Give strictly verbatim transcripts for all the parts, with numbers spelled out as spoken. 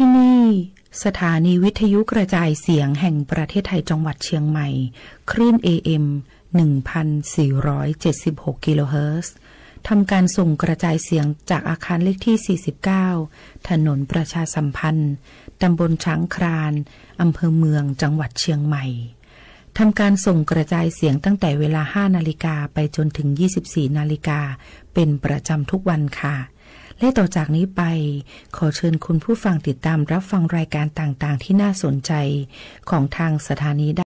ที่นี่ สถานีวิทยุกระจายเสียงแห่งประเทศไทยจังหวัดเชียงใหม่ คลื่น เอ เอ็ม หนึ่งพันสี่ร้อยเจ็ดสิบหก กิโลเฮิรตซ์ ทำการส่งกระจายเสียงจากอาคารเลขที่ สี่สิบเก้า ถนนประชาสัมพันธ์ ตำบลช้างคลาน อำเภอเมือง จังหวัดเชียงใหม่ ทำการส่งกระจายเสียงตั้งแต่เวลา ห้านาฬิกา ไปจนถึง ยี่สิบสี่นาฬิกา เป็นประจำทุกวันค่ะ และต่อจากนี้ไป ขอเชิญคุณผู้ฟังติดตามรับฟังรายการต่างๆ ที่น่าสนใจของทางสถานีได้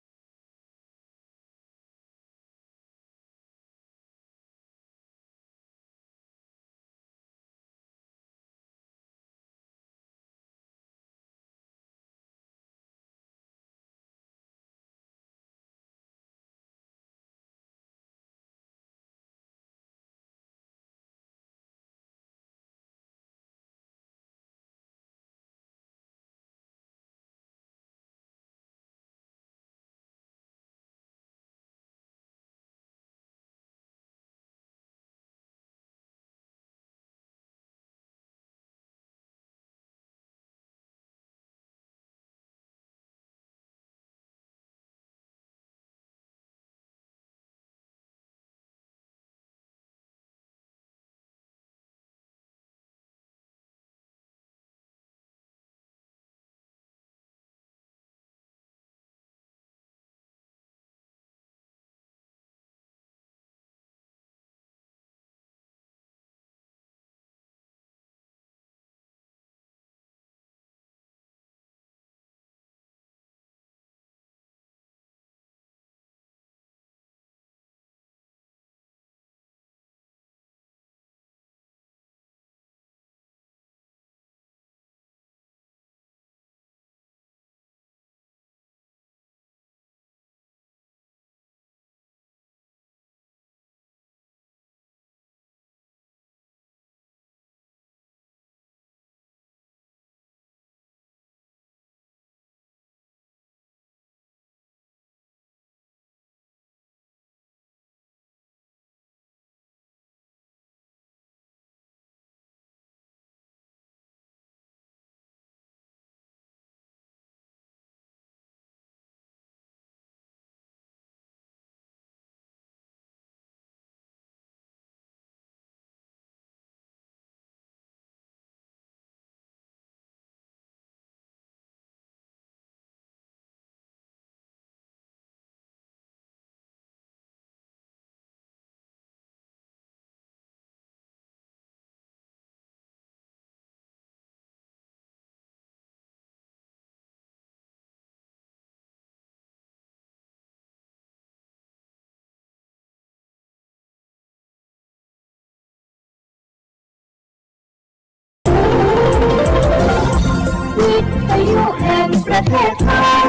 วิทยุแห่งประเทศไทย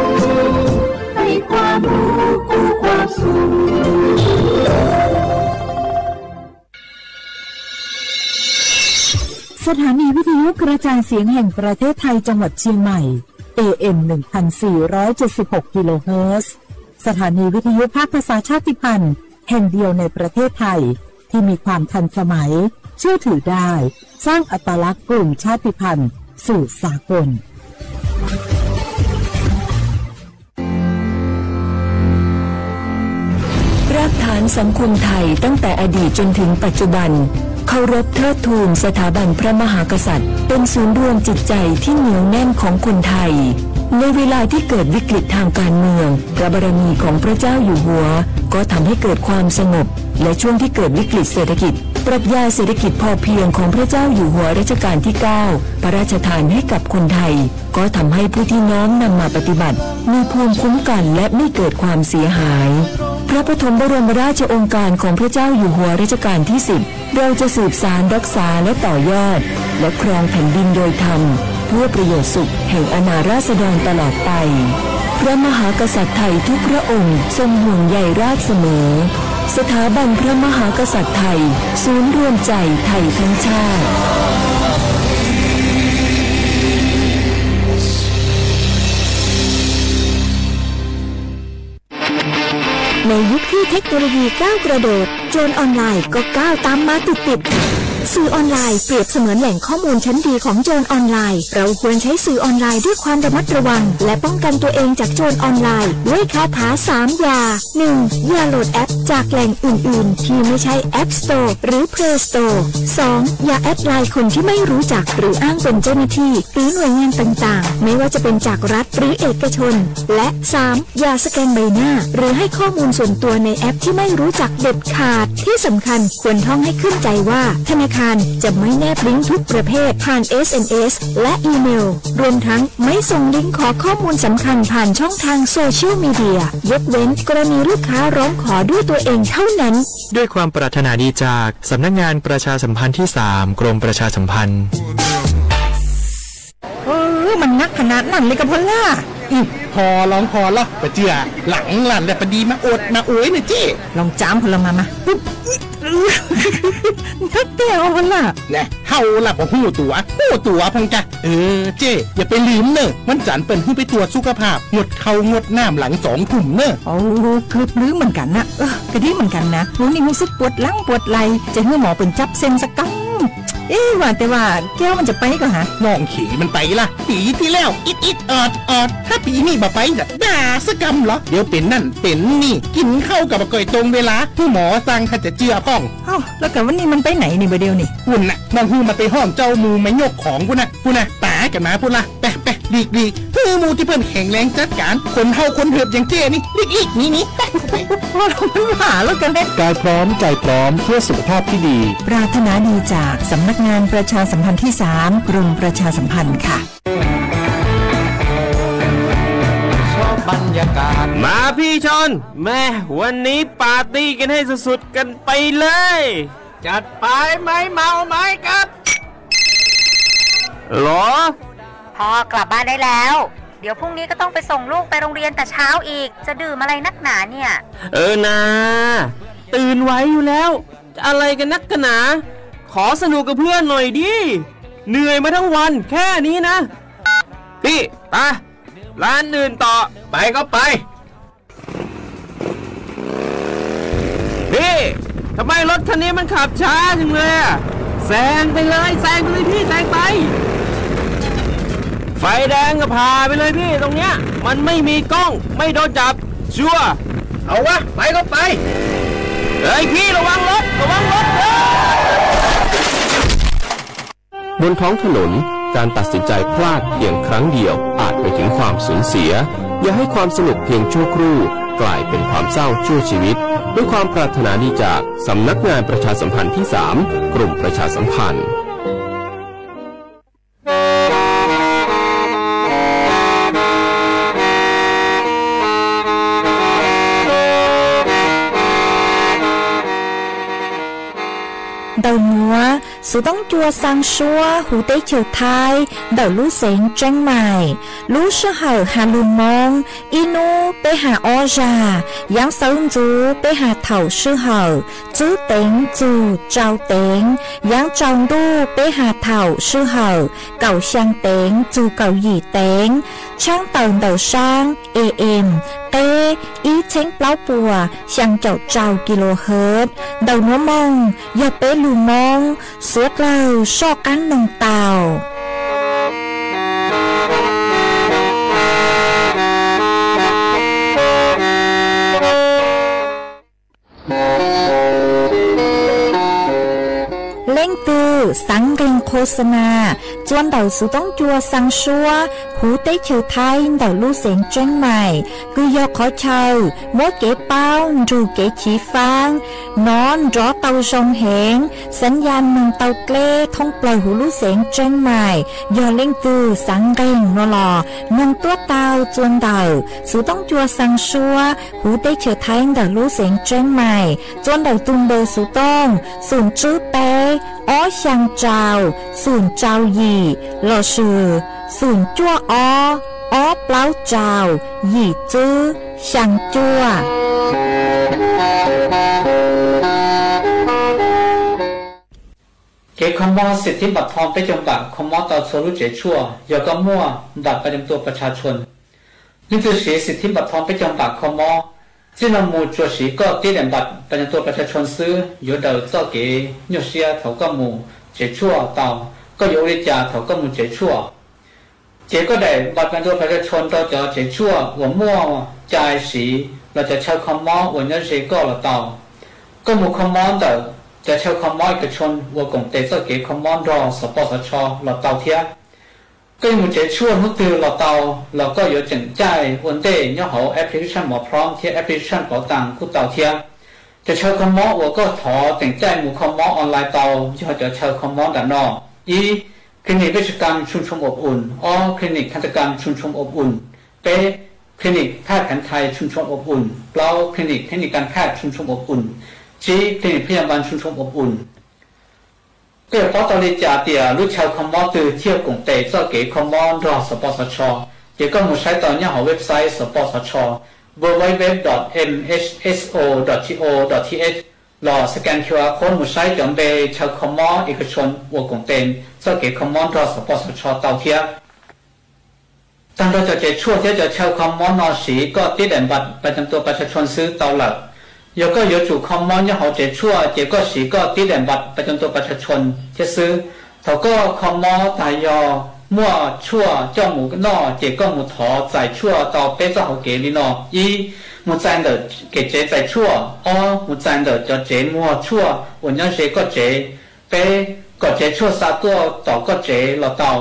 ให้ความรู้กู้ความสุข สถานีวิทยุกระจายเสียงแห่งประเทศไทยจังหวัดเชียงใหม่ เอ เอ็ม หนึ่งพันสี่ร้อยเจ็ดสิบหก กิโลเฮิรตซ์ สถานีวิทยุภาคภาษาชาติพันธุ์แห่งเดียวในประเทศไทย ที่มีความทันสมัย เชื่อถือได้ สร้างอัตลักษณ์กลุ่มชาติพันธุ์สู่สากล รากฐานสังคมไทยตั้งแต่อดีตจนถึงปัจจุบัน เคารพเทิดทูนสถาบันพระมหากษัตริย์ เป็นศูนย์รวมจิตใจที่เหนียวแน่นของคนไทย ในเวลาที่เกิดวิกฤตทางการเมือง พระบารมีของพระเจ้าอยู่หัว ก็ทำให้เกิดความสงบ และช่วงที่เกิดวิกฤตเศรษฐกิจ ปรัชญาเศรษฐกิจพอเพียงของพระเจ้าอยู่หัวรัชกาลที่เก้า พระราชทานให้กับคนไทย ก็ทำให้ผู้ที่น้อมนำมาปฏิบัติ มีภูมิคุ้มกันและไม่เกิดความเสียหาย พระปฐมบรมราชโองการของพระเจ้าอยู่หัวรัชกาลที่สิบ เราจะสืบสานรักษาและต่อยอด และครองแผ่นดินโดยธรรม เพื่อประโยชน์สุขแห่งอาณาราษฎรตลอดไป พระมหากษัตริย์ไทยทุกพระองค์ทรงห่วงใยราษฎรเสมอ สถาบันพระมหากษัตริย์ไทย ศูนย์รวมใจไทยทั้งชาติ ในยุคที่เทคโนโลยีก้าวกระโดด โจรออนไลน์ก็ก้าวตามมาติดๆ สื่อออนไลน์เปรียบเสมือนแหล่งข้อมูลชั้นดีของโจรออนไลน์ เราควรใช้สื่อออนไลน์ด้วยความระมัดระวัง และป้องกันตัวเองจากโจรออนไลน์ด้วยคาถาสามอย่า หนึ่ง อย่าโหลดแอปจากแหล่งอื่นๆ ที่ไม่ใช่ App Store หรือ Play Store สอง อย่าแอดไลน์คนที่ไม่รู้จักหรืออ้างเป็นเจ้าหน้าที่ หรือหน่วยงานต่างๆ ไม่ว่าจะเป็นจากรัฐหรือเอกชน และสาม อย่าสแกนใบหน้า หรือให้ข้อมูลส่วนตัวในแอปที่ไม่รู้จักเด็ดขาด ที่สำคัญควรท่องให้ขึ้นใจว่า ธนาคารจะไม่แนบลิงก์ทุกประเภทผ่าน เอสเอ็มเอส และอีเมล รวมทั้งไม่ส่งลิงก์ขอข้อมูลสำคัญผ่านช่องทางโซเชียลมีเดีย ยกเว้นกรณีลูกค้าร้องขอด้วยตัวเองเท่านั้น ด้วยความปรารถนาดีจากสำนักงานประชาสัมพันธ์ที่สาม กรมประชาสัมพันธ์ เออ มันนักขนาดนั้นเลยกาพ่อหล้า อืม ผ่อลองผ่อลอ บ่เจื้อ หลังหลันแหละ ปะดีมาโอดมาโอยน่ะเจ้ ลองจ้ำพ่อละมา มา ปุ๊บ นักแต๊พ่อละ แน่ เฮาละบ่ฮู้ตั๋ว ฮู้ตั๋วพ่องกะ เออ เจ้ อย่าไปลืมเน่อ วันจันทร์เปิ้นหื้อไปตรวจสุขภาพ งดข้าวงดน้ำหลังสองทุ่มเน่อ โอ้ เกือบลืมเหมือนกั๋นนะ เออ ก็ดีเหมือนกั๋นนะ หมู่นี่ฮู้สึกปวดหลังปวดไหล่ จะหื้อหมอเปิ้นจับเส้นสักกำ เอ๊ะ ว่าแต่ว่าแก้วมันจะไปก่อฮะ น้องเขยมันไปละ ปี๋ตี้แล้ว อิดอิดออดออด ถ้าปี๋นี้บ่ไปจะด่าสักกำเหรอ เดี๋ยวเป๋นนั่นเป๋นนี่ กิ๋นข้าวก็บ่ค่อยตรงเวลา หื้อหมอสั่งถ้าจะเจื้อพ่อง เอ้า แล้วกะวันนี้มันไปไหนนี่บ่าเดี่ยวนี่ ปุ้นน่ะ น้องหื้อมันไปฮ้องเจ้าหมู่มายกของปุ้นน่ะ ปุ้นน่ะ ต๋ายกั๋นมาปุ้นละ ไป ไป หลีก หลีก หื้อหมู่ตี้เปิ้นแข็งแรงจัดก๋าน คนเฒ่าคนเถิบอย่างเจ้นี่ หลีก หลีก หนี หนี ไป ไป ว่าแล้วมันหาแล้วกันเนี่ย กายพร้อม ใจพร้อม เพื่อสุขภาพที่ดี ปรารถนาดีจากสำนักงานประชาสัมพันธ์ที่สาม กรมประชาสัมพันธ์ค่ะ ชอบบรรยากาศ มาพี่ชน แม่ วันนี้ปาร์ตี้กันให้สุดๆ กันไปเลย จัดไป ไม้เมาไม้กับ หรอ พ่อกลับบ้านได้แล้ว เดี๋ยวพรุ่งนี้ก็ต้องไปส่งลูกไปโรงเรียนแต่เช้าอีก จะดื่มอะไรนักหนาเนี่ย เออนา ตื่นไหวอยู่แล้ว จะอะไรกันนักกันหนา ขอสนุกกับเพื่อนหน่อยดิ เหนื่อยมาทั้งวันแค่นี้นะ พี่ ไป ร้านอื่นต่อ ไปก็ไป พี่ ทำไมรถคันนี้มันขับช้าจังเลยอะ แซงไปเลย แซงไปเลยพี่ แซงไป ไฟแดงก็ผ่าไปเลยพี่ ตรงเนี้ย มันไม่มีกล้อง ไม่โดนจับ ชัวร์ เอาวะ ไปก็ไป เฮ้ยพี่ ระวังรถ ระวังรถ เฮ้ย บนท้องถนน การตัดสินใจพลาดเพียงครั้งเดียว อาจไปถึงความสูญเสีย อย่าให้ความสนุกเพียงชั่วครู่ กลายเป็นความเศร้าชั่วชีวิต ด้วยความปรารถนาดีจากสำนักงานประชาสัมพันธ์ที่สาม กรมประชาสัมพันธ์ เต่าหนัว สူးတွင်းကြိုးစမ်းဆှွါ ဟူးတ့ၢ်ချၢၣ်ထၢၣ် ဒၢးလူႉသဵင် เจียงใหม่ လူႉသိဟၢႆႇ ဟးလူႇမူင်း အီးနူး ပႄႉဟးအီယႃႈ ယၢင်းသၢဝ်းၸူး ပႄႉဟးထဝ်ႇသိဟၢႆႇ ၸူးတဵင် ၸူး ၸဝ်ႈတဵင် ယၢင်းၸဝ်ႈတူႉ ပႄႉဟးထဝ်ႇသိဟၢႆႇ ၵဝ်ႇသႅင်ႇတဵင် ၸူး ၵဝ်ႇယီႇတဵင် ၶျၢင်းတၢဝ်ႇ တၢဝ်ႇသၢင်း เอเอ็ม เก้ อีเช้งเปล้าปัว เสียงเจ้าเจ้ากิโลเฮิรตซ์ เต่าหนัวมง ยอดเป๊ะลูมง สัวเกลา ซ่อก้างนงเต่า เล่งตื่อสังเร่งโฆษณา จวนเต่าสูต้องจัวซังซัว หูเต๊ะเฉอไทย เต่าลู่เสียงเจียงใหม่ กือยอขอเชา มัวเก๋เป้า หรูเก๋ฉีฟาง หนอน หรอเตาซองเหง สัญญาณเมืองเตาเกล้ ท่องเปล่าหูลู่เสียงเจียงใหม่ ยอเล่งตื่อสังเร่ง นอหล่อ นงตั้วเตา จวนเต่า สูต้องจัวซังซัว หูเต๊ะเฉอไทย เต่าลู่เสียงเจียงใหม่ จวนเต่าตุงเบอร์สูต้อง ศูนย์จื้อแป๊ อ้อ ชังเจ้า ศูนย์เจ้าหยี่ หล่อสื่อ ศูนย์จั่วอ้อ อ้อ เปล้าเจ้า หยี่จื้อ ชังจั่ว เก๋คำว่าสิทธิบัตรทองเป๊ะจงปาก คำว่าเตาโซลุเจ๋ชั่ว ยอก็มั่ว บัตรประจำตัวประชาชน นี่คือเสียสิทธิบัตรทองเป๊ะจงปาก คำว่า Txij no mus tsuas siv koj tib đèn bạch ประจำตัวประชาชน xwb, yuav daws txoj kev nyuaj siab thaum koj mus tsev tshuaj tau. Koj yuav ua li cas thaum koj mus tsev tshuaj? Cev koj đèn bạch ประจำตัวประชาชน rau cov tsev tshuaj uas muaj cai siv los cov chaw kho mob uas nyob ze koj los tau. Koj mus kho mob ntawm cov chaw kho mob เอกชน uas koom tes txoj kev kho mob nrog สปสช los tau thiab. Koj yuav mus tsev tshuaj hnub twg los tau, los koj yuav tseem caij ua ntej nyob hauv application หมอพร้อม thiab application เป๋าตัง kuj tau thiab. Cov chaw kho mob uas koj thov tseem caij mus kho mob online tau yog cov chaw kho mob nram no: ib, clinic เวชกรรมชุมชนอบอุ่น; สอง, clinic ทันตกรรมชุมชนอบอุ่น; สาม, clinic แพทย์แผนไทยชุมชนอบอุ่น; สี่, clinic เทคนิคการแพทย์ชุมชนอบอุ่น; ห้า, clinic พยาบาลชุมชนอบอุ่น. Koj yuav paub tau li cas tias lub chaw kho mob twg thiaj koom tes txoj kev kho mob nrog สปสช ces koj mus saib tau nyob hauv website สปสช www.mhso.go.th, los scan QR code mus saib cov npe chaw kho mob เอกชน uas koom tes txoj kev kho mob nrog สปสช tau thiab. Tag nrho cov tsev tshuaj thiab cov chaw kho mob no siv koj tib đèn bạch ประจำตัวประชาชน xwb tau lawm. Yog koj yuav tsum kho mob nyob hauv tsev tshuaj ces koj siv koj tib đèn bạch ประจำตัวประชาชน thiab xwb. Thaum koj kho mob tas yog muaj tshuaj coj mus noj ces koj mus thov txais tshuaj tau peb txoj hauv kev li no: ib, mus txais ntawm kev tsev txais tshuaj; ob, mus txais ntawm cov tsev muag tshuaj uas nyob ze koj tsev; peb, kom tsev tshuaj xa tuaj tom koj tsev los tau.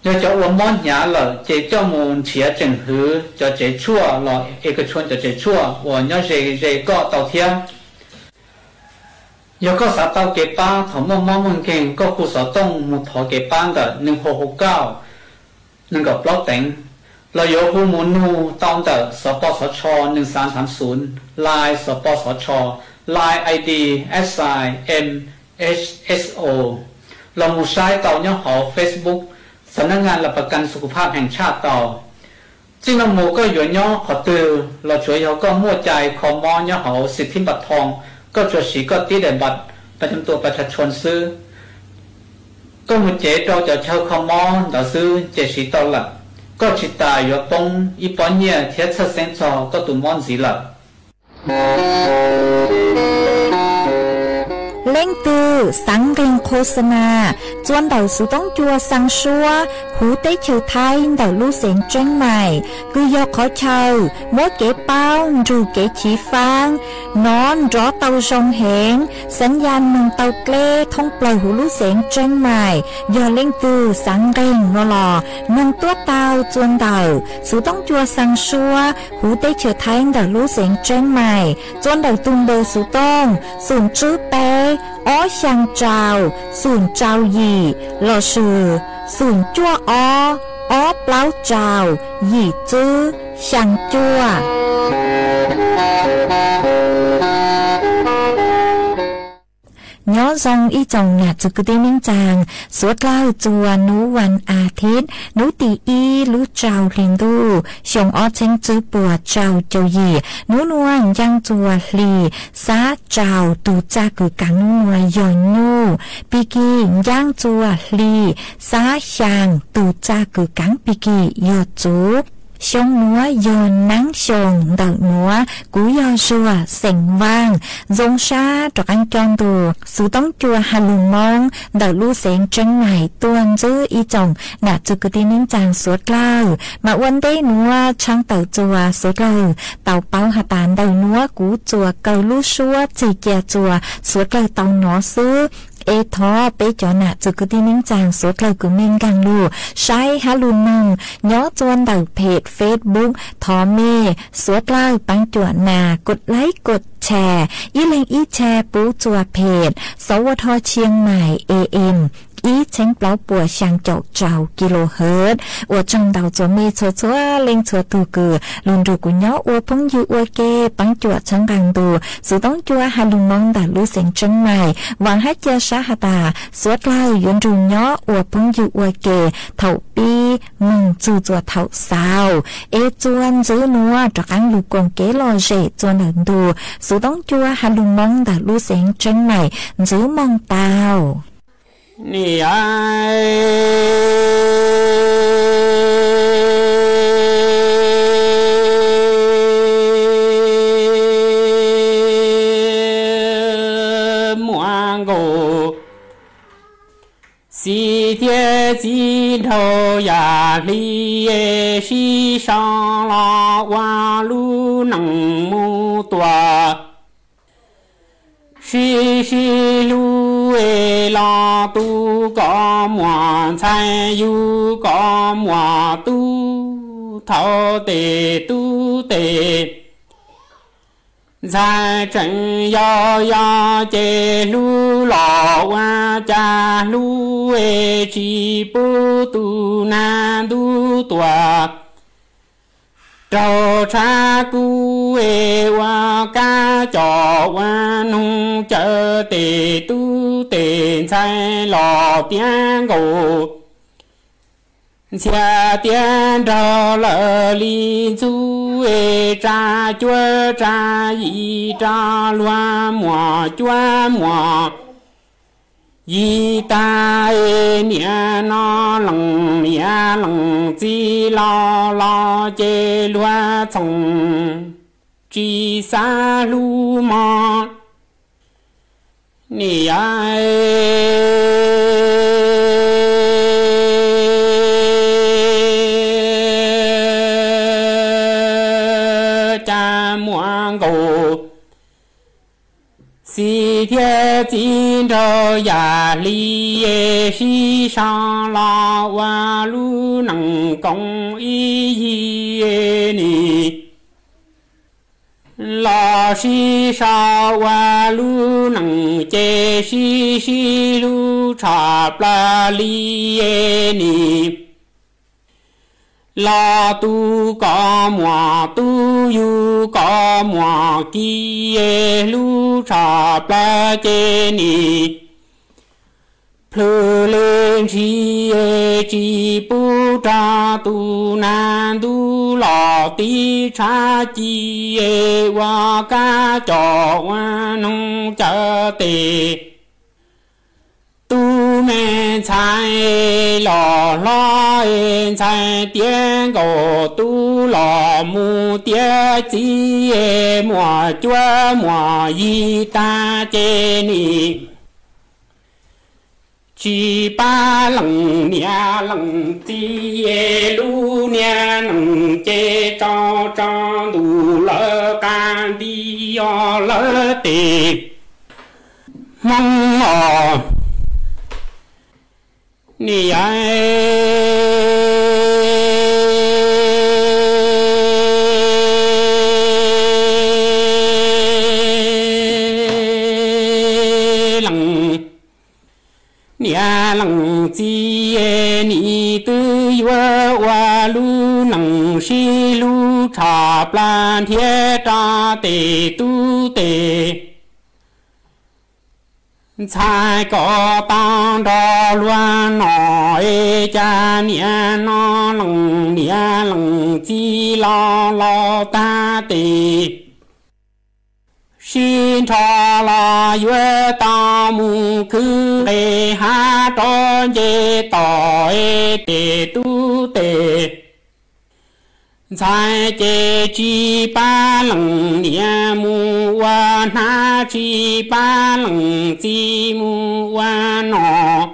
Yog cov uas mob hnyav lawm ces coj mus nrhiav tseem hwv cov tsev tshuaj los เอกชน cov tsev tshuaj uas nyob ze ze koj tau thiab. Yog koj xav tau kev pab thaum muaj mob muaj nkeeg, koj hu xov tooj mus thov kev pab ntawm หนึ่งหกหกเก้า nees nkaum plaub teev, los yuav hu mus nug tau ntawm สปสช หนึ่งสามสามศูนย์, Line สปสช, Line ID at sign M H S O, los mus saib tau nyob hauv Facebook สำนักงานหลักประกันสุขภาพแห่งชาติ tau. Txij no mus koj yuav nyob qhov twg los tsuav yog koj muaj cai kho mob nyob hauv สิทธิบัตรทอง, koj tsuas siv koj tib đèn bạch ประจำตัวประชาชน xwb. Koj mus cev rau cov chaw kho mob ntawd xwb ces siv tau lawm. Koj tsis tas yuav poob ib pob nyiaj thiab txhawj xeeb txog koj tus mob ntxiv lawm. Leej twg xav nqe โฆษณา txuas ntawm Xuv Toob Cua Xaa Suab, huv teb chaws Thaib ntawm lub xeev Tseeb Maim, kws yog qhov chaw muab kev paub nrug kev chiv faab, nov nrov tau zoo heev, sañ yan moog tau dleb thoob plawg huv lub xeev Tseeb Maim. Yog leej twg xav nqe no los noog tuab tau txuas ntawm Xuv Toob Cua Xaa Suab, huv teb chaws Thaib ntawm lub xeev Tseeb Maim, txuas ntawm tug npawb xuv tooj xoom tswb peb ob xyaa rau xoom rau yim, lossis xoom cuaj ob ob plaub rau yim tswb xyaa cuaj. Nyob zoo ib tsoom nam txwv kwv tij neej tsaa, suav dlawg txuas nub vas as thiv, nub tim ib lub rau hli ntuj, xyoo ob txheeb tswb puas rau caug yim. Nub nua ncaaj txuas hli xab rau, tug txaj kws kaav nub nua yog nyuj. Pig kig ncaaj txuas hli xab xyaa, tug txaj kws kaav pig kig yog txuv. Xyoo nuav yog naab xyoo ntawm nuav, kuv yog Zuag xeem Vaaj, zoo sab rov qaab coj ntu Xuv Toob Cua Ha Lug Moob ntawm lub xeev Tseeb Maim tuaj ntsib ib tsoom nam txwv kwv tij neej tsaa suav dlawg. Mas ua ntej nuav tshaaj tawm txuas suav dlawg tau paub has tas ntawm nuav kuv txuas kaw lub suab txeg cia txuas suav dlawg tau nov xwb. Es thov peb cov nam txwv kwv tij neej tsaa suav dlawg kws mej nkaag lug saib hab lug noog nyob txuas ntawm phem Facebook, thov mej suav dlawg paab cuam nas kod laib kod share, ib leeg ib share pub txuas phem สวท เชียงใหม่ เอเอ็ม ib txheeb plaub puas xyaa caum rau กิโลเฮิรตซ์. Ua tsaug ntau txuas mej txhua txhua leej txhua tug kws lug nrug kuv nyob ua phooj ywg ua ke paab cuam txhawb nqaa ntu Xuv Toob Cua Ha Lug Moob ntawm lub xeev Tseeb Maim. Vaam hab ca sab has tas suav dlawg yuav nrug nyob ua phooj ywg ua ke thaum pib moog txug txuas thaum xaus. Es txuas ntxiv nuav rov qaab lug koom kev lom zem txuas ntawm ntu Xuv Toob Cua Ha Lug Moob ntawm lub xeev Tseeb Maim ntxiv moog tau. Ni ai. thiab txiv nraug yam hli, sib sau los ua lub neej mus tuaj. Sib sib hlub es los tu kom muaj ntxhais, yug kom muaj tub, thaum tes tub tes ntxhais tseem yau, yog ces hlub los ua cas hlub es tsis pub tus nag ntub tuaj. Raug tshav kub es ua kab coj ua noog, cawm tes tub tes ntxhais los tiav nkaus. Ntxhias tiav nraug lawm li ntxub es tsa cuab tsa yim, rau luag muaj cuab muaj yim tag es niam no lees niam lees txiv los los ces luag txhoov tsis xav hlub mog. Niam yau, cas muaj nkaus, txiv thiab txiv nraug yam hli sib sau los ua lub neej koom ib yig ni. Los sib sau ua lub neej ces sib sib hlub tshaj plaws li ni. Los tu kom muaj tub, yug kom muaj ki, hlub tshaj plaws ces ni. Plhws li ntshis tsis pub rau tus nag ntub los tib tshav ci, ua kab coj ua noog cawm tes tub me ntxhais los hlob, ntxhais tiav nkaus tub los mus tiav txiv, muaj cuab muaj yig tag ces ni. Tsis pab lees niam lees txiv, lub niag neej ces tso tso ntuj lawv qab nti os lawv tes Hmoob os. Niam yau, lees niam lees txiv, nim twb yuav ua lub neej sib hlub tshaj plaws nrhiav rau tes tub tes ntxhais kom tau nrog luag noj, es cas niam no lees niam lees txiv los los tag tes sib nrho los yuav tau mus khwv nqes hav rov nce toj, es tes tub tes ntxhais ces tsis pab lees niam mus ua hnab, tsis pab lees txiv mus ua noj.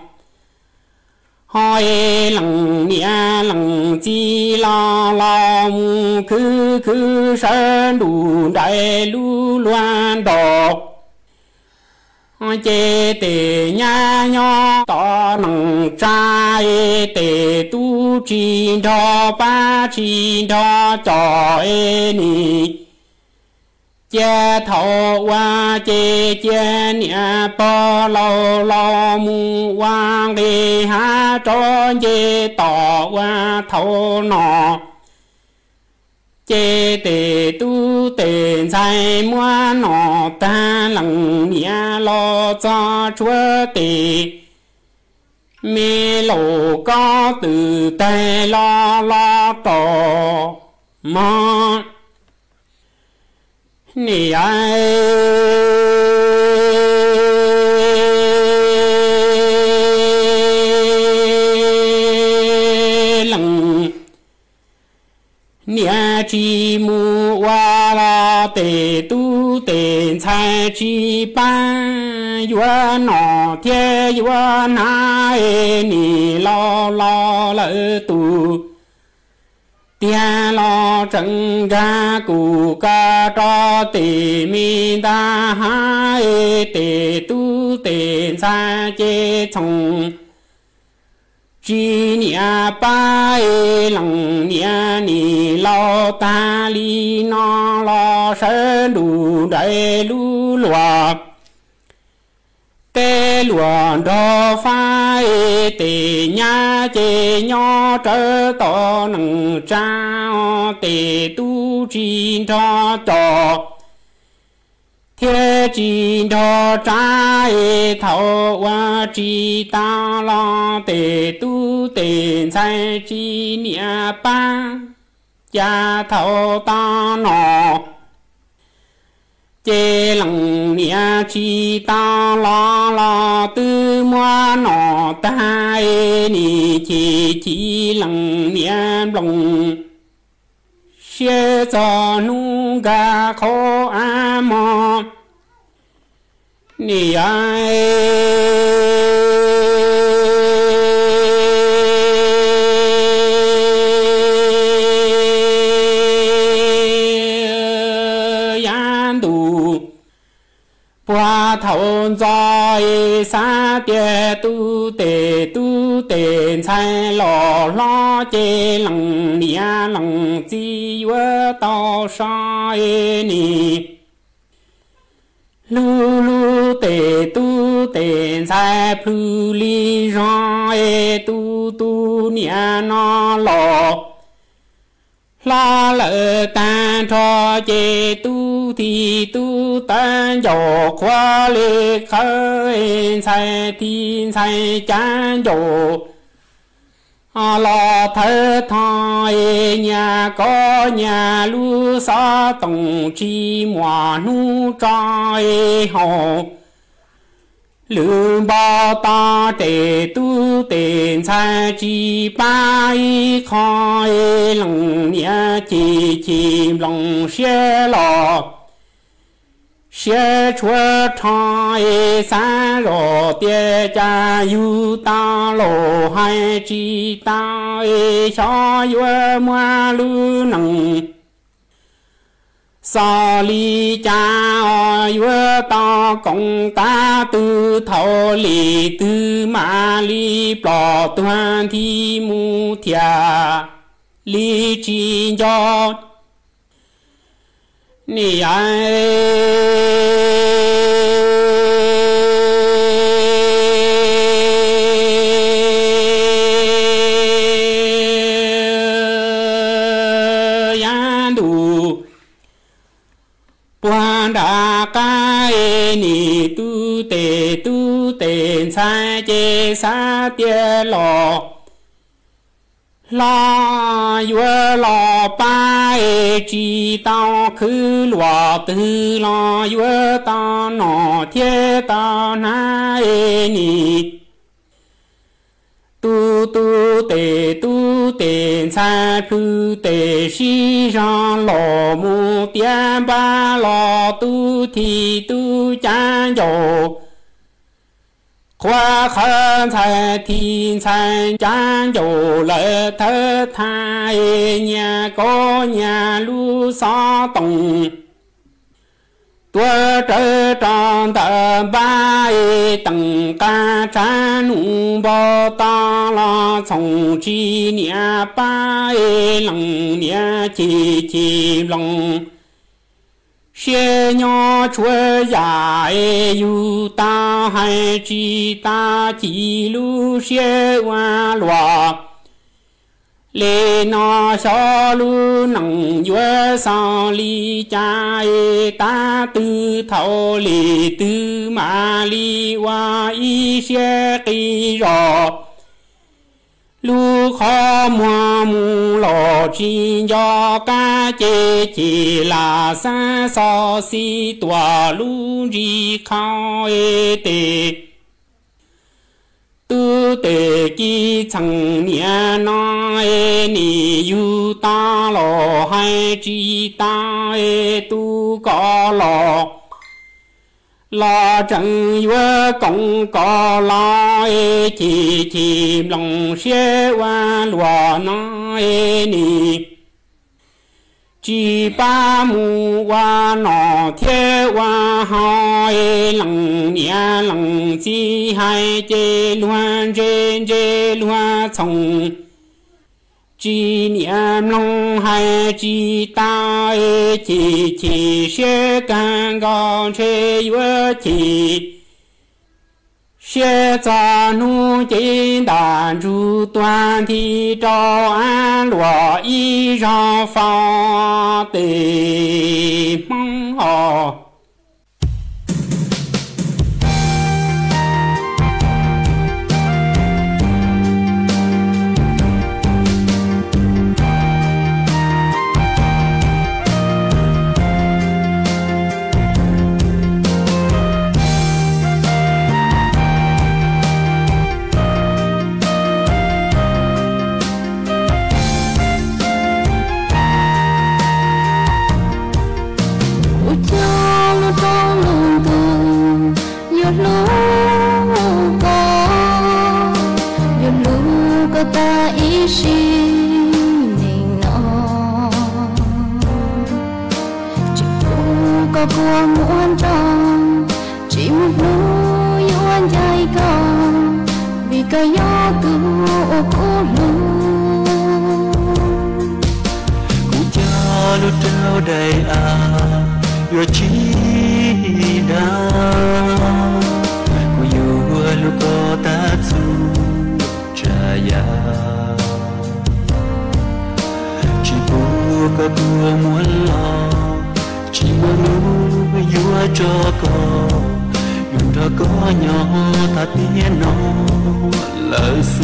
Ho es lees niam lees txiv los los mus khwv khwv sawv ntuj nraim lub luag nrog, ces tes nyab nyob tom neej tsa, es tes tub tsis nrog pab tsis nrog coj es nim. Cia thaum ua ces cia niam pog laus los mus ua nqes hav rov nce toj ua thaum no. Ces tes tub tes ntxhais muab noj tag, lees niam los txog tshuav tes me laus kob twm taig los los rau mog. Niam yau, lees Niam tsis mus ua los tes tub tes ntxhais tsis pab, yuav noj thiab yuav hnav es nim los los lawm tus tiag los tseem nkag kuv koj rau tes me ntaj hav es tes tub tes ntxhais ces txhoov tsis niam pab es lees niam nim laus tag li no los sawv nrug nraim lub luam teb luam nrog fab es tes nyab ces nyob rawv tau nees tsa, tes tub tsis nrog cos thiab tsis nrog tsa es thaum ua tsis tau los tes tub tes ntxhais tsis niam pab, cas thaum tau noj ces lees niam tsis tau los los twb muab noj tag es nim chim chim lees niam nploos siab txog hnub nkag qhov av mog. Nim yog yav ntuj puag thaum ntxov es xav tias tub tes tub tes ntxhais los hlob ces lees niam lees txiv yuav tau so es nim hlub hlub tes tub tes ntxhais plhws li zog es tus tus niam no los hlob lawm tag nrho ces tub thib tub tav ncaus qhuav li qhawv, ntxhais thib ntxhais cav ncaus los thawv tho es nyas kob nyas lub xov toom tsis muaj hnub tso es haus lwm npau taws, tes tub tes ntxhais tsis pab ib qho es lees niam chim chim nploos siab los siab tshuav rho es xav zoj tias cas yug tau laus hais tsis tau es xyov yuav muab lub neej xaus li cas, yuav tau koom tab twg thaum li twg mam li ploj tuag nthi mus thiaj li tsis nco. Nim yog yav ntuj puag nram qab es nim tub tes tub tes ntxhais ces xav tias los hlob yuav los pab es tsis tau khwv luam twg los yuav tau noj thiab tau hnav es nim tub tub tes tub tes ntxhais plhws tes sib zog los mus tiav npab los tub thib tub cav ncaus qhuav qhawv, ntxhais thib ntxhais cav ncaus lawm thawv thaj es nyas kob nyas lub xov toom tuav rawv rau ntawm npab es teem qab tshav num npau taws los txhoov tsis niam pab es lees niam chim chim nploos siab nyob tshuav yam es yug tau hais tsis tau chim lub siab ua luaj. Li no xyov lub neej yuav xaus li cas es tab twg thaum li twg mam li ua ib siab qis zog lub qhov muag mus los tsis nco qab ces chim lam xab xo xi tuam lub ntsis qhau es tes tub tes ci txheem niam no es nim yug tau los haiv tsis tau es tu koj los, los tseem yuav koom koj los es chim chim nplooj siab ua luaj no es nim tsis pab mus ua nom thiab ua haus es leej niam leej txiv hais ces luag ntse ntse luag txhoov. Tsis niam mloog hais tsis tau es chim chim siab kawg nkaus ntshe yuav chim siab txog hnub ces ntam ntsuj tuag nthi rau av luam ib zaug faus tes Hmoob os. Kuv cog lug rau lub ntuj yuav hlub koj, yuav hlub koj tas ib sim neej no. Tsis pub koj kua muag nrog, tsis muaj hnub yuav ncaim koj, vim koj yog tus uas kuv hlub. Kuv cog lug rau daim av yuav tsim dab, kuv yuav hlub koj tas txhua tsav yam. Tsis pub koj kua muag los, tsis muaj hnub yuav tso koj, yuav nrog koj nyob tas tiam no lawm xwb.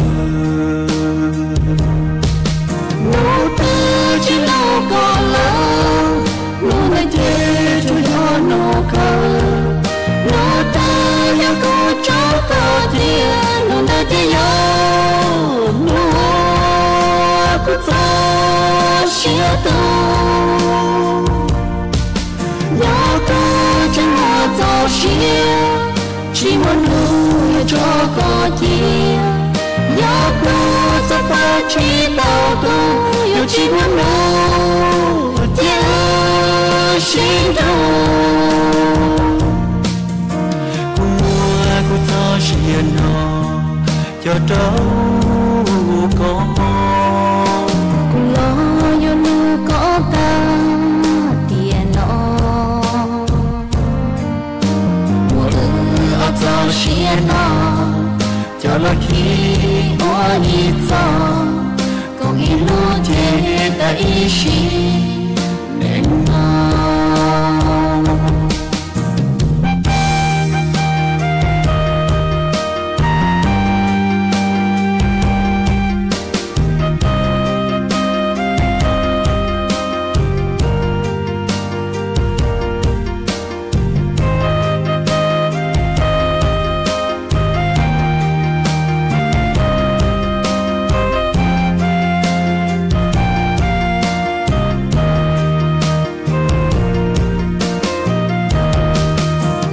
Hnub twg tsis hlub koj lawm, hnub ntawd ces tsuas yog hnub kawg. Hnub twg yog kuv tso koj cia, hnub ntawd ces yog hnub kuv txog sia tuag. Yog kuv tseem muaj txoj sia, tsis muaj hnub yuav tso koj cia. Yog kuv txoj paj tsis tau tu, yuav tsis muaj hnub cia sib nrug. Kuv muab kuv txoj sia no cog rau koj. Kuv los yuav hlub koj tas tiam no. Muab wb ob txoj sia no coj los khi ua ib txoj, koom ib lub cev tas ib sim neej no.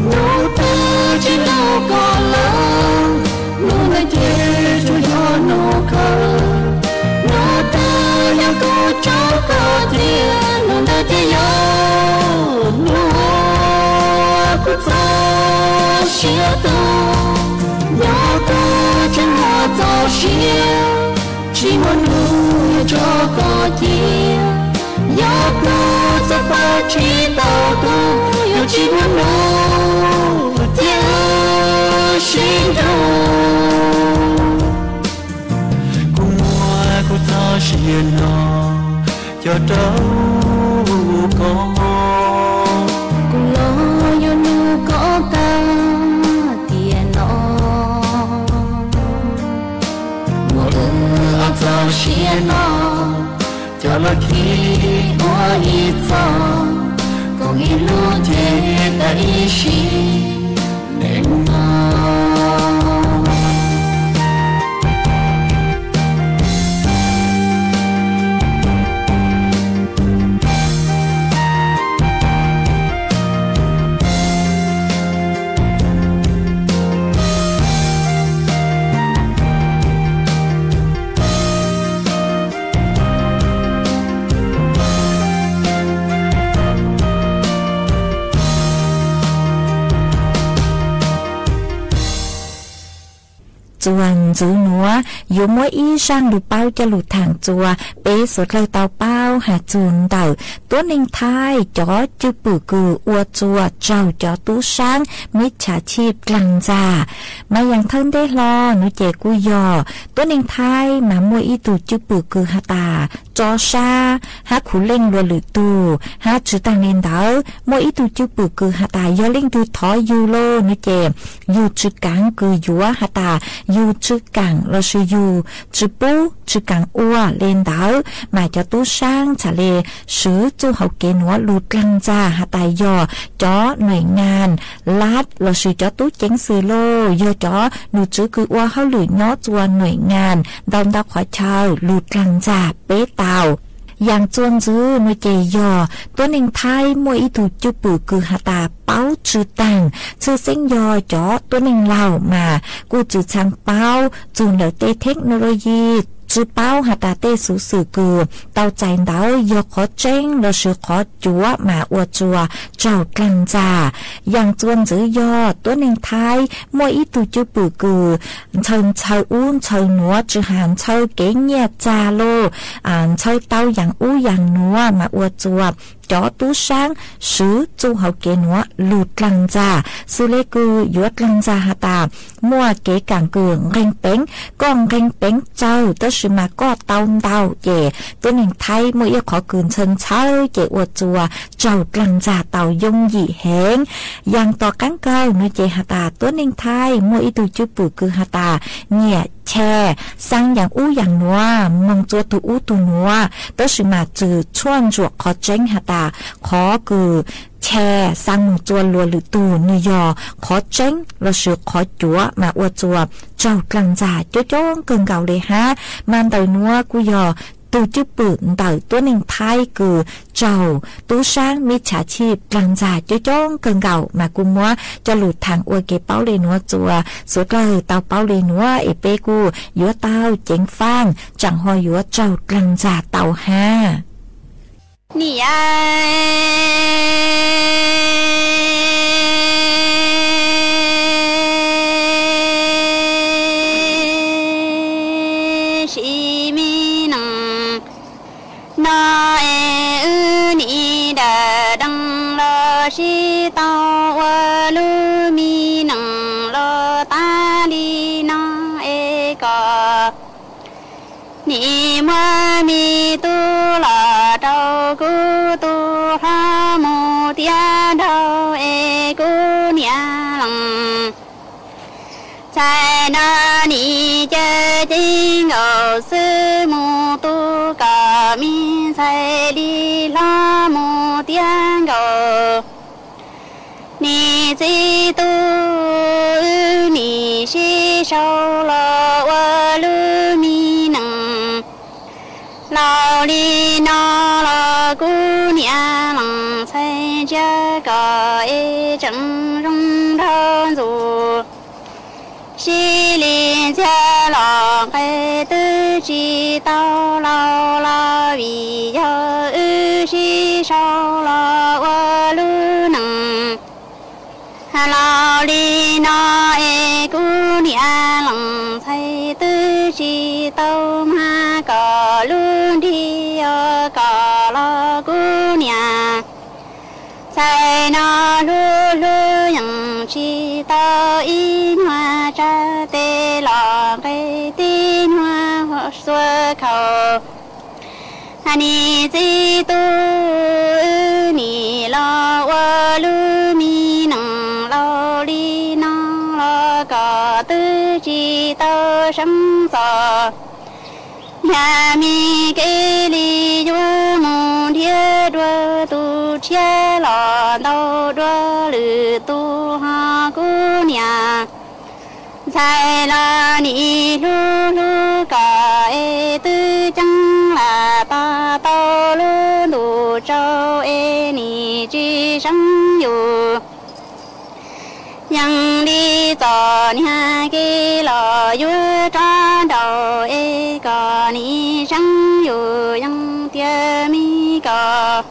Hnub twg tsis hlub koj lawm, hnub ntawd ces tsuas yog hnub kawg. Hnub twg yog kuv tso koj cia, hnub ntawd ces yog hnub kuv txoj sia tuag. Yog kuv tseem muaj txoj sia, tsis muaj hnub yuav tso koj cia. Yog kuv txoj paj tsis tau tu, yuav tsis muaj hnub cia sib nrug. Kuv muab kuv txoj sia no cog rau koj. Kuv los yuav hlub koj tas tiam no. Muab wb ob txoj sia no coj los khi ua ib txoj, koom ib lub cev tas ib sim neej no. txuas ntxwv nuav, yuav muab ib zaaj lug paub cov lug thaam txuas, peb suav dlawg tau paub has txug ntawm tuab neeg Thaib cov cwj pwm kws ua txuas raug cov tub saab mib tsham chij dlaag ntxag. Mas yaam thawj ntej hlo nuav ces kuj yog tuab neeg Thaib mas muaj ib tug cwj pwm kws has tas tso sab hab khuv leej luas lwm tug, hab tsi taag le ntawd muaj ib tug cwj pwm kws has tas yog leej twg thov yug lauj nuav ces yug tsi kaav kws yuav has tas yug tsi kaam lossis yug tsi pub tsi kaam ua le ntawd, mas cov tub saab txhad le swv txuj hauv kev nuav lug dlaag ntxag has tas yog cov nuim nyaam lab lossis cov tub ceev xwm lauj, yog cov num tswv kws ua hauj lwm nyob txuas nuim nyaam ntau ntau qhov chaw lug dlaag ntxag peb tau. Yaam txuas ntxwv nuav ces yog tuab neeg Thaib muaj ib tug cwj pwm kws has tas paub tsi taag, tshwj xeeb yog cov tuab neeg laug mas kuj tsi txhaj paub txug ntawm tej technology, tsi paub has tas tej xuv xwm kws tau txais ntawd yog qhov tseeb lossis qhov cuav mas ua txuas raug dlaag ntxag. Yaam txuas ntxwv yog tuab neeg Thaib muaj ib tug cwj pwm kws ntshaw ntshaw ub ntshaw nuav, tsi has ntshaw kev nyiaj txag lauj, ntshaw tau yaam ub yaam nuav mas ua txuas cov tub saab swv txuj hauv kev nuav lug dlaag ntxag. Xws le kws yuav dlaag ntxag has tas muaj kev kaam kws nqeeg peev, koj nqeeg peev txawg tab sis mas koj tau ntau ces tuab neeg Thaib muaj ib qhov kws ntshaw ntshaw ces ua txuas raug dlaag ntxag tau yooj yim heev. Yaam tom qaab kawg nuav ces has tas tuab neeg Thaib muaj ib tug cwj pwm kws has tas nyiam cha xaa yaam ub yaam nuav moog txua tug ub tug nuav, tab sis mas tsi tshuaj ntsuam qhov tseeb has tas qhov kws cha xaa moog txua luas lwm tug nwg yog qhov tseeb lossis qhov cuav mas ua txuas raug dlaag ntxag coob coob kawg nkaus le hab. Mas ntawm nuav kuj yog tug cwj pwm ntawm tuab neeg Thaib kws raug tub saab mib tsham chij dlaag ntxag coob coob kawg nkaus mas kuj muab cov lug thaam ua kev paub le nuav txuas suav dlawg tau paub le nuav es peb kuj yuav tau ceev faaj tsaam ho yuav raug dlaag ntxag tau hab. Nim sib mib neej no es wb nim dawm dee los sib tau ua lub mib neej los tag li no es kom nim muab mib tub los rau kuv tub hlob mus tiav dhau es kuv niam leej ntxhais no nim ca ceeb nkaus xwb, mus tu kom mib ntxhais li hlob mus tiav nkaus. Nim txiv tub wb nim sib sau los ua lub mib neej laus li no los kuv niam leej ntxhais ntsia kom es tseem zoo nraug ntxuv. Sib li ntxhiab los nqe twb tsis tau laus los vim yog wb sib sau los ua lub neej laus li no es kuv niam leej ntxhais twb tsis tau mag kom lub nrig os kom los kuv niam ntxhais no hlub hlub yeej tsis tau ib nyuag tsa tes los nqe tib nyuag xuav khaus. Nim txiv tub wb nim los ua lub mib neej laus li no los kom twb tsis tau seeb txog. Yog mib kev li yuav mus nrhiav dua tus tshiab los ntau dua lwm tus ho kuv niam ntxhais los nim hlub hlub kom es twb ceeb lam tos tau lub ntuj tsaus es nim tsis seeb yus. Yeej li txom nyem kev los yuav rov nraum es kom nim seeb yus, yeej tiag mib kom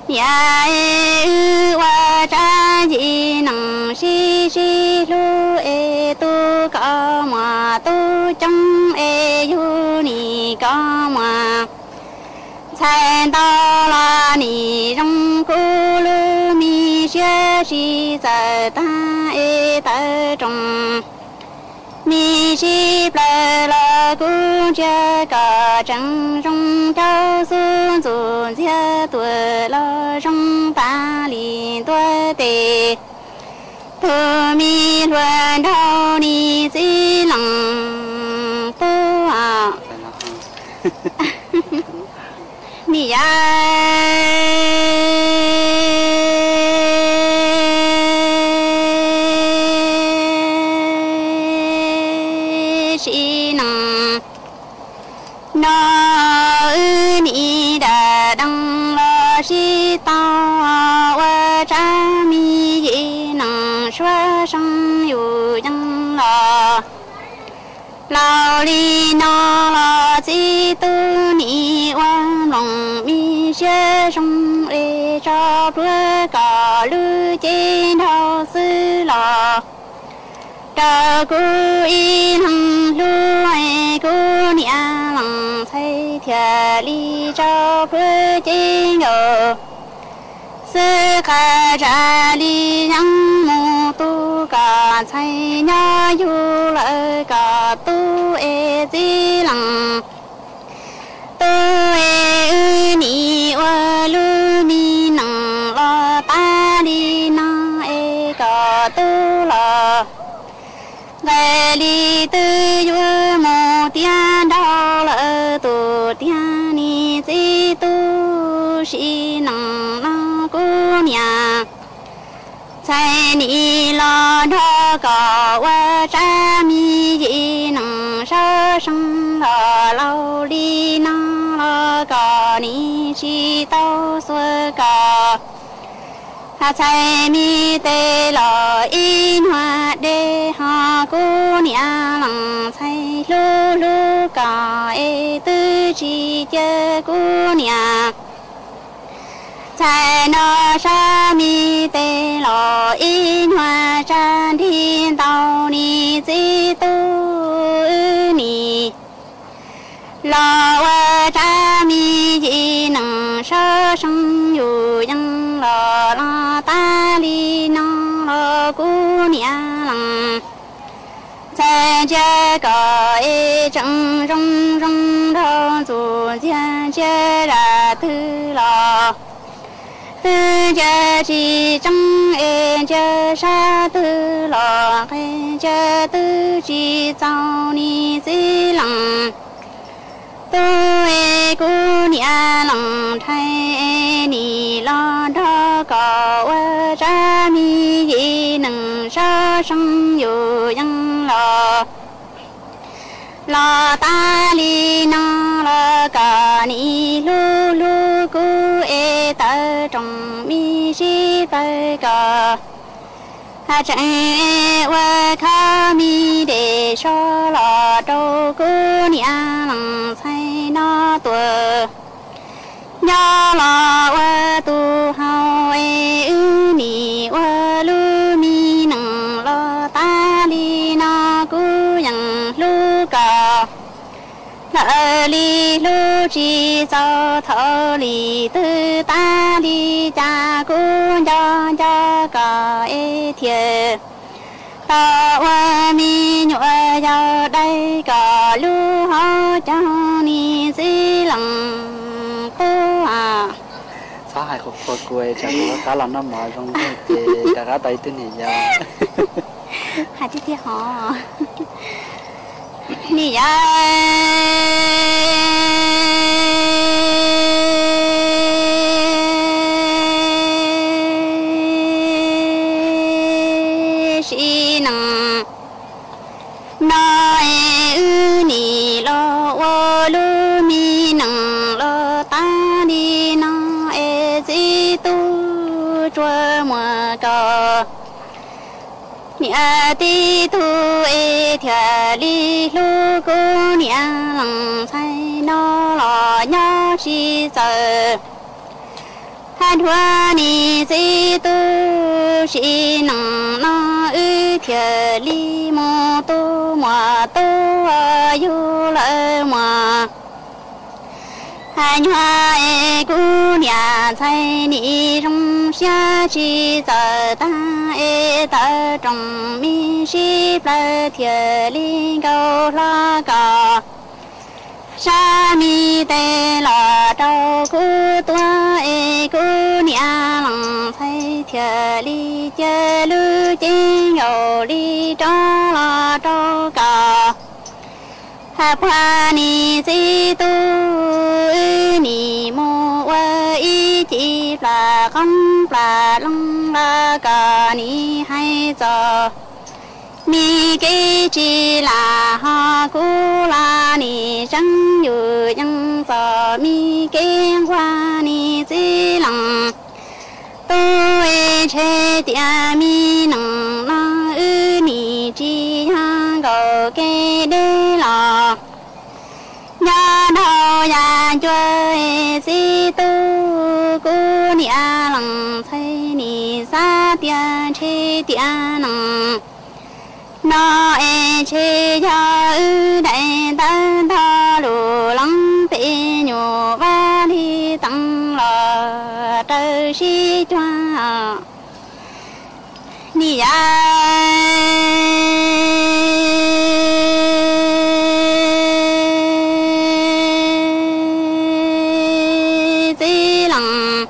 niam es wb ua tsab ncig neej sib sib hlub es tu kom muaj Ê yug ni kov muag ntxhai ntau los ni zoo, kuv lub mi siab sib txawm tag es tawv roos. Mi sib plawg los kuv ntsia kom tseem zoo, cov xub ntxuj ntxiag tuaj los zoo tas li ntuag tes. Tug mi hluas nraug ni txiv leej tub. Ni yog sib neej no, wb ni dam dees los sib tau ua tsab mi yim neeg, suav seej yug yeej los. Laus li no los txiv tub ni ua nploos, mi siab zoo es tso plhuav kom lub cev nraug xwb los rau kuv ib leeg hlub. Kuv niam leej ntxhais thiaj li tso plhuav cev nkaus xwb, qhov tsa li yeej mus tu kom ntxhais nyob yug lawm kom tub es txiv leej tub es wb ni ua lub mi neej los tas li no es kom tub los nqes li twb yuav mus tiav nraug lawm, tus tiag ni txiv tub sib neej no kuv niam ntxhais ni los nrog kom ua tsab mi yim neeg, suav seej los laus li no los kom ni tsis tau xuas kom ntxhais mi tes los ib nyuag deb, ho kuv niam leej ntxhais hlub hlub kom es twb tsis cia kuv niam ntxhais no sab mi tes los ib nyuag tsab nrig ntau ni txiv tub ni los ua tsab mi yim neeg, suav seej yug yeej los los tas li no los kuv niam leej ntxhais ntsia kom es tseem zoo zoo nraug, ntxuj ntxiag ntsia zaj twg los twb ntsia tsis tseeb, es ntsia sab twg los nqes ntsia twb tsis txaus ni txiv leej tub es kuv niam leej ntxhais ni los nrog kom ua tsab mi yim neeg, suav seej yug yeej los los tas li no los kom ni hlub hlub kuv es tawv roos, mi sib txawj kom tseem ua khov mi dej so los rau kuv niam leej ntxhais no tuaj nyob los ua tus hau es wb ni ua lub mi neej los tas li no kuv yeej hlub kom lawv li hlub tsis txaus thaum li twg tas li cas kuv nco nco kom es thiaj tau ua mi nyuam yaus dai kom lub hauv caug ni txiv leej tub. Txhob hais qhuas qhuas kuv, tsam kuv rov qab los noj mov zoo nraug ces rov qab tau ib tug niam yau. Hais tiag tiag hov. Ni yog sib neej no es wb nim los ua lub mi neej los tas li no es txiv tub tsuas muaj koj niam tib tug es thiaj li hlub kuv niam leej ntxhais no los nyob tsis txawj. Nchuav nic txiv tub sim neej no wb thiaj li mus tu muaj tub yug lawm muaj. Nchuav es kuv niam ntxhais nim zoo siab tsis txawj tag es tawv rooj mi sib plawg thiaj li nkaus hlo kom sab mi tes los rau kuv tuav es kuv niam leej ntxhais thiaj li cia lub cev nkaus li rov los rau kom. Has puag nic txiv tub wb nim mus ua ib ci plas qoob plas loo los kom nic hais txog mi kev tsis lam ho kuv los nim seev yus yees txog mi kev nquag nic txiv leej tub es ntshe tias mi neej no wb nim tsis yog nkaus kev deb los nyob dhau yav ncua es txiv tub kuv niam leej ntxhais nim xav tias ntshe tias neej no es ntshe yog wb daim ntawv ntog lus leej pem nyuam vaj li teev los raws sib cuag nic yam txiv leej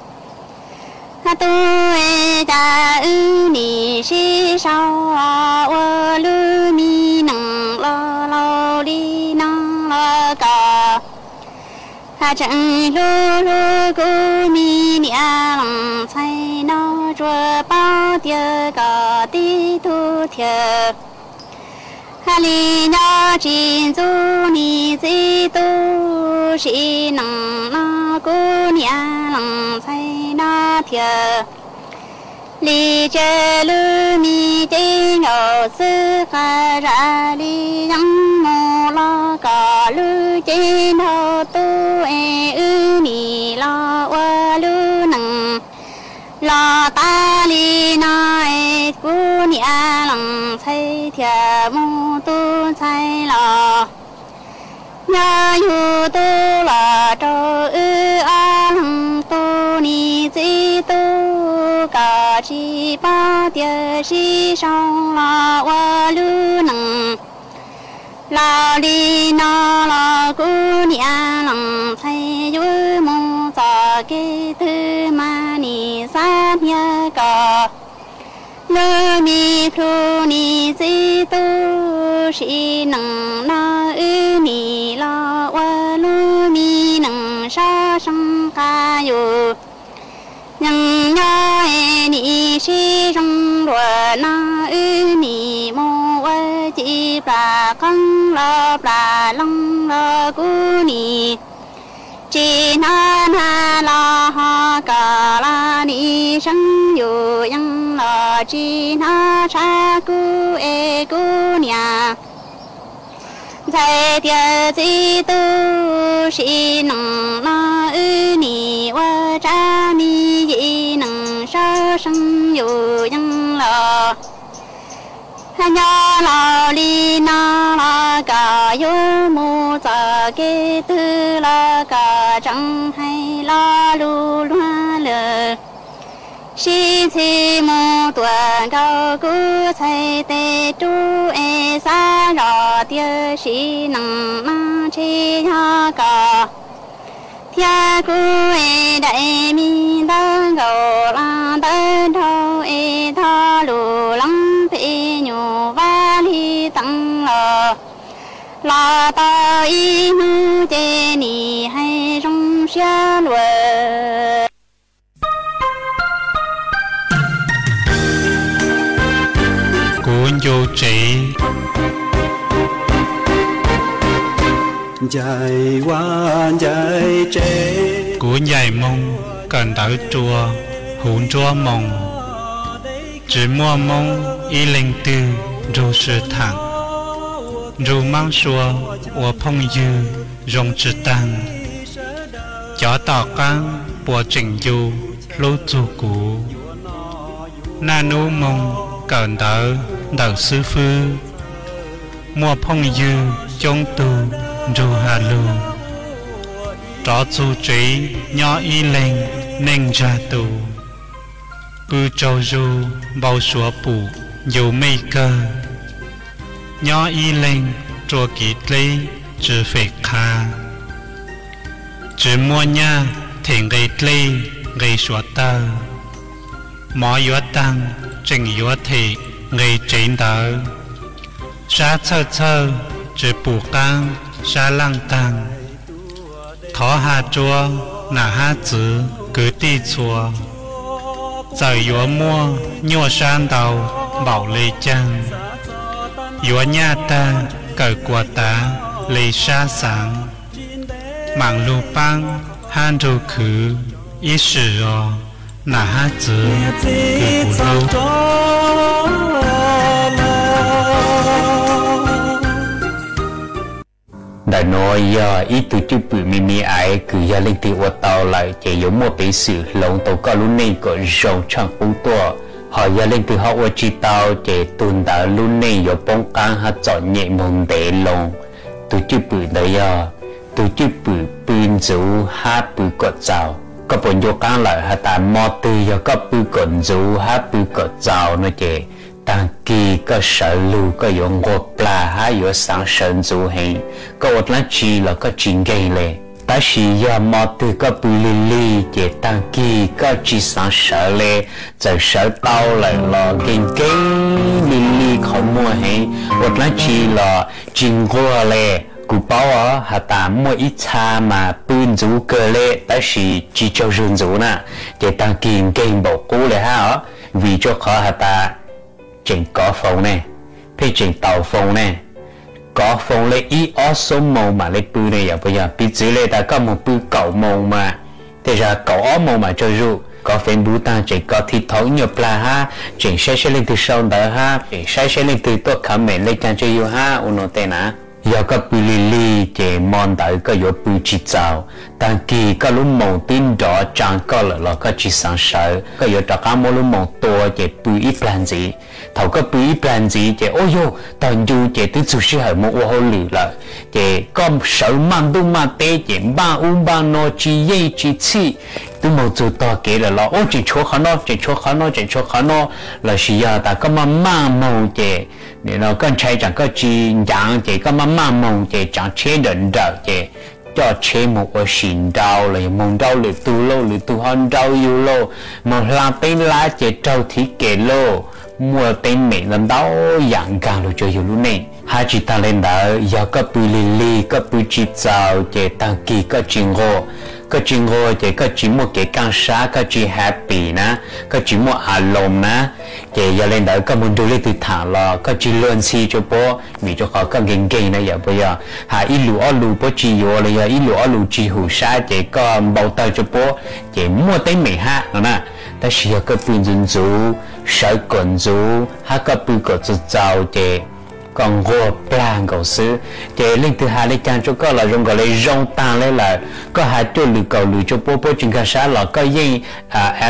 tub es cas wb nim sib sau ua lub mi neej laus laus li no los kom tseem hlub hlub kuv mi niam leej ntxhais no tsuas paub tias kom tib tug thiaj li nyob tsis ntxub nic txiv tub sim neej no kuv niam leej ntxhais no thiaj li cia lub mi cev nkaus xwb qas zam li yeeb mus los kom lub cev nrog tub es wb nim los ua lub neej los tas li no es kuv niam leej ntxhais thiaj mus tu ntxhais los nyob yug tub los rau wb ob leeg tug nic txiv tub kom tsis paub tias sib sau los ua lub neej laus li no los kuv niam leej ntxhais yuav mus txoj kev twg mas nim xav hnia kom lub mi plhu nic txiv tub sim neej no wb nim los ua lub mi neej sab seev qas yus yeej nyob es nim sib zoo luag no wb nim mus ua ci plas qoob los plas loo los kuv nim tsis hnov nag los ho kom los nim seev yus yees los tsis hnov tshab kuv es kuv niam ntxhais tias txiv tub sim neej no wb nim ua tsab mi yim neej sab seev yus yees los nyob laus li no los kom yuav mus txoj kev twg los kom tseem hais lo lus luag lawm. Sib ntxhi mus tuaj nkaus kuv ntxhais tes rub es xav zoj tias sim neej no ntshe yog kom thiab kuv es daim mi ntawv nkaus los ntawv nraug es tog lus leej pem nyuam vaj li teev los los tau ib hnub ces nim hais zoo siab luag. Kuv ncu tsev. Ncaim vaj ncaim tsev. Kuv ncaim moo kawm ntawv rua huv nruab moo. Tsis muaj Moob ib leeg twg nrug sw thaam. Nrug maab sua ua phooj ywg zoo tsi taag. Cov tom qaab puas tseem ncu, lub txug kuv. Naj nub moog kawm ntawv ntawm xwb fwb, muaj phooj ywg coob tug nrug has lug, rov txug tsev nyob ib leeg neej ntsag tu, pw tsaug zug npau suav pum ncu mej kawg, nyob ib leeg rua kev dleb tsi fem qha, tsi muaj nyaj them nqe dlej nqe suav tawg, mov yuav taag tseem yuav them nqe tsev ntawv, sab txhawj txhawj tsi pum qaab sab laaj taag. Thov has rua nam hab txwv kwv tij txhua, txawm yuav muaj nyuaj sab ntau npaum le caag, yuav nyaj taag kawm kuas tav le sab xaav, maam lug paab hab nrug khwv ib sim os, nam hab txwv kws kuv hlub. Ntawm nuav yog ib tug cwj pwm me me aiv kws yog leej twg ua tau lawm ces yuav muaj peev xwm hloov tau koj lub neej kom zoo tshaaj qub tuaj. Hos yog leej twg ho ua tsi tau ces tug ntawd lub neej yuav poob qaab hab txom nyem moog ntev loo. Tug cwj pwm ntawd yog tug cwj pwm pw ntxuv hab pw kom txaus. Koj puas ncu qaab lawm has tas mo twg yog koj pw kom ntxuv hab pw kom txaus no ces taag kis koj sawv lug koj yuav nquag plag hab yuav xaav sawv ntxuv heev. Koj ua dlaab tsi los koj tsi nkeeg le. Tab sis yog mo twg koj pw lig lig ces taag kis koj tsi xaav sawv le. Txawm sawv tau lawm los nkeeg nkeeg lig lig qhov muag heev, ua dlaab tsi los tsi nquag le. Kuv paub os has tas muaj ib txha mas pw ntxuv kawg le tab sis tsi tsaug zug ntxuv na, ces taag kis nkeeg npaum qub le hab os. Vim rua qhov has tas tseem kov foos ne, pheej tseem taus foos ne, kov foos le ib ob xuab moos maam le pw ne, yog puas yog? Piv txwv le tas koj moog pw kaum moos mas, tej zag kaum ob moos maam tsaug zug, kov Facebook taag tseem kov TikTok nyuaj plag hab, tseem saib saib leej twg sau ntawv hab, tseem saib saib leej twg tuaj comment le caag tsua yug hab ua nuav tej na. Yog koj pw lig lig ces mo ntawd koj yuav pw tsi txaus, taag kis koj lub moos twb nrov tsaan koj lawm los koj tsi xaav sawv, koj yuav rov qaab muab lub moos tua ces pw ib plag ntxiv. Thaum koj pw ib plag ntxiv ces ua yog tog ncu ces twb txug sij hawm moog ua hauj lwm lawm, ces koj sawv maj ntuj maj teb ces npaaj ub npaaj no tsi yeej tsi txhij, twb moog txug tog kev lawm los ua tseem tshuav qhov no tseem tshuav qhov no tseem tshuav qhov no, lossis yog tas koj maj maj moog ces nim no koj ntshai tsaam koj tsi ncav ces koj maj maj moog ces tsaav tsheb nrawm nrawm ces coj tsheb moog ua si nrau los yog moog nrau lwm tug lauj, lwm tug ho nrau yug lauj, moog hla teeb lab ces raug thiv kem lauj, muaj teeb meem ntau ntau yaam nkaag lug tsua yug lub neej. Hab tsi taag le ntawd yog koj pw lig lig koj pw tsi txaus ces taag kis koj tsi nquag, koj tsi nquag ces koj tsi muaj kev kaaj sab, koj tsi happy na, koj tsi muaj a loos na, ces yog le ntawd koj moog nrug leej twg thaam los koj tsi luag ntxhi tsua puab vim rua qhov koj nkeeg nkeeg na, yog puas yog? Has ib lus ob lus puab tsi yuav los yog ib lus ob lus tsi hum sab ces koj npau tawg tsua puab, ces muaj teeb meem hab no na. Tab sis yog koj pw ntxuv ntxuv, sawv kom ntxuv hab koj pw kom txaus txaus ces koj nquag plag nkaus xwb. Ces leej twg has le caag tsua koj los zoo nkaus le zoo taag le lawm. Koj has cuaj lwm kaum lwm tsua puab, puab tsi nkaag sab los koj yeej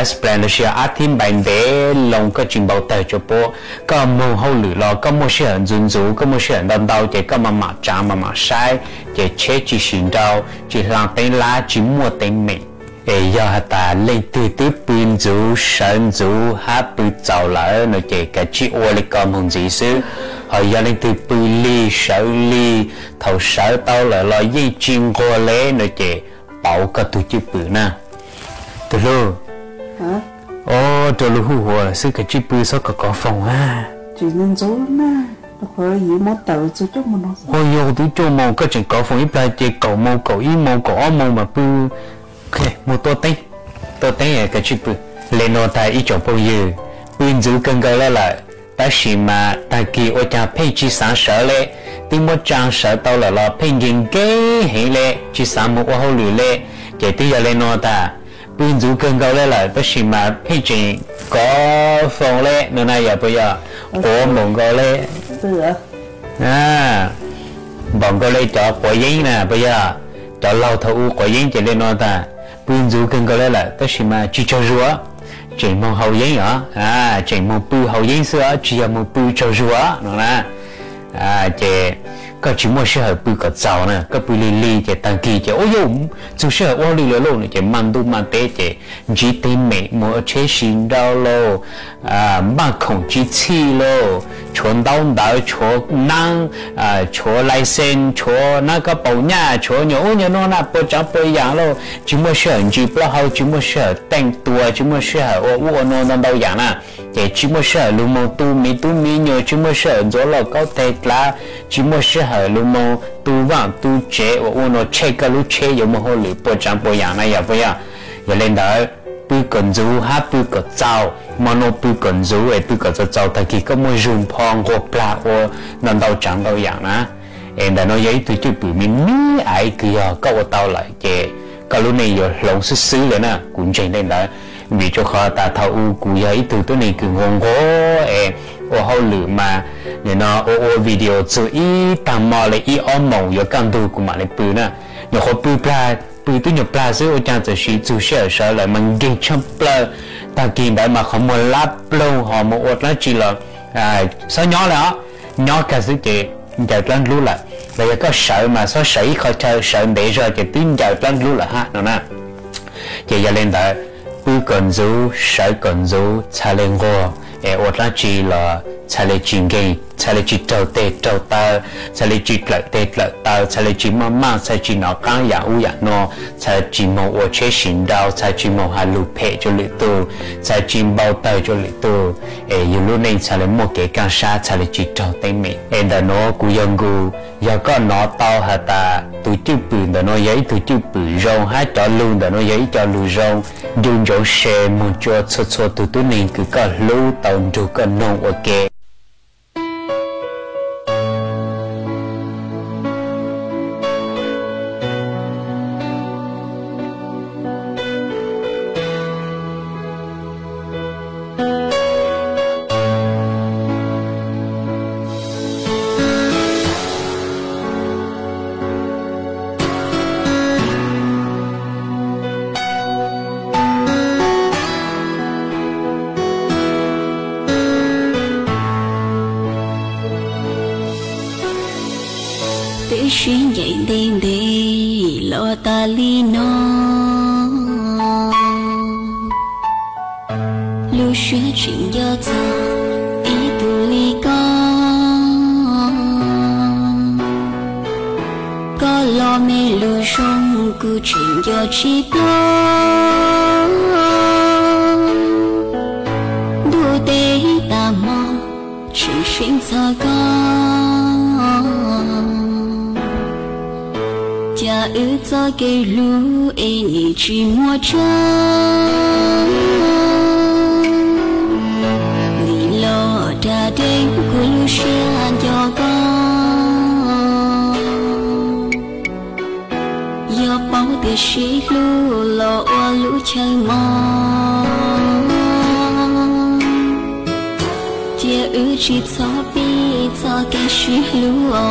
explain lossis yog ab thib npais ntev loo, koj tsi npau tawg tsua puab. Koj moog hauj lwm los koj muaj sij hawm ntxuv ntxuv, koj muaj sij hawm ntau ntau ces koj mam mam tsaav mam mam saib, ces tsheb tsi sim nrau, tsi hla teeb lab, tsi muaj teeb meem. Es yog has tas leej twg twb pw ntxuv sawv ntxuv hab pw txaus lawm no ces kav tsij ua le ko moog ntxiv xwb. Hos yog leej twg pw lig sawv lig, thaum sawv tau lawm los yeej tsi nquag le no ces pauv koj tug cwj pwm na. Tug hlub, o, rua lug huj huam xwb, kav tsij pw, xob kov kov foos hab. Ua yog twb cuaj moos koj tseem kov foos ib plag ces kaum moos, kaum ib moos, kaum ob moos mas pw. Moog tua teeb, tua teeb kav tsij pw. Le nuav tag ib tsoom phooj ywg, pw ntxuv kawg nkaus le lawm, tab sis mas taag kis ua caag pheej tsi xaav sawv le, twb muab tsaa sawv tau lawm los pheej nkeeg nkeeg heev le, tsi xaav moog ua hauj lwm le. Ces twb yog le nuav tag, pw ntxuv kawg nkaus le lawm tab sis mas pheej tseem kov foos le no na, yog puas yog? Quav npaum nkaus le, npaum nkaus le cov quav yeeb na, puas yog? Cov laug thaum u quav yeeb ces le nuav tag, pw ntxuv kawg nkaus le lawm, tab sis mas tsis tsaug zuag, tseem moog haus yeeb os, a, tseem moog pw haus yeeb xwb os, tsis yog moog pw tsaug zuag no na. A, ces koj tsis muaj sij hawm pw kom txaus na, koj pw lig lig ces taag kis ces, ua yuj, txug sij hawm ua hauj lwm lawm lauj, ces maj ntuj maj teb ces ntsib teeb meem, moog ua tsheb sib nrau lauj, a, npaj khoom tsis txhij lauj, tshuav ntaub ntawv, tshuav naab, a, tshuav license, tshuav nab kab paus nyaj, tshuav nyuas ub nyuas nuav na, puas tsaav puas yaam lauj, tsis muaj sij hawm ntsis plaub hau, tsis muaj sij hawm teej tuas, tsis muaj sij hawm ua ub ua nuav ntau ntau yaam na. Ces tsis muaj sij hawm lug moog tu miv tub miv nyuas, tsis muaj sij hawm ntxuav lauj kaub teg dlav, tsis muaj sij hawm lug moog tu vaaj tu tsev ua ub ua nuav, tsheej koj lub tsheb yuav moog hauj lwm puas tsaav puas yaam na, yog puas yog? Yog le ntawd, pw kom ntxuv hab pw kom txaus, mo nuav pw kom ntxuv es pw kom txaus txaus, taag kis koj muaj zug npho nquag plag ua ntau ntau tsaav ntau yaam na. Es ntawm nuav yog ib tug cwj pwm me me aiv, kws yog koj ua tau lawm ces koj lub neej yuav hloov xwb xwb le na, kuv ntseeg le ntawd. Vim rua qhov tas thaum u kuv yog ib tug tuab neeg kws nquag nquag es ua hauj lwm mas, nim no ua ua video txug ib taag mo le ib ob moos yuav kaj ntug kuv mam le pw na. Nyuam qhuav pw plag, pw tub nyuag plag xwb ua caag txawm siv txug sij hawm sawv lawm mas nkeeg tshaaj plawg. Taag kis ntawd mas qhov muag lab ploog ho moog ua dlaab tsi los xob nyob le os, nyob kag xwb ces ncaws dlaab dlub lawm. Los yog koj sawv mas xob sawv ib qho chaw, sawv ntev zog ces twb ncaws dlaab dlub lawm hab no na. Ces yog le ntawd, pw kom ntxuv, sawv kom ntxuv, txhad le nquag, es ua dlaab tsi los txhad le tsis nkeeg, txhad le tsis raug teg raug taw, txhad le tsis dlawm teg dlawm taw, txhad le tsis maj maj, txhad tsis nov qaab yaam ub yaam nuav, txhad tsis moog ua tsheb sim nrau, txhad tsis moog has lug phem rua lwm tug, txhad tsis npau tawg rua lwm tug. Es yug lub neej txhad le muaj kev kaaj sab, txhad le tsis raug teeb meem. Es ntawm nuav kuv yog nkaus, yog koj nov tau has tas tug cwj pwm ntawm nuav yog ib tug cwj pwm zoo hab cov lug ntawm nuav yog ib co lug zoo, ncu ntsoov share moog tsua txhua txhua tug tuab neeg kws koj hlub tau nrug koj noog ua ke. Twb sib ncaim ntev ntev los tas li no, lub siab tseem nco txog ib tug li koj. Koj los me lug zoo kuv tseem nco tsis tau. Ntuj teb tag hmo tseem seev txog koj. Ca wb txoj kev hlub es nim tsis muaj tsaug. Nim los dag deev kuv lub siab nco koj. Yog paub tias sib hlub los ua lub chaw mog, cia wb tsis txhob pib txoj kev sib hlub os.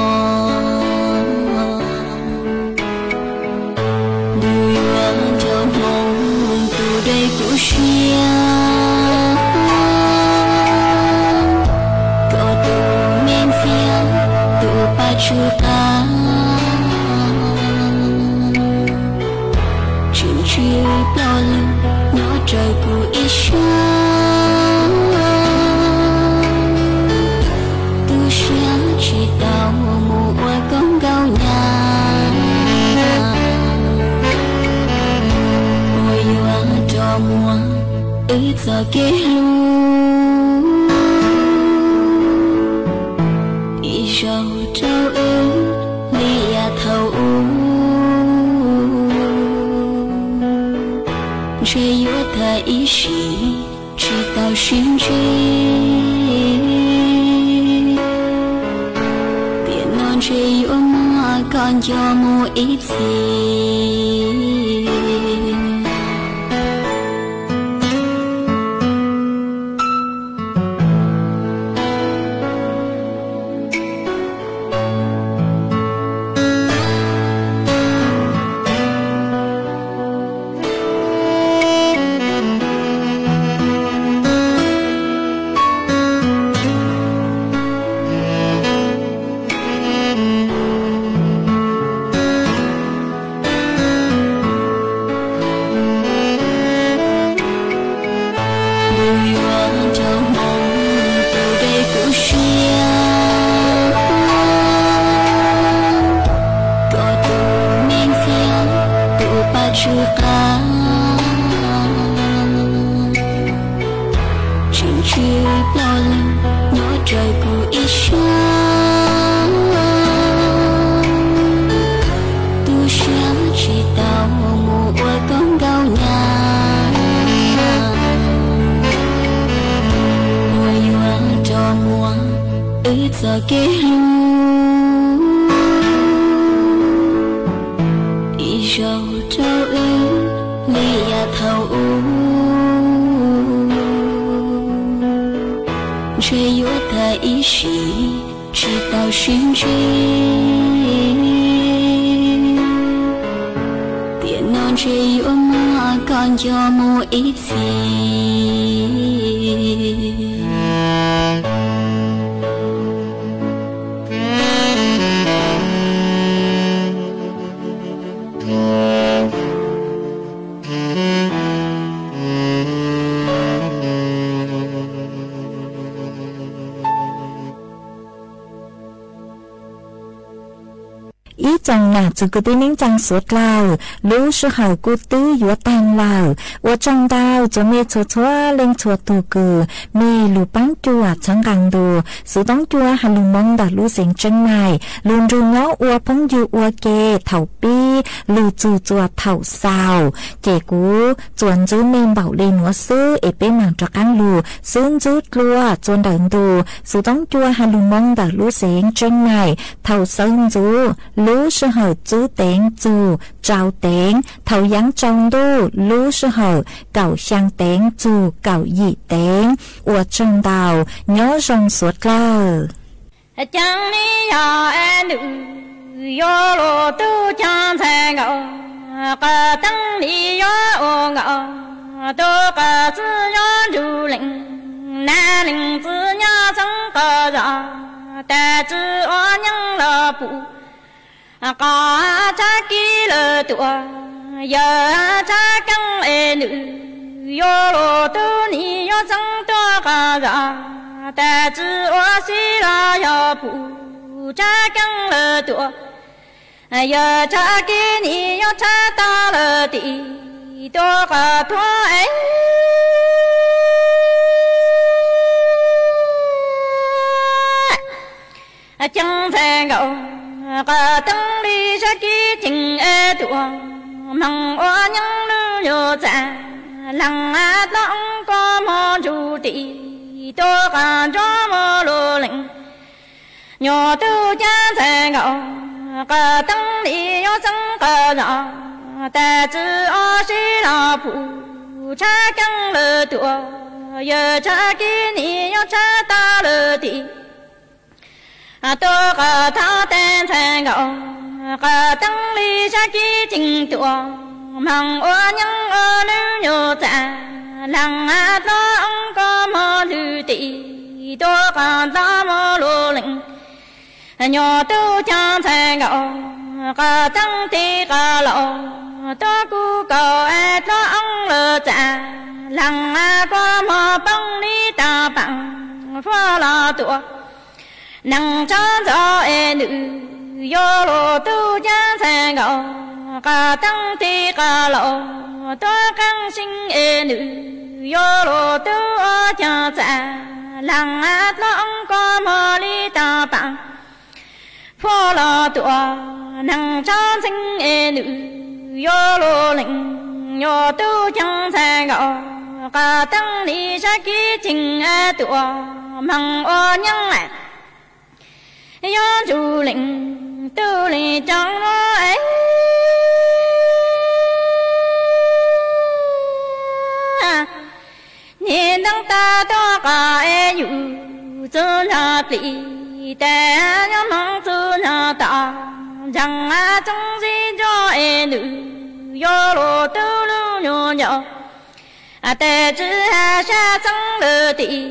Ntuj yuav nco hmoov tus dai kuv siab, koj tus me ntxhiab tus paj tsw qab. Tseem tsw ploj lug nyob raws kuv ib sab, tu siab tsis tau mus ua koob nkauj nyab. Uas yuav rov muab wb txoj kev hlub ib zaug rau wb li yam thaum ub, ntshe yuav tag ib sim tsis tau sib ntsib. Tiam no ntshe yuav muab koj nco mus ib txhis. ကီုတုမ့ၢ်ဆၢ တုပာ်စူၣ်ဃာ် ဆ့ၣ်ဆ့ၣ်ပျီလၢ ညီတၢ်ကူၣ်အ့ၣ်ဆၢ တူၢ်ဆၢဆ့ၣ်တၢ်မိၢ်အိၣ်ကီၢ်ကီၢ်ညါ မိၢ်ယွၤတီမိၢ် အုၣ်သီၣ်က့ၤလူ အံၤယီၤထီၣ်အုၣ် လၢယၤထီၣ်အုၣ် ဆၢယွၤတၢ်အ့ၣ်ဆံး ဆံးတၢ်ဆံးဆံး တ့ၢ်နီၢ်ဆၢယွၤမၤကီၢ်ကၠီမိၢ်အ့ၣ်ဆံး အံၤ စီၤနၢ် သူၣ်ကုတံၢ် နံၣ် စၢင် သူးကျၢၢ် လူစၢဃၢ်ကူၣ်တုၤယွၤတၢ်လၢ် အိၣ်တၢ်ဒၢ စီၤမ့ၢ်ဆိး ဆိးလ့ၣ် ဆိးတူၢ်ကုၢ် မ့ၢ်လူၤပၢၢ်ကွၢ် ဆၢကတီၢ် သူတၢ်ကွၢ် ဟးလူၤမီၢ်ဒၣ်လူစ့ၣ် ကၠ့ၣ်မၢၣ် လူၤဒုးညီအိၣ်ဖုံယုၢ်အိၣ်က့ၤ ထီၣ်ပံ လူၤသူၣ်ကွၢ်ထီၣ်စၢ် ကဲးကူ စီၤနၢ် မ့ၢ်ဘၣ်လ့ၣ်နီၢ်စု အ့ၣ် ပ့မၢၣ် တြီ ကၣ်လူၢ် စုနၢ် သူးကျၢၢ် စီၤဒၢၣ်တူၢ် သူတၢ်ကွၢ် ဟးလူၤမီၢ်ဒၣ်လူစ့ၣ် ကၠ့ၣ်မၢၣ် ထီၣ်စၢ်နၢ် လူစၢဃၢ် သူးတ့ၣ် သူၣ် ကၠီတ့ၣ် ထီၣ်ယၣ် ကၠီဒူၣ် လူစၢဃၢ် ကၠီသၢတ့ၣ် သူၣ် ကၠီယဲၢ်တ့ၣ် အိၣ်တၢ်ဒၢ ညီ စီၤ သူးကျၢၢ် ကၠီနံၣ်ယီၤအဲၣ်နုၢ် ယိၤလိာ်တူၢ် ကၠီဆဲးကီး ကတၢၢ်လံယွၤအိၣ်ကီး တူၢ်ကၢ်စုယွၤဒူလ့ၣ် နၢ်လ့ၣ်စုညါ စၢကီးယီၤ တၢ်စုအီၤညါလီၤပူၤ ကီးဆၢက့ၤလၢတူၢ် ယဆၢကၢၣ်အဲၣ်နုၢ် ယိၤလိာ်တူၢ်နံၣ် ယွၤစၢတူၢ်ကီးယီၤ တၢ်စုအီၤစံလီၤယီၤပူၤ ဆၢကၢၣ်လၢတူၢ် ယဆၢက့ၤနံၣ် ယွၤဆၢတၢ်လၢတံၢ် တူၢ်ကီးထီၣ်အဲၣ် ကၠီဆဲးကီး ကတၢၢ်လံဆၢက့ၤကၠ့ၣ်အဲၣ်တူၢ် မၢင်အီၤညါလူယိၤစၢ် လၢ်အတၢ်အီၣ်ကီၢ်မီၢ်ဒူတံၢ် တူၢ်ကၢ်ကၠီမီၢ်လိၤလ့ၣ် ညီတူၢ်ကၠီဆဲးကီး ကတၢၢ်လံယွၤစၢကီးယီၤ တၢ်စုအီၤစံလီၤပူၤ ဆၢကၢၣ်လၢတူၢ် ယဆၢက့ၤနံၣ် ယွၤဆၢတၢ်လၢတံၢ် တူၢ်ကၢ်ထီၣ်တ့ၣ်ဆဲးကီး ကတၢၢ်လံဆၢက့ၤကၠ့ၣ်တူၢ် မၢင်အီၤညါအီၤလူယိၤစၢ် လၢ်အတၢ်အီၣ်ကီၢ်မီၢ်ဒူတံၢ် တူၢ်ကၢ်တၢ်မီၢ်လိၤလ့ၣ် ညီတူၢ်ကၠီဆဲးကီး ကတၢၢ်တံၢ်ကီးလီၤ တူၢ်ကူကီးအဲၣ်တၢ်အီၣ်လၢစၢ် လၢ်အကီၢ်မီၢ်ပီၣ်လံတၢ်ပၢ် ဖှီၣ်လီၤတူၢ် နၢ်ကၠီစီၤအဲၣ်နုၢ် ယိၤလိာ်တူၢ်ကၠီဆဲးကီး ကတၢၢ်တံၢ်ကီးလီၤ တူၢ်ကၠီဆံအဲၣ်နုၢ် ယိၤလိာ်တူၢ်အီၤကၠီစၢ် လၢ်အတၢ်အီၣ်ကီၢ်မီၢ်လံတၢ်ပၢ် ဖှီၣ်လီၤတူၢ် နၢ်ကၠီဆံအဲၣ်နုၢ် ယိၤလိၤလ့ၣ် ညီတူၢ်ကၠီဆဲးကီး ကတၢၢ်လံဆၢက့ၤကၠ့ၣ်အဲၣ်တူၢ် မၢင်အီၤညါ ယိၤဒူလ့ၣ် တူၢ်လ့ၣ်ကၠီလီၤအဲၣ် န့ၣ် နၢ်တၢ်တူၢ်ကၢ်အဲၣ်ယုၢ် စုညါပျံၤ တဲညီမီၢ်စုညါတၢ် ယၢ်အကၠီစံကၠီအဲၣ်နုၢ် ယိၤလိာ်တူၢ်လူညိၣ်ညီၣ် အတဲစုဟဲဆှၢစၢ်လၢတံၢ်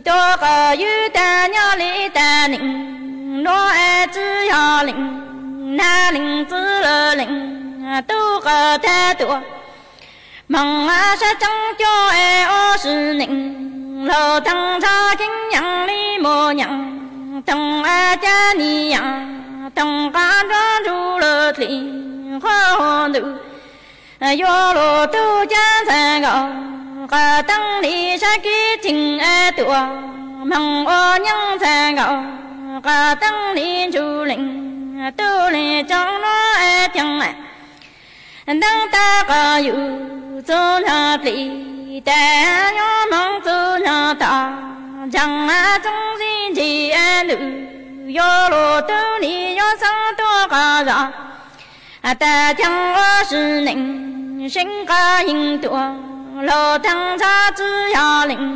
တူၢ်ကၢ်ယုၢ်တၢ်ညီလံတၢ်နံၣ် နီၢ်အဲၣ်စုယီၤလ့ၣ် နၢ်လ့ၣ်စုလၢလ့ၣ် တူၢ်ကၢ်ထဲတူၢ် မၢ်အဆၢကၠီအဲၣ်အီၤစုန့ၣ် လီၤထၢၣ်ဆၢက့ၤညါလံ မော်ညံ တံၢ်အတၢ်နံၣ်ယၢ် တံၢ်ကါဒွံၣ်ဒူလၢသ့ၣ် ဃိုတူၢ် ယိလိာ်တူၢ်ကၢ်သၢၣ်ဂီၤ ကတံၢ်လံၣ်သက့တံၢ်အဲတူၢ် မုၢ်အိၣ်ညံသၢၣ်ဂီၤ ကတံၢ်လံၣ်ထူလ့ၣ် တူၢ်လံၣ်ကၠီၣ်နီအဲတံၢ် ဒံၣ်တၢ်ကယူၢ် သူၣ်ညါပျံၤ တဲညိၣ်မုၢ်သူၣ်ညါတၢ် ကၠၢင်ႇအတုံးစံၣ်ကံအဲနုၢ် ယိလိာ်တူၢ်လံၣ်ယိၣ်စၢ်တူၢ်ကယၤ အတၢ်ကၠၢင်ၣ်အိၣ်စုနံၣ် ရှ့ကယံၤတူၢ် လီၤတၢ်သၣ်စုယၤလ့ၣ်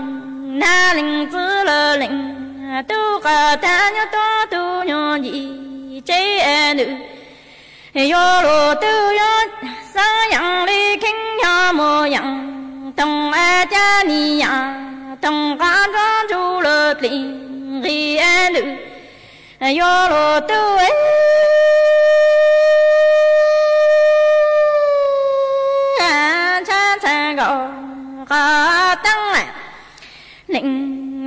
နၢ်လ့ၣ်စုလၢလ့ၣ် တူၢ်ကတၢၢ်ညိၣ်တူၢ်တူၢ်ညိၣ်ယံၤ က့အဲနုၢ် ယိလိာ်တူၢ်ယိၣ်စၢ်ယၢင်လံၣ် ခ့ၣ်ညါမိၢ်ယၢင် တံၢ်အဲတၢ်နံၣ်ယၢ် တံၢ်ကါဒွံၣ်ဒူလၢပျံၤ ဂံၢ်အဲဒုး ယိလိာ်တူၢ်အဲ ဆၢဆၢဂီၤ ကတံၢ်လဲၣ် လ့ၣ်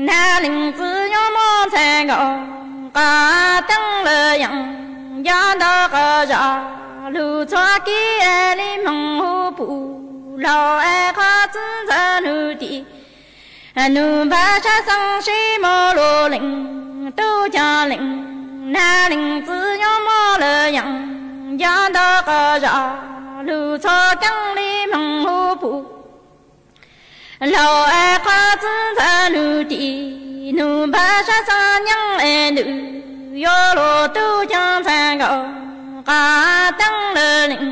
နၢ်လ့ၣ်စုညိၣ်မိၢ်ဆဲးဂီၤ ကတံၢ်လၢယင် ယၤဒီးကယၤ လူၤသွဲကံအဲလံမုၢ်ဟူပူၤ လီၤအဲခီၣ်စုသၢနုတံၢ် နုၢ်ဘၣ်ဆၣ်သၣ်ရှံမိၢ်လိၤလ့ၣ် တူၢ်ကၢ်လ့ၣ် နၢ်လ့ၣ်စုညိၣ်မိၢ်လၢယင် ယၤဒီးကယၤ လူၤသွဲကံလံမုၢ်ဟူပူၤ လီၤအဲခီၣ်စုသၢနုတံၢ် နုၢ်ဘၣ်ဆၣ်သၣ်ညၣ်အဲဒုး ယိလိာ်တူၢ်ကၢ်ဆဲးဂီၤ ကတံၢ်လၢလ့ၣ်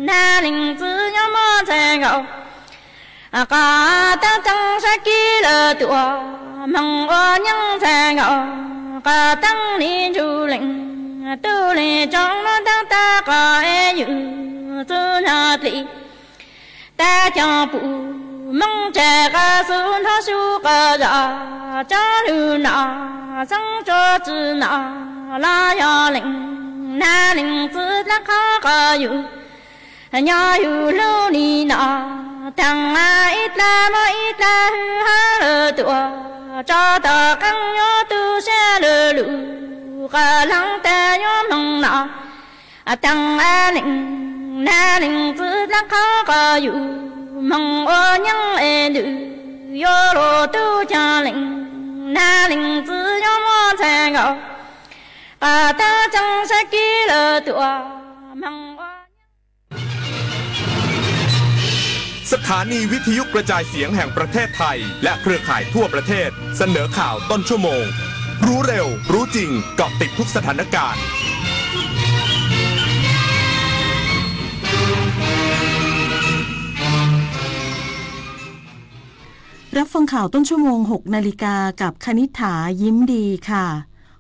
နၢ်လ့ၣ်စုညိၣ်မိၢ်ဆဲးဂီၤ ကတံၢ်တံၢ်ဆၢကံလၢတူၢ် မုၢ်အိၣ်ညၣ်ဆဲးဂီၤ ကတံၢ်လံထူလ့ၣ် တူၢ်လံကၠီၣ်နီၣ်တၢ်တၢ်ကီအဲယုၢ် သူၣ်ညါပျံၤ တၢ်ကၠီၣ်ပူၤ မုၢ်ကဲကၤသူၣ်ထီၣ်ဆူကယၤ ကၠီၣ်လူၤနၤ သၣ်ကၠီၣ်စုနၤ လါယၤလ့ၣ် နၢ်လ့ၣ်စုတၢ်ခီၣ်ကယူၢ် ညါယူၢ်လူလံနၤ တၢ်အံၤတၢ်မၤအံၤတၢ်ဟုၣ်ဟါလၢတူၢ် ကၠီၣ်တၢ်ကံၣ်ယိၣ်တူၢ်ဆဲးလၢလူၢ် ကလၢၢ်တဲယိၣ်မုၢ်နၤ အတၢ်အလ့ၣ် နၢ်လ့ၣ်စုတၢ်ခီၣ်ကယူၢ် မုၢ်အိၣ်ညၣ်အဲဒုး ယိလိာ်တူၢ်ကၢ်လ့ၣ် နၢ်လ့ၣ်စုညိၣ်မိၢ်ဆဲးဂီၤ ကတံၢ်တံၢ်ဆၢကံလၢတူၢ် မုၢ်အိၣ် สถานีวิทยุกระจายเสียงแห่งประเทศไทย และเครือข่ายทั่วประเทศ เสนอข่าวต้นชั่วโมง รู้เร็ว รู้จริง เกาะติดทุกสถานการณ์ รับฟังข่าวต้นชั่วโมง หกนาฬิกา กับคณิษฐา ยิ้มดีค่ะ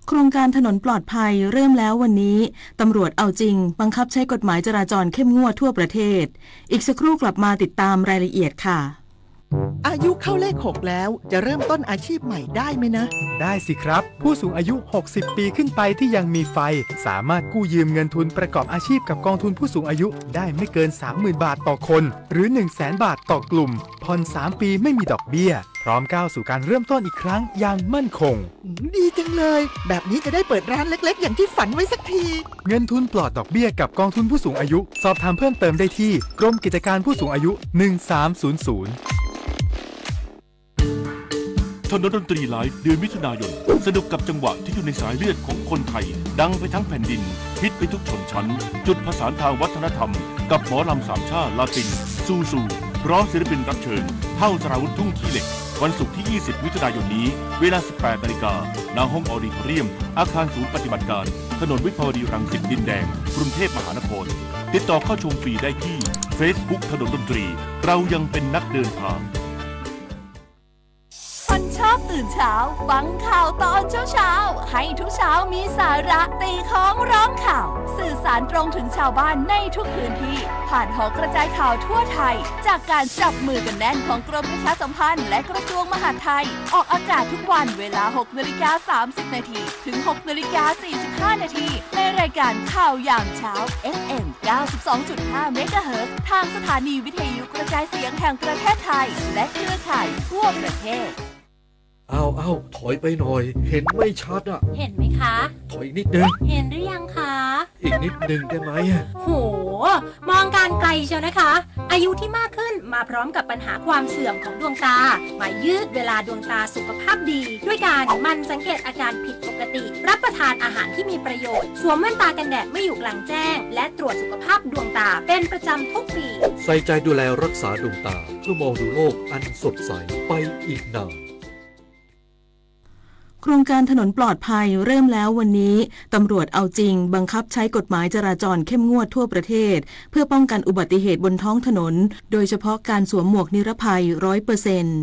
โครงการถนนปลอดภัยเริ่มแล้ววันนี้ ตำรวจเอาจริง บังคับใช้กฎหมายจราจรเข้มงวดทั่วประเทศ อีกสักครู่กลับมาติดตามรายละเอียดค่ะ อายุเข้าเลขหกแล้ว จะเริ่มต้นอาชีพใหม่ได้ไหมนะ ได้สิครับ ผู้สูงอายุ หกสิบ ปีขึ้นไปที่ยังมีไฟ สามารถกู้ยืมเงินทุนประกอบอาชีพกับกองทุนผู้สูงอายุได้ไม่เกิน สามหมื่น บาทต่อคน หรือ หนึ่งแสน บาทต่อกลุ่ม ผ่อน สาม ปีไม่มีดอกเบี้ย พร้อมก้าวสู่การเริ่มต้นอีกครั้งอย่างมั่นคง อืม ดีจังเลย แบบนี้จะได้เปิดร้านเล็กๆ อย่างที่ฝันไว้สักที เงินทุนปลอดดอกเบี้ยกับกองทุนผู้สูงอายุ สอบถามเพิ่มเติมได้ที่กรมกิจการผู้สูงอายุ หนึ่งสามศูนย์ศูนย์ ถนนดนตรีไลฟ์ เดือนมิถุนายน สนุกกับจังหวะที่อยู่ในสายเลือดของคนไทย ดังไปทั้งแผ่นดิน ฮิตไปทุกชนชั้น จุดผสานทางวัฒนธรรม กับหมอลำสามชาติลาติน ซูซู พร้อมศิลปินรับเชิญ เท่า สราวุธ ทุ่งขี้เหล็ก วันศุกร์ที่ ยี่สิบ มิถุนายนนี้ เวลา สิบแปดนาฬิกา ณ ห้องออดิโทเรียม อาคารศูนย์ปฏิบัติการ ถนนวิภาวดีรังสิตดินแดง กรุงเทพมหานคร ติดต่อเข้าชมฟรีได้ที่ เฟซบุ๊ก ถนนดนตรี เรายังเป็นนักเดินทาง คนชอบตื่นเช้า ฟังข่าวตอนเช้าๆ ให้ทุกเช้ามีสาระ ตีค้องร้องข่าว สื่อสารตรงถึงชาวบ้านในทุกพื้นที่ ผ่านหอกระจายข่าวทั่วไทย จากการจับมือกันแน่นของกรมประชาสัมพันธ์และกระทรวงมหาดไทย ออกอากาศทุกวันเวลา หกนาฬิกา สามสิบนาที ถึง หกนาฬิกา สี่สิบห้านาที ในรายการข่าวยามเช้า เอฟเอ็ม เก้าสิบสองจุดห้า เมกะเฮิรตซ์ ทางสถานีวิทยุกระจายเสียงแห่งประเทศไทย และเครือข่ายทั่วประเทศ เอา เอา ถอยไปหน่อย เห็นไม่ชัดอะ เห็นไหมคะ ถอยอีกนิดนึง เห็นหรือยังคะ อีกนิดนึงได้ไหมอะ โห มองการไกลเชียวนะคะ อายุที่มากขึ้นมาพร้อมกับปัญหาความเสื่อมของดวงตา มายืดเวลาดวงตาสุขภาพดี ด้วยการหมั่นสังเกตอาการผิดปกติ รับประทานอาหารที่มีประโยชน์ สวมแว่นตากันแดดเมื่ออยู่กลางแจ้ง และตรวจสุขภาพดวงตาเป็นประจำทุกปี ใส่ใจดูแลรักษาดวงตา เพื่อมองดูโลกอันสดใสไปอีกนาน โครงการถนนปลอดภัยเริ่มแล้ววันนี้ ตำรวจเอาจริง บังคับใช้กฎหมายจราจรเข้มงวดทั่วประเทศ เพื่อป้องกันอุบัติเหตุบนท้องถนน โดยเฉพาะการสวมหมวกนิรภัย ร้อยเปอร์เซ็นต์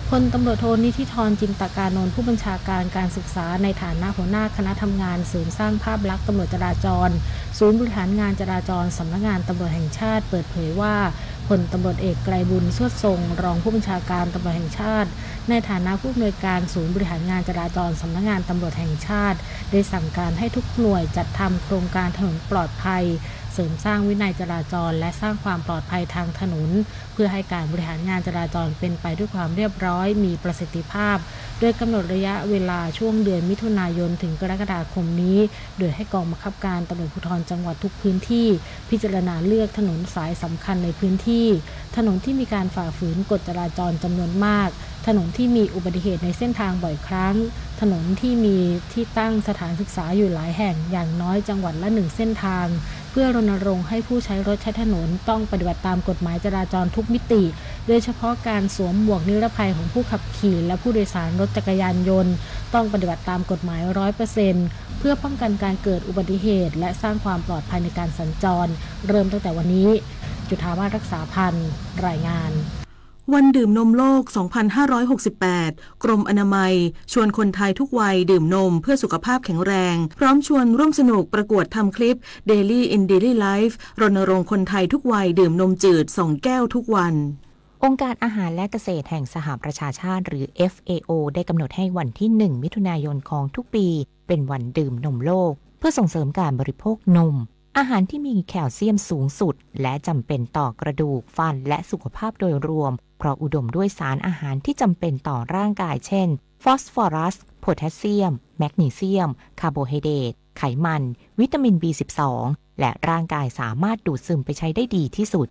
พลตำรวจโท นิธิธร จินตกานนท์ ผู้บัญชาการการศึกษา ในฐานะหัวหน้าคณะทำงานเสริมสร้างภาพลักษณ์ตำรวจจราจร ศูนย์บริหารงานจราจร สำนักงานตำรวจแห่งชาติ เปิดเผยว่า พลตำรวจเอก ไกรบุญ สวดทรง รองผู้บัญชาการตำรวจแห่งชาติ ในฐานะผู้อำนวยการศูนย์บริหารงานจราจร สำนักงานตำรวจแห่งชาติ ได้สั่งการให้ทุกหน่วยจัดทำโครงการถนนปลอดภัย เสริมสร้างวินัยจราจร และสร้างความปลอดภัยทางถนน เพื่อให้การบริหารงานจราจรเป็นไปด้วยความเรียบร้อย มีประสิทธิภาพ โดยกำหนดระยะเวลาช่วงเดือนมิถุนายนถึงกรกฎาคมนี้ โดยให้กองบังคับการตำรวจภูธรจังหวัดทุกพื้นที่ พิจารณาเลือกถนนสายสำคัญในพื้นที่ ถนนที่มีการฝ่าฝืนกฎจราจรจำนวนมาก ถนนที่มีอุบัติเหตุในเส้นทางบ่อยครั้ง ถนนที่มีที่ตั้งสถานศึกษาอยู่หลายแห่ง อย่างน้อยจังหวัดละหนึ่งเส้นทาง เพื่อรณรงค์ให้ผู้ใช้รถใช้ถนนต้องปฏิบัติตามกฎหมายจราจรทุกมิติ โดยเฉพาะการสวมหมวกนิรภัยของผู้ขับขี่ และผู้โดยสารรถจักรยานยนต์ ต้องปฏิบัติตามกฎหมาย ร้อยเปอร์เซ็นต์ เพื่อป้องกันการเกิดอุบัติเหตุ และสร้างความปลอดภัยในการสัญจร เริ่มตั้งแต่วันนี้ จุฑามาศ รักษาพันธ์ รายงาน วันดื่มนมโลก สองพันห้าร้อยหกสิบแปด กรมอนามัย ชวนคนไทยทุกวัยดื่มนมเพื่อสุขภาพแข็งแรง พร้อมชวนร่วมสนุกประกวดทำคลิป Daily in Daily Life รณรงค์คนไทยทุกวัยดื่มนมจืดสองแก้วทุกวัน องค์การอาหารและเกษตรแห่งสหประชาชาติ หรือ เอฟเอโอ ได้กำหนดให้วันที่หนึ่งมิถุนายนของทุกปี เป็นวันดื่มนมโลก เพื่อส่งเสริมการบริโภคนม อาหารที่มีแคลเซียมสูงสุด และจำเป็นต่อกระดูก ฟัน และสุขภาพโดยรวม เพราะอุดมด้วยสารอาหารที่จำเป็นต่อร่างกาย เช่น ฟอสฟอรัส โพแทสเซียม แมกนีเซียม คาร์โบไฮเดรต ไขมัน วิตามิน บีสิบสอง และร่างกายสามารถดูดซึมไปใช้ได้ดีที่สุด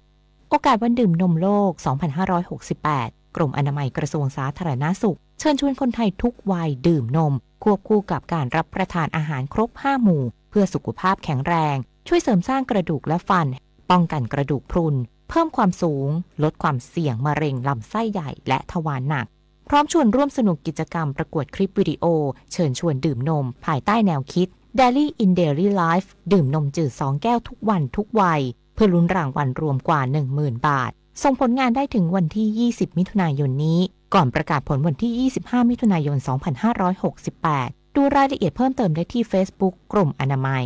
โอกาสวันดื่มนมโลก สองพันห้าร้อยหกสิบแปด กรมอนามัยกระทรวงสาธารณสุข เชิญชวนคนไทยทุกวัยดื่มนม ควบคู่กับการรับประทานอาหารครบห้าหมู่ เพื่อสุขภาพแข็งแรง ช่วยเสริมสร้างกระดูกและฟัน ป้องกันกระดูกพรุน เพิ่มความสูง ลดความเสี่ยงมะเร็งลำไส้ใหญ่ และทวารหนัก พร้อมชวนร่วมสนุกกิจกรรมประกวดคลิปวิดีโอ เชิญชวนดื่มนม ภายใต้แนวคิด Daily in Daily Life ดื่มนมจืดสองแก้วทุกวันทุกวัย เพื่อลุ้นรางวัลรวมกว่าหนึ่งหมื่นบาท ส่งผลงานได้ถึงวันที่ยี่สิบมิถุนายนนี้ ก่อนประกาศผลวันที่ยี่สิบห้ามิถุนายนสองพันห้าร้อยหกสิบแปด ดูรายละเอียดเพิ่มเติมได้ที่เฟซบุ๊กกรมอนามัย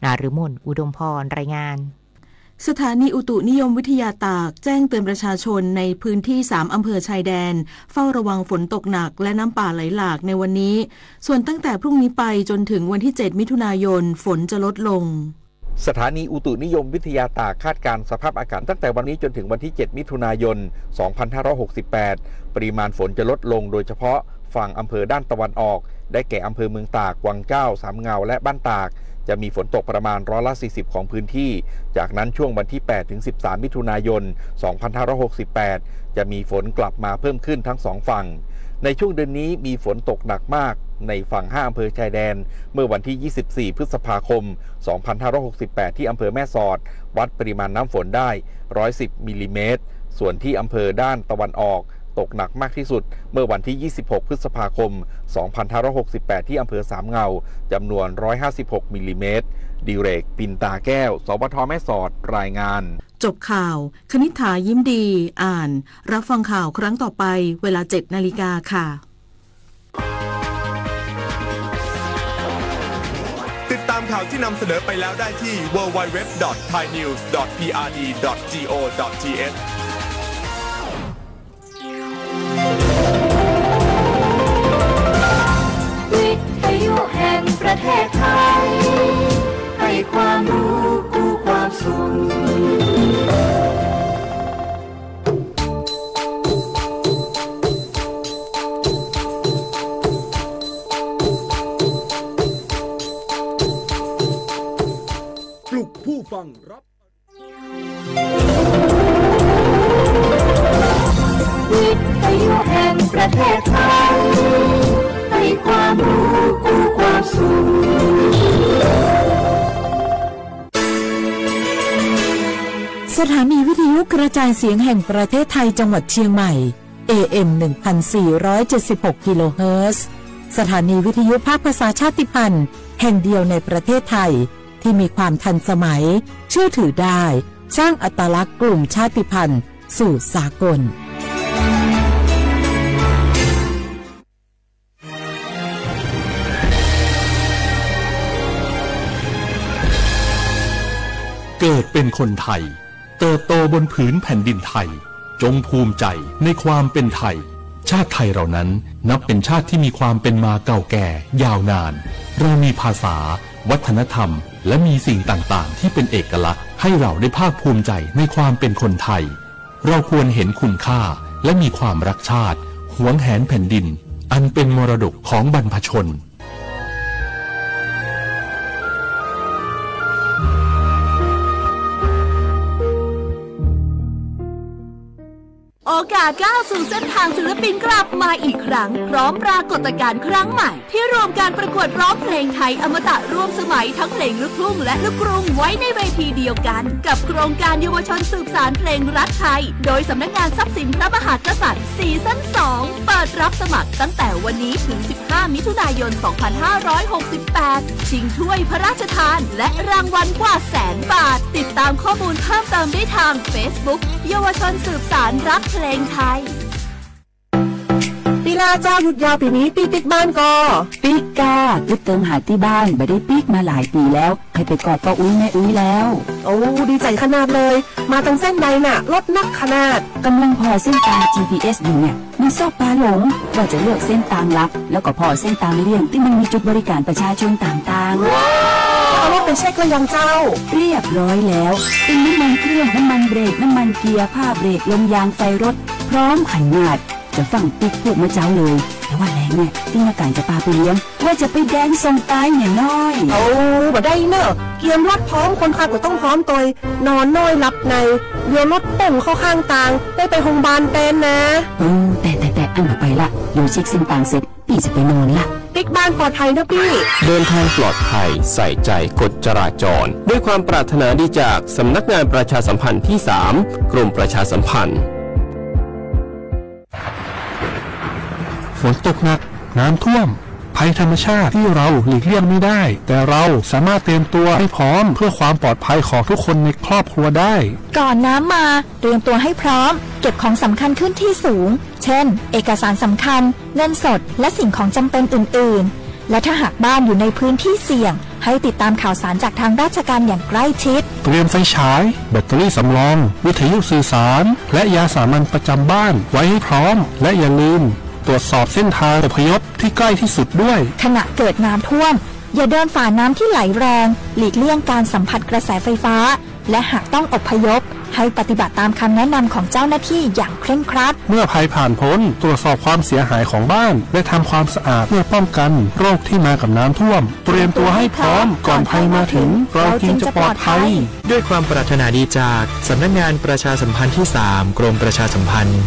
นฤมล อุดมพร รายงาน สถานีอุตุนิยมวิทยาตากแจ้งเตือนประชาชนในพื้นที่สามอำเภอชายแดน เฝ้าระวังฝนตกหนักและน้ำป่าไหลหลากในวันนี้ ส่วนตั้งแต่พรุ่งนี้ไปจนถึงวันที่เจ็ดมิถุนายน ฝนจะลดลง สถานีอุตุนิยมวิทยาตากคาดการณ์สภาพอากาศตั้งแต่วันนี้จนถึงวันที่เจ็ดมิถุนายนสองพันห้าร้อยหกสิบแปด ปริมาณฝนจะลดลง โดยเฉพาะฝั่งอำเภอด้านตะวันออก ได้แก่อำเภอเมืองตาก วังเจ้า สามเงา และบ้านตาก จะมีฝนตกประมาณร้อยละสี่สิบของพื้นที่ จากนั้นช่วงวันที่แปดถึงสิบสามมิถุนายนสองพันห้าร้อยหกสิบแปด จะมีฝนกลับมาเพิ่มขึ้นทั้งสองฝั่ง ในช่วงเดือนนี้มีฝนตกหนักมากในฝั่งห้าอำเภอชายแดน เมื่อวันที่ยี่สิบสี่พฤษภาคมสองพันห้าร้อยหกสิบแปด ที่อำเภอแม่สอด วัดปริมาณน้ำฝนได้ร้อยสิบมิลลิเมตร ส่วนที่อำเภอด้านตะวันออก ตกหนักมากที่สุด เมื่อวันที่ยี่สิบหกพฤษภาคมสองพันห้าร้อยหกสิบแปด ที่อำเภอสามเงา จำนวนร้อยห้าสิบหกมิลลิเมตร ดิเรก ปินตาแก้ว สวท แม่สอด รายงาน จบข่าว คณิษฐา ยิ้มดี อ่าน รับฟังข่าวครั้งต่อไป เวลาเจ็ดนาฬิกาค่ะ ติดตามข่าวที่นำเสนอไปแล้วได้ที่ ดับเบิลยู ดับเบิลยู ดับเบิลยู ดอท ไทยนิวส์ ดอท พี อาร์ ดี ดอท จี โอ ดอท ที เอช วิทยุแห่งประเทศไทย ให้ความรู้คู่ความสุข ประเทศไทย ให้ความรู้กู้ความสุข สถานีวิทยุกระจายเสียงแห่งประเทศไทยจังหวัดเชียงใหม่ เอ เอ็ม หนึ่งพันสี่ร้อยเจ็ดสิบหก กิโลเฮิรตซ์ สถานีวิทยุภาคภาษาชาติพันธุ์แห่งเดียวในประเทศไทย ที่มีความทันสมัย เชื่อถือได้ สร้างอัตลักษณ์กลุ่มชาติพันธุ์สู่สากล เกิดเป็นคนไทย เติบโตบนผืนแผ่นดินไทย จงภูมิใจในความเป็นไทย ชาติไทยเรานั้นนับเป็นชาติที่มีความเป็นมาเก่าแก่ยาวนาน เรามีภาษา วัฒนธรรม และมีสิ่งต่างๆ ที่เป็นเอกลักษณ์ ให้เราได้ภาคภูมิใจในความเป็นคนไทย เราควรเห็นคุณค่า และมีความรักชาติ หวงแหนแผ่นดิน อันเป็นมรดกของบรรพชน โอกาสก้าวสู่เส้นทางศิลปินกลับมาอีกครั้ง พร้อมปรากฏการณ์ครั้งใหม่ ที่รวมการประกวดร้องเพลงไทยอมตะร่วมสมัยทั้งเพลงลูกทุ่งและลูกกรุงไว้ในเวทีเดียวกัน กับโครงการเยาวชนสืบสานเพลงรักไทย โดยสำนักงานทรัพย์สินพระมหากษัตริย์ ซีซั่น สอง เปิดรับสมัครตั้งแต่วันนี้ถึง สิบห้า มิถุนายน สองพันห้าร้อยหกสิบแปด ชิงถ้วยพระราชทาน และรางวัลกว่าแสนบาท ติดตามข้อมูลเพิ่มเติมได้ทางเฟซบุ๊ก เยาวชนสืบสานรักเพลงไทย ติลาเจ้า หยุดยาวปี๋นี้ ปี้ปิ๊กบ้านก่อ ปิ๊กก้า กึ๊ดเติมหาตี้บ้าน บ่ได้ปิ๊กมาหลายปี๋แล้ว ใค่ไปกอดป้ออุ๊ยแม่อุ๊ยแล้ว โอ้ ดีใจ๋ขนาดเลย มาตังเส้นใดน่ะ รถนักขนาด ก่ำลังผ่อเส้นตาง จีพีเอส อยู่เนี่ย มันซอกปาหลง ว่าจะเลือกเส้นตางลัด แล้วก็ผ่อเส้นตางเลี่ยงตี้มันมีจุดบริการประชาชนต่างๆ เอารถไปเช็คแล้วยังเจ้า เรียบร้อยแล้ว ตึงน้ำมันเครื่อง น้ำมันเบรก น้ำมันเกียร์ ผ้าเบรก ลมยาง ไฟรถ พร้อมขนาด จะฟั่งปิ๊กพูดเมื่อเจ๊าเลย แต่ว่าแลงเนี่ย ตี้น้าก๋านจะปาไปเลี้ยง ว่าจะไปแดนส่งตายเนี่ยน้อย โอ้ บ่ได้เน่อ เกียมรถพร้อม คนขับก็ต้องพร้อมตวย นอนน้อยหลับใน เดี๋ยวรถป้งเข้าข้างตาง ได้ไปโฮงบาลแตนนะ เออ แต่ แต่ แต่ อั้นบ่ไปละ เดี๋ยวเช็คเส้นตางเสร็จ ปี้จะไปนอนละ ปิ๊กบ้านปลอดภัยนะปี้ เดินทางปลอดภัย ใส่ใจกฎจราจร ด้วยความปรารถนาดีจากสำนักงานประชาสัมพันธ์ที่สาม กรมประชาสัมพันธ์ ฝนตกหนัก น้ำท่วม ภัยธรรมชาติที่เราหลีกเลี่ยงไม่ได้ แต่เราสามารถเตรียมตัวให้พร้อมเพื่อความปลอดภัยของทุกคนในครอบครัวได้ ก่อนน้ำมา เตรียมตัวให้พร้อม เก็บของสำคัญขึ้นที่สูง เช่น เอกสารสำคัญ เงินสด และสิ่งของจำเป็นอื่นๆ และถ้าหากบ้านอยู่ในพื้นที่เสี่ยง ให้ติดตามข่าวสารจากทางราชการอย่างใกล้ชิด เตรียมไฟฉาย แบตเตอรี่สำรอง วิทยุสื่อสาร และยาสามัญประจำบ้านไว้ให้พร้อม และอย่าลืมตรวจสอบเส้นทางอพยพที่ใกล้ที่สุดด้วย ขณะเกิดน้ำท่วม อย่าเดินฝ่าน้ำที่ไหลแรง หลีกเลี่ยงการสัมผัสกระแสไฟฟ้า และหากต้องอพยพ ให้ปฏิบัติตามคำแนะนำของเจ้าหน้าที่อย่างเคร่งครัด เมื่อภัยผ่านพ้น ตรวจสอบความเสียหายของบ้าน และทำความสะอาดเพื่อป้องกันโรคที่มากับน้ำท่วม เตรียมตัวให้พร้อมก่อนภัยมาถึง เราจึงจะปลอดภัย ด้วยความปรารถนาดีจากสำนักงานประชาสัมพันธ์ที่สาม กรมประชาสัมพันธ์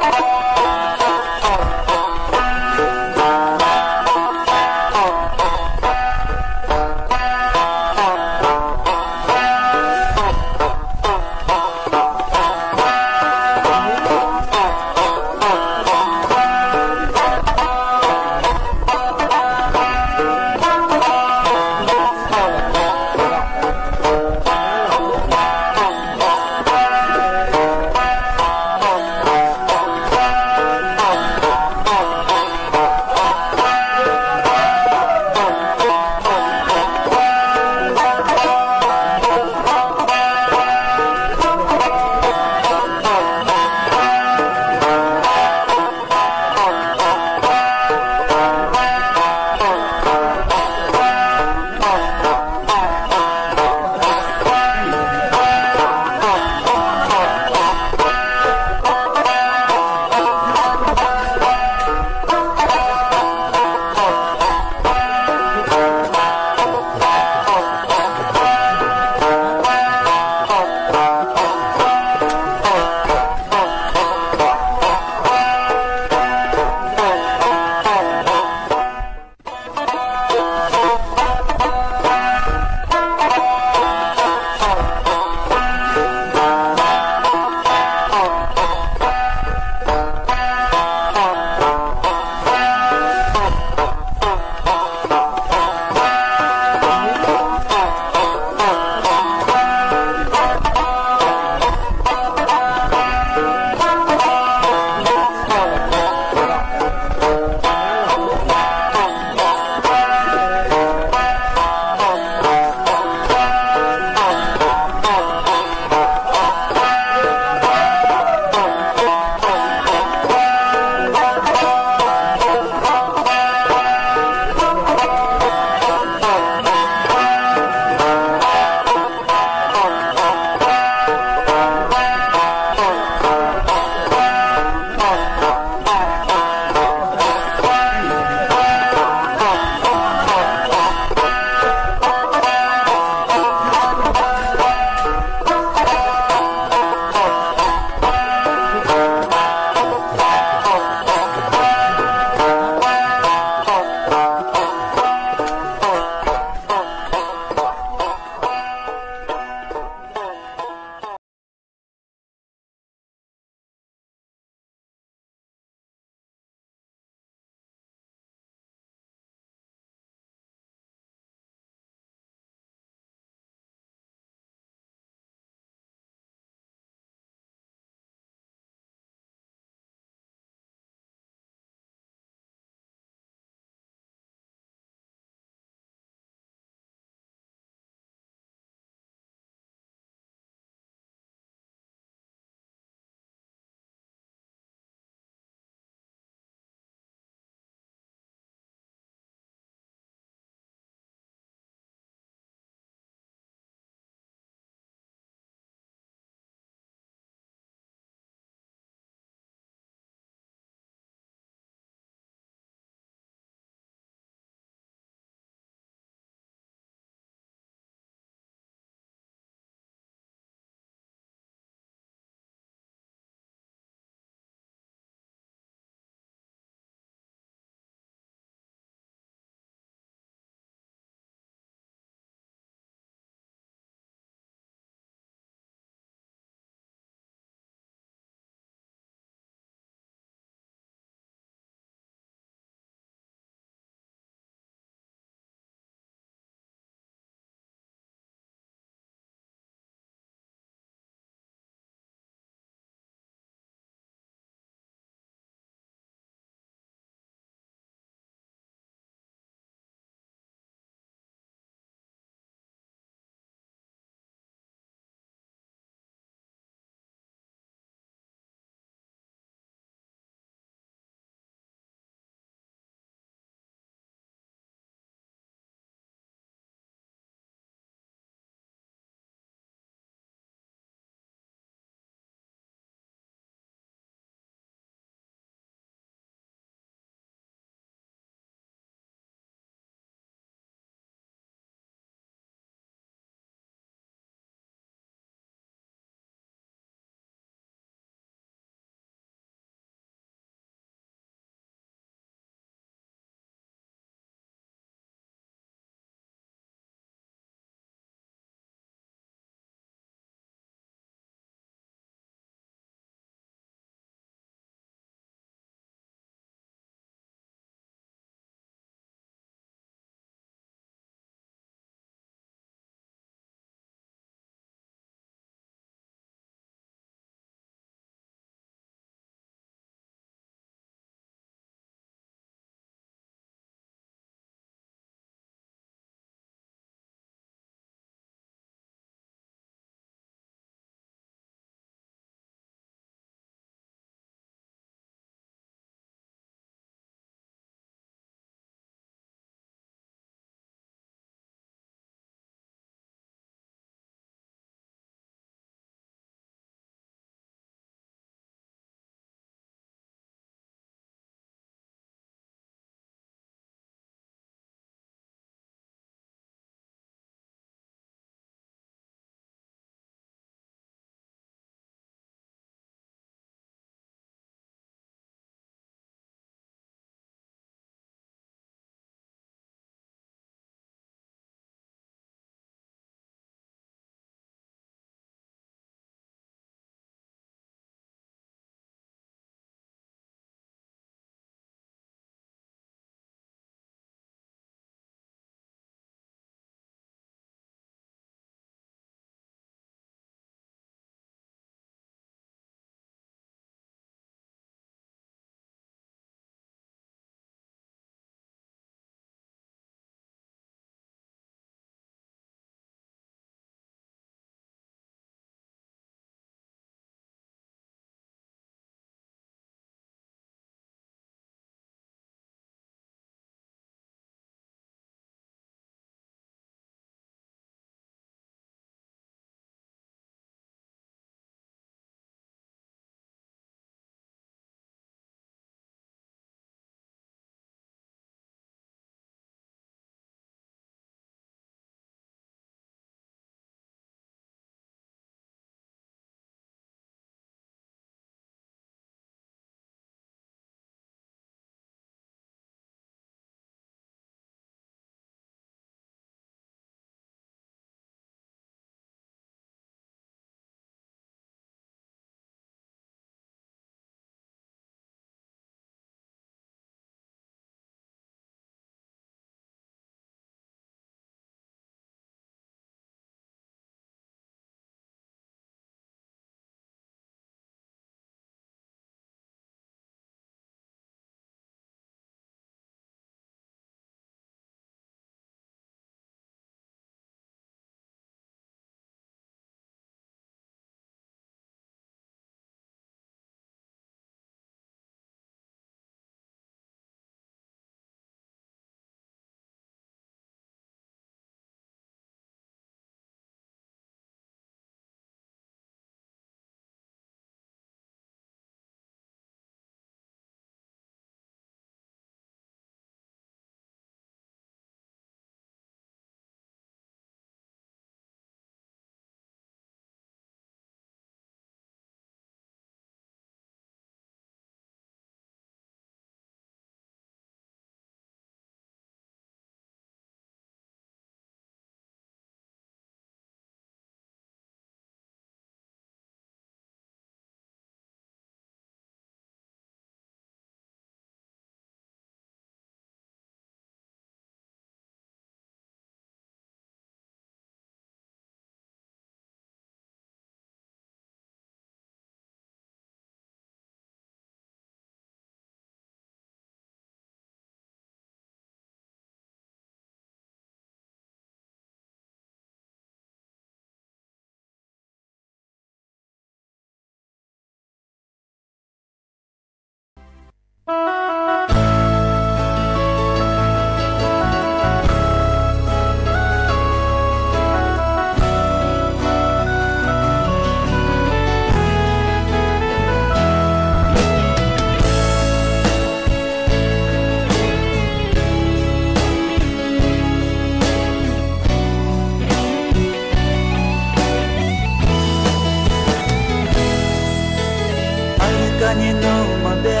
Ni no ma be,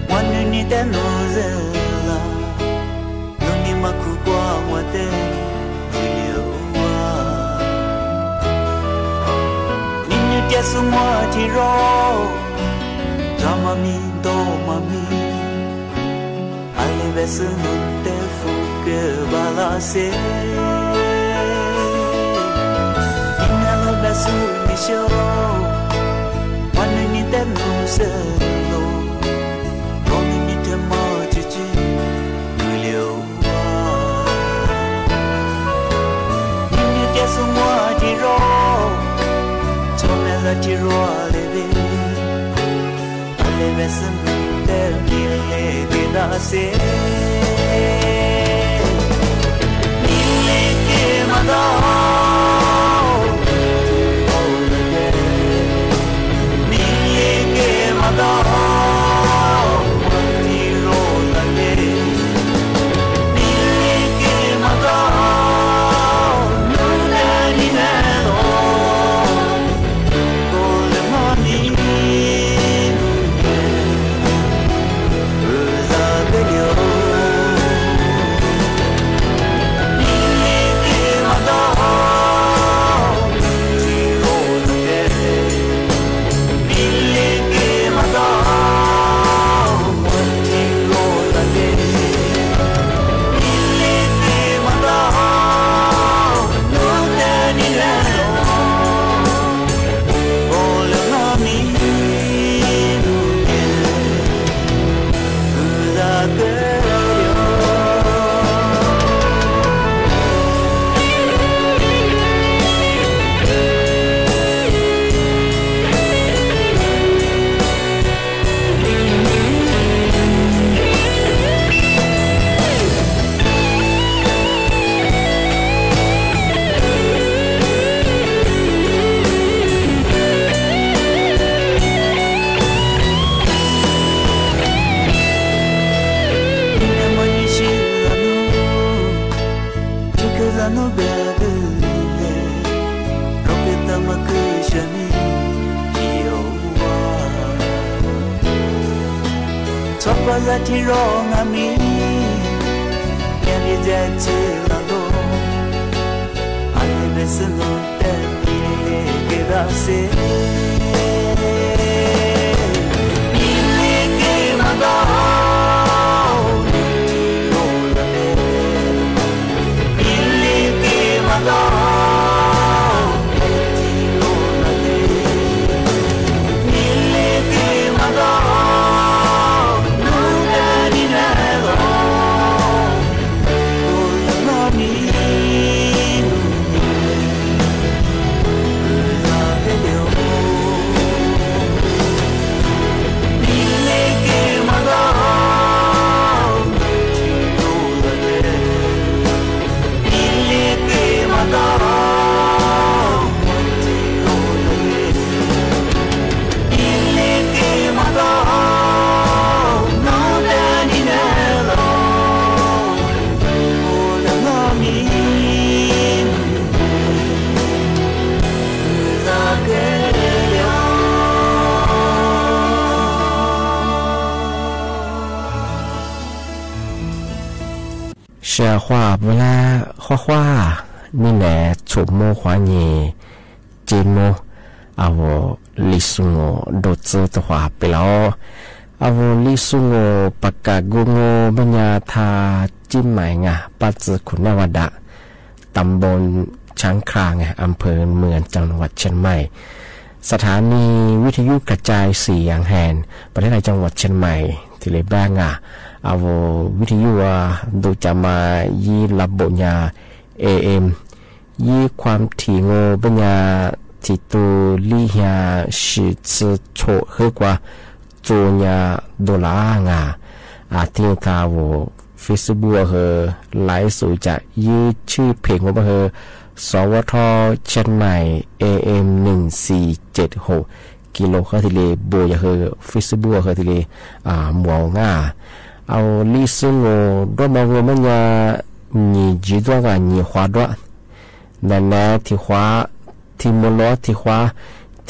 wa nu ni te no ze la, no ni ma ku kwa wa te, ti le wa. Ni ni te su mwa ti ro, za ma mi, do ma mi. A le be su nu te fu ke ba la se. Ni na lo be su ni sho. Wa nu ni te nu se lo. Lo ni ni te ma chi chi. Ku le wa. Ni ni te su mwa ti ro. Cho me la ti ro a le be. A le be su nu te mi le ke da se. Mi le ke ma da. Mi le ke ma da. Ti ro la le. Tsopa za ti ro nga mi, ya ni ze che la lo, a le be su nu te mi le ke da se. Mi le ke ma da, ti ro la le. Sha hwa bu la hwa hwa, ni le chu mo hwa nye, je mo, a vo Li Su Ngo do tsu to hwa pe la o. A vo Li Su Ngo pa ka gu ngo ba nya ta Chin Mai nga, pa tsu ku na wa da. ตำบลช้างคลาน อำเภอเมือง จังหวัดเชียงใหม่ สถานีวิทยุกระจายเสียงแห่งประเทศไทย จังหวัดเชียงใหม่ ที่เรียกว่า อาโว วิทยุ ดูจะมายี่ระบบยา เอเอ็ม ยี่ความถี่โงปัญญา ที่ตูลิยา สิบโฉเฮกว่า โจญาโดลาร์งา อาทิตย์ทาโว Facebook เฮอ ไลฟ์สดจะยื้อชื่อเพจของเฮอ สวท เชียงใหม่ เอเอ็ม หนึ่งสี่เจ็ดหก กิโลเฮิรตซ์ทีเล โบยาเฮอ Facebook เฮอทีเล อ่า หมวงา เอา ลิซุงโง ด้วมองโงมัญญา หนีจีด้วงา หนีขวาด้ว นั้นแล ที่ขวา ที่มลอ ที่ขวา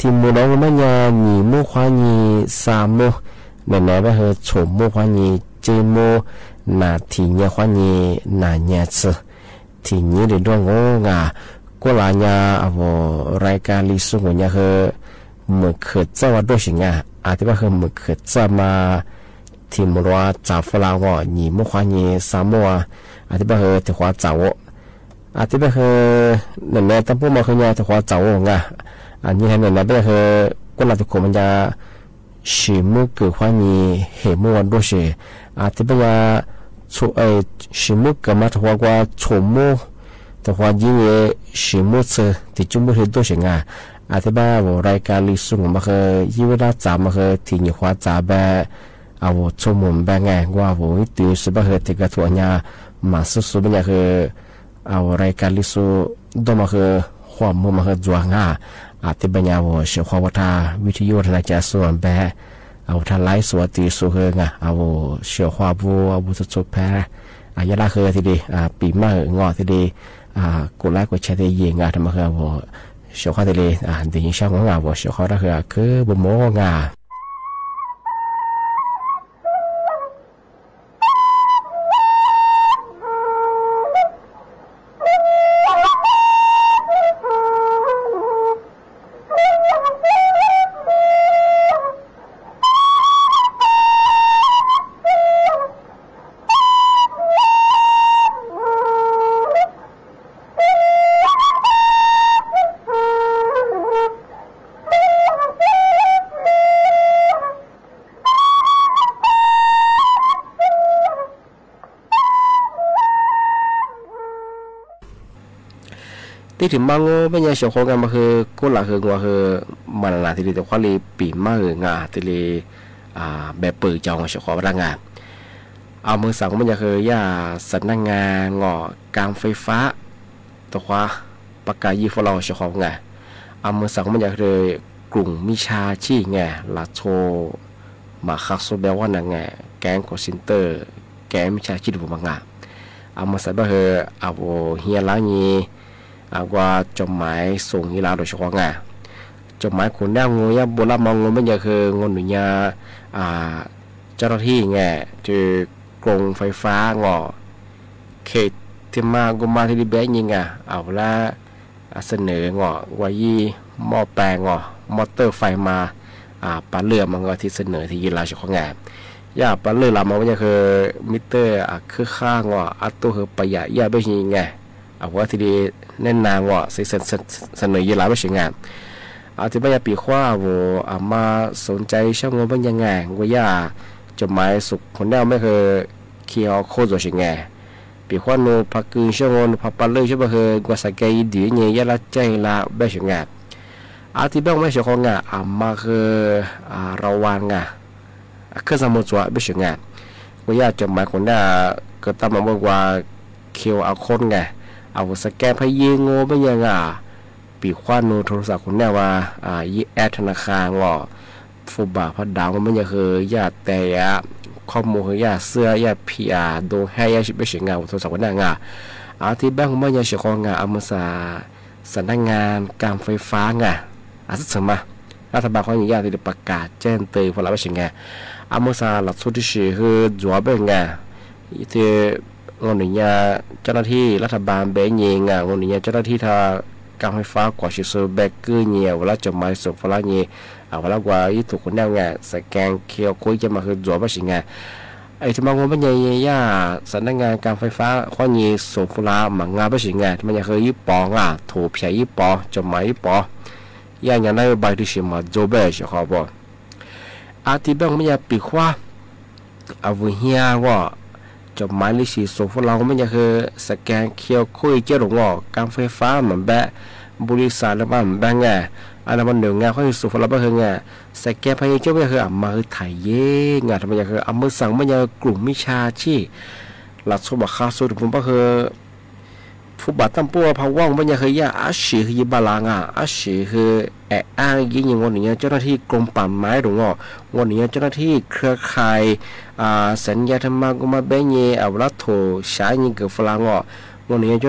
ထိၣ်မူၣ်လီၤ မိူဝ်ႈမၼ်းယၤ ညီၣ်မူး ခွါညီး သၢမူး နဲၣ်နဲၣ် ဘၣ်ဟၢ သိုၣ်မူး ခွါညီး ၸဵတ်းမူး နၢ်ထံၣ်ညါ ခွါညီး နၢ်ညါ သၢ ထိၣ်ညိၣ် လႄႈ ဒိၣ်ငိုၼ်း ငါ ကိးလၢ်ညါ အဝဲ ရၢႆးကၢၼ်လံာ်သူငိုၼ်း ယၤဟၢ မိူဝ်ၶိုၼ်ႈၸၢဝ်း ဝႃႈဒိၣ်သဵင်ႈ ငါ အတဘၣ်ဟၢ မိူဝ်ၶိုၼ်ႈၸၢဝ်းမး ထိၣ်မူၣ်လီၤ သၢၾလၢင်ဢေႃႈ ညီၣ်မူး ခွါညီး သၢမူး အတဘၣ်ဟၢ ထိၣ်ဃွၢ်သၢဝေႃႈ အတဘၣ်ဟၢ နဲၣ်နဲၣ် တၢ်ပူမၢၵ်ႇၶိုၼ်ႈယၤ ထိၣ်ဃွၢ်သၢဝေႃႈ ငါ အညိၣ်ဟဲ နဲၣ်နဲၣ် ဘၣ်ဟၢ ကိးလၢ်တခိၣ် မၼ်းယၤ သီႇမူးၵိူဝ် ခွါညီး ႁႄႇမူး ဝႃႈဒိၣ်သဵင်ႈ အတဘၣ်ယၤ သိုၣ် ဢိူဝ်ႈ သီႇမူးၵိူဝ်မး ထိၣ်ဃွၢ်ၵႂႃႇ သိုၣ်မူး ထိၣ်ဃွၢ်ယိင်း သီႇမူး သၢ ထိၣ်ၸုမ်ႈမူး ထိၣ်ဒိၣ်သဵင်ႈ ငါ အတဘၣ် ဝႃႈ ရၢႆးကၢၼ်လံာ်သူငိုၼ်း မၢၵ်ႇၶိုၼ်ႈ ယိဝ်းဝႆႉ တၢ်ၸၢမ်း မၢၵ်ႇၶိုၼ်ႈ ထိၣ်ညိၣ်ဃွၢ်သၢ ဘႄႈ အဝဲ သိုၣ်မူး ဘႄႈ ငါ ဝႃႈ ဝူၺ်ႇ တုၤသိုၣ် ဘၣ်ဟၢ ထိၣ်ကထိၣ်ညါ မႃး သိုၣ်သိုၣ် ဘႄႈ ယၤဟၢ အဝဲ ရၢႆးကၢၼ်လံာ်သူ ဒိၣ်မၢၵ်ႇၶိုၼ်ႈ ဃွၢ်မူး မၢၵ်ႇၶိုၼ်ႈ ၸွႆႈ ငါ အတဘၣ်ယၤ ဝူၺ်ႇ သိုၣ်ဃွၢ် ဝႃႈထႃႈ ဝီႇတီႇယူဝ်ႇ ထၢၼ်ႇၼႃႇၸႃႇ သိုၣ်မူး ဘႄႈ အဝဲ ထႃႈ လၢႆႉသူ တုၤသိုၣ် ႁႂ်ႈ ငါ အဝဲ သိုၣ်ဃွၢ် ဝူၺ်ႇ အဝဲ သိုၣ်သိုၣ် ၽႄႈ ဢႃႇ ယႃႇလႃႇ ႁႂ်ႈ ထီႇလီႇ ဢႃႇ ပီမႃး ႁိုဝ် ငေႃႈ ထီႇလီႇ ဢႃႇ ၵူတ်းလၢႆႉ ၵူတ်းသျႄး ထီႇလီႇ ယိင်ႈ ငါ ထႃႈ မႃး ႁိုဝ် ဝူၺ်ႇ သိုၣ်ဃွၢ် ထီႇလီႇ ဢႃႇ တေယိၼ်းသျၢမ်း ငေႃႈ ငါ ဝူၺ်ႇ သိုၣ်ဃွၢ် တႃႇ ႁိုဝ် ၶိုဝ်း ဝူၺ်ႇ မူဝ်း ငါ တေထီႇမႃး ငေႃႈ ပၺ်ႇၺႃႇ သိုၣ်ဃွၢ် ငႃႈ မႃး ႁိုဝ် ၵူၼ်းလႃႇ ႁိုဝ် ငေႃႈ ႁိုဝ် မၼ်းၼႃႇ ထီႇလီႇ တေၶႂၢင်ႉလီ ပီမႃး ႁိုဝ် ငႃႈ ထီႇလီႇ ဢႃႇ ပႅပ်ႉပိူင်ႇၸဝ်ႈ သိုၣ်ဃွၢ် ဝႃႈတႃႉ ငႃႈ ဢဝ်မိူဝ်ႈသင် ပၺ်ႇၺႃႇ ႁိုဝ် ယႃႇ သၼ်ႇၼၢင်းငၢၼ်း ငေႃႈ ၵၢၼ်ၾႆးၾႃႉ တေၶႂၢင်ႉ ပၵ်းၵႃႈယိုဝ်း ၾူၼ်းလဝ်ႈ သိုၣ်ၶွင်ႇ ငႃႈ ဢမ်ႇၸႂ်ႈ မၼ်းယႃႇ ၵုမ်ႇမိၸ်ႉၸႃႇၸိပ်ႉ ငႃႈ လၢတ်ႈၸူး မႃးၶၢတ်ႇသူႇ ပႅပ်ႇဝႃႈၼၼ် ငႃႈ ၵႅင်ႉၶေႃးသဵၼ်ႇတိူဝ်ႇ ၵႅင်ႉမိၸ်ႉၸႃႇၸိပ်ႉ ပူၼ်ႉမႃး ငႃႈ ဢမ်ႇၸႂ်ႈ ပႃးႁိုဝ် ဢဝ်ႁဵတ်းလႃႇၼႆႉ ဢဝ်ၵႂႃႇ ၸွတ်ႇမၢႆ သူင်ႇႁႂ်ႈလႃႇ တူဝ်သိုၣ်ၶွင်ႇ ငႃႈ ၸွတ်ႇမၢႆ ၶုၼ်ၼႃႈ ငူဝ်ႈယႃႉ ပူၼ်ႉလႃႇ မႃး ငူဝ်ႈ မၼ်းယႃႇ ၶိုဝ်း ငူဝ်ႈၼူၺ်ႇယႃႉ ဢႃႇ ၸဝ်ႈၼႃႈတီႈ ငႃႈ ၸိုဝ်ႈ ၵွင်ၾႆးၾႃႉ ငေႃႈ ၶႄႇ တီႈမႃး ၵေႃႈမႃး ထီႇလီႇ ပႅပ်ႉၼိုင်ႈ ဢႃႇ ဢဝ်လႃႇ ဢႃႇ သၼိူဝ် ငေႃႈ ဝႃႈယီႈ မေႃႇပႅင်ႇ ငေႃႈ မေႃႇတိူဝ်ႇၾႆးမႃး ဢႃႇ ပႃးလိူဝ်ႇ မၼ်းၵေႃႈ ထီႇသၼိူဝ် ထီႇယိုဝ်းလႃႇ သိုၣ်ၶွင်ႇ ငႃႈ ယႃႇ ပႃးလိူဝ်ႇလႃႇ မၼ်းဝႃႈယႃႇ ၶိုဝ်း မီႇတိူဝ်ႇ ဢႃႇ ၶိုၵ်ႉၶၢင်ႈ ငေႃႈ ဢႃႇ တူဝ်ႁိုဝ် ပယႃႇယႃႉ ပႅပ်ႉၼိုင်ႈ ငႃႈ ဢႃႇ ဝႃႈထီႇလီႇ ၼႄႉၼႃႇ ငေႃႈ သၼိူဝ် သၼိူဝ် သၼိူဝ် ယိုဝ်းလႃႇ ပႅပ်ႉသိုၵ်း ငႃႈ ဢႃႇ ထီႇမႃးယႃႇ ပီႈၶႂႃႉ ဢႃႇ ဝူဝ်ႇ ဢႃႇ မႃးသူၼ်ၸႂ် သျၢမ်းငူဝ်ႈ ပၺ်ႇၺႃႇ ငႃႈ ဝႃႈယႃႇ ၸွတ်ႇမၢႆ သူင်ႇၶုၼ်ၼႃႈ မၼ်းၶိုဝ်း ၶဵဝ်ႇၶူဝ်း ၸွတ်ႇသဵင်ႈ ငႃႈ ပီႈၶႂၢႉၼူၺ်ႇ ၽၢၵ်ႇၵိုင်ႇ သျၢမ်းငူဝ်ႈ ၼူၺ်ႇ ၽၢၵ်ႇပႃႈလိူဝ်ႇ သျၢမ်းငူဝ်ႈ ၶိုဝ်း ၵႂႃႇသၵႄႇ ယိုဝ်းလီႇ ၼႆႉ ယႃႇလႃႇ ၸႂ်လႃႇ ပႅပ်ႉသိုၵ်း ငႃႈ ဢႃႇ ထီႇမႃး မၼ်း သိုၵ်းၶွင်ႇ ငႃႈ ဢႃႇ မႃးၶိုဝ်း ဢႃႇ ရဝၢၼ်ႇ ငႃႈ ဢႃႇ ၶိုၼ်းသၢင်ႈမူႇၸွႆႈ ပႅပ်ႉသိုၵ်း ငႃႈ ၵေႃႈယႃႇ ၸွတ်ႇမၢႆ ၶုၼ်ၼႃႈ ၵေႃႈ တႃႇမႃး ဝႃႈ ၶဵဝ်ႇဢႃႇၶူတ်ႉ ငႃႈ ဢဝ် သၵႄႇ ၽႂ်ယိုဝ်း ငူဝ်ႈ ပၺ်ႇၺႃႇ ငႃႈ ပီႈၶႂႃႉၼူၺ်ႇ ထူဝ်းရသပ်း ၶုၼ်ၼႃႈ ဝႃႈ ဢႃႇ ယိုဝ်း ဢႅပ်ႉ ထၼႃးၶၢၼ်း ငေႃႈ ၽူႈပႃး ၽႃႈတၢင်း မၼ်းယႃႇ ၶိုဝ်း ယႃႇတႄႇ ဢႃႇ ၶေႃႈမုၼ်း ၶိုဝ်း ယႃႇသိုဝ်ႈ ယႃႇၽီႇ ဢႃႇ တူဝ်ႁႄႈ ယႃႇသိုပ်ႇ ပႅပ်ႉသိုၵ်း ငႃႈ ထူဝ်းရသပ်း ၶုၼ်ၼႃႈ ငႃႈ ဢႃႇ ထီႇပႅင်ႇ မၼ်းယႃႇ သိုၵ်းၶွင်ႇ ငႃႈ ဢမ်ႇၸႂ်ႈ သၼ်ႇၼၢင်းငၢၼ်း ၵၢၼ်ၾႆးၾႃႉ ငႃႈ ဢႃႇ သိုၵ်းသိုၵ်းမႃး ရတ်ႉထပၢၼ်ႇ ၶွင်ႇယႃႇ တေလႆႈ ပရၵၢတ်ႇ ၸႅင်ႈတိူၼ် ၽူႈလၢတ်ႈ ပႅပ်ႉသိုၵ်း ငႃႈ ဢမ်ႇၸႂ်ႈ လၢတ်ႈသူ ထီႇသီႇ ႁိုဝ် ၸွတ်ႇ ပႅပ်ႉ ငႃႈ တီႈ ငူဝ်ႈၼူၺ်ႇယႃႉ ၸဝ်ႈၼႃႈတီႈ ရတ်ႉထပၢၼ်ႇ ပႅပ်ႉၼိုင်ႈ ငႃႈ ငူဝ်ႈၼူၺ်ႇယႃႉ ၸဝ်ႈၼႃႈတီႈ ထႃႈၵၢၼ်ၾႆးၾႃႉ ၵႂႃႇသိုပ်ႇ သိုပ်ႇ ပႅပ်ႉၵိုဝ်း ၼႆႉ ဝႃႈလႃႇ ၸွတ်ႇမၢႆ သိုပ်ႇ ၽူႈလၢတ်ႈ ၼႆႉ ဢႃႇ ဝႃႈလႃႇ ၵႂႃႇ ယိုဝ်း ထူဝ်း ၶုၼ်ၼႃႈ ငႃႈ သၵႅၼ်ႇ ၶဵဝ်ႇၶူဝ်း ၸႂ်မႃး ၶိုဝ်း ၸွတ်ႇ ပႅပ်ႉသိုၵ်း ငႃႈ ဢၢႆႈ ထီႇမႃး ငူဝ်ႈ ပႅပ်ႉၼိုင်ႈ ယႃႉ သၼ်ႇၼၢင်းငၢၼ်း ၵၢၼ်ၾႆးၾႃႉ ၶွင်ႇယႃႇ သိုပ်ႇ ၽူႈလၢတ်ႈ မႃး ငႃႈ ပႅပ်ႉသိုၵ်း ငႃႈ ထီႇမႃး ယႃႉ ၶိုဝ်း ယိပ်း ပေႃး ငႃႈ ထူဝ်း ၽႅဝ် ယိပ်း ပေႃး ၸွတ်ႇမၢႆ ယိပ်း ပေႃး ယႃႉ ယႃႉ ၼႂ်း ပၢႆး ထီႇသီႇ မႃး ၸူဝ်ႈ ပႅပ်ႉ သိုၵ်းၶွင်ႇ ပေႃး ဢႃႇ ထီႇပႅင်ႇ မၼ်းယႃႉ ပီႈၶႂႃႉ ဢႃႇ ဝူၺ်ႇႁႃႉ ဝႃႈ ၸွတ်ႇမၢႆ လိၵ်ႈသီႇ သူင်ႇ ၽူႈလၢတ်ႈ မၼ်းယႃႉ ၶိုဝ်း သၵႅၼ်ႇ ၶဵဝ်ႇၶူဝ်း ၸႂ်လူင် ဝႃႈ ၵၢၼ်ၾႆးၾႃႉ မၼ်းပႅပ်ႉ ပေႃးရိသတ်း လႄႈ မၼ်းပႅပ်ႉ ငႃႈ ဢၼ်ၼၼ်ႉ မၼ်း ၼိူဝ် ငႃႈ ၶေႃႈ သီႇ သူင်ႇ ၽူႈလၢတ်ႈ ပႅပ်ႉ ၶိုဝ်း ငႃႈ သၵႅၼ်ႇ ၽႂ် ၸူဝ်ႈ ပႅပ်ႉ ၶိုဝ်း ဢႃႇ မႃး ၶိုဝ်း ထႆး ယႃႉ ငႃႈ ထႃႈ မၼ်းယႃႉ ၶိုဝ်း ဢႃႇ မိူဝ်ႈသင် မၼ်းယႃႉ ၵုမ်ႇ မိၸ်ႉၸႃႇၸိပ်ႉ လၢတ်ႈ သူင်ႇ မႃး ၶႃႈ သူင်ႇ ထူဝ်း ၽူႈပႃး ၶိုဝ်း ၽူႈပႃး တၢမ်ႇပူဝ်ႇ ၽႃႈဝၢင်း မၼ်းယႃႉ ၶိုဝ်း ယႃႉ ဢႃႇသီႇ ၶိုဝ်း ယိပ်း ပႃး လႃႇ ငႃႈ ဢႃႇသီႇ ၶိုဝ်း ဢႄႇဢၢင်ႈ ယိင်း ယိင်း ငူဝ်ႈၼူၺ်ႇယႃႉ ၸဝ်ႈၼႃႈတီႈ ၵူင်ပၢၼ်ႇမၢႆ လူင် ငေႃႈ ငူဝ်ႈၼူၺ်ႇယႃႉ ၸဝ်ႈၼႃႈတီႈ ၶိူဝ်းၶၢႆႇ ဢႃႇ သၼ်ယႃႇ ထႃႈမႃး ၵေႃႈ မႃးပႅပ်ႉၼႆႉ ဢႃႇ ဝႃႈလႃႇ ထူဝ်း သျၢႆးယိင်း ၵိူဝ်ႇၾရၢင်ႇ ငေႃႈ ငူဝ်ႈၼူၺ်ႇယႃႉ ၸဝ်ႈၼႃႈတီႈ ထႃႈ ရတ်ႉထပၢၼ်ႇ ငေႃႈ ငူဝ်ႈၼူၺ်ႇယႃႉ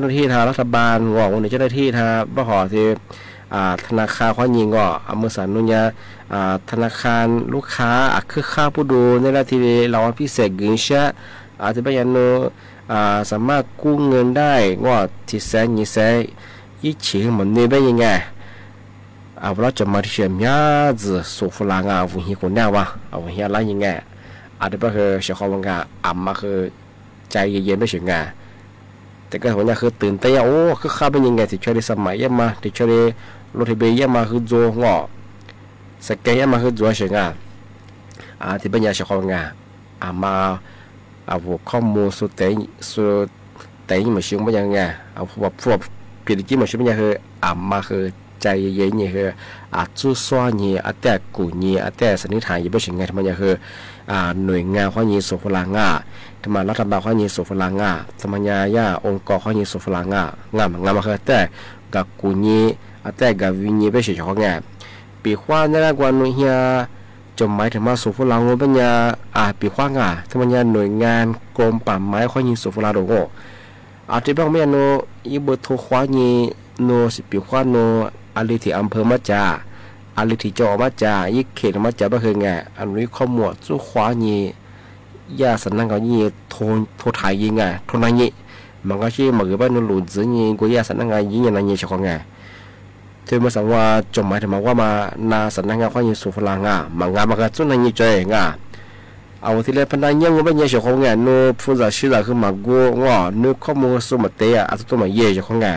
ၸဝ်ႈၼႃႈတီႈ ထႃႈ ပႃးႁေႃႇ တီႈ อ่า ธนาคารคว้าเงินก่อ อ่า เมื่อสามนุยา อ่า ธนาคารลูกค้า อ่า คึกคักปู้ดู ในด้านตี้รางวัลพิเศษกึ่งแชะ อ่า ตี้เป๋นยานุ อ่า สามารถกู้เงินได้ งอ ตี้แสน ยี่แสน อี้เฉียงหมดนี่เป๋นยังไง อ่า เวลาจ๋ดหมายตี้เขียนเมียจื้อส่งผู้หลังอ่ะ อ่า หวุนเฮียกูแน่วะ อ่า หวุนเฮียอะไรยังไง อ่า ตี้เป๋นคือเสียงของว่างอ่ะ อ่า มาคือ ใจ๋เย็นๆ เป๋นเสียงงา แต่ก็หัวหน้าคือตื่นเต้นอ่ะ โอ้ คึกคักเป๋นยังไง ตี้เจ้าได้สมัครเยี่ยมมา ตี้เจ้าได้ลงทะเบียนเยี่ยมมาคือจัวงอ สแกนเยี่ยมมาคือจัวเสียงงา อ่า ตี้เป๋นยาเสียงของว่างอ่ะ อ่า มา อ่า หัวข้อมูลสู่แต่ สู่ แต่ยังบ่ชิงเป๋นยังไง อ่า พวก พวกเปียดตี้บ่ชิงเป๋นยังคือ อ่า มาคือ ใจ๋เย็นๆ นี่คือ อ่า จุดซ่อนนี่ อ่า แต่กู้นี่ อ่า แต่สันนิษฐานอยู่เป๋นเสียงไง ทำไมยาคือ อ่า หน่วยงานคว้าเงินส่งผู้หลังอ่ะ ทำไมรัฐบาลคว้าเงินส่งผู้หลังอ่ะ ทำไมยา ยาองค์กรคว้าเงินส่งผู้หลังอ่ะ งาม งามมาคือ แต่กากู้นี่ อ่า แต่กาหวินนี่เป๋นเสียงของไง ปีคว้าในด้านกว่าหน่วยเฮีย จ๋ดหมายตี้มาส่งผู้หลังงอเป๋นยา อ่า ปีคว้างา ทำไมยาหน่วยงานกรมป่าไม้คว้าเงินส่งผู้หลังโดงอ อ่า ตี้เป๋นยาโน อี้เบอร์โทรคว้าเงินโน สิปีคว้าโน อาลีตี้อำเภอมาจ๋า อาลีตี้จังหวัดมาจ๋า อี้เขตมาจ๋าเป๋นคือไง อันนี้ข้อมูลจุดคว้าเงิน ยาสันนักงานเงินโทร โทรถ่ายเงินไง โทรนายเงิน มันก็ใช่มาคือเป๋นโนหลู่จื้อเงิน กูยาสันนักงานเงินอย่างนั้นเงินเสียงของไง เธอมาสั่งว่าจ๋ดหมายตี้มาว่ามา นาสันนักงานคว้าเงินส่งผู้หลังอ่ะ มางามมาคือจุดนายเงินจ่อยงา เอาตี้แลพนักงานงอเป๋นเสียงของไง โนผู้จัดซื้อคือมากู้งอ โนข้อมูลส่งมาเตะอ่ะ อ่า จุดมาเย่เสียงของไง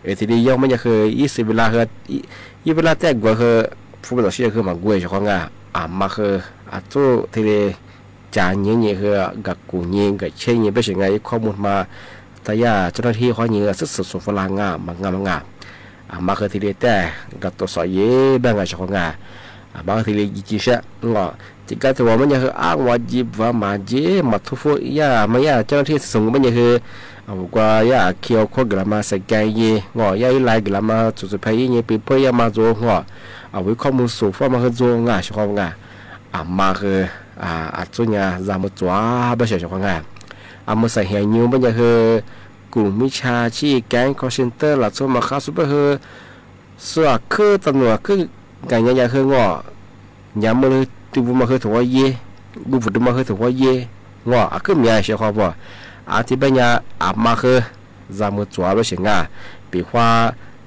เออ ตี้เดียวยังไม่ยาคือ อี้สิเวลาคือ อี้ อี้เวลาแต่กว่าคือ ผู้จัดซื้อคือมากู้เสียงของไง อ่า มาคือ อ่า จุดตี้เดียว จ๋าเย็นๆ คือกากู้เงินกาเช็คเงินเป๋นเสียงงา อี้ข้อมูลมา ถ้ายาเจ้าหน้าตี้คว้าเงินอ่ะ สืบสวนส่งผู้หลังอ่ะ มางามมางาม อ่า มาคือตี้เดียวแต่กาตรวจสอบเย่เป๋นไงเสียงของไง อ่า มาคือตี้เดียวจริงๆ เสียงอ ตี้กาถือว่ามันยาคืออ้างว่าหยิบว่ามาเย่มาทุกพวกยา มายาเจ้าหน้าตี้ส่งเป๋นยาคือ อ่า บอกว่ายาเคียวโคตรกะละมาสแกนเย่งอ ยาอี้ไลน์กะละมาจุดสุดท้ายเย่เป๋นเปิ้นยามาจัวงอ อ่า วิข้อมูลส่งฟ้ามาคือจัวงาเสียงของไง อ่า มาคือ อ่า อ่า จุดยา ยามือจ๋วเป๋นเสียงของไง อ่า เมื่อสายเหียนิวเป๋นยาคือ กลุ่มมิจฉาชีพแก๊งคอลเซ็นเตอร์หลักโซ่มาค้าซูเปอร์คือ ส่วนคือตำรวจคือกั๋นยายาคืองอ ยาเมื่อลือตึงบุมาคือถูกว่าเย่ บุบุตึงมาคือถูกว่าเย่งอ อ่ะ คือมีอะไรเสียงของบ่ อ่า ตี้เป๋นยา อ่า มาคือ ยามือจ๋วเป๋นเสียงงา ปีคว้า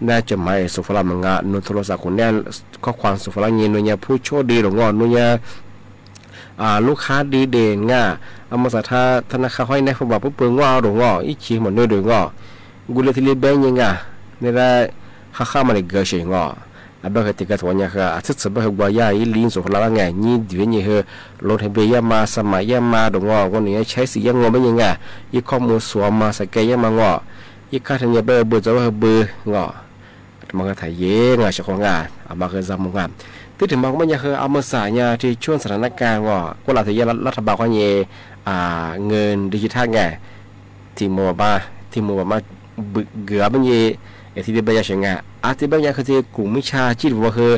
ในจ๋ดหมายส่งผู้หลังมางา โนโทรศัพท์คนนี้ ข้อความส่งผู้หลังเงิน โนยาผู้โชคดีโดงอ โนยา อ่า ลูกค้าดีเด่นงา อ่า มาสาธา ธนาคารห้อยแนบ ผู้บ่าวผู้เปิงงอ โดงอ อี้เฉียงหมดเนื้อโดงอ กูเลยตี้เดียวเป๋นยังไง ในด้านค่าๆ มาเลยเก๋อเสียงงอ อ่ะ เป๋นคือตี้กาถือว่าเนี่ยคือ อ่า สืบสวนเป๋นคือกว่ายาอี้ลิงก์ส่งผู้หลังไง นี่เดี๋ยวนี้คือ ลงทะเบียนยามา สมัครยามาโดงอ วันนี้ใช้สิทธิ์ยางอเป๋นยังไง อี้ข้อมูลส่งมาสแกนยามางอ อี้ค่าธรรมเนียมเป๋นเบอร์จ๋วเป๋นเบอร์งอ มาคือถ่ายเย่งาเสียงของงา อ่า มาคือยามืองา ตี้ถึงมาก็ไม่ยาคือ อ่า เมื่อสายเนี่ย ตี้ช่วงสถานการณ์งอ ก็หลังตี้ยารัฐบาลก็เนี่ย อ่า เงินดิจิทัลไง ตี้หมู่บ้าน ตี้หมู่บ้านมาบึกเกือเป๋นเย่ เออ ตี้เป๋นยาเสียงงา อ่า ตี้เป๋นยาคือตี้กลุ่มมิจฉาชีพว่าคือ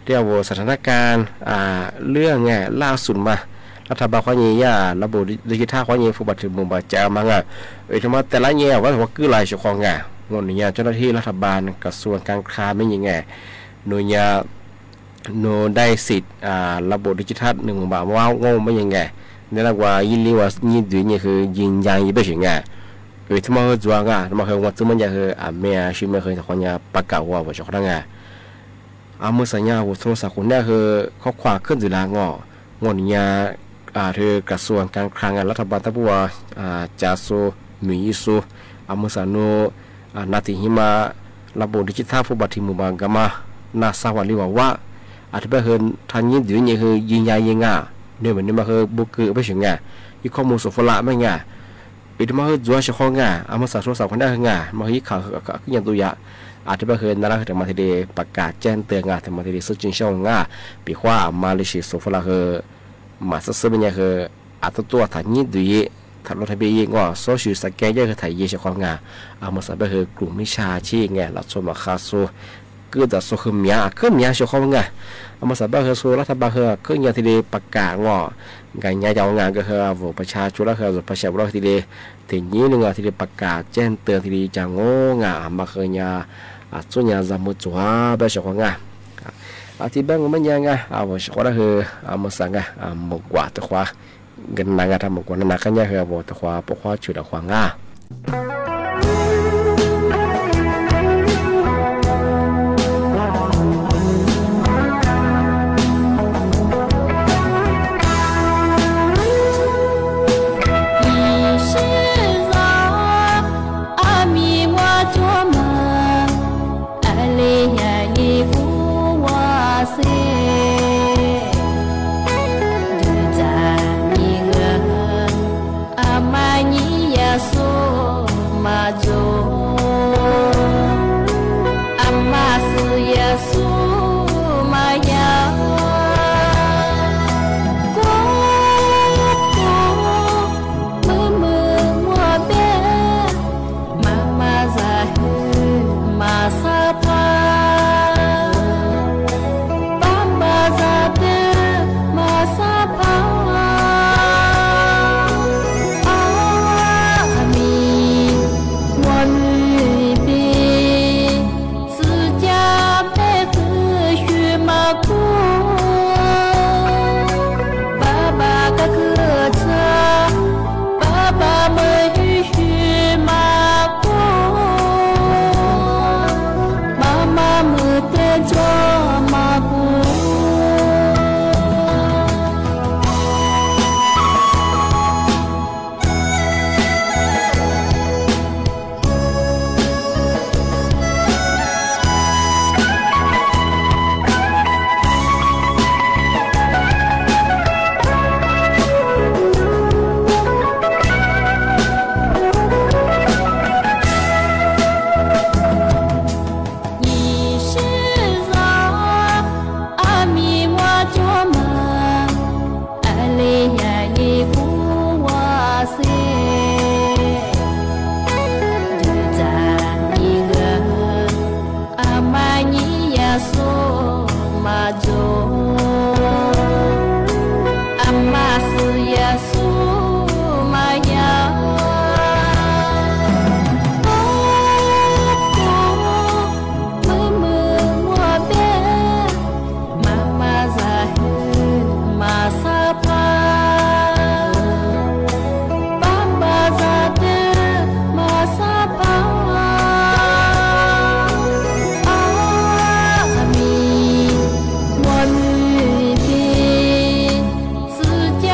เรียกว่าสถานการณ์ อ่า เรื่องไง ล่าสุดมา รัฐบาลคว้าเงินยา ระบบดิจิทัลคว้าเงิน ผู้บาดเจ็บหมู่บาดเจ็บมางา เอ้ย ทำไมแต่ละเงินว่า ว่าคือหลายเสียงของงา งวดนี้เจ้าหน้าตี้รัฐบาลกระทรวงการคลังเป๋นยังไง โนยา โนได้สิทธิ์ อ่า ระบบดิจิทัลหนึ่งหมื่นบาท ว่างงเป๋นยังไง ในระหว่างยี่ลีว่ายี่ดื้อนี่คือยืนยันยี่เป๋นเสียงงา เอ้ย ทำไมคือจัวงา ทำไมคือว่าตึงมันยาคือ อ่า เมียชื่อเมียคือคนยาประกาศว่า ว่าเสียงของงา อ่า เมื่อสัญญาหัวโทรศัพท์คนเนี้ยคือข้อความขึ้นอยู่หลังงอ งอเนี่ย อ่า คือกระทรวงการคลังอ่ะ รัฐบาลตะบัว อ่า จาซู หมีอีซู อ่า เมื่อสานุ อ่า นาทีหิมา ระบบดิจิทัลผู้บาดเจ็บหมู่บ้านกามา นาซาวันลีว่าว่า อธิบายคือทางยืนอยู่นี่คือยืนยันยังอ่ะ เนี่ยเหมือนนี่มาคือบุกคือไปเสียงอ่ะ อีกข้อมูลส่งฟ้องละไม่ไง เอ้ย ทำไมคือจัวเสียงของงา อ่า เมื่อสาโทรศัพท์คนเนี้ยคืองา มาคือข่าวคือ คือ คืออย่างตัวยา อธิบายคือนาราคือถึงมาตี้เดียวประกาศแจ้งเตือนงา ถึงมาตี้เดียวซึ่งจริงช่องงา ปีคว้ามาเลเซียส่งฟ้องละคือ มาซื่อๆ เป๋นยังคือ อ่า ตัวตัวถ่ายนี่ดูยี่ ถ่ายลงทะเบียนยี่งอ โซเชียลสแกนเยอะคือถ่ายยี่เสียงของงา อ่า เมื่อสาเป๋นคือกลุ่มมิจฉาชีพไง ลักโซ่มาค้าโซ่ คือแต่โซ่คือเมีย คือเมียเสียงของงา อ่า เมื่อสาเป๋นคือโซ่รัฐบาลคือ คืออย่างตี้เดียวประกาศงอ การย้ายเจ้างานก็คือ อ่า ประชาชนละคือ ประชาชนละตี้เดียว ถึงยี่หนึ่งอ่ะ ตี้เดียวประกาศแจ้งเตือนตี้เดียวจะงองอ่ะ มาคือเนี่ย အသွဲၣ်ညါစၢ်မုၢ်စူၤ ဘၣ်စ့ၢ်ကီးငါ အ အထံၣ်ဘၣ်ငိုၚ်မ့ၢ်ညါငါ အဝဲစ့ၢ်ကီးဒၣ်ဟဲ အမုၢ်သၢင်ငါ အမုၢ်ကွၢ်တခွါ ကနၣ်ငါတၢ်မုၢ်ကွၢ်နၢ်နၢ်ကညါဟဲ အဝဲတခွါ ပိာ်ခွါဆူၣ်တခွါငါ အမံၤမွဲကၠိမး အလံာ်ယၤယံၤပူၤဝဲစ့ၢ် ဒုးတၢ်မံၤဂၢၢ် အမၤညံယၤဆူမၤကၠိ အမၤဆူယၤဆူမၤယၤ ကိးကိး မုၢ်မုၢ်မွဲဘဲ မၤမၤစၢ်ဟဲ မၤစၢ်ဖး ဘၣ်ဘၣ်စၢ်တဲ မၤစၢ်ဖး အမံၤ ဝီၤနုၤဘ့ စူၢ်ကၠၢ်ဘဲကုၢ် ယွၤမၤကိး ဘၣ်ဘၣ်ကကုၢ်ထၢ ဘၣ်ဘၣ်မုၢ်ဟံၣ် ယွၤမၤကိး မၤမၤမုၢ်တဲ ယွၤမၤကိးအမၤညံယၤဆူမၤကၠိ အမၤဆူယၤဆူမၤယၤ မုၢ်မုၢ်မွဲဘဲ မၤမၤစၢ်ဟဲ မၤစၢ်ဖး ဘၣ်ဘၣ်စၢ်တဲ မၤစၢ်ဖး အမံၤ ဝီၤနုၤဘ့ စူၢ်ကၠၢ်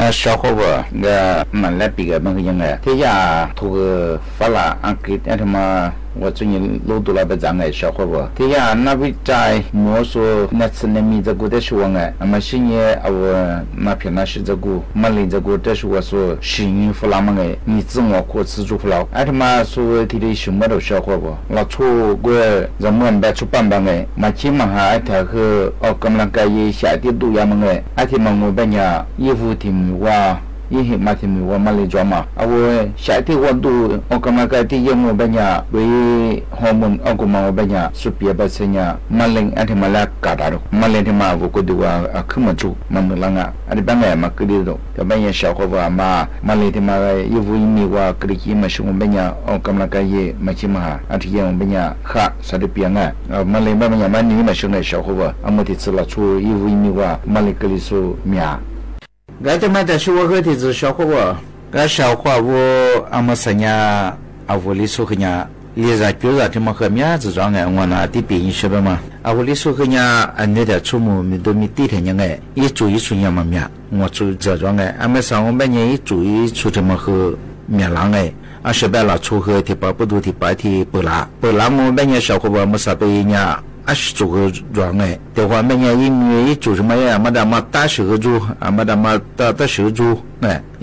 အဲ ရှောက်ခွါဘၣ် ဂ့ၢ်မၤလဲပံၤဂ့ၤ မ့ၢ်ကယဲၢ်ဂ့ၢ် ထံၣ်ယၤ ထိၣ်ဂဲၤ ဖီလာ် အင်္ဂလိပ် အဲၣ်ဒိးမၤ ဝဲ သူၣ်ညိၣ်လိဒိၣ်လၢပစၢ်ဂ့ၢ် ရှောက်ခွါဘၣ် ထံၣ်ယၤ นักวิจัย မီၤစိရိၤ နၢ်စနမံ စ့ၢ်ကီး တဲဆှၢဝဲဂ့ၢ် အမၤရှဲညါ အဝဲ နၢ်ဖျၢၣ်နၢ်စ့ၢ်ကီး မၤလ့ၣ်စ့ၢ်ကီး တဲဆှၢဝဲစိၤ ရှံၣ်ယံၤဖီလာ်မ့ၢ်ဂ့ၢ် နံၣ်သၢဝီခွံသီကၠိဖီလာ် အဲၣ်ဒိးမၤစိၤဝဲ ထံၣ်တံၢ်ဆူၣ်မ့ၢ်ဒီး ရှောက်ခွါဘၣ် လီၤဆီၣ်ကွဲ ယမုၢ်ဘဲဆူၣ်ပာ်ဘၣ်ဂ့ၢ် မၤဆ့မၤဟး အဲၣ်တၢ်ဃု ออกกำลังกาย ယဲၢ်ဆံတံၢ်ဒူၣ်ယါမ့ၢ်ဂ့ၢ် အဲၣ်ဒိးမၤဂီၤဘဲညါ ယဲၢ်ဖုထံၣ်မံၤဝါ ယဟ့ၣ်မၤတမံၤဝဲ မါလ့ၤယွၤမး အဝဲ ရှဲးတ့ၢ်ဝဲဒိၣ် ออกกำลังกาย တ့ၢ်ယဲၢ်မူဘၣ်ညါ ပှ့ၤဟီၣ်မုၢ် အီၣ်ကမၤဝဲဘၣ်ညါ စူးပျဲဘၣ်ဆၢညါ မါလ့ၤအါတံၤမးလၢကးတၢ်ဒိၣ် မါလ့ၤတံၤမး အဝဲကိးဒံးဝဲ အခုမုၢ်ထူ မၤနုာ်လၢ်ငါ အတဘၣ်ငဲ မၤကဒံဒိၣ် တဘၣ်ယဲ ဆှၢဃီဝဲ မါ မါလ့ၤတံၤမး ယိၣ်ဘိယမံၤဝဲ ကဒုးက့ၤမၤဆူမူဘၣ်ညါ ออกกำลังกายယဲၢ် မၤဆံမၤဟး အထံယဲၢ်မူဘၣ်ညါ ဃၣ် စးဒပျဲငါ မါလ့ၤဘၣ်မညါ မါနံၤမၤဆူငဲ ဆှၢဃီဝဲ အမုၢ်ထံၣ်ဆၢလီၤဆိ ယိၣ်ဘိယမံၤဝဲ မါလ့ၤကလံၤစိမၠး ဂၤတမၤတၢ်ဆူဝဲဃုထံၣ် စူးဆှၢဃီဝဲ ဂၤဆှၢဃီဝဲ အမၤစၢၤညါ အဝဲလံာ်ဆိဃာ်ညါ လံာ်စၢ်ကၠိစၢ်တံၤမးဃုမၠး စၢ်ယွၤငဲ အဝဲနၤတံၢ်ပ့ၤယံဆၢဘၣ်မး အဝဲလံာ်ဆိဃာ်ညါ အနၢၤတၢ်ဆိကမိၣ် မ့ၢ်ဒိမ့ၢ်တံၢ်ထဲညါငဲ ယိၣ်စူးယိၣ်ဆူညါမးမၠး အဝဲစၢ်ယွၤငဲ အမၤစၢၤဝဲဘၣ်ညါ ယိၣ်စူးယိၣ်ဆူထံမးဃု မၠးလၢ်ငဲ အဆၢဘၣ်လီၤဆိဃု ထံၣ်ပာ်ပဒိၣ်ထံၣ်ပာ်ထံၣ်ပၢၢ်လၢ် ပၢၢ်လၢ်မူဘၣ်ညါ ဆှၢဃီဝဲ မၤစၢၤပှ့ၤညါ အစူးဃုယွၤငဲ တဲဃီဘၣ်ညါ ယမံၤယိၣ်စူးထံမးယဲ အမၤတၢ်မၤတၢ်ဆှုဂုၢ်စူး အမၤတၢ်မၤတၢ်တၢ်ဆှုဂုၢ်စူး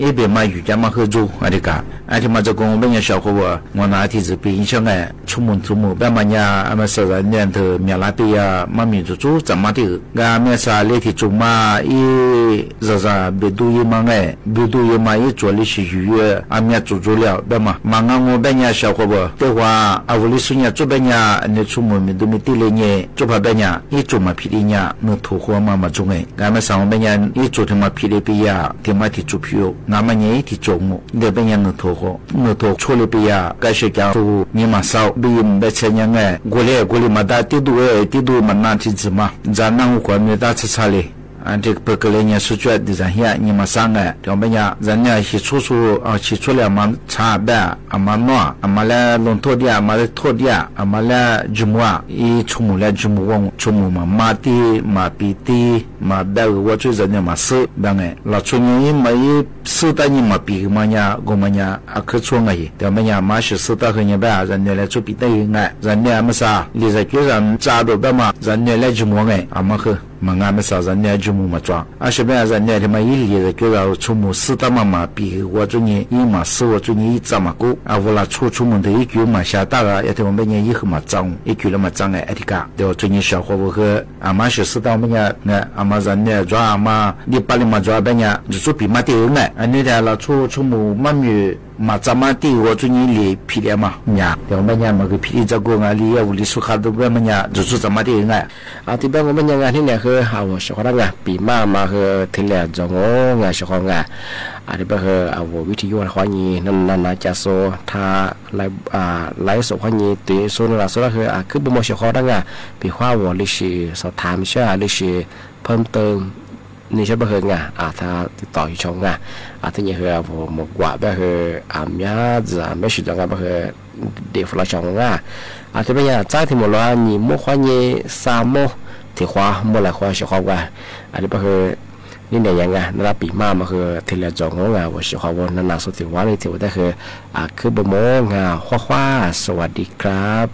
ယဘ့ၣ်မၤယူၢ်ကမၤဃုဂုၢ်စူး အတံၤကး အထံမးစ့ၢ်ကီး ဘၣ်ညါဆှၢဃီဝဲ အဝဲနၤတံၢ်စံးပ့ၤယံဆၢငဲ ဆိကမိၣ်ဆိကမိၣ်ဘၣ်မးညါ အမၤစၢၤယၤနဲၣ်ထုး မၠးလၢ်ပ့ၤယၤ မၤမံၤစူးစူး စၢ်မါတံၢ် ဂၤမ့ၢ်စၢ်လၢထံၣ်စူးမး အံၤ စၢ်စၢ် ဘုဒုယမၤငဲ ဘုဒုယမၤ ယိၣ်စူးလံဆံယုၢ်ယဲ အမၠးစူးစူးလၢ် ဘၣ်မး မၤငါငိုဘၣ်ညါ ဆှၢဃီဝဲ တဲဃီ အဝဲလံာ်ဆိညါ စူးဘၣ်ညါ အနၢၤဆိကမိၣ် မ့ၢ်ဒိမ့ၢ်တံၢ်လၢညါ စူးဖးဘၣ်ညါ ယိၣ်စူးမၤဖံးဒံးညါ နုာ်ထိၣ်ဃီမၤမၤစူးငဲ ဂၤမ့ၢ်စၢ်မူဘၣ်ညါ ယိၣ်စူးထံမးဖံးဒံးပယၤ ထံမးထံၣ်စူးဖံးအိၣ် ဂၤမးညါ ယထံၣ်စူးမူ ဒဲးဘၣ်ညါ နုာ်ထိၣ်ဃီ နုာ်ထိၣ်ဆိလၢပယၤ ကးဆှဲကးစူး နံၤမၤစၢ် ဘုယမၤဘၣ်ဆၢညါငဲ ဂိုလ်လံ ဂိုလ်လံမၤဒါတံၢ်ဒိၣ်ဝဲ တံၢ်ဒိၣ်မၤနၢ်ထံၣ်စူးမး ယနၢ်ဟူကွၢ်မ့ၢ်တၢ်ဆါဆါလံ အတံၤပကလဲၤညါဆူကၠွဲး ဒ်စၢ်ဟံး နံၤမၤစၢ်ငဲ တဲဘၣ်ညါ ယၤနဲၣ်ဟံးဆိဆိ ဟံးဆိလၢအမၤဆါဘၣ် အမၤနီၣ် အမၤလၢ လိၣ်ထိၣ်ဒံး အမၤလၢထိၣ်ဒံး အမၤလၢ ယမူ အံၤဆိကမိၣ်လၢယမူဝဲ ဆိကမိၣ်မၤမါတံၢ် မၤပံာ်တံၢ် မၤဘၣ်ဂ့ၤဝဲ ဆိယၤနဲၣ်မၤစုဘၣ်ငဲ လီၤဆိညါ ယမၤ ယစုတၢ် ယမၤပံာ်ဂ့ၤမးညါ ဂီၤမးညါ အခုဆိငဲအံၤ တဲဘၣ်ညါ မၤစၢၤစုတၢ်ဃုာ်ညါဘၣ် ယၤနဲၣ်လၢဆိပံာ်တၢ်ဂ့ၤငဲ ယၤနဲၣ်အမၤစၢ် လံာ်စၢ်ကၠိစၢ် စၢ်ဒိၣ်ဘၣ်မး ယၤနဲၣ်လၢယမူငဲ အမၤဃုာ် မၤငါမ့ၢ်စၢ် ယၤနဲၣ်ယမူမၤစၢ် အဆၢဘၣ်ယၤနဲၣ်ထံမး ယလံာ်စၢ်ကၠိစၢ် ဆိကမိၣ်စုတၢ်မး မၤပံာ်ဂ့ၤဝဲ ဆိညါ ယမၤစုဝဲ ဆိညါ ယစၢ်မၤကိး အဝဲလီၤဆိဆိကမိၣ်ဒီး ယကၠိမၤစၢ်တၢ်ဂၤ ယၤထံမးဘၣ်ညါ ယဃုမၤစၢ် ယကၠိလၢမၤစၢ်ငဲ အတံၤကး ဒီးဆိညါ ဆှၢဃီဝဲဃု အမၤစၢၤစုတၢ်ဘၣ်ညါ အမၤယၤနဲၣ်ယွၤ အမၤဒ်ပာ်လံမၤယွၤဘၣ်ညါ ယဆိပံာ်မါတံၢ်ဂ့ၤငဲ အန့ၣ်တၢ်လီၤဆိဆိကမိၣ်မးမ့ၢ် မၤစၢ်မါတံၢ်ဂ့ၤဝဲ ဆိညါ လံာ်ဖံးဒံးမး မၠး တဲဘၣ်ညါ မၤဂ့ၤဖံးဒံးစ့ၢ်ကီး ဂၤလံ ယဝဲလံာ်ဆိဃာ်ဒီးဘၣ်မးညါ ယဆိစၢ်မါတံၢ်ဂ့ၤငဲ အတံၤဘၣ်မးဘၣ်ညါ ဂၤန့ၣ်န့ၣ်ဃု အဝဲဆှၢဃီတၢ်ငါ ပံာ်မးမးဃု ထဲလဲၣ်ယီၤငို ဂၤဆှၢဃီငါ အတံၤဘၣ်ဃု အဝဲဝံထံယိၣ်ဃီညါ နနၤနၤကၠၢ်စိ ထါ လၢယစိာ်ဃီညါ တုၤစိနနၤစိတၢ်ဃု အခုဘိမးဆှၢဃီတၢ်ငါ ပံာ်ဃီဝဲလံာ်ဆံး စီၤထါမ့ၢ်ဆှၢ လံာ်ဆံး เพิ่มเติม န့ၣ်ဆှၢဘၣ်ဃုငါ အတံၤတံၤတီၤယိၤဆိငါ အတံၤန့ၣ်ဃု အဝဲမ့ၢ်ကွၢ်ဘၣ်ဃု အမၠါစၢ် မ့ၢ်ဆှၢယီၤငါဘၣ်ဃု ဒ့ၣ်ဖိလီၤဆိငါ အတံၤဘၣ်ညါ စၢ်ထံမိၢ်လီၤ နံၣ်မိၢ်ဃီညါ စၢ်မိၢ် ထံၣ်ဃီ မိၢ်လၢ်ဃီ ဆှၢဃီဝဲ အတံၤဘၣ်ဃု န့ၣ်န့ၣ်ယါငါ နရၢပံာ်မးမးဃု ထဲလဲၣ်ယီၤငို ဂၤဝဲဆှၢဃီဝဲ နနၤစိသ့ၣ်ဝါလံ ထံၣ်ဝဲတၢ်ဃု အခုဘိမး ဂၤ ဃွါဃွါ สวัสดีครับ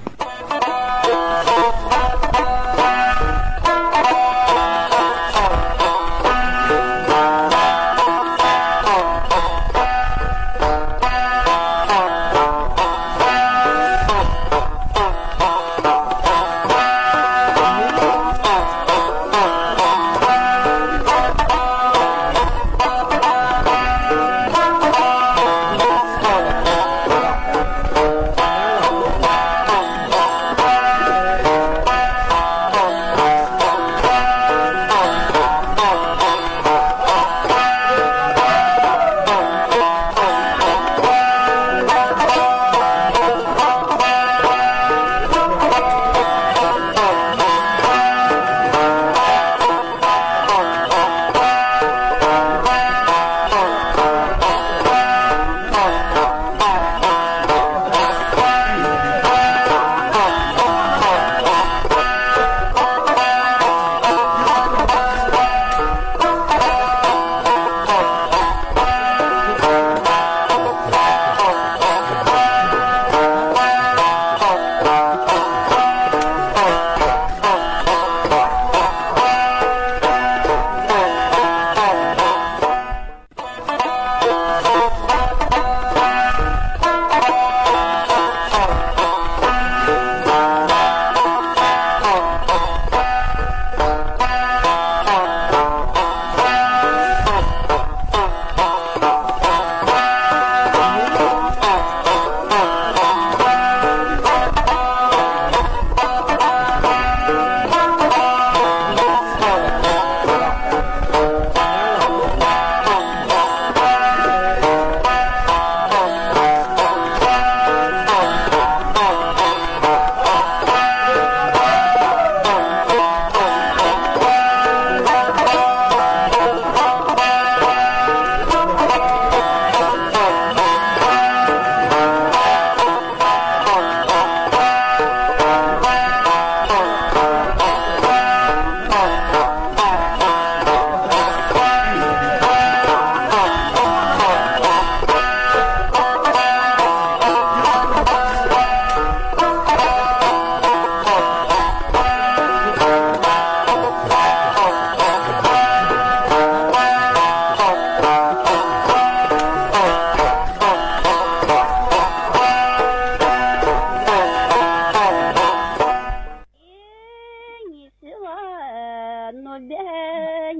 เดีย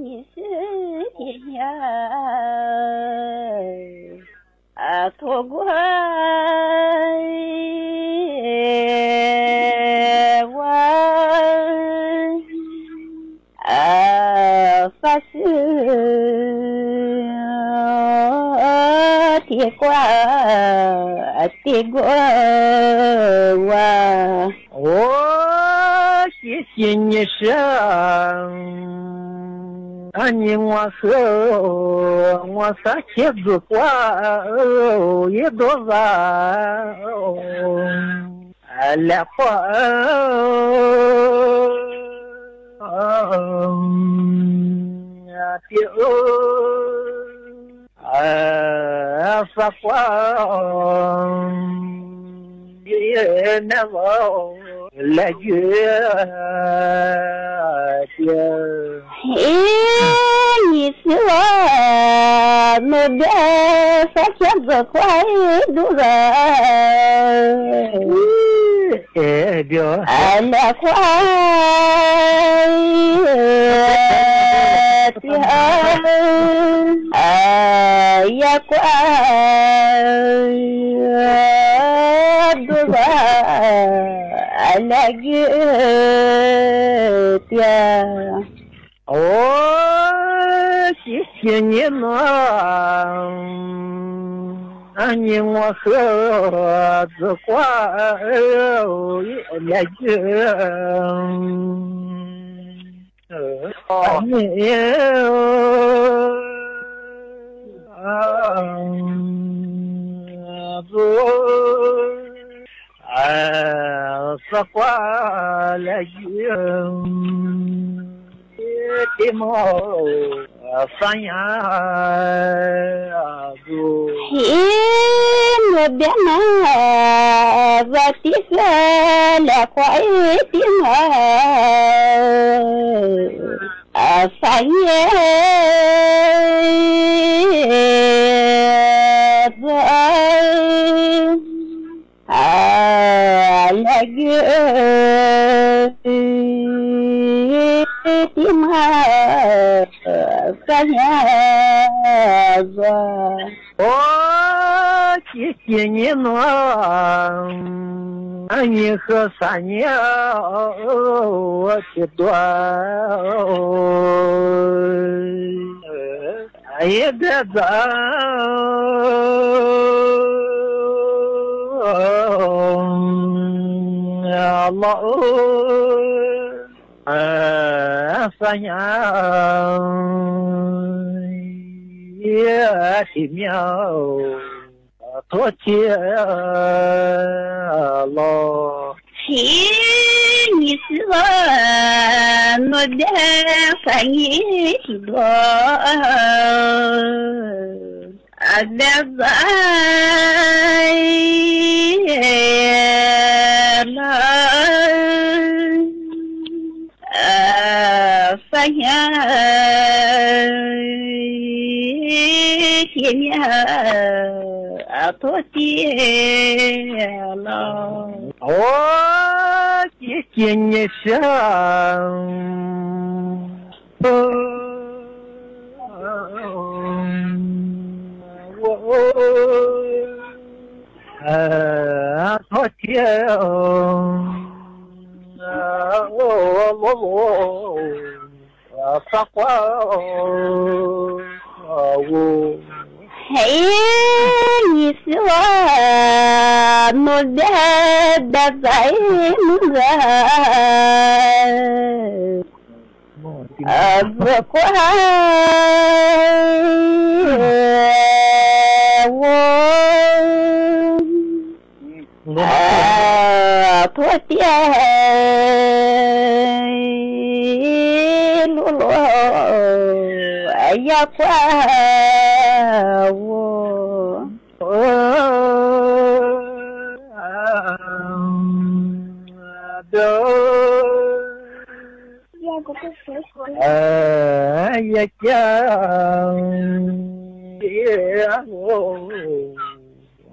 นี้สิเตีย อาโตกั๋วว่า อา ฟาสิ เตียกั๋ว เตียกั๋วว่า โอ้ สิเตียนี้สิ อันนี้งัวเสือ งัวสาเขียดกั๋ว เออ เยโดซา อา แลกั๋ว เออ เตีย เออ สักกั๋ว เย เย แม่ว่า แลเยอะเตีย เอ๊ะ นี่สิว่า โนเดีย สักเขียดกั๋วดูละ เอ๊ะ เดี๋ยว อา แลกั๋ว เตีย อา แลกั๋ว ดูละ อา แลเยอะเตีย โอ้ สิเตียนี้เนาะ อันนี้งัวเสือกั๋ว เออ แลเยอะ เออ อันนี้ เออ เออ สักกั๋ว แลเยอะ เตียมอ สัญญา ดู เฮ้ โนเดียนะ ว่าตี้เสีย แลกั๋วตี้มา อา สัญญา ดู อา แลเยอะตี้มา สัญญา โอ้ สิเตียนี้เนาะ อันนี้คือสัญญา เตีย ดู เออ เยเดีย อัลลอฮ์ เออ สัญญา เยตี้เมียว โตเตียลอ เฮ้ นี่สิว่า โนเดีย สัญญา ตี้ดอ อา แล สัญญา ลอ อา สัญญา เตียนี้ อา โตเตียลอ โอ้ สิเตียนี้สิ โอ้ โอ้ เออ โตเตีย โอ้ โอ้ โอ้ สักกั๋ว โอ้ เฮ้ นี่สิว่า โนเดีย ดาไซมึงละ เออ กั๋ว โว้ เออ โตเตีย ลูโล ยากั๋ว โว้ เออ เดียว เออ ยากั๋ว เดียว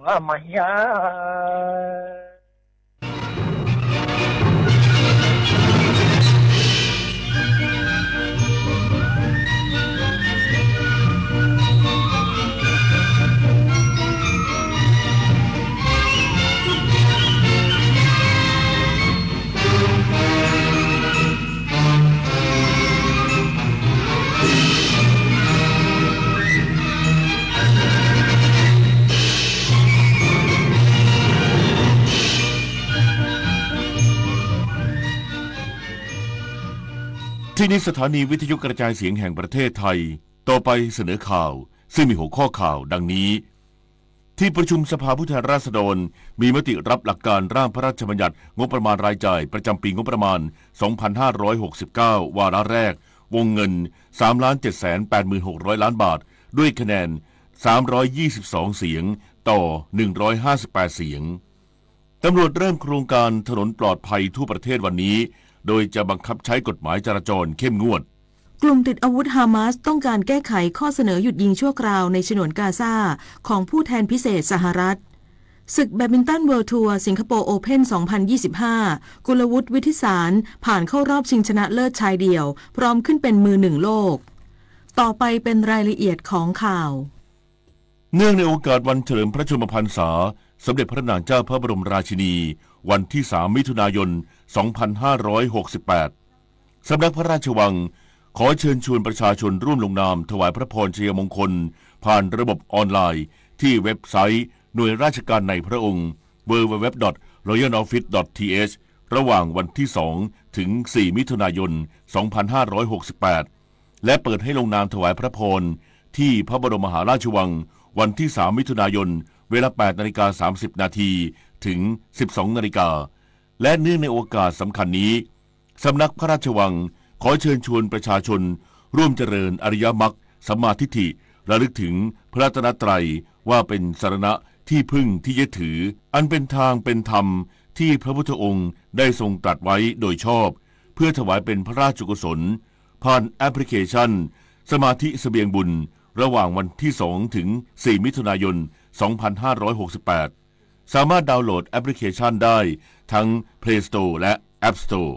ว่ามาเหีย ที่นี่สถานีวิทยุกระจายเสียงแห่งประเทศไทย ต่อไปเสนอข่าว ซึ่งมีหัวข้อข่าวดังนี้ ที่ประชุมสภาผู้แทนราษฎร มีมติรับหลักการร่างพระราชบัญญัติงบประมาณรายจ่ายประจำปีงบประมาณ สองพันห้าร้อยหกสิบเก้า วาระแรก วงเงิน สามล้านเจ็ดแสนแปดหมื่นหกร้อยล้านบาท ด้วยคะแนน สามร้อยยี่สิบสองเสียง ต่อ หนึ่งร้อยห้าสิบแปดเสียง ตำรวจเริ่มโครงการถนนปลอดภัยทั่วประเทศวันนี้ โดยจะบังคับใช้กฎหมายจราจรเข้มงวด กลุ่มติดอาวุธฮามาสต้องการแก้ไขข้อเสนอหยุดยิงชั่วคราวในฉนวนกาซาของผู้แทนพิเศษสหรัฐ ศึกแบดมินตันเวิลด์ทัวร์สิงคโปร์โอเพ่น สองพันยี่สิบห้า กุลวุฒิ วิทธิสาร ผ่านเข้ารอบชิงชนะเลิศชายเดี่ยว พร้อมขึ้นเป็นมือหนึ่งโลก ต่อไปเป็นรายละเอียดของข่าว เนื่องในโอกาสวันเฉลิมพระชนมพรรษาสมเด็จพระนางเจ้าพระบรมราชินี วันที่สามมิถุนายน สองพันห้าร้อยหกสิบแปด สำนักพระราชวังขอเชิญชวนประชาชนร่วมลงนามถวายพระพรชัยมงคล ผ่านระบบออนไลน์ ที่เว็บไซต์หน่วยราชการในพระองค์ ดับเบิลยู ดับเบิลยู ดับเบิลยู ดอท รอยัลออฟฟิศ ดอท ที เอช ระหว่างวันที่สองถึงสี่มิถุนายน สองพันห้าร้อยหกสิบแปด และเปิดให้ลงนามถวายพระพรที่พระบรมมหาราชวัง วันที่สามมิถุนายน เวลาแปดนาฬิกาสามสิบนาทีถึงสิบสองนาฬิกา และเนื่องในโอกาสสำคัญนี้ สำนักพระราชวังขอเชิญชวนประชาชนร่วมเจริญอริยมรรคสัมมาทิฏฐิ ระลึกถึงพระรัตนตรัยว่าเป็นสรณะที่พึ่งที่ยึดถือ อันเป็นทางเป็นธรรมที่พระพุทธองค์ได้ทรงตรัสไว้โดยชอบ เพื่อถวายเป็นพระราชกุศล ผ่านแอปพลิเคชันสมาธิเสบียงบุญ ระหว่างวันที่สองถึงสี่มิถุนายน สองพันห้าร้อยหกสิบแปด สามารถดาวน์โหลดแอปพลิเคชันได้ทั้ง Play Store และ App Store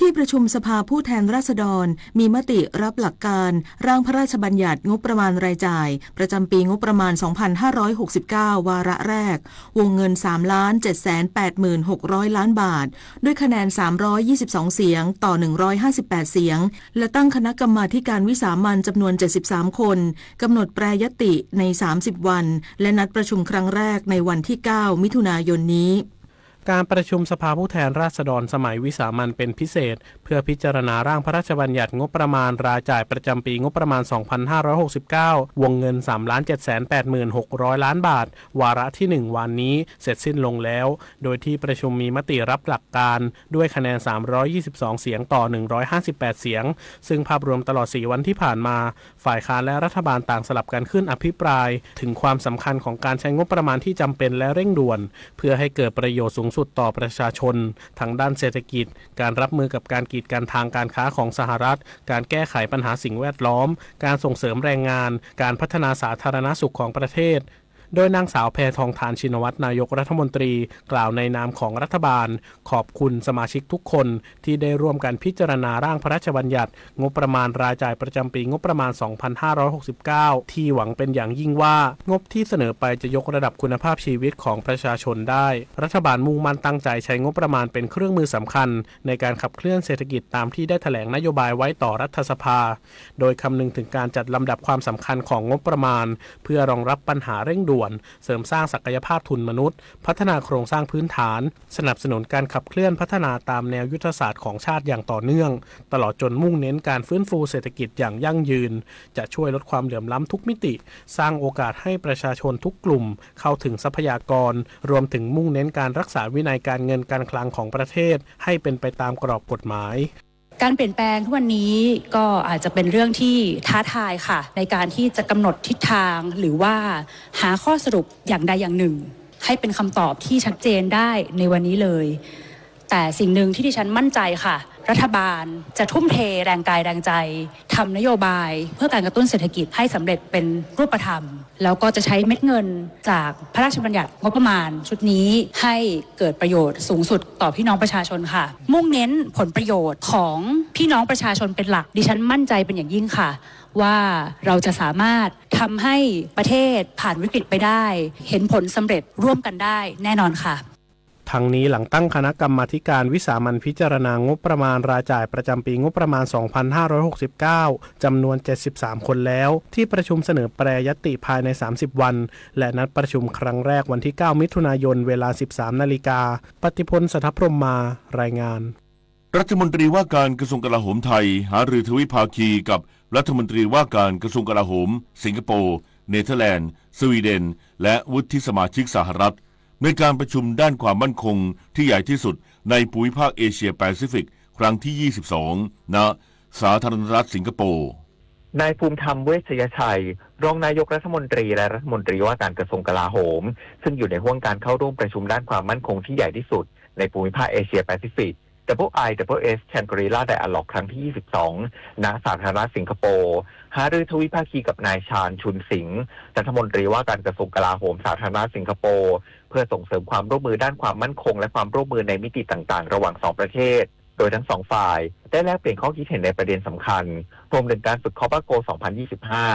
ที่ประชุมสภาผู้แทนราษฎรมีมติรับหลักการร่างพระราชบัญญัติงบประมาณรายจ่ายประจำปีงบประมาณ สองพันห้าร้อยหกสิบเก้า วาระแรก วงเงิน สามล้านเจ็ดแสนแปดหมื่นหกร้อยล้านบาท ด้วยคะแนน สามร้อยยี่สิบสองเสียง ต่อ หนึ่งร้อยห้าสิบแปดเสียง และตั้งคณะกรรมาธิการวิสามัญจำนวน เจ็ดสิบสามคน กำหนดแปรยติในสามสิบวัน และนัดประชุมครั้งแรกในวันที่เก้ามิถุนายนนี้ การประชุมสภาผู้แทนราษฎรสมัยวิสามัญเป็นพิเศษ เพื่อพิจารณาร่างพระราชบัญญัติงบประมาณรายจ่ายประจำปีงบประมาณ สองพันห้าร้อยหกสิบเก้า วงเงิน สามล้านเจ็ดแสนแปดหมื่นหกร้อยล้านบาท วาระที่หนึ่ง วานนี้เสร็จสิ้นลงแล้ว โดยที่ประชุมมีมติรับหลักการด้วยคะแนน สามร้อยยี่สิบสองเสียง ต่อ หนึ่งร้อยห้าสิบแปดเสียง ซึ่งภาพรวมตลอดสี่วันที่ผ่านมา ฝ่ายค้านและรัฐบาลต่างสลับกันขึ้นอภิปรายถึงความสำคัญของการใช้งบประมาณที่จำเป็นและเร่งด่วน เพื่อให้เกิดประโยชน์สูงสุดต่อประชาชน ทั้งด้านเศรษฐกิจ การรับมือกับการกีดกันทางการค้าของสหรัฐ การแก้ไขปัญหาสิ่งแวดล้อม การส่งเสริมแรงงาน การพัฒนาสาธารณสุขของประเทศ โดยนางสาวแพทองธาร ชินวัตร นายกรัฐมนตรี กล่าวในนามของรัฐบาล ขอบคุณสมาชิกทุกคนที่ได้ร่วมกันพิจารณาร่างพระราชบัญญัติงบประมาณรายจ่ายประจำปีงบประมาณ สองพันห้าร้อยหกสิบเก้า ที่หวังเป็นอย่างยิ่งว่า งบที่เสนอไปจะยกระดับคุณภาพชีวิตของประชาชนได้ รัฐบาลมุ่งมั่นตั้งใจใช้งบประมาณเป็นเครื่องมือสำคัญในการขับเคลื่อนเศรษฐกิจตามที่ได้แถลงนโยบายไว้ต่อรัฐสภา โดยคำนึงถึงการจัดลำดับความสำคัญของงบประมาณ เพื่อรองรับปัญหาเร่งด่วน เสริมสร้างศักยภาพทุนมนุษย์ พัฒนาโครงสร้างพื้นฐาน สนับสนุนการขับเคลื่อนพัฒนาตามแนวยุทธศาสตร์ของชาติอย่างต่อเนื่อง ตลอดจนมุ่งเน้นการฟื้นฟูเศรษฐกิจอย่างยั่งยืน จะช่วยลดความเหลื่อมล้ำทุกมิติ สร้างโอกาสให้ประชาชนทุกกลุ่มเข้าถึงทรัพยากร รวมถึงมุ่งเน้นการรักษาวินัยการเงินการคลังของประเทศ ให้เป็นไปตามกรอบกฎหมาย การเปลี่ยนแปลงทุกวันนี้ก็อาจจะเป็นเรื่องที่ท้าทายค่ะ ในการที่จะกำหนดทิศทาง หรือว่าหาข้อสรุปอย่างใดอย่างหนึ่ง ให้เป็นคำตอบที่ชัดเจนได้ในวันนี้เลย แต่สิ่งหนึ่งที่ดิฉันมั่นใจค่ะ รัฐบาลจะทุ่มเทแรงกายแรงใจทำนโยบายเพื่อการกระตุ้นเศรษฐกิจให้สำเร็จเป็นรูปธรรม แล้วก็จะใช้เม็ดเงินจากพระราชบัญญัติงบประมาณชุดนี้ให้เกิดประโยชน์สูงสุดต่อพี่น้องประชาชนค่ะ มุ่งเน้นผลประโยชน์ของพี่น้องประชาชนเป็นหลัก ดิฉันมั่นใจเป็นอย่างยิ่งค่ะ ว่าเราจะสามารถทำให้ประเทศผ่านวิกฤตไปได้ เห็นผลสำเร็จร่วมกันได้แน่นอนค่ะ ทั้งนี้หลังตั้งคณะกรรมาธิการวิสามัญพิจารณางบประมาณรายจ่ายประจำปีงบประมาณ สองพันห้าร้อยหกสิบเก้า จำนวน เจ็ดสิบสามคนแล้ว ที่ประชุมเสนอแปรยติภายใน สามสิบวัน และนัดประชุมครั้งแรกวันที่เก้ามิถุนายน เวลาสิบสามนาฬิกา ปฏิพล สัทธพรหมมา รายงาน รัฐมนตรีว่าการกระทรวงกลาโหมไทยหารือทวิภาคีกับรัฐมนตรีว่าการกระทรวงกลาโหมสิงคโปร์ เนเธอร์แลนด์ สวีเดน และวุฒิสมาชิกสหรัฐ ในการประชุมด้านความมั่นคงที่ใหญ่ที่สุดในภูมิภาคเอเชียแปซิฟิกครั้งที่ ยี่สิบสอง ณ สาธารณรัฐสิงคโปร์ นายภูมิธรรม เวชยชัย รองนายกรัฐมนตรีและรัฐมนตรีว่าการกระทรวงกลาโหม ซึ่งอยู่ในห้วงการเข้าร่วมประชุมด้านความมั่นคงที่ใหญ่ที่สุดในภูมิภาคเอเชียแปซิฟิก Double I Double S Shangri-La Dialogue ครั้งที่ ยี่สิบสอง ณ สาธารณรัฐสิงคโปร์ หารือทวิภาคีกับนายชาญชุนสิงห์ รัฐมนตรีว่าการกระทรวงกลาโหมสาธารณรัฐสิงคโปร์ เพื่อส่งเสริมความร่วมมือด้านความมั่นคง และความร่วมมือในมิติต่างๆ ระหว่างสองประเทศ โดยทั้งสองฝ่ายได้แลกเปลี่ยนข้อคิดเห็นในประเด็นสำคัญ รวมถึงการฝึก COBALT สองพันยี่สิบห้า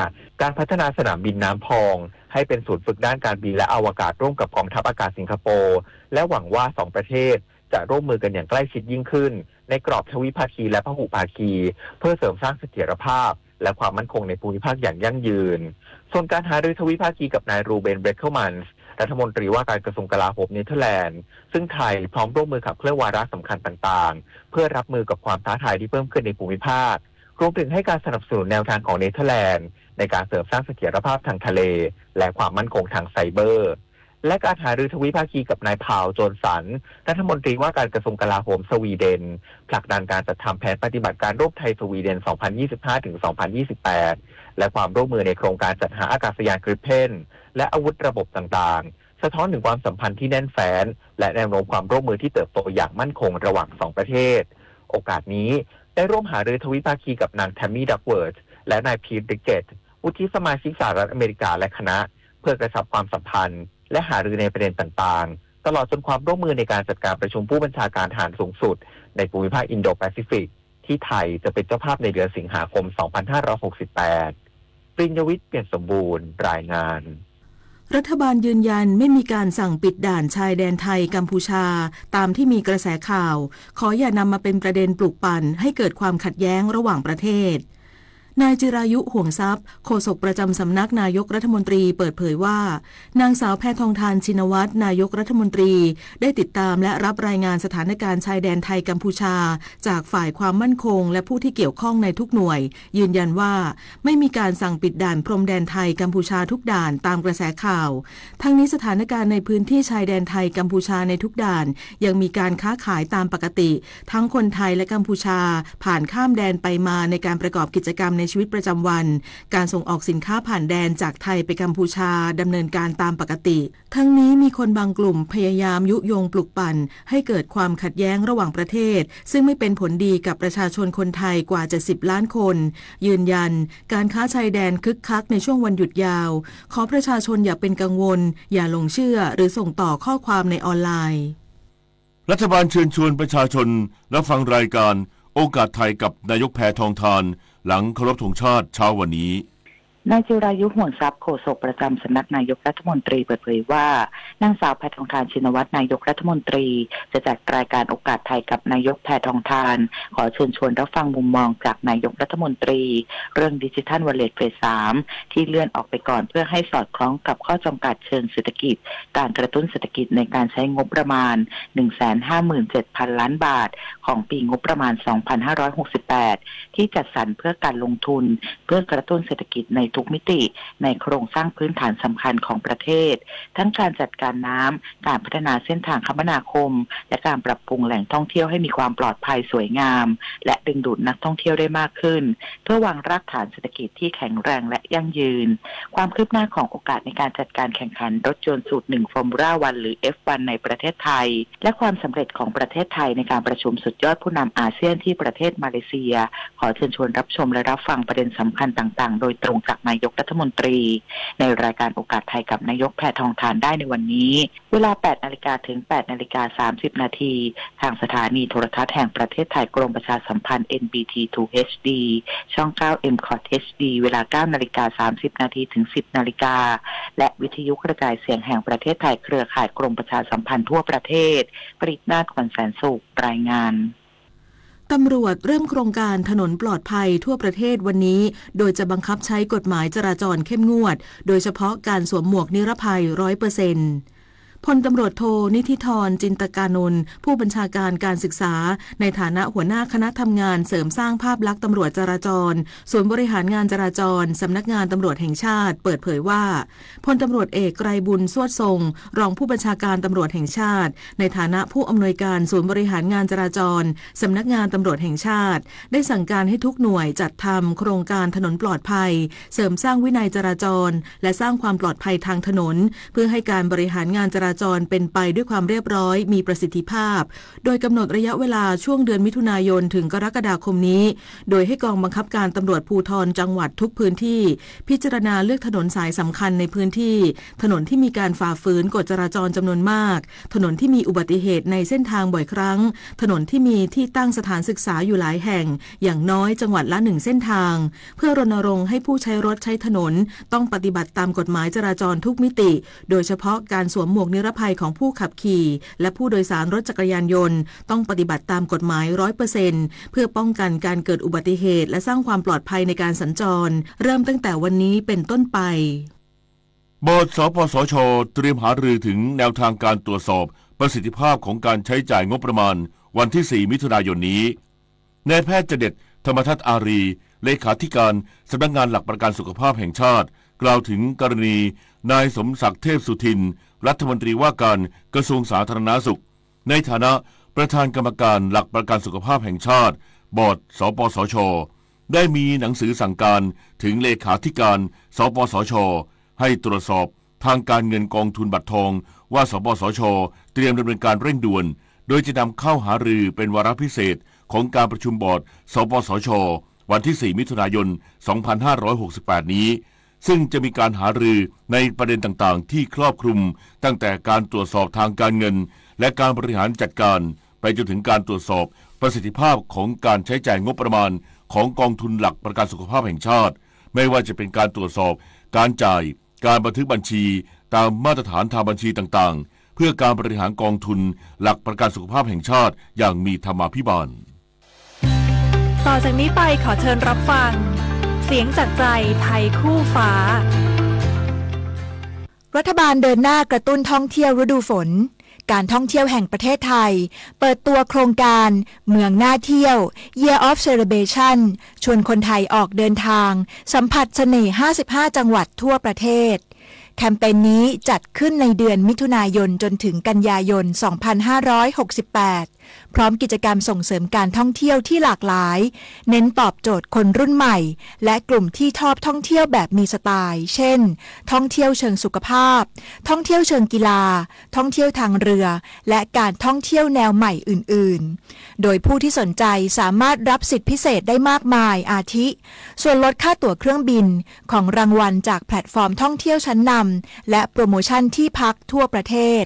การพัฒนาสนามบินน้ำพอง ให้เป็นศูนย์ฝึกด้านการบินและอวกาศร่วมกับกองทัพอากาศสิงคโปร์ และหวังว่าสองประเทศจะร่วมมือกันอย่างใกล้ชิดยิ่งขึ้น ในกรอบทวิภาคีและพหุภาคี เพื่อเสริมสร้างเสถียรภาพ และความมั่นคงในภูมิภาคอย่างยั่งยืน ส่วนการหารือทวิภาคีกับนาย Ruben Brekelmans รัฐมนตรีว่าการกระทรวงกลาโหมเนเธอร์แลนด์ ซึ่งไทยพร้อมร่วมมือขับเคลื่อนวาระสำคัญต่างๆ เพื่อรับมือกับความท้าทายที่เพิ่มขึ้นในภูมิภาค รวมถึงให้การสนับสนุนแนวทางของเนเธอร์แลนด์ ในการเสริมสร้างเสถียรภาพทางทะเล และความมั่นคงทางไซเบอร์ และการหารือทวิภาคีกับนายพาว โจนสัน รัฐมนตรีว่าการกระทรวงกลาโหมสวีเดน ผลักดันการจัดทำแผนปฏิบัติการร่วมไทย-สวีเดน สองพันยี่สิบห้า ถึง สองพันยี่สิบแปด และความร่วมมือในโครงการจัดหาอากาศยาน Gripen และอาวุธระบบต่างๆ สะท้อนถึงความสัมพันธ์ที่แน่นแฟ้น และแนวโน้มความร่วมมือที่เติบโตอย่างมั่นคงระหว่างสองประเทศ โอกาสนี้ได้ร่วมหารือทวิภาคีกับนาง Tammy Duckworth และนาย Pete Ricketts วุฒิสมาชิกสหรัฐอเมริกาและคณะ เพื่อกระชับความสัมพันธ์ และหารือในประเด็นต่างๆ ตลอดจนความร่วมมือในการจัดการประชุมผู้บัญชาการทหารสูงสุดในภูมิภาคอินโดแปซิฟิก ที่ไทยจะเป็นเจ้าภาพในเดือนสิงหาคม สองพันห้าร้อยหกสิบแปด ปริญญวิทย์ เปี่ยมสมบูรณ์ รายงาน รัฐบาลยืนยันไม่มีการสั่งปิดด่านชายแดนไทยกัมพูชา ตามที่มีกระแสข่าว ขออย่านำมาเป็นประเด็นปลุกปั่นให้เกิดความขัดแย้งระหว่างประเทศ นายจิรายุ ห่วงทรัพย์ โฆษกประจำสำนักนายกรัฐมนตรีเปิดเผยว่า นางสาวแพทองธาร ชินวัตร นายกรัฐมนตรี ได้ติดตามและรับรายงานสถานการณ์ชายแดนไทยกัมพูชา จากฝ่ายความมั่นคงและผู้ที่เกี่ยวข้องในทุกหน่วย ยืนยันว่าไม่มีการสั่งปิดด่านพรมแดนไทยกัมพูชาทุกด่านตามกระแสข่าว ทั้งนี้สถานการณ์ในพื้นที่ชายแดนไทยกัมพูชาในทุกด่าน ยังมีการค้าขายตามปกติ ทั้งคนไทยและกัมพูชา ผ่านข้ามแดนไปมาในการประกอบกิจกรรมในชีวิตประจำวัน การส่งออกสินค้าผ่านแดนจากไทยไปกัมพูชาดำเนินการตามปกติ ทั้งนี้มีคนบางกลุ่มพยายามยุยงปลุกปั่นให้เกิดความขัดแย้งระหว่างประเทศ ซึ่งไม่เป็นผลดีกับประชาชนคนไทยกว่า เจ็ดสิบล้านคน ยืนยัน การค้าชายแดนคึกคักในช่วงวันหยุดยาว ขอประชาชนอย่าเป็นกังวล อย่าหลงเชื่อ หรือส่งต่อข้อความในออนไลน์ รัฐบาลเชิญชวนประชาชนรับฟังรายการโอกาสไทยกับนายกแพทองธาร หลังเคารพธงชาติเช้าวันนี้ นายจิรายุ ห่วงทรัพย์ โฆษกประจำสำนักนายกรัฐมนตรีเปิดเผยว่า นางสาวแพทองธาร ชินวัตร นายกรัฐมนตรี จะจัดรายการโอกาสไทยกับนายกแพทองธาร ขอเชิญชวนรับฟังมุมมองจากนายกรัฐมนตรี เรื่อง Digital Wallet เฟส สาม ที่เลื่อนออกไปก่อน เพื่อให้สอดคล้องกับข้อจำกัดเชิงเศรษฐกิจ การกระตุ้นเศรษฐกิจในการใช้งบประมาณ หนึ่งแสนห้าหมื่นเจ็ดพันล้านบาท ของปีงบประมาณ สองพันห้าร้อยหกสิบแปด ที่จัดสรรเพื่อการลงทุน เพื่อกระตุ้นเศรษฐกิจในทุกมิติ ในโครงสร้างพื้นฐานสำคัญของประเทศ ทั้งการจัดการน้ำ การพัฒนาเส้นทางคมนาคม และการปรับปรุงแหล่งท่องเที่ยวให้มีความปลอดภัยสวยงาม และดึงดูดนักท่องเที่ยวได้มากขึ้น เพื่อวางรากฐานเศรษฐกิจที่แข็งแรงและยั่งยืน ความคืบหน้าของโอกาสในการจัดการแข่งขันรถยนต์สูตรหนึ่ง Formula One หรือ เอฟวัน ในประเทศไทย และความสำเร็จของประเทศไทยในการประชุมสุดยอดผู้นำอาเซียนที่ประเทศมาเลเซีย ขอเชิญชวนรับชมและรับฟังประเด็นสำคัญต่างๆ โดยตรงจากนายกรัฐมนตรี ในรายการโอกาสไทยกับนายกแพทองธารได้ในวันนี้ เวลา แปดนาฬิกา ถึง แปดนาฬิกา สามสิบนาที ทางสถานีโทรทัศน์แห่งประเทศไทย กรมประชาสัมพันธ์ เอ็นบีที ทู เอชดี ช่อง เก้า เอ็มคอท เอชดี เวลา เก้านาฬิกา สามสิบนาที ถึง สิบนาฬิกา และวิทยุกระจายเสียงแห่งประเทศไทย เครือข่ายกรมประชาสัมพันธ์ทั่วประเทศ ปรินาถ ขวัญแสนสุข รายงาน ตำรวจเริ่มโครงการถนนปลอดภัยทั่วประเทศวันนี้ โดยจะบังคับใช้กฎหมายจราจรเข้มงวด โดยเฉพาะการสวมหมวกนิรภัย ร้อยเปอร์เซ็นต์ พลตำรวจโท นิธิธร จินตกานนท์ ผู้บัญชาการการศึกษา ในฐานะหัวหน้าคณะทำงานเสริมสร้างภาพลักษณ์ตำรวจจราจร ศูนย์บริหารงานจราจร สำนักงานตำรวจแห่งชาติ เปิดเผยว่า พลตำรวจเอก ไกรบุญ สวดทรง รองผู้บัญชาการตำรวจแห่งชาติ ในฐานะผู้อำนวยการศูนย์บริหารงานจราจร สำนักงานตำรวจแห่งชาติ ได้สั่งการให้ทุกหน่วยจัดทำโครงการถนนปลอดภัย เสริมสร้างวินัยจราจร และสร้างความปลอดภัยทางถนน เพื่อให้การบริหารงานจราจรเป็นไปด้วยความเรียบร้อย มีประสิทธิภาพ โดยกำหนดระยะเวลาช่วงเดือนมิถุนายนถึงกรกฎาคมนี้ โดยให้กองบังคับการตำรวจภูธรจังหวัดทุกพื้นที่ พิจารณาเลือกถนนสายสำคัญในพื้นที่ ถนนที่มีการฝ่าฝืนกฎจราจรจำนวนมาก ถนนที่มีอุบัติเหตุในเส้นทางบ่อยครั้ง ถนนที่มีที่ตั้งสถานศึกษาอยู่หลายแห่ง อย่างน้อยจังหวัดละหนึ่งเส้นทาง เพื่อรณรงค์ให้ผู้ใช้รถใช้ถนน ต้องปฏิบัติตามกฎหมายจราจรทุกมิติ โดยเฉพาะการสวมหมวกนิรภัยของผู้ขับขี่ และผู้โดยสารรถจักรยานยนต์ ต้องปฏิบัติตามกฎหมายร้อยเปอร์เซ็นต์ เพื่อป้องกันการเกิดอุบัติเหตุ และสร้างความปลอดภัยในการสัญจร เริ่มตั้งแต่วันนี้เป็นต้นไป บอร์ด สปสช เตรียมหารือถึงแนวทางการตรวจสอบประสิทธิภาพของการใช้จ่ายงบประมาณ วันที่สี่มิถุนายนนี้ นายแพทย์จเด็ด ธรรมทัศน์อารี เลขาธิการสำนักงานหลักประกันสุขภาพแห่งชาติ กล่าวถึงกรณีนายสมศักดิ์ เทพสุทิน รัฐมนตรีว่าการกระทรวงสาธารณสุข ในฐานะประธานกรรมการหลักประกันสุขภาพแห่งชาติ บอร์ด สปสช ได้มีหนังสือสั่งการถึงเลขาธิการ สปสช ให้ตรวจสอบทางการเงินกองทุนบัตรทอง ว่า สปสช เตรียมดำเนินการเร่งด่วน โดยจะนำเข้าหารือเป็นวาระพิเศษของการประชุมบอร์ด สปสช วันที่สี่มิถุนายนสองพันห้าร้อยหกสิบแปดนี้ ซึ่งจะมีการหารือในประเด็นต่างๆ ที่ครอบคลุม ตั้งแต่การตรวจสอบทางการเงิน และการบริหารจัดการ ไปจนถึงการตรวจสอบประสิทธิภาพของการใช้จ่ายงบประมาณของกองทุนหลักประกันสุขภาพแห่งชาติ ไม่ว่าจะเป็นการตรวจสอบการจ่าย การบันทึกบัญชีตามมาตรฐานทางบัญชีต่างๆ เพื่อการบริหารกองทุนหลักประกันสุขภาพแห่งชาติอย่างมีธรรมาภิบาล ต่อจากนี้ไปขอเชิญรับฟัง เสียงจากใจไทยคู่ฟ้า รัฐบาลเดินหน้ากระตุ้นท่องเที่ยวฤดูฝน การท่องเที่ยวแห่งประเทศไทย เปิดตัวโครงการเมืองน่าเที่ยว Year of Celebration ชวนคนไทยออกเดินทาง สัมผัสเสน่ห์ห้าสิบห้าจังหวัดทั่วประเทศ แคมเปญนี้จัดขึ้นในเดือนมิถุนายนจนถึงกันยายนสองพันห้าร้อยหกสิบแปด พร้อมกิจกรรมส่งเสริมการท่องเที่ยวที่หลากหลาย เน้นตอบโจทย์คนรุ่นใหม่ และกลุ่มที่ชอบท่องเที่ยวแบบมีสไตล์ เช่น ท่องเที่ยวเชิงสุขภาพ ท่องเที่ยวเชิงกีฬา ท่องเที่ยวทางเรือ และการท่องเที่ยวแนวใหม่อื่นๆ โดยผู้ที่สนใจสามารถรับสิทธิพิเศษได้มากมาย อาทิ ส่วนลดค่าตั๋วเครื่องบิน ของรางวัลจากแพลตฟอร์มท่องเที่ยวชั้นนำ และโปรโมชั่นที่พักทั่วประเทศ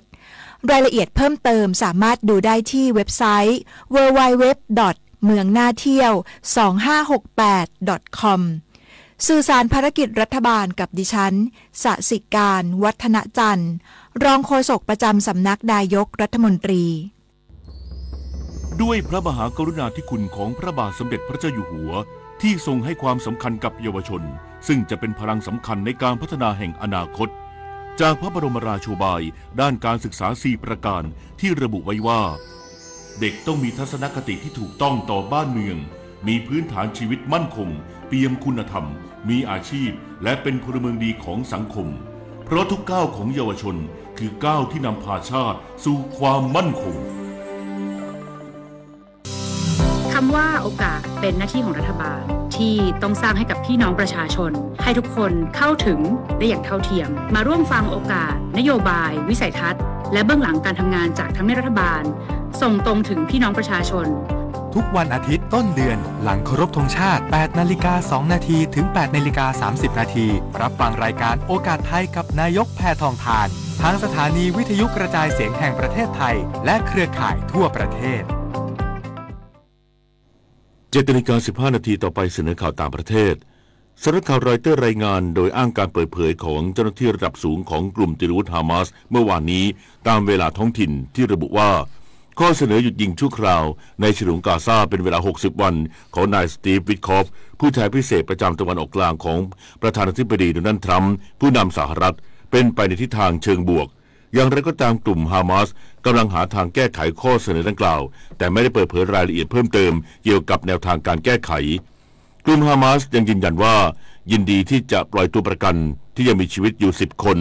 รายละเอียดเพิ่มเติมสามารถดูได้ที่เว็บไซต์ ดับเบิลยู ดับเบิลยู ดับเบิลยู ดอท เมืองน่าเที่ยว สองห้าหกแปด ดอท คอม สื่อสารภารกิจรัฐบาลกับดิฉัน สสิการ วัฒนจันทร์ รองโฆษกประจำสำนักนายกรัฐมนตรี ด้วยพระมหากรุณาธิคุณของพระบาทสมเด็จพระเจ้าอยู่หัว ที่ทรงให้ความสำคัญกับเยาวชน ซึ่งจะเป็นพลังสำคัญในการพัฒนาแห่งอนาคต จากพระบรมราโชบายด้านการศึกษาสี่ประการที่ระบุไว้ว่า เด็กต้องมีทัศนคติที่ถูกต้องต่อบ้านเมือง มีพื้นฐานชีวิตมั่นคง เปี่ยมคุณธรรม มีอาชีพ และเป็นพลเมืองดีของสังคม เพราะทุกก้าวของเยาวชนคือก้าวที่นำพาชาติสู่ความมั่นคง คำว่าโอกาสเป็นหน้าที่ของรัฐบาล ที่ต้องสร้างให้กับพี่น้องประชาชน ให้ทุกคนเข้าถึงได้อย่างเท่าเทียม มาร่วมฟังโอกาส นโยบาย วิสัยทัศน์ และเบื้องหลังการทำงานจากทำเนียบรัฐบาล ส่งตรงถึงพี่น้องประชาชน ทุกวันอาทิตย์ต้นเดือน หลังเคารพธงชาติ แปดนาฬิกาสองนาที ถึง แปดนาฬิกาสามสิบนาที รับฟังรายการโอกาสไทยกับนายกแพทองธาร ทางสถานีวิทยุกระจายเสียงแห่งประเทศไทย และเครือข่ายทั่วประเทศ เจ็ดนาฬิกาสิบห้านาที ต่อไปเสนอข่าวต่างประเทศ สำนักข่าวรอยเตอร์รายงานโดยอ้างการเปิดเผยของเจ้าหน้าที่ระดับสูงของกลุ่มติดอาวุธฮามาสเมื่อวานนี้ ตามเวลาท้องถิ่นที่ระบุว่า ข้อเสนอหยุดยิงชั่วคราวในฉนวนกาซาเป็นเวลาหกสิบวันของนายสตีฟ วิทคอฟ ผู้แทนพิเศษประจำตะวันออกกลางของประธานาธิบดีโดนัลด์ทรัมป์ ผู้นำสหรัฐ เป็นไปในทิศทางเชิงบวก อย่างไรก็ตาม กลุ่มฮามาสกำลังหาทางแก้ไขข้อเสนอดังกล่าว แต่ไม่ได้เปิดเผยรายละเอียดเพิ่มเติมเกี่ยวกับแนวทางการแก้ไข กลุ่มฮามาสยังยืนยันว่ายินดีที่จะปล่อยตัวประกันที่ยังมีชีวิตอยู่ สิบ คน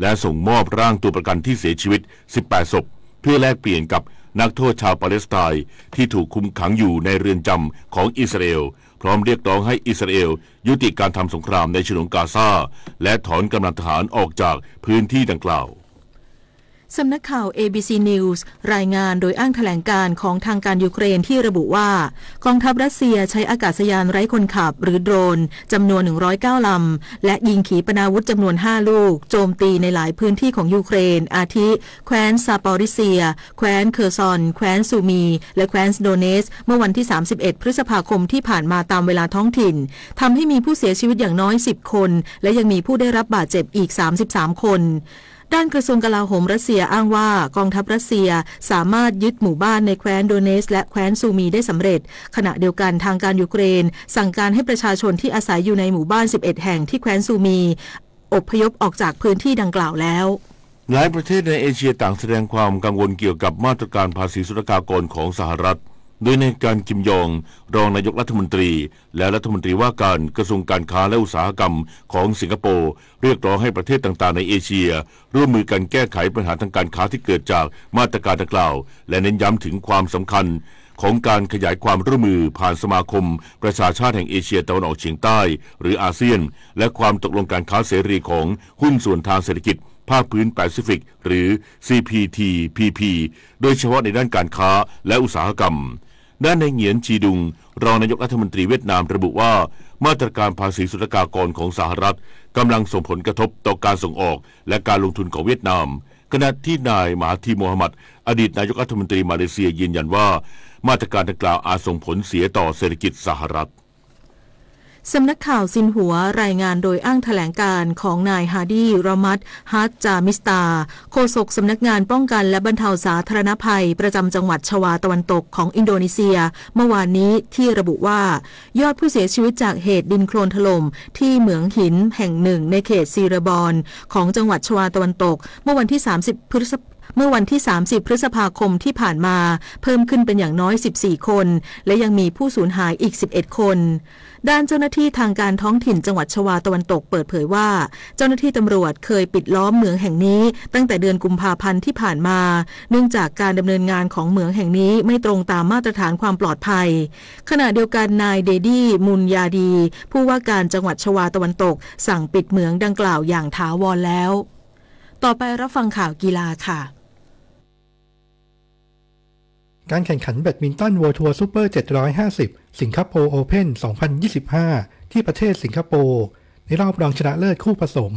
และส่งมอบร่างตัวประกันที่เสียชีวิต สิบแปด ศพ เพื่อแลกเปลี่ยนกับนักโทษชาวปาเลสไตน์ที่ถูกคุมขังอยู่ในเรือนจำของอิสราเอล พร้อมเรียกร้องให้อิสราเอลยุติการทำสงครามในฉนวนกาซา และถอนกำลังทหารออกจากพื้นที่ดังกล่าว สำนักข่าว เอ บี ซี News รายงานโดยอ้างแถลงการณ์ของทางการยูเครนที่ระบุว่า กองทัพรัสเซียใช้อากาศยานไร้คนขับหรือโดรนจำนวน หนึ่งร้อยเก้า ลำ และยิงขีปนาวุธจำนวน ห้า ลูก โจมตีในหลายพื้นที่ของยูเครน อาทิ แคว้นซาปอริเซีย แคว้นเคอร์ซอน แคว้นซูมี และแคว้นโดเนส เมื่อวันที่ สามสิบเอ็ด พฤษภาคมที่ผ่านมาตามเวลาท้องถิ่น ทำให้มีผู้เสียชีวิตอย่างน้อย สิบ คน และยังมีผู้ได้รับบาดเจ็บอีก สามสิบสาม คน ด้านกระทรวงกลาโหมรัสเซียอ้างว่ากองทัพรัสเซียสามารถยึดหมู่บ้านในแคว้นโดเนส และแคว้นซูมีได้สำเร็จ ขณะเดียวกันทางการยูเครนสั่งการให้ประชาชนที่อาศัยอยู่ในหมู่บ้าน สิบเอ็ด แห่งที่แคว้นซูมี อพยพออกจากพื้นที่ดังกล่าวแล้ว หลายประเทศในเอเชียต่างแสดงความกังวลเกี่ยวกับมาตรการภาษีศุลกากรของสหรัฐ โดยนายการกิมยอง รองนายกรัฐมนตรี และรัฐมนตรีว่าการกระทรวงการค้าและอุตสาหกรรมของสิงคโปร์ เรียกร้องให้ประเทศต่างๆในเอเชีย ร่วมมือกันแก้ไขปัญหาทางการค้าที่เกิดจากมาตรการดังกล่าว และเน้นย้ำถึงความสำคัญของการขยายความร่วมมือผ่านสมาคมประชาชาติแห่งเอเชียตะวันออกเฉียงใต้ หรืออาเซียน และความตกลงการค้าเสรีของหุ้นส่วนทางเศรษฐกิจภาคพื้นแปซิฟิก หรือ ซี พี ที พี พี โดยเฉพาะในด้านการค้าและอุตสาหกรรม ด้านนายเหงียนชีดุง รองนายกรัฐมนตรีเวียดนามระบุว่า มาตรการภาษีศุลกากรของสหรัฐกำลังส่งผลกระทบต่อการส่งออกและการลงทุนของเวียดนาม ขณะที่นายมหาธีร์ มูฮัมหมัด อดีตนายกรัฐมนตรีมาเลเซียยืนยันว่า มาตรการดังกล่าวอาจส่งผลเสียต่อเศรษฐกิจสหรัฐ สำนักข่าวซินหัวรายงานโดยอ้างแถลงการณ์ของนายฮาดี รอมัต ฮัจจามิสตา โฆษกสำนักงานป้องกันและบรรเทาสาธารณภัยประจำจังหวัดชวาตะวันตกของอินโดนีเซีย เมื่อวานนี้ที่ระบุว่า ยอดผู้เสียชีวิตจากเหตุดินโคลนถล่มที่เหมืองหินแห่งหนึ่งในเขตซีเรบอนของจังหวัดชวาตะวันตก เมื่อวันที่ สามสิบ พฤษ เมื่อวันที่ สามสิบ พฤษภาคมที่ผ่านมา เพิ่มขึ้นเป็นอย่างน้อย สิบสี่ คน และยังมีผู้สูญหายอีก สิบเอ็ด คน ด้านเจ้าหน้าที่ทางการท้องถิ่นจังหวัดชวาตะวันตกเปิดเผยว่า เจ้าหน้าที่ตำรวจเคยปิดล้อมเหมืองแห่งนี้ตั้งแต่เดือนกุมภาพันธ์ที่ผ่านมา เนื่องจากการดำเนินงานของเหมืองแห่งนี้ไม่ตรงตามมาตรฐานความปลอดภัย ขณะเดียวกันนายเดดี้ มุนยาดี ผู้ว่าการจังหวัดชวาตะวันตก สั่งปิดเหมืองดังกล่าวอย่างถาวรแล้ว ต่อไปรับฟังข่าวกีฬาค่ะ การแข่งขันแบดมินตัน World Tour Super เจ็ดร้อยห้าสิบ สิงคโปร์ Open สองพันยี่สิบห้า ที่ประเทศสิงคโปร์ ในรอบรองชนะเลิศคู่ผสม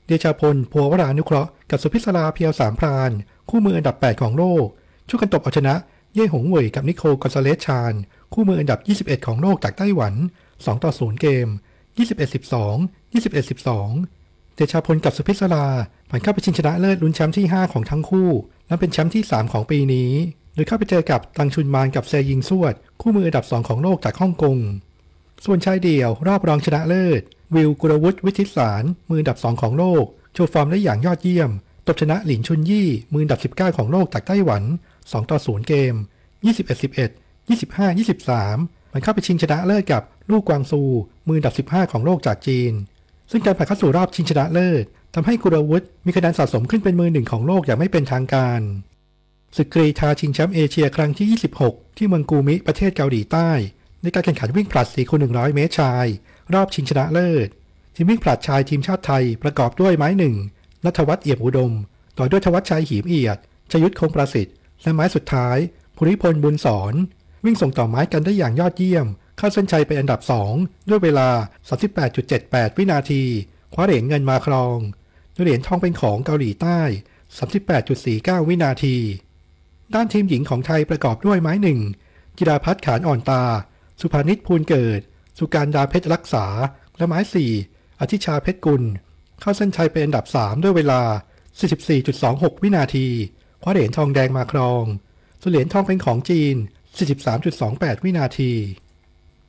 เดชาพล ภัววรานุเคราะห์ กับสุพิศรา เพียวสามพราน คู่มืออันดับ แปด ของโลก ช่วยกันตบเอาชนะ เย่หงเหวย กับนิโคล กอนซาเลสชาน คู่มืออันดับ ยี่สิบเอ็ด ของโลกจากไต้หวัน สองต่อศูนย์ เกม ยี่สิบเอ็ดสิบสอง ยี่สิบเอ็ดสิบสอง เดชาพลกับสุพิศราผ่านเข้าไปชิงชนะเลิศลุ้นแชมป์ที่ ห้า ของทั้งคู่ และเป็นแชมป์ที่ สาม ของปีนี้ โดยเข้าไปเจอกับตังชุนมานกับเซยิงซวด คู่มืออันดับ สอง ของโลกจากฮ่องกง ส่วนชายเดี่ยวรอบรองชนะเลิศ วิว กุลวุฒิ วิทิตสาร มืออันดับ สอง ของโลก โชว์ฟอร์มได้อย่างยอดเยี่ยม ตบชนะหลินชุนยี่ มืออันดับ สิบเก้า ของโลกจากไต้หวัน สองต่อศูนย์ เกม ยี่สิบเอ็ดสิบเอ็ด ยี่สิบห้ายี่สิบสาม ผ่านเข้าไปชิงชนะเลิศกับลู่กวางซู มืออันดับ สิบห้า ของโลกจากจีน ซึ่งการผ่านเข้าสู่รอบชิงชนะเลิศทำให้กุลวุฒิมีคะแนนสะสมขึ้นเป็นมือหนึ่งของโลกอย่างไม่เป็นทางการ ศึกกรีฑาชิงแชมป์เอเชียครั้งที่ ยี่สิบหก ที่เมืองกูมิ ประเทศเกาหลีใต้ ในการแข่งขันวิ่งผลัด สี่คูณหนึ่งร้อย เมตรชาย รอบชิงชนะเลิศ ทีมวิ่งผลัดชายทีมชาติไทยประกอบด้วยไม้หนึ่ง ณัฐวัฒน์ เอี่ยมอุดม ต่อด้วยธวัชชัย หีมเอียด ชยุทธ คงประสิทธิ์ และไม้สุดท้าย ภูริพล บุญสอน วิ่งส่งต่อไม้กันได้อย่างยอดเยี่ยม เข้าเส้นชัยเป็นอันดับ สอง ด้วยเวลา สามสิบแปดจุดเจ็ดแปด วินาที คว้าเหรียญเงินมาครอง โดยเหรียญทองเป็นของเกาหลีใต้ สามสิบแปดจุดสี่เก้า วินาที ด้านทีมหญิงของไทยประกอบด้วยไม้หนึ่ง จิราภัทร ขานอ่อนตา สุภานิช ภูลเกิด สุการดา เพชรรักษา และไม้สี่ อธิชา เพชรกุล เข้าเส้นชัยเป็นอันดับ สาม ด้วยเวลา สี่สิบสี่จุดสองหก วินาที คว้าเหรียญทองแดงมาครอง ส่วนเหรียญทองเป็นของจีน สี่สิบสามจุดสองแปด วินาที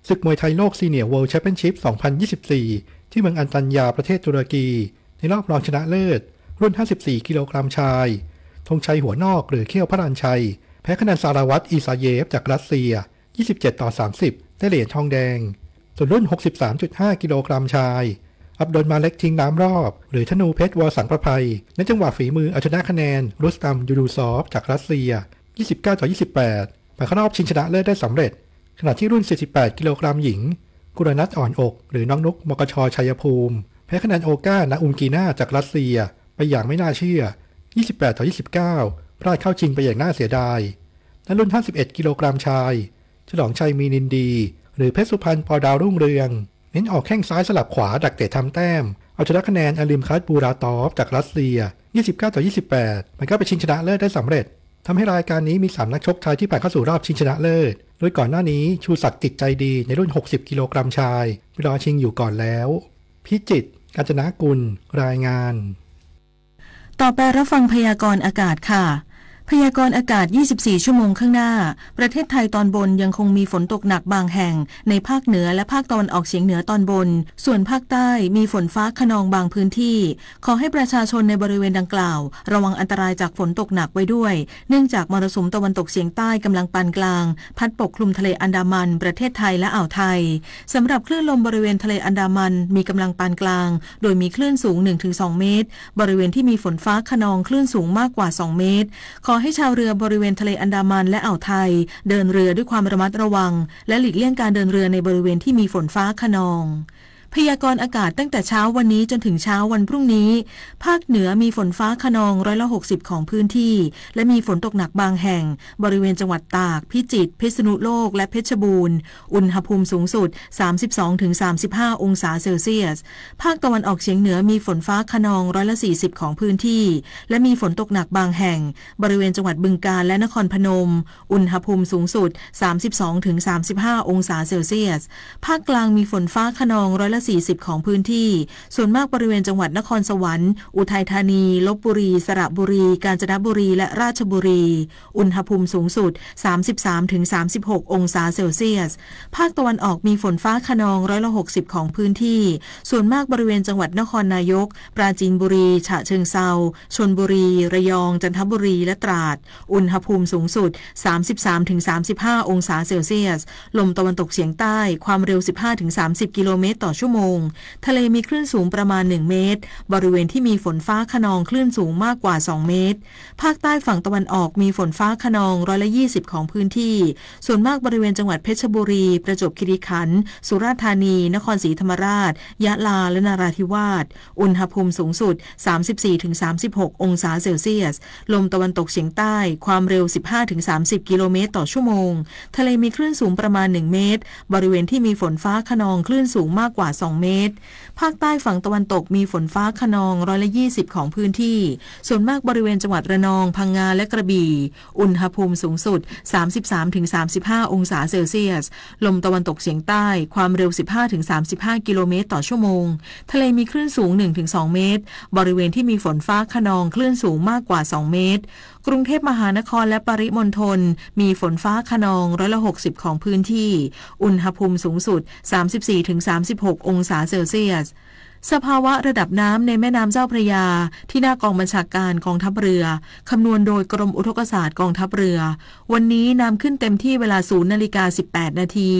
ศึกมวยไทยโลก Senior World Championship สองพันยี่สิบสี่ ที่เมืองอันตาญา ประเทศตุรกี ในรอบรองชนะเลิศ รุ่น ห้าสิบสี่ กิโลกรัมชาย ธงชัย หัวนอก หรือ เขี้ยว พระรานชัย แพ้คะแนน สาราวัตร อีซาเยฟ จากรัสเซีย ยี่สิบเจ็ด ต่อ สามสิบ ได้เหรียญทองแดง ส่วนรุ่น หกสิบสามจุดห้า กิโลกรัมชาย อับดุลมาเล็ก ทิ้งน้ำรอบ หรือ ธนูเพชร วอสังประภัย ในจังหวะฝีมือเอาชนะคะแนน รุสตัม ยูดูซอฟ จากรัสเซีย ยี่สิบเก้า ต่อ ยี่สิบแปด ผ่านเข้ารอบชิงชนะเลิศได้สำเร็จ ขณะที่รุ่น สี่สิบแปด กิโลกรัมหญิง กุลนัท อ่อนอก หรือน้องนุก มกช ชัยภูมิ แพ้คะแนน โอก้า นาอุมกีนา จากรัสเซีย ไปอย่างไม่น่าเชื่อ ยี่สิบแปด ต่อ ยี่สิบเก้า พลาดเข้าชิงไปอย่างน่าเสียดาย และรุ่น ห้าสิบเอ็ด กิโลกรัมชาย ฉลองชัย มีนินดี หรือเพชรสุพรรณ ปอดาวรุ่งเรือง เน้นออกแข้งซ้ายสลับขวาดักเตะทำแต้ม เอาชนะคะแนน อาลิมคัต บูราตอฟ จากรัสเซีย ยี่สิบเก้า ต่อ ยี่สิบแปด ผ่านเข้าไปชิงชนะเลิศได้สำเร็จ ทำให้รายการนี้มีสามนักชกไทยที่ผ่านเข้าสู่รอบชิงชนะเลิศ โดยก่อนหน้านี้ชูศักดิ์ จิตใจดี ในรุ่น หกสิบ กิโลกรัมชาย ไปรอชิงอยู่ก่อนแล้ว พิจิตร กาญจนกุล รายงาน ต่อไปรับฟังพยากรณ์อากาศค่ะ พยากรณ์อากาศ ยี่สิบสี่ ชั่วโมงข้างหน้า ประเทศไทยตอนบนยังคงมีฝนตกหนักบางแห่ง ในภาคเหนือและภาคตะวันออกเฉียงเหนือตอนบน ส่วนภาคใต้มีฝนฟ้าคะนองบางพื้นที่ ขอให้ประชาชนในบริเวณดังกล่าว ระวังอันตรายจากฝนตกหนักไว้ด้วย เนื่องจากมรสุมตะวันตกเฉียงใต้กำลังปานกลาง พัดปกคลุมทะเลอันดามัน ประเทศไทยและอ่าวไทย สำหรับคลื่นลมบริเวณทะเลอันดามันมีกำลังปานกลาง โดยมีคลื่นสูง หนึ่งถึงสอง เมตร บริเวณที่มีฝนฟ้าคะนองคลื่นสูงมากกว่า สอง เมตร ขอให้ชาวเรือบริเวณทะเลอันดามันและอ่าวไทย เดินเรือด้วยความระมัดระวัง และหลีกเลี่ยงการเดินเรือในบริเวณที่มีฝนฟ้าคะนอง พยากรณ์อากาศตั้งแต่เช้าวันนี้จนถึงเช้าวันพรุ่งนี้ ภาคเหนือมีฝนฟ้าคะนองร้อยละหกสิบของพื้นที่ และมีฝนตกหนักบางแห่ง บริเวณจังหวัดตาก พิจิตร พิษณุโลก และเพชรบูรณ์ อุณหภูมิสูงสุด สามสิบสองถึงสามสิบห้า องศาเซลเซียส ภาคตะวันออกเฉียงเหนือมีฝนฟ้าคะนองร้อยละสี่สิบของพื้นที่ และมีฝนตกหนักบางแห่ง บริเวณจังหวัดบึงกาฬและนครพนม อุณหภูมิสูงสุด สามสิบสองถึงสามสิบห้า องศาเซลเซียส ภาคกลางมีฝนฟ้าคะนองร้อยละสี่สิบของพื้นที่ ส่วนมากบริเวณจังหวัดนครสวรรค์ อุทัยธานี ลพบุรี สระบุรี กาญจนบุรี และราชบุรี อุณหภูมิสูงสุด สามสิบสามถึงสามสิบหก องศาเซลเซียส ภาคตะวันออกมีฝนฟ้าคะนองร้อยละหกสิบของพื้นที่ ส่วนมากบริเวณจังหวัดนครนายก ปราจีนบุรี ฉะเชิงเทรา ชลบุรี ระยอง จันทบุรี และตราด อุณหภูมิสูงสุด สามสิบสามถึงสามสิบห้า องศาเซลเซียส ลมตะวันตกเฉียงใต้ ความเร็ว สิบห้าถึงสามสิบ กิโลเมตรต่อชั่วโมง ทะเลมีคลื่นสูงประมาณ หนึ่ง เมตร บริเวณที่มีฝนฟ้าคะนองคลื่นสูงมากกว่า สอง เมตร ภาคใต้ฝั่งตะวันออกมีฝนฟ้าคะนองร้อยละยี่สิบของพื้นที่ ส่วนมากบริเวณจังหวัดเพชรบุรี ประจวบคีรีขันธ์ สุราษฎร์ธานี นครศรีธรรมราช ยะลา และนราธิวาส อุณหภูมิสูงสุด สามสิบสี่ถึงสามสิบหก องศาเซลเซียส ลมตะวันตกเฉียงใต้ ความเร็ว สิบห้าถึงสามสิบ กิโลเมตรต่อชั่วโมง ทะเลมีคลื่นสูงประมาณ หนึ่ง เมตร บริเวณที่มีฝนฟ้าคะนองคลื่นสูงมากกว่า สอง เมตร ภาคใต้ฝั่งตะวันตกมีฝนฟ้าคะนองร้อยละยี่สิบของพื้นที่ ส่วนมากบริเวณจังหวัดระนอง พังงา และกระบี่ อุณหภูมิสูงสุด สามสิบสามถึงสามสิบห้า องศาเซลเซียส ลมตะวันตกเฉียงใต้ ความเร็ว สิบห้าถึงสามสิบห้า กิโลเมตรต่อชั่วโมง ทะเลมีคลื่นสูง หนึ่งถึงสอง เมตร บริเวณที่มีฝนฟ้าคะนองคลื่นสูงมากกว่า สอง เมตร กรุงเทพมหานครและปริมณฑลมีฝนฟ้าคะนองร้อยละหกสิบของพื้นที่ อุณหภูมิสูงสุด สามสิบสี่ถึงสามสิบหก องศาเซลเซียส สภาวะระดับน้ำในแม่น้ำเจ้าพระยา ที่หน้ากองบัญชาการกองทัพเรือ คำนวณโดยกรมอุทกศาสตร์กองทัพเรือ วันนี้น้ำขึ้นเต็มที่เวลา ศูนย์นาฬิกาสิบแปดนาที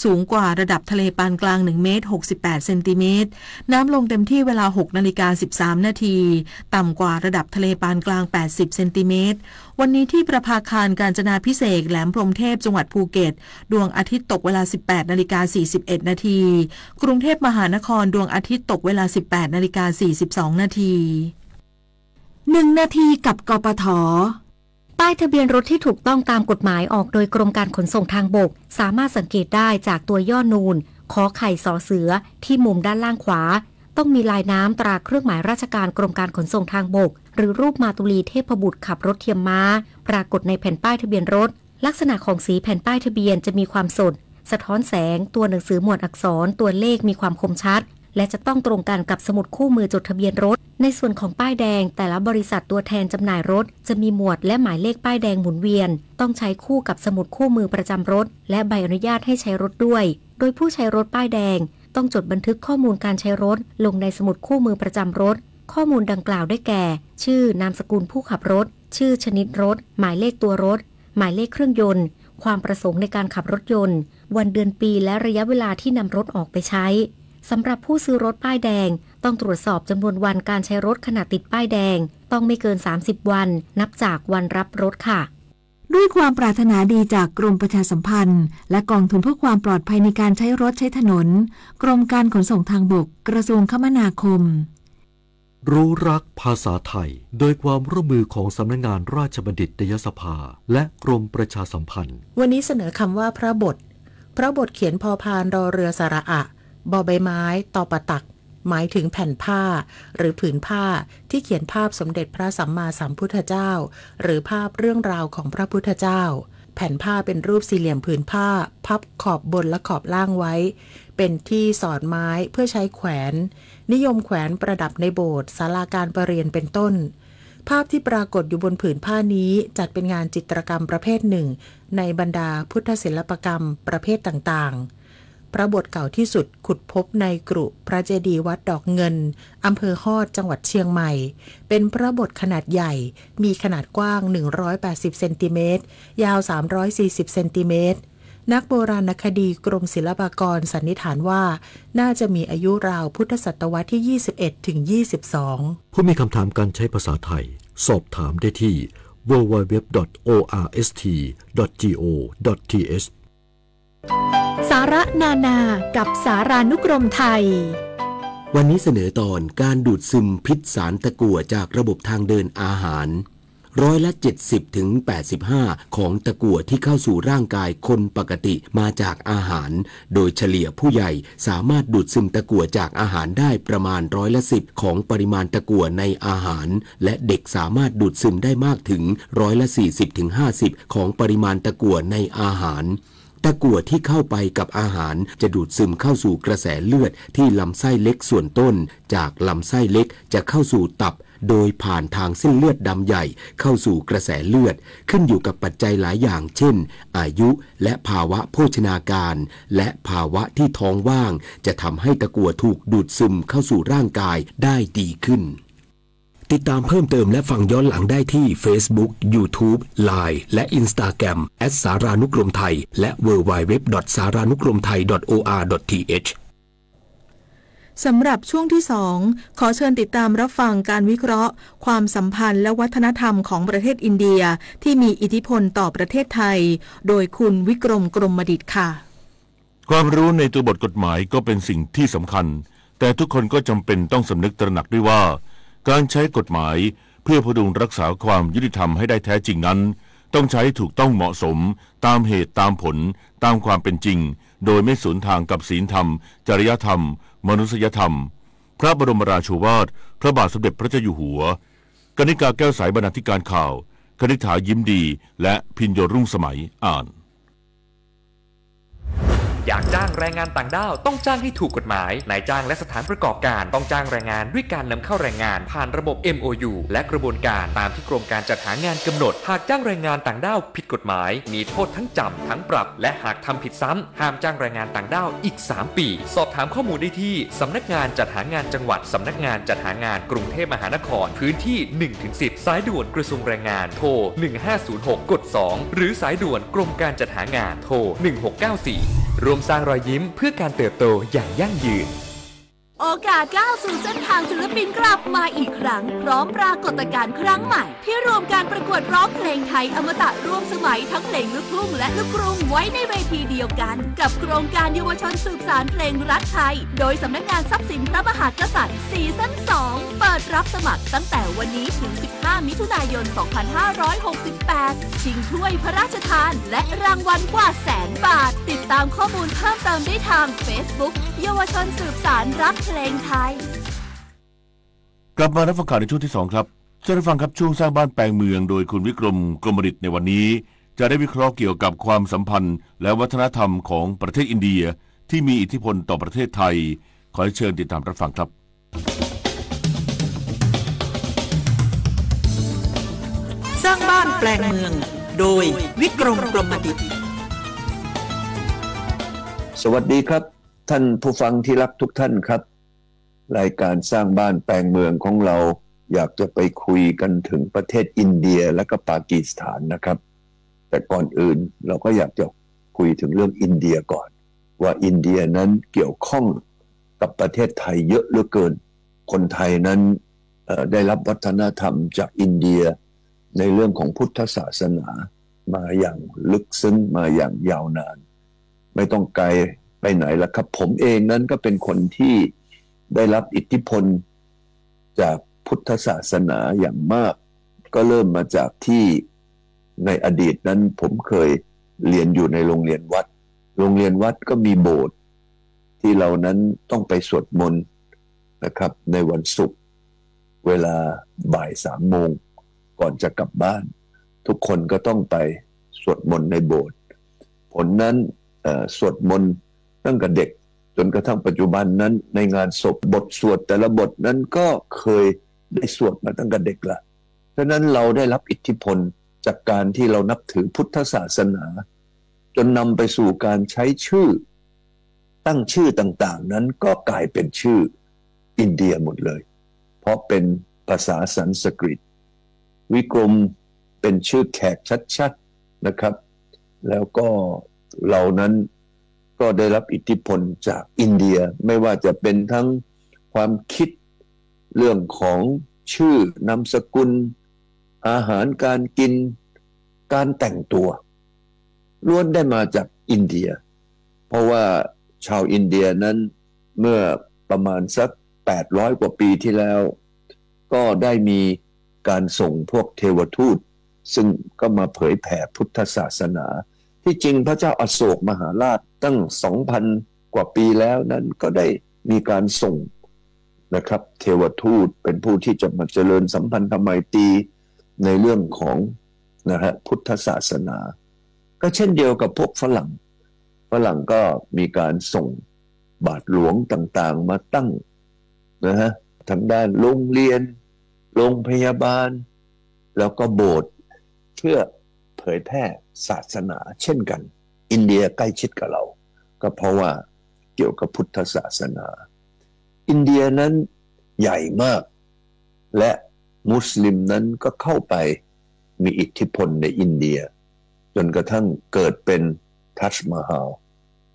สูงกว่าระดับทะเลปานกลาง หนึ่ง เมตร หกสิบแปด เซนติเมตร น้ำลงเต็มที่เวลา หกนาฬิกาสิบสามนาที ต่ำกว่าระดับทะเลปานกลาง แปดสิบ เซนติเมตร วันนี้ที่ประภาคารกาญจนาภิเษก แหลมพรหมเทพ จังหวัดภูเก็ต ดวงอาทิตย์ตกเวลา สิบแปดนาฬิกาสี่สิบเอ็ดนาที กรุงเทพมหานคร ดวงอาทิตย์ตกเวลา สิบแปดนาฬิกาสี่สิบสองนาที หนึ่งนาทีกับ กปท. ป้ายทะเบียนรถที่ถูกต้องตามกฎหมายออกโดยกรมการขนส่งทางบก สามารถสังเกตได้จากตัวย่อ นูน ขอไข่ สอเสือ ที่มุมด้านล่างขวา ต้องมีลายน้ำตราเครื่องหมายราชการกรมการขนส่งทางบก หรือรูปมาตุลีเทพบุตรขับรถเทียมม้า ปรากฏในแผ่นป้ายทะเบียนรถ ลักษณะของสีแผ่นป้ายทะเบียนจะมีความสด สะท้อนแสง ตัวหนังสือหมวดอักษร ตัวเลขมีความคมชัด และจะต้องตรงกันกับสมุดคู่มือจดทะเบียนรถ ในส่วนของป้ายแดง แต่ละบริษัทตัวแทนจำหน่ายรถ จะมีหมวดและหมายเลขป้ายแดงหมุนเวียน ต้องใช้คู่กับสมุดคู่มือประจำรถ และใบอนุญาตให้ใช้รถด้วย โดยผู้ใช้รถป้ายแดง ต้องจดบันทึกข้อมูลการใช้รถ ลงในสมุดคู่มือประจำรถ ข้อมูลดังกล่าวได้แก่ ชื่อ นามสกุลผู้ขับรถ ชื่อชนิดรถ หมายเลขตัวรถ หมายเลขเครื่องยนต์ ความประสงค์ในการขับรถยนต์ วันเดือนปี และระยะเวลาที่นำรถออกไปใช้ สำหรับผู้ซื้อรถป้ายแดง ต้องตรวจสอบจำนวนวันการใช้รถขณะติดป้ายแดง ต้องไม่เกิน สามสิบ วัน นับจากวันรับรถค่ะ ด้วยความปรารถนาดีจากกรมประชาสัมพันธ์ และกองทุนเพื่อความปลอดภัยในการใช้รถใช้ถนน กรมการขนส่งทางบก กระทรวงคมนาคม รู้รักภาษาไทย โดยความร่วมมือของสำนักงานราชบัณฑิตยสภา และกรมประชาสัมพันธ์ วันนี้เสนอคำว่าพระบท พระบทเขียน พ.พาน รอเรือ สระอะ บ.ใบไม้ ต.ปตัก หมายถึงแผ่นผ้า หรือผืนผ้าที่เขียนภาพสมเด็จพระสัมมาสัมพุทธเจ้า หรือภาพเรื่องราวของพระพุทธเจ้า แผ่นผ้าเป็นรูปสี่เหลี่ยมผืนผ้า พับขอบบนและขอบล่างไว้ เป็นที่สอดไม้เพื่อใช้แขวน นิยมแขวนประดับในโบสถ์ ศาลาการประเรียน เป็นต้น ภาพที่ปรากฏอยู่บนผืนผ้านี้จัดเป็นงานจิตรกรรมประเภทหนึ่ง ในบรรดาพุทธศิลปกรรมประเภทต่างๆ พระบทเก่าที่สุดขุดพบในกรุพระเจดีย์วัดดอกเงิน อำเภอฮอด จังหวัดเชียงใหม่ เป็นพระบทขนาดใหญ่ มีขนาดกว้าง หนึ่งร้อยแปดสิบ เซนติเมตร ยาว สามร้อยสี่สิบ เซนติเมตร นักโบราณคดีกรมศิลปากรสันนิษฐานว่า น่าจะมีอายุราวพุทธศตวรรษที่ ยี่สิบเอ็ด ถึง ยี่สิบสอง ผู้มีคำถามการใช้ภาษาไทย สอบถามได้ที่ ดับเบิลยู ดับเบิลยู ดับเบิลยู ดอท โอ อาร์ เอส ที ดอท จี โอ ดอท ที เอช สาระนานากับสารานุกรมไทย วันนี้เสนอตอนการดูดซึมพิษสารตะกั่วจากระบบทางเดินอาหาร ร้อยละเจ็ดสิบถึงแปดสิบห้าของตะกั่วที่เข้าสู่ร่างกายคนปกติมาจากอาหาร โดยเฉลี่ยผู้ใหญ่สามารถดูดซึมตะกั่วจากอาหารได้ประมาณร้อยละสิบของปริมาณตะกั่วในอาหาร และเด็กสามารถดูดซึมได้มากถึงร้อยละสี่สิบถึงห้าสิบของปริมาณตะกั่วในอาหาร ตะกั่วที่เข้าไปกับอาหารจะดูดซึมเข้าสู่กระแสเลือดที่ลำไส้เล็กส่วนต้น จากลำไส้เล็กจะเข้าสู่ตับ โดยผ่านทางเส้นเลือดดำใหญ่เข้าสู่กระแสเลือด ขึ้นอยู่กับปัจจัยหลายอย่าง เช่น อายุ และภาวะโภชนาการ และภาวะที่ท้องว่าง จะทำให้ตะกั่วถูกดูดซึมเข้าสู่ร่างกายได้ดีขึ้น ติดตามเพิ่มเติมและฟังย้อนหลังได้ที่ Facebook YouTube Line และ Instagram แอท สารานุกรมไทย และ ดับเบิลยู ดับเบิลยู ดับเบิลยู ดอท สารานุกรมไทย ดอท โอ อาร์ ดอท ที เอช สำหรับช่วงที่สอง ขอเชิญติดตามรับฟังการวิเคราะห์ความสัมพันธ์และวัฒนธรรมของประเทศอินเดียที่มีอิทธิพลต่อประเทศไทย โดยคุณวิกรม กรมดิตค่ะ ความรู้ในตัวบทกฎหมายก็เป็นสิ่งที่สำคัญ แต่ทุกคนก็จำเป็นต้องสำนึกตระหนักด้วยว่า การใช้กฎหมายเพื่อพดุงรักษาความยุติธรรมให้ได้แท้จริงนั้น ต้องใช้ให้ถูกต้องเหมาะสม ตามเหตุตามผล ตามความเป็นจริง โดยไม่สวนทางกับศีลธรรม จริยธรรม มนุษยธรรม พระบรมราโชวาท พระบาทสมเด็จพระเจ้าอยู่หัว กนิกา แก้วใส บรรณาธิการข่าว คณิษฐา ยิ้มดี และพิญโญ รุ่งสมัย อ่าน อยากจ้างแรงงานต่างด้าว ต้องจ้างให้ถูกกฎหมาย นายจ้างและสถานประกอบการต้องจ้างแรงงานด้วยการนำเข้าแรงงานผ่านระบบ เอ็ม โอ ยู และกระบวนการตามที่กรมการจัดหางานกำหนด หากจ้างแรงงานต่างด้าวผิดกฎหมาย มีโทษทั้งจำ ทั้งปรับ และหากทำผิดซ้ำ ห้ามจ้างแรงงานต่างด้าวอีกสามปี สอบถามข้อมูลได้ที่สำนักงานจัดหางานจังหวัด สำนักงานจัดหางานกรุงเทพมหานคร พื้นที่หนึ่งถึงสิบ สายด่วนกระทรวงแรงงาน โทร หนึ่งห้าศูนย์หก กด สอง หรือสายด่วนกรมการจัดหางาน โทร หนึ่งหกเก้าสี่ ร่วมสร้างรอยยิ้มเพื่อการเติบโตอย่างยั่งยืน โอกาสก้าวสู่เส้นทางศิลปินกลับมาอีกครั้ง พร้อมปรากฏการณ์ครั้งใหม่ ที่รวมการประกวดร้องเพลงไทยอมตะร่วมสมัยทั้งเพลงลูกทุ่งและลูกกรุงไว้ในเวทีเดียวกัน กับโครงการเยาวชนสืบสานเพลงรักไทย โดยสำนักงานทรัพย์สินพระมหากษัตริย์ ซีซั่นสอง เปิดรับสมัครตั้งแต่วันนี้ถึงสิบห้ามิถุนายนสองพันห้าร้อยหกสิบแปด ชิงถ้วยพระราชทาน และรางวัลกว่าแสนบาท ติดตามข้อมูลเพิ่มเติมได้ทางเฟซบุ๊ก เยาวชนสืบสานรักเพลงไทย กลับมารับฟังข่าวในช่วงที่สองครับ ท่านผู้ฟังครับ ช่วงสร้างบ้านแปลงเมืองโดยคุณวิกรม กรมดิต ในวันนี้ จะได้วิเคราะห์เกี่ยวกับความสัมพันธ์และวัฒนธรรมของประเทศอินเดียที่มีอิทธิพลต่อประเทศไทย ขอเชิญติดตามรับฟังครับ สร้างบ้านแปลงเมือง โดยวิกรม กรมดิต สวัสดีครับ ท่านผู้ฟังที่รักทุกท่านครับ รายการสร้างบ้านแปลงเมืองของเรา อยากจะไปคุยกันถึงประเทศอินเดียและก็ปากีสถานนะครับ แต่ก่อนอื่นเราก็อยากจะคุยถึงเรื่องอินเดียก่อน ว่าอินเดียนั้นเกี่ยวข้องกับประเทศไทยเยอะเหลือเกิน คนไทยนั้น เอ่อ ได้รับวัฒนธรรมจากอินเดีย ในเรื่องของพุทธศาสนามาอย่างลึกซึ้ง มาอย่างยาวนาน ไม่ต้องไกลไปไหนละครับ ผมเองนั้นก็เป็นคนที่ได้รับอิทธิพลจากพุทธศาสนาอย่างมาก ก็เริ่มมาจากที่ในอดีตนั้นผมเคยเรียนอยู่ในโรงเรียนวัด โรงเรียนวัดก็มีโบสถ์ที่เรานั้นต้องไปสวดมนต์นะครับ ในวันศุกร์ เวลาบ่ายสามโมง ก่อนจะกลับบ้าน ทุกคนก็ต้องไปสวดมนต์ในโบสถ์ ผมนั้น เอ่อ สวดมนต์ตั้งแต่เด็ก จนกระทั่งปัจจุบันนั้น ในงานศพ บทสวดแต่ละบทนั้นก็เคยได้สวดมาตั้งแต่เด็กละ ฉะนั้นเราได้รับอิทธิพลจากการที่เรานับถือพุทธศาสนา จนนำไปสู่การใช้ชื่อ ตั้งชื่อต่างๆ นั้นก็กลายเป็นชื่ออินเดียหมดเลย เพราะเป็นภาษาสันสกฤต วิกรมเป็นชื่อแขกชัดๆ นะครับ แล้วก็เรานั้นก็ได้รับอิทธิพลจากอินเดีย ไม่ว่าจะเป็นทั้งความคิดเรื่องของชื่อ นามสกุล อาหารการกิน การแต่งตัว ล้วนได้มาจากอินเดีย เพราะว่าชาวอินเดียนั้นเมื่อประมาณสักแปดร้อยกว่าปีที่แล้ว ก็ได้มีการส่งพวกเทวทูต ซึ่งก็มาเผยแผ่พุทธศาสนา ที่จริงพระเจ้าอโศกมหาราชตั้งสองพันกว่าปีแล้วนั้นก็ได้มีการส่งนะครับ เทวทูตเป็นผู้ที่จะมาเจริญสัมพันธไมตรีในเรื่องของ นะฮะ พุทธศาสนา ก็เช่นเดียวกับพวกฝรั่ง ฝรั่งก็มีการส่งบาทหลวงต่างๆ มาตั้งนะฮะ ทางด้านโรงเรียน โรงพยาบาล แล้วก็โบสถ์ เพื่อเผยแผ่ศาสนาเช่นกัน อินเดียใกล้ชิดกับเรา ก็เพราะว่าเกี่ยวกับพุทธศาสนา อินเดียนั้นใหญ่มาก และมุสลิมนั้นก็เข้าไปมีอิทธิพลในอินเดีย จนกระทั่งเกิดเป็นทัจมาฮาล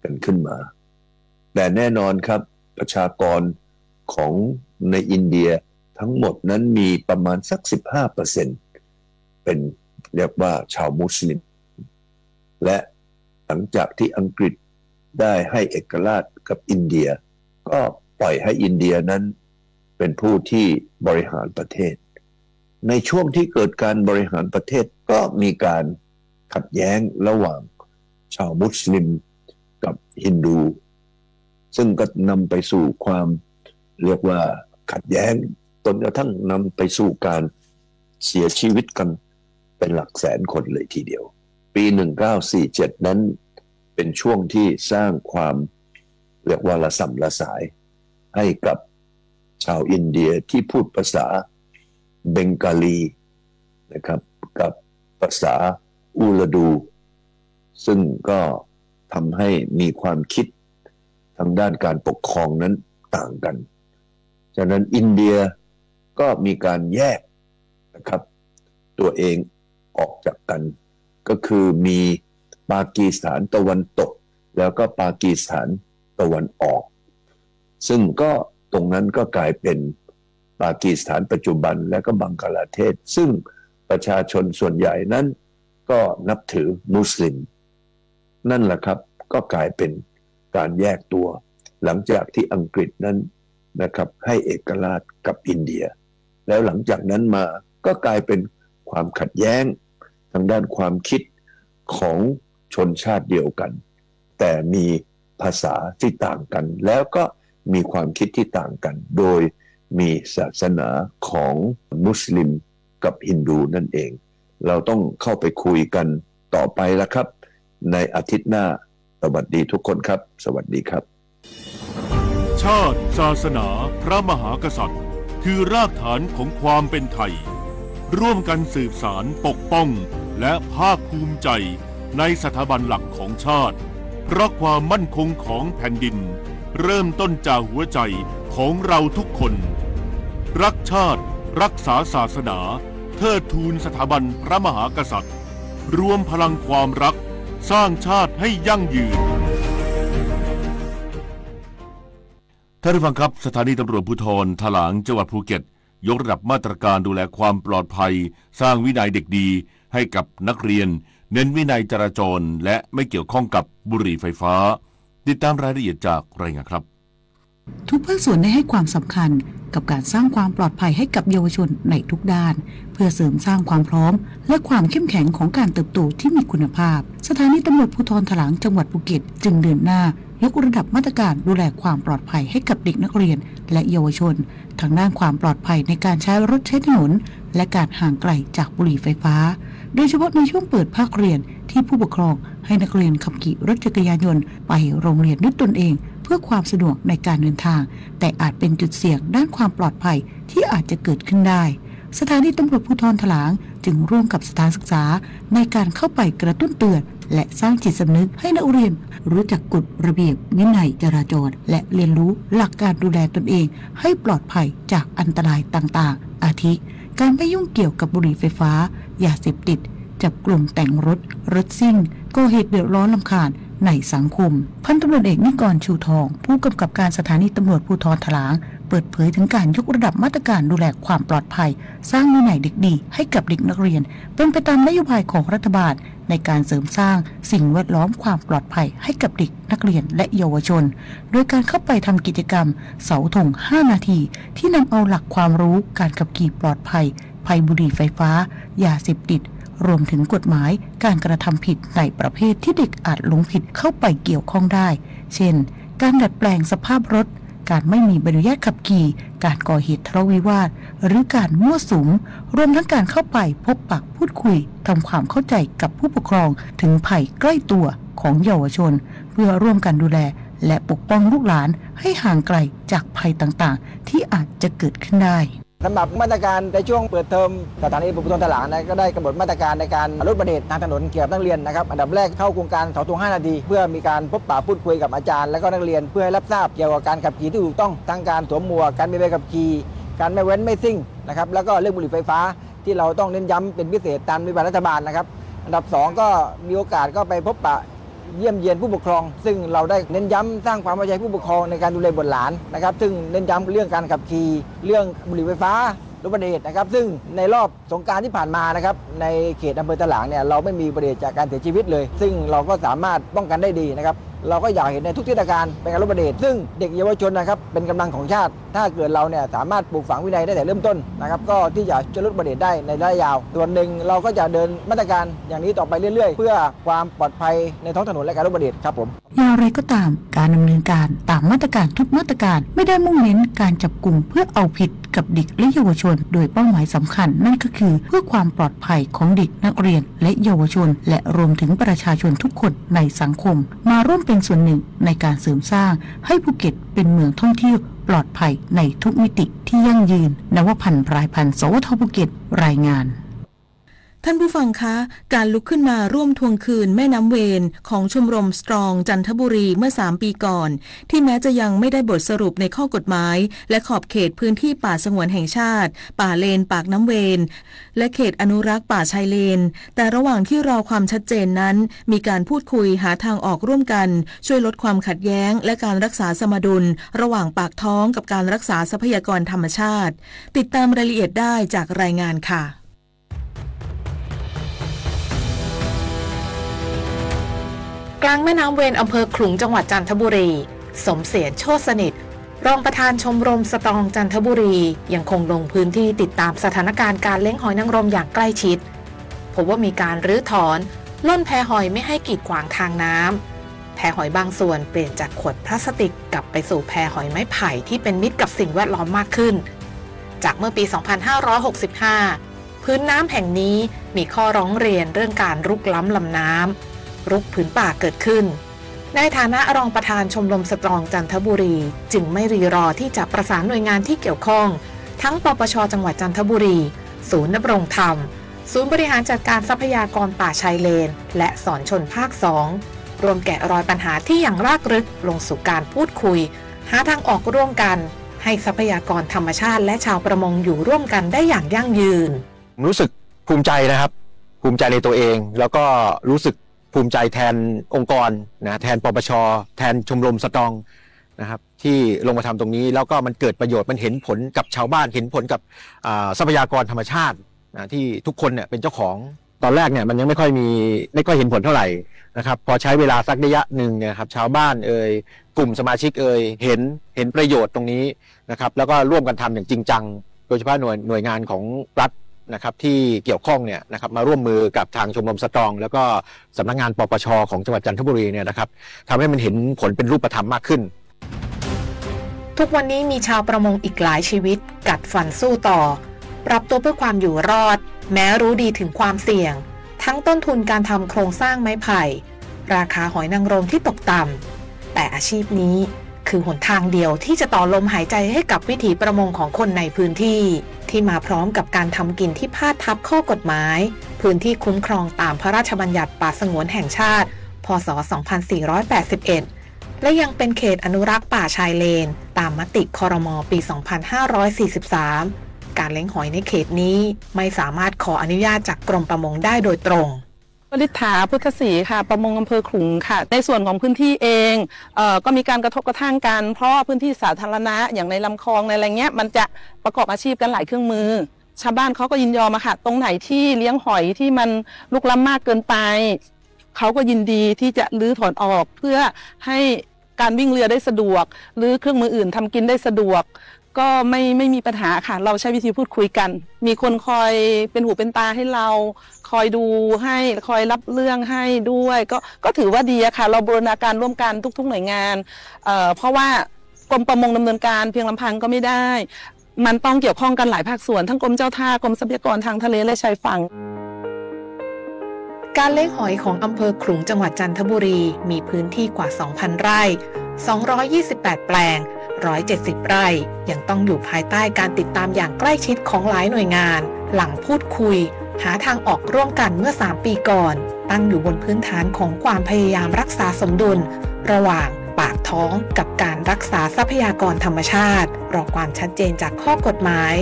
กันขึ้นมา แต่แน่นอนครับ ประชากรของในอินเดียทั้งหมดนั้นมีประมาณสักสิบห้าเปอร์เซ็นต์ เป็น เรียกว่าชาวมุสลิม และหลังจากที่อังกฤษได้ให้เอกราชกับอินเดีย ก็ปล่อยให้อินเดียนั้นเป็นผู้ที่บริหารประเทศ ในช่วงที่เกิดการบริหารประเทศก็มีการขัดแย้งระหว่างชาวมุสลิมกับฮินดู ซึ่งก็นำไปสู่ความ เรียกว่าขัดแย้ง จนกระทั่งนำไปสู่การเสียชีวิตกันเป็นหลักแสนคนเลยทีเดียว ปีหนึ่งเก้าสี่เจ็ดนั้นเป็นช่วงที่สร้างความ เรียกว่าระส่ำระสายให้กับชาวอินเดียที่พูดภาษาเบงกาลีนะครับ กับภาษาอูรดู ซึ่งก็ทำให้มีความคิดทางด้านการปกครองนั้นต่างกัน ฉะนั้นอินเดียก็มีการแยกนะครับ ตัวเองออกจากกัน ก็คือมีปากีสถานตะวันตก แล้วก็ปากีสถานตะวันออก ซึ่งก็ตรงนั้นก็กลายเป็นปากีสถานปัจจุบัน และก็บังคลาเทศ ซึ่งประชาชนส่วนใหญ่นั้นก็นับถือมุสลิม นั่นแหละครับ ก็กลายเป็นการแยกตัว หลังจากที่อังกฤษนั้นนะครับ ให้เอกราชกับอินเดีย แล้วหลังจากนั้นมาก็กลายเป็นความขัดแย้งทางด้านความคิดของชนชาติเดียวกัน แต่มีภาษาที่ต่างกัน แล้วก็มีความคิดที่ต่างกัน โดยมีศาสนาของมุสลิมกับฮินดูนั่นเอง เราต้องเข้าไปคุยกันต่อไปละครับ ในอาทิตย์หน้า สวัสดีทุกคนครับ สวัสดีครับ ชาติ ศาสนา พระมหากษัตริย์ คือรากฐานของความเป็นไทย ร่วมกันสืบสานปกป้อง และภาคภูมิใจในสถาบันหลักของชาติ เพราะความมั่นคงของแผ่นดิน เริ่มต้นจากหัวใจ ของเราทุกคน รักชาติ รักษาศาสนา เทิดทูนสถาบันพระมหากษัตริย์ รวมพลังความรัก สร้างชาติให้ยั่งยืน ท่านผู้ฟังครับ สถานีตำรวจภูธรถลางจังหวัดภูเก็ต ยกระดับมาตรการดูแลความปลอดภัย สร้างวินัยเด็กดีให้กับนักเรียน เน้นวินัยจราจร และไม่เกี่ยวข้องกับบุหรี่ไฟฟ้า ติดตามรายละเอียดจากรายงานครับ ทุกภาคส่วนได้ให้ความสำคัญกับการสร้างความปลอดภัยให้กับเยาวชนในทุกด้าน เพื่อเสริมสร้างความพร้อม และความเข้มแข็งของการเติบโตที่มีคุณภาพ สถานีตำรวจภูธรถลางจังหวัดภูเก็ต จึงเดินหน้ายกระดับมาตรการดูแลความปลอดภัยให้กับเด็กนักเรียน และเยาวชน ทางด้านความปลอดภัยในการใช้รถใช้ถนน และการห่างไกลจากบุหรี่ไฟฟ้า โดยเฉพาะในช่วงเปิดภาคเรียนที่ผู้ปกครองให้นักเรียนขับขี่รถจักรยานยนต์ไปโรงเรียนด้วยตนเอง เพื่อความสะดวกในการเดินทาง แต่อาจเป็นจุดเสี่ยงด้านความปลอดภัยที่อาจจะเกิดขึ้นได้ สถานีตำรวจภูธรถลางจึงร่วมกับสถานศึกษาในการเข้าไปกระตุ้นเตือน และสร้างจิตสำนึกให้นักเรียนรู้จักกฎระเบียบวินัยจราจร และเรียนรู้หลักการดูแลตนเองให้ปลอดภัยจากอันตรายต่างๆ อาทิ การไม่ยุ่งเกี่ยวกับบุหรี่ไฟฟ้า ยาเสพติด จับกลุ่มแต่งรถ รถซิ่ง ก่อเหตุเดือดร้อนรำคาญในสังคม พันตำรวจเอกนิกร ชูทอง ผู้กำกับการสถานีตำรวจภูธรถลาง เปิดเผยถึงการยกระดับมาตรการดูแลความปลอดภัย สร้างวินัยเด็กดีให้กับเด็กนักเรียน เป็นไปตามนโยบายของรัฐบาลในการเสริมสร้างสิ่งแวดล้อมความปลอดภัยให้กับเด็กนักเรียนและเยาวชน โดยการเข้าไปทำกิจกรรมเสาธงห้านาที ที่นำเอาหลักความรู้การขับขี่ปลอดภัย ภัยบุหรี่ไฟฟ้า ยาเสพติด รวมถึงกฎหมายการกระทำผิดในประเภทที่เด็กอาจหลงผิดเข้าไปเกี่ยวข้องได้ เช่น การดัดแปลงสภาพรถ การไม่มีใบอนุญาตขับขี่ การก่อเหตุทะเลาะวิวาท หรือการมั่วสุม รวมทั้งการเข้าไปพบปะพูดคุย ทำความเข้าใจกับผู้ปกครองถึงภัยใกล้ตัวของเยาวชน เพื่อร่วมกันดูแล และปกป้องลูกหลานให้ห่างไกลจากภัยต่างๆ ที่อาจจะเกิดขึ้นได้ สำหรับมาตรการในช่วงเปิดเทอม สถานีตำรวจภูธรถลางนะ ก็ได้กำหนดมาตรการในการลดอุบัติเหตุทางถนนเกี่ยวกับนักเรียนนะครับ อันดับแรกเข้าโครงการเสาธงห้านาที เพื่อมีการพบปะพูดคุยกับอาจารย์และก็นักเรียน เพื่อให้รับทราบเกี่ยวกับการขับขี่ที่ถูกต้อง ทั้งการสวมหมวก การมีใบขับขี่ การไม่แว้นไม่ซิ่งนะครับ แล้วก็เรื่องบุหรี่ไฟฟ้า ที่เราต้องเน้นย้ำเป็นพิเศษตามนโยบายรัฐบาลนะครับ อันดับสองก็มีโอกาสก็ไปพบปะเยี่ยมเยียนผู้ปกครอง ซึ่งเราได้เน้นย้ำสร้างความเข้าใจผู้ปกครองในการดูแลบุตรหลานนะครับ ซึ่งเน้นย้ำเรื่องการขับขี่ เรื่องบุหรี่ไฟฟ้า ลดอุบัติเหตุนะครับ ซึ่งในรอบสงกรานต์ที่ผ่านมานะครับ ในเขตอำเภอถลางเนี่ย เราไม่มีอุบัติเหตุจากการเสียชีวิตเลย ซึ่งเราก็สามารถป้องกันได้ดีนะครับ เราก็อยากเห็นในทุกเทศกาลเป็นการลดอุบัติเหตุ ซึ่งเด็กเยาวชนนะครับ เป็นกำลังของชาติ ถ้าเกิดเราเนี่ยสามารถปลูกฝังวินัยได้แต่เริ่มต้นนะครับ ก็ที่จะช่วยลดอุบัติเหตุได้ในระยะยาว ส่วนหนึ่งเราก็จะเดินมาตรการอย่างนี้ต่อไปเรื่อยๆ เพื่อความปลอดภัยในท้องถนนและการลดอุบัติเหตุครับผม อย่างไรก็ตาม การดำเนินการตามมาตรการทุกมาตรการ ไม่ได้มุ่งเน้นการจับกุมเพื่อเอาผิดกับเด็กและเยาวชน โดยเป้าหมายสำคัญนั่นก็คือเพื่อความปลอดภัยของเด็กนักเรียนและเยาวชน และรวมถึงประชาชนทุกคนในสังคม มาร่วมเป็นส่วนหนึ่งในการเสริมสร้างให้ภูเก็ตเป็นเมืองท่องเที่ยวปลอดภัยในทุกมิติที่ยั่งยืน นวพันธ์ พรายพันธ์ สวท ภูเก็ต รายงาน ท่านผู้ฟังคะ การลุกขึ้นมาร่วมทวงคืนแม่น้ำเวนของชมรมสตรองจันทบุรีเมื่อสามปีก่อน ที่แม้จะยังไม่ได้บทสรุปในข้อกฎหมาย และขอบเขตพื้นที่ป่าสงวนแห่งชาติ ป่าเลนปากน้ำเวน และเขตอนุรักษ์ป่าชายเลน แต่ระหว่างที่รอความชัดเจนนั้น มีการพูดคุยหาทางออกร่วมกัน ช่วยลดความขัดแย้ง และการรักษาสมดุลระหว่างปากท้องกับการรักษาทรัพยากรธรรมชาติ ติดตามรายละเอียดได้จากรายงานค่ะ กลางแม่น้ำเวน อำเภอขลุง จังหวัดจันทบุรี สมเสถียร โชติสนิท รองประธานชมรมสตรองจันทบุรี ยังคงลงพื้นที่ติดตามสถานการณ์การเลี้ยงหอยนางรมอย่างใกล้ชิด พบว่ามีการรื้อถอน ล่นแพหอยไม่ให้กีดขวางทางน้ำ แพหอยบางส่วนเปลี่ยนจากขวดพลาสติกกลับไปสู่แพหอยไม้ไผ่ที่เป็นมิตรกับสิ่งแวดล้อมมากขึ้น จากเมื่อปี สองพันห้าร้อยหกสิบห้า ผืนน้ำแห่งนี้มีข้อร้องเรียนเรื่องการรุกล้ำลำน้ำ รุกผืนป่าเกิดขึ้น ในฐานะรองประธานชมรมสตรองจันทบุรี จึงไม่รีรอที่จะประสานหน่วยงานที่เกี่ยวข้อง ทั้ง ปปช จังหวัดจันทบุรี ศูนย์ดำรงธรรม ศูนย์บริหารจัดการทรัพยากรป่าชายเลน และสอนชนภาคสอง ร่วมแกะรอยปัญหาที่ยังรากลึกลงสู่การพูดคุย หาทางออกร่วมกัน ให้ทรัพยากรธรรมชาติและชาวประมงอยู่ร่วมกันได้อย่างยั่งยืน รู้สึกภูมิใจนะครับ ภูมิใจในตัวเอง แล้วก็รู้สึกภูมิใจแทนองค์กรนะ แทน ปปช แทนชมรมสตรองนะครับ ที่ลงมาทำตรงนี้ แล้วก็มันเกิดประโยชน์ มันเห็นผลกับชาวบ้าน เห็นผลกับ อ่า ทรัพยากรธรรมชาตินะ ที่ทุกคนเนี่ยเป็นเจ้าของ ตอนแรกเนี่ยมันยังไม่ค่อยมี ไม่ค่อยเห็นผลเท่าไหร่นะครับ พอใช้เวลาสักระยะหนึ่งเนี่ยครับ ชาวบ้านเอ่ย กลุ่มสมาชิกเอ่ย เห็น เห็นประโยชน์ตรงนี้นะครับ แล้วก็ร่วมกันทำอย่างจริงจัง โดยเฉพาะหน่วย หน่วยงานของรัฐนะครับ ที่เกี่ยวข้องเนี่ยนะครับ มาร่วมมือกับทางชมรมสตรอง แล้วก็สำนักงาน ปปช ของจังหวัดจันทบุรีเนี่ยนะครับ ทำให้มันเห็นผลเป็นรูปธรรมมากขึ้น ทุกวันนี้มีชาวประมงอีกหลายชีวิตกัดฟันสู้ต่อ ปรับตัวเพื่อความอยู่รอด แม้รู้ดีถึงความเสี่ยง ทั้งต้นทุนการทำโครงสร้างไม้ไผ่ ราคาหอยนางรมที่ตกต่ำ แต่อาชีพนี้คือหนทางเดียวที่จะต่อลมหายใจให้กับวิถีประมงของคนในพื้นที่ ที่มาพร้อมกับการทำกินที่พาดทับข้อกฎหมาย พื้นที่คุ้มครองตามพระราชบัญญัติป่าสงวนแห่งชาติ พ.ศ. สองพันสี่ร้อยแปดสิบเอ็ด และยังเป็นเขตอนุรักษ์ป่าชายเลน ตามมติ ครม. ปี สองพันห้าร้อยสี่สิบสาม การเลี้ยงหอยในเขตนี้ไม่สามารถขออนุญาตจากกรมประมงได้โดยตรง วริษฐา พุทธศรีค่ะ ประมงอำเภอขลุงค่ะ ในส่วนของพื้นที่เอง เอ่อ ก็มีการกระทบกระทั่งกัน เพราะพื้นที่สาธารณะอย่างในลำคลองในอะไรเงี้ย มันจะประกอบอาชีพกันหลายเครื่องมือ ชาวบ้านเขาก็ยินยอมอะค่ะ ตรงไหนที่เลี้ยงหอยที่มันรุกรานมากเกินไป เขาก็ยินดีที่จะรื้อถอนออก เพื่อให้การวิ่งเรือได้สะดวก หรือเครื่องมืออื่นทำกินได้สะดวก ก็ไม่ ไม่มีปัญหาค่ะ เราใช้วิธีพูดคุยกัน มีคนคอยเป็นหูเป็นตาให้เรา คอยดูให้ คอยรับเรื่องให้ด้วย ก็ ก็ถือว่าดีอะค่ะ เราบูรณาการร่วมกันทุกๆหน่วยงาน เอ่อ เพราะว่ากรมประมงดำเนินการเพียงลำพังก็ไม่ได้ มันต้องเกี่ยวข้องกันหลายภาคส่วน ทั้งกรมเจ้าท่า กรมทรัพยากรทางทะเลและชายฝั่ง การเลี้ยงหอยของอำเภอขลุงจังหวัดจันทบุรี มีพื้นที่กว่า สองพันไร่ สองร้อยยี่สิบแปดแปลง ร้อยเจ็ดสิบไร่ ยังต้องอยู่ภายใต้การติดตามอย่างใกล้ชิดของหลายหน่วยงาน หลังพูดคุย หาทางออกร่วมกันเมื่อสามปีก่อน ตั้งอยู่บนพื้นฐานของความพยายามรักษาสมดุล ระหว่างปากท้องกับการรักษาทรัพยากรธรรมชาติ รอความชัดเจนจากข้อกฎหมาย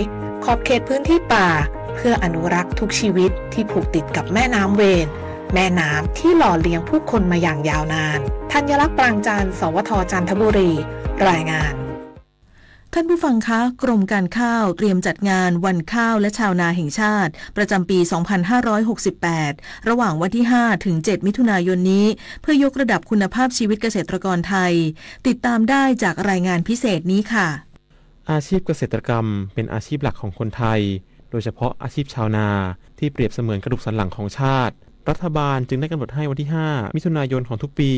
ขอบเขตพื้นที่ป่า เพื่ออนุรักษ์ทุกชีวิตที่ผูกติดกับแม่น้ำเวน แม่น้ำที่หล่อเลี้ยงผู้คนมาอย่างยาวนาน ธัญลักษณ์ ปรางจันทร์ สวท จันทบุรี รายงาน ท่านผู้ฟังคะ กรมการข้าวเตรียมจัดงานวันข้าวและชาวนาแห่งชาติ ประจำปี สองพันห้าร้อยหกสิบแปด ระหว่างวันที่ ห้า ถึง เจ็ด มิถุนายนนี้ เพื่อยกระดับคุณภาพชีวิตเกษตรกรไทย ติดตามได้จากรายงานพิเศษนี้ค่ะ อาชีพเกษตรกรรมเป็นอาชีพหลักของคนไทย โดยเฉพาะอาชีพชาวนา ที่เปรียบเสมือนกระดูกสันหลังของชาติ รัฐบาลจึงได้กำหนดให้วันที่ ห้า มิถุนายนของทุกปี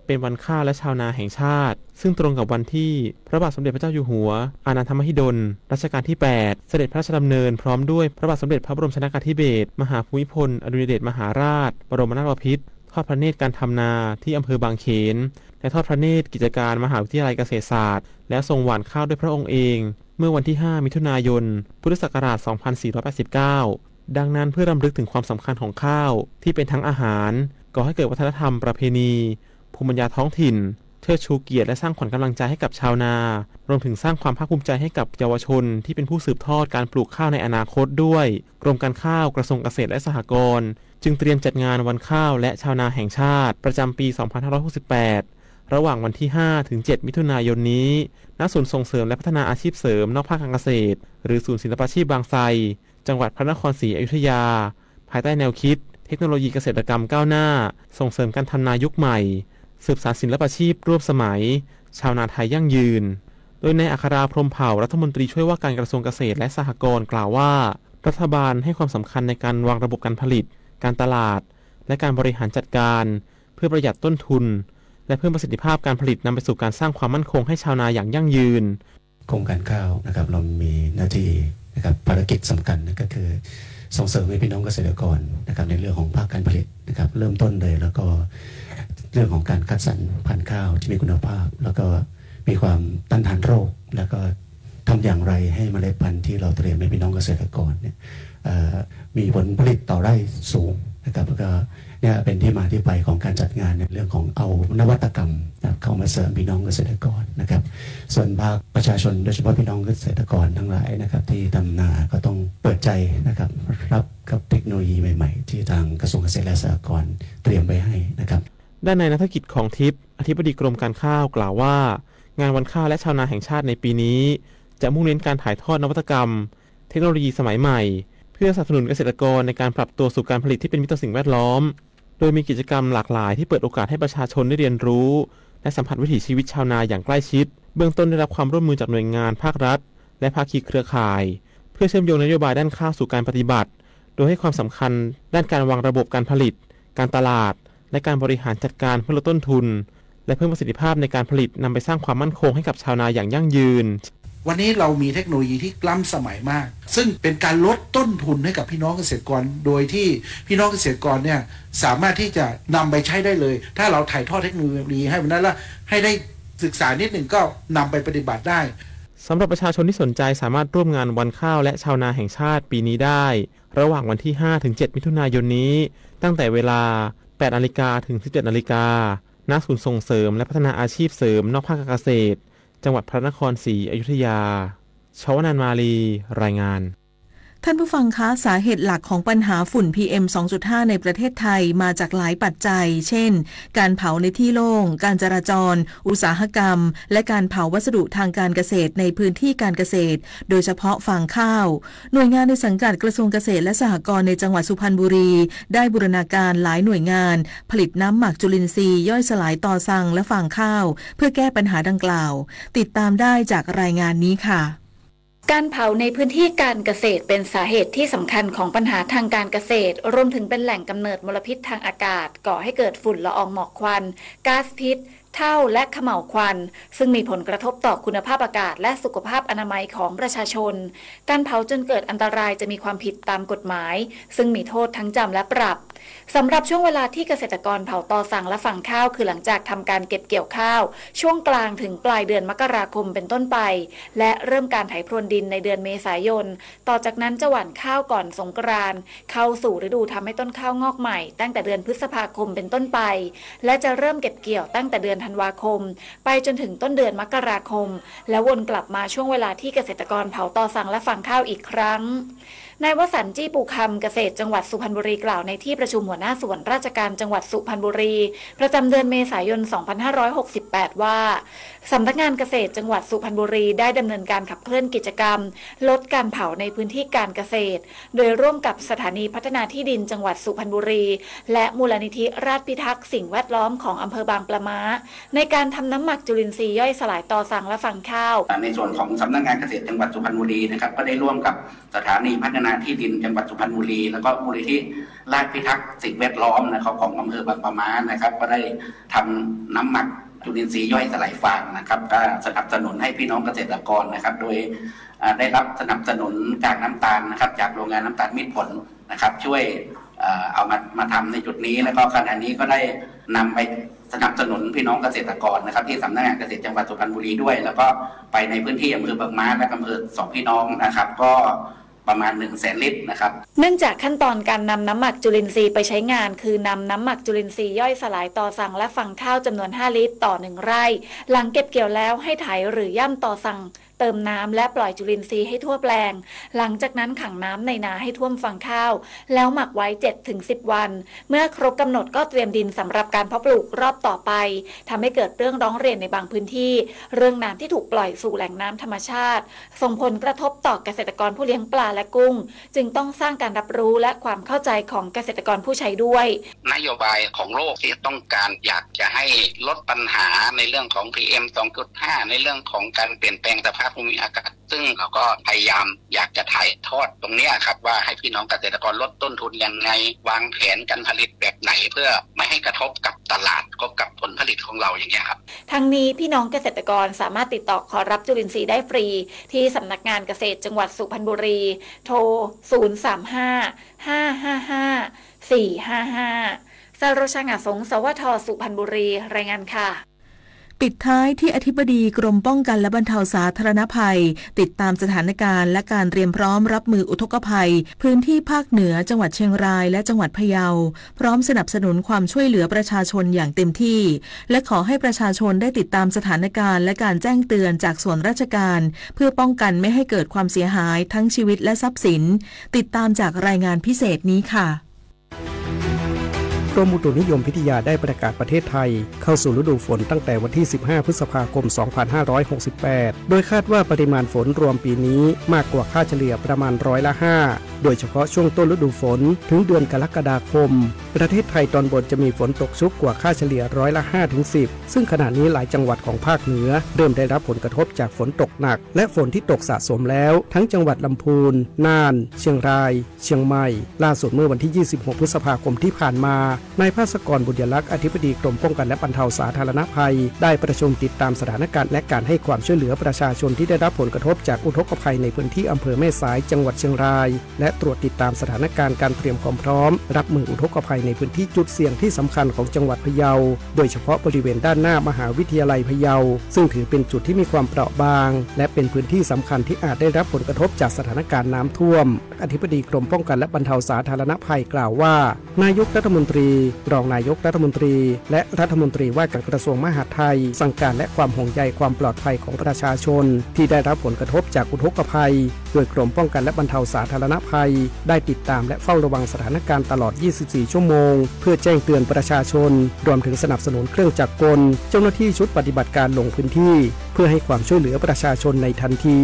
เป็นวันข้าวและชาวนาแห่งชาติ ซึ่งตรงกับวันที่พระบาทสมเด็จพระเจ้าอยู่หัว อานันทมหิดล รัชกาลที่ แปด เสด็จพระราชดำเนินพร้อมด้วยพระบาทสมเด็จพระบรมชนกาธิเบศร มหาภูมิพลอดุลยเดชมหาราช บรมนาถบพิตร ทอดพระเนตรการทำนาที่อำเภอบางเขน และทอดพระเนตรกิจการมหาวิทยาลัยเกษตรศาสตร์ แล้วทรงหว่านข้าวด้วยพระองค์เอง เมื่อวันที่ ห้า มิถุนายน พุทธศักราช สองพันสี่ร้อยแปดสิบเก้า ดังนั้นเพื่อรำลึกถึงความสำคัญของข้าวที่เป็นทั้งอาหาร ก่อให้เกิดวัฒนธรรมประเพณี ภูมิปัญญาท้องถิ่น เชิดชูเกียรติและสร้างขวัญกำลังใจให้กับชาวนา รวมถึงสร้างความภาคภูมิใจให้กับเยาวชนที่เป็นผู้สืบทอดการปลูกข้าวในอนาคตด้วย กรมการข้าว กระทรวงเกษตรและสหกรณ์ จึงเตรียมจัดงานวันข้าวและชาวนาแห่งชาติ ประจำปี สองพันห้าร้อยหกสิบแปด ระหว่างวันที่ ห้า ถึง เจ็ด มิถุนายนนี้ ณ ศูนย์ส่งเสริมและพัฒนาอาชีพเสริมนอกภาคการเกษตร หรือศูนย์ศิลปาชีพบางไทร จังหวัดพระนครศรีอยุธยา ภายใต้แนวคิด เทคโนโลยีเกษตรกรรมก้าวหน้า ส่งเสริมการทำนายุคใหม่ สืบสานศิลปาชีพร่วมสมัย ชาวนาไทยยั่งยืน โดยนายอัครา พรหมเผ่า รัฐมนตรีช่วยว่าการกระทรวงเกษตรและสหกรณ์ กล่าวว่า รัฐบาลให้ความสำคัญในการวางระบบการผลิต การตลาด และการบริหารจัดการ เพื่อประหยัดต้นทุน และเพิ่มประสิทธิภาพการผลิต นำไปสู่การสร้างความมั่นคงให้ชาวนาอย่างยั่งยืน กรมการข้าวนะครับ เรามีหน้าที่นะครับ ภารกิจสำคัญนะ ก็คือส่งเสริมให้พี่น้องเกษตรกรนะครับ ในเรื่องของภาคการผลิตนะครับ เริ่มต้นเลย แล้วก็เรื่องของการคัดสรรพันธุ์ข้าวที่มีคุณภาพ แล้วก็มีความต้านทานโรค แล้วก็ทำอย่างไรให้เมล็ดพันธุ์ที่เราเตรียมให้พี่น้องเกษตรกรเนี่ย เอ่อ มีผลผลิตต่อไร่สูง นะครับ ก็เนี่ยเป็นที่มาที่ไปของการจัดงานในเรื่องของเอานวัตกรรมนะครับเข้ามาเสริมพี่น้องเกษตรกรนะครับ ส่วนภาคประชาชน โดยเฉพาะพี่น้องเกษตรกรทั้งหลายนะครับ ที่ทำนาก็ต้องเปิดใจนะครับ รับกับเทคโนโลยีใหม่ๆ ที่ทางกระทรวงเกษตรและสหกรณ์เตรียมไว้ให้นะครับ ด้านนายณัฐกิจ คองทิพย์ อธิบดีกรมการข้าวกล่าวว่า งานวันข้าวและชาวนาแห่งชาติในปีนี้ จะมุ่งเน้นการถ่ายทอดนวัตกรรม เทคโนโลยีสมัยใหม่ เพื่อสนับสนุนเกษตรกรในการปรับตัวสู่การผลิตที่เป็นมิตรต่อสิ่งแวดล้อม โดยมีกิจกรรมหลากหลายที่เปิดโอกาสให้ประชาชนได้เรียนรู้ และสัมผัสวิถีชีวิตชาวนาอย่างใกล้ชิด เบื้องต้นได้รับความร่วมมือจากหน่วยงานภาครัฐ และภาคีเครือข่าย เพื่อเชื่อมโยงนโยบายด้านข้าวสู่การปฏิบัติ โดยให้ความสำคัญด้านการวางระบบการผลิต การตลาด และการบริหารจัดการเพื่อลดต้นทุน และเพิ่มประสิทธิภาพในการผลิต นำไปสร้างความมั่นคงให้กับชาวนาอย่างยั่งยืน วันนี้เรามีเทคโนโลยีที่ล้ำสมัยมาก ซึ่งเป็นการลดต้นทุนให้กับพี่น้องเกษตรกร โดยที่พี่น้องเกษตรกรเนี่ยสามารถที่จะนำไปใช้ได้เลย ถ้าเราถ่ายทอดเทคโนโลยีให้มันนั้นละ ให้ได้ศึกษานิดหนึ่งก็นำไปปฏิบัติได้ สำหรับประชาชนที่สนใจสามารถร่วมงานวันข้าวและชาวนาแห่งชาติปีนี้ได้ ระหว่างวันที่ห้าถึงเจ็ดมิถุนายนนี้ ตั้งแต่เวลาแปดนาฬิกาถึงสิบเจ็ดนาฬิกา ณ ศูนย์ส่งเสริมและพัฒนาอาชีพเสริมนอกภาคการเกษตร จังหวัดพระนครศรีอยุธยา ชวนานมาลี รายงาน ท่านผู้ฟังคะ สาเหตุหลักของปัญหาฝุ่น พีเอ็ม สองจุดห้า ในประเทศไทยมาจากหลายปัจจัย เช่น การเผาในที่โล่ง การจราจร อุตสาหกรรม และการเผาวัสดุทางการเกษตรในพื้นที่การเกษตร โดยเฉพาะฟางข้าว หน่วยงานในสังกัดกระทรวงเกษตรและสหกรณ์ในจังหวัดสุพรรณบุรี ได้บูรณาการหลายหน่วยงาน ผลิตน้ำหมักจุลินทรีย์ย่อยสลายตอซังและฟางข้าว เพื่อแก้ปัญหาดังกล่าว ติดตามได้จากรายงานนี้ค่ะ การเผาในพื้นที่การเกษตรเป็นสาเหตุที่สำคัญของปัญหาทางการเกษตร รวมถึงเป็นแหล่งกำเนิดมลพิษทางอากาศ ก่อให้เกิดฝุ่นละอองหมอกควัน ก๊าซพิษ เถ้า และเขม่าวควัน ซึ่งมีผลกระทบต่อคุณภาพอากาศ และสุขภาพอนามัยของประชาชน การเผาจนเกิดอันตรายจะมีความผิดตามกฎหมาย ซึ่งมีโทษทั้งจำและปรับ สำหรับช่วงเวลาที่เกษตรกรเผาตอซังและฟางข้าว คือหลังจากทำการเก็บเกี่ยวข้าว ช่วงกลางถึงปลายเดือนมกราคมเป็นต้นไป และเริ่มการไถพรวนดินในเดือนเมษายน ต่อจากนั้นจะหว่านข้าวก่อนสงกรานต์ เข้าสู่ฤดูทำให้ต้นข้าวงอกใหม่ ตั้งแต่เดือนพฤษภาคมเป็นต้นไป และจะเริ่มเก็บเกี่ยวตั้งแต่เดือนธันวาคม ไปจนถึงต้นเดือนมกราคม และวนกลับมาช่วงเวลาที่เกษตรกรเผาตอซังและฟางข้าวอีกครั้ง นายวสันต์ จี้ปูคำ เกษตรจังหวัดสุพรรณบุรี กล่าวในที่ประชุมหัวหน้าส่วนราชการจังหวัดสุพรรณบุรี ประจำเดือนเมษายน สองพันห้าร้อยหกสิบแปด ว่า สำนักงานเกษตรจังหวัดสุพรรณบุรี ได้ดำเนินการขับเคลื่อนกิจกรรม ลดการเผาในพื้นที่การเกษตร โดยร่วมกับสถานีพัฒนาที่ดินจังหวัดสุพรรณบุรี และมูลนิธิราษฎร์พิทักษ์สิ่งแวดล้อมของอำเภอบางปลาม้า ในการทำน้ำหมักจุลินทรีย์ย่อยสลายตอซังและฟางข้าว ในส่วนของสำนักงานเกษตรจังหวัดสุพรรณบุรีนะครับ ก็ได้ร่วมกับสถานีพัฒนาที่ดินจังหวัดสุพรรณบุรี แล้วก็มูลนิธิราษฎร์พิทักษ์สิ่งแวดล้อมนะครับ ของอำเภอบางปะม้านะครับ ก็ได้ทำน้ำหมักจุลินทรีย์ย่อยสลายฟางนะครับ ก็สนับสนุนให้พี่น้องเกษตรกรนะครับ โดย อ่า ได้รับสนับสนุนจากน้ำตาลนะครับ จากโรงงานน้ำตาลมิตรผลนะครับ ช่วย เอ่อ เอามา มาทำในจุดนี้ แล้วก็ขณะนี้ก็ได้นำไปสนับสนุนพี่น้องเกษตรกรนะครับ ที่สำนักงานเกษตรจังหวัดสุพรรณบุรีด้วย แล้วก็ไปในพื้นที่อำเภอบางม้าและอำเภอสองพี่น้องนะครับ ก็ประมาณหนึ่งแสนลิตรนะครับ เนื่องจากขั้นตอนการนำน้ำหมักจุลินทรีย์ไปใช้งาน คือนำน้ำหมักจุลินทรีย์ย่อยสลายตอซังและฟางข้าวจำนวนห้าลิตรต่อหนึ่งไร่ หลังเก็บเกี่ยวแล้วให้ไถหรือย่ำตอซัง เติมน้ำและปล่อยจุลินทรีย์ให้ทั่วแปลง หลังจากนั้นขังน้ำในนาให้ท่วมฟางข้าว แล้วหมักไว้เจ็ดถึงสิบวัน เมื่อครบกำหนดก็เตรียมดินสำหรับการเพาะปลูกรอบต่อไป ทำให้เกิดเรื่องร้องเรียนในบางพื้นที่ เรื่องน้ำที่ถูกปล่อยสู่แหล่งน้ำธรรมชาติ ส่งผลกระทบต่อเกษตรกรผู้เลี้ยงปลาและกุ้ง จึงต้องสร้างการรับรู้และความเข้าใจของเกษตรกรผู้ใช้ด้วย นโยบายของโลกที่ต้องการอยากจะให้ลดปัญหาในเรื่องของ พีเอ็ม สองจุดห้า ในเรื่องของการเปลี่ยนแปลงสภาพภูมิอากาศ ซึ่งเราก็พยายามอยากจะถ่ายทอดตรงเนี้ยครับ ว่าให้พี่น้องเกษตรกรลดต้นทุนยังไง วางแผนการผลิตแบบไหนเพื่อไม่ให้กระทบกับตลาด กระทบกับผลผลิตของเราอย่างเงี้ยครับ ทั้งนี้พี่น้องเกษตรกรสามารถติดต่อขอรับจุลินทรีย์ได้ฟรี ที่สำนักงานเกษตรจังหวัดสุพรรณบุรี โทร ศูนย์สามห้า ห้าห้าห้า สี่ห้าห้า สโรชา งาสง สวท สุพรรณบุรี รายงานค่ะ ปิดท้ายที่อธิบดีกรมป้องกันและบรรเทาสาธารณภัย ติดตามสถานการณ์และการเตรียมพร้อมรับมืออุทกภัย พื้นที่ภาคเหนือ จังหวัดเชียงราย และจังหวัดพะเยา พร้อมสนับสนุนความช่วยเหลือประชาชนอย่างเต็มที่ และขอให้ประชาชนได้ติดตามสถานการณ์และการแจ้งเตือนจากส่วนราชการ เพื่อป้องกันไม่ให้เกิดความเสียหายทั้งชีวิตและทรัพย์สิน ติดตามจากรายงานพิเศษนี้ค่ะ กรมอุตุนิยมวิทยาได้ประกาศประเทศไทยเข้าสู่ฤดูฝนตั้งแต่วันที่ สิบห้า พฤษภาคม สองพันห้าร้อยหกสิบแปด โดยคาดว่าปริมาณฝนรวมปีนี้มากกว่าค่าเฉลี่ยประมาณร้อยละ ห้า โดยเฉพาะช่วงต้นฤดูฝนถึงเดือนกรกฎาคม ประเทศไทยตอนบนจะมีฝนตกชุกกว่าค่าเฉลี่ยร้อยละ ห้า ถึง สิบ ซึ่งขณะนี้หลายจังหวัดของภาคเหนือเริ่มได้รับผลกระทบจากฝนตกหนัก และฝนที่ตกสะสมแล้ว ทั้งจังหวัดลำพูน น่าน เชียงราย เชียงใหม่ ล่าสุดเมื่อวันที่ ยี่สิบหก พฤษภาคมที่ผ่านมา นายภาสกร บุญยลักษณ์ อธิบดีกรมป้องกันและบรรเทาสาธารณภัย ได้ประชุมติดตามสถานการณ์และการให้ความช่วยเหลือประชาชนที่ได้รับผลกระทบจากอุทกภัยในพื้นที่อำเภอแม่สาย จังหวัดเชียงราย และตรวจติดตามสถานการณ์การเตรียมความพร้อมรับมืออุทกภัยในพื้นที่จุดเสี่ยงที่สำคัญของจังหวัดพะเยา โดยเฉพาะบริเวณด้านหน้ามหาวิทยาลัยพะเยา ซึ่งถือเป็นจุดที่มีความเปราะบาง และเป็นพื้นที่สำคัญที่อาจได้รับผลกระทบจากสถานการณ์น้ำท่วม อธิบดีกรมป้องกันและบรรเทาสาธารณภัยกล่าวว่า นายกรัฐมนตรี รองนายกรัฐมนตรี และรัฐมนตรีว่าการกระทรวงมหาดไทย สั่งการและความห่วงใยความปลอดภัยของประชาชนที่ได้รับผลกระทบจากอุทกภัย โดยกรมป้องกันและบรรเทาสาธารณภัย ได้ติดตามและเฝ้าระวังสถานการณ์ตลอด ยี่สิบสี่ ชั่วโมง เพื่อแจ้งเตือนประชาชน รวมถึงสนับสนุนเครื่องจักรกล เจ้าหน้าที่ชุดปฏิบัติการลงพื้นที่ เพื่อให้ความช่วยเหลือประชาชนในทันที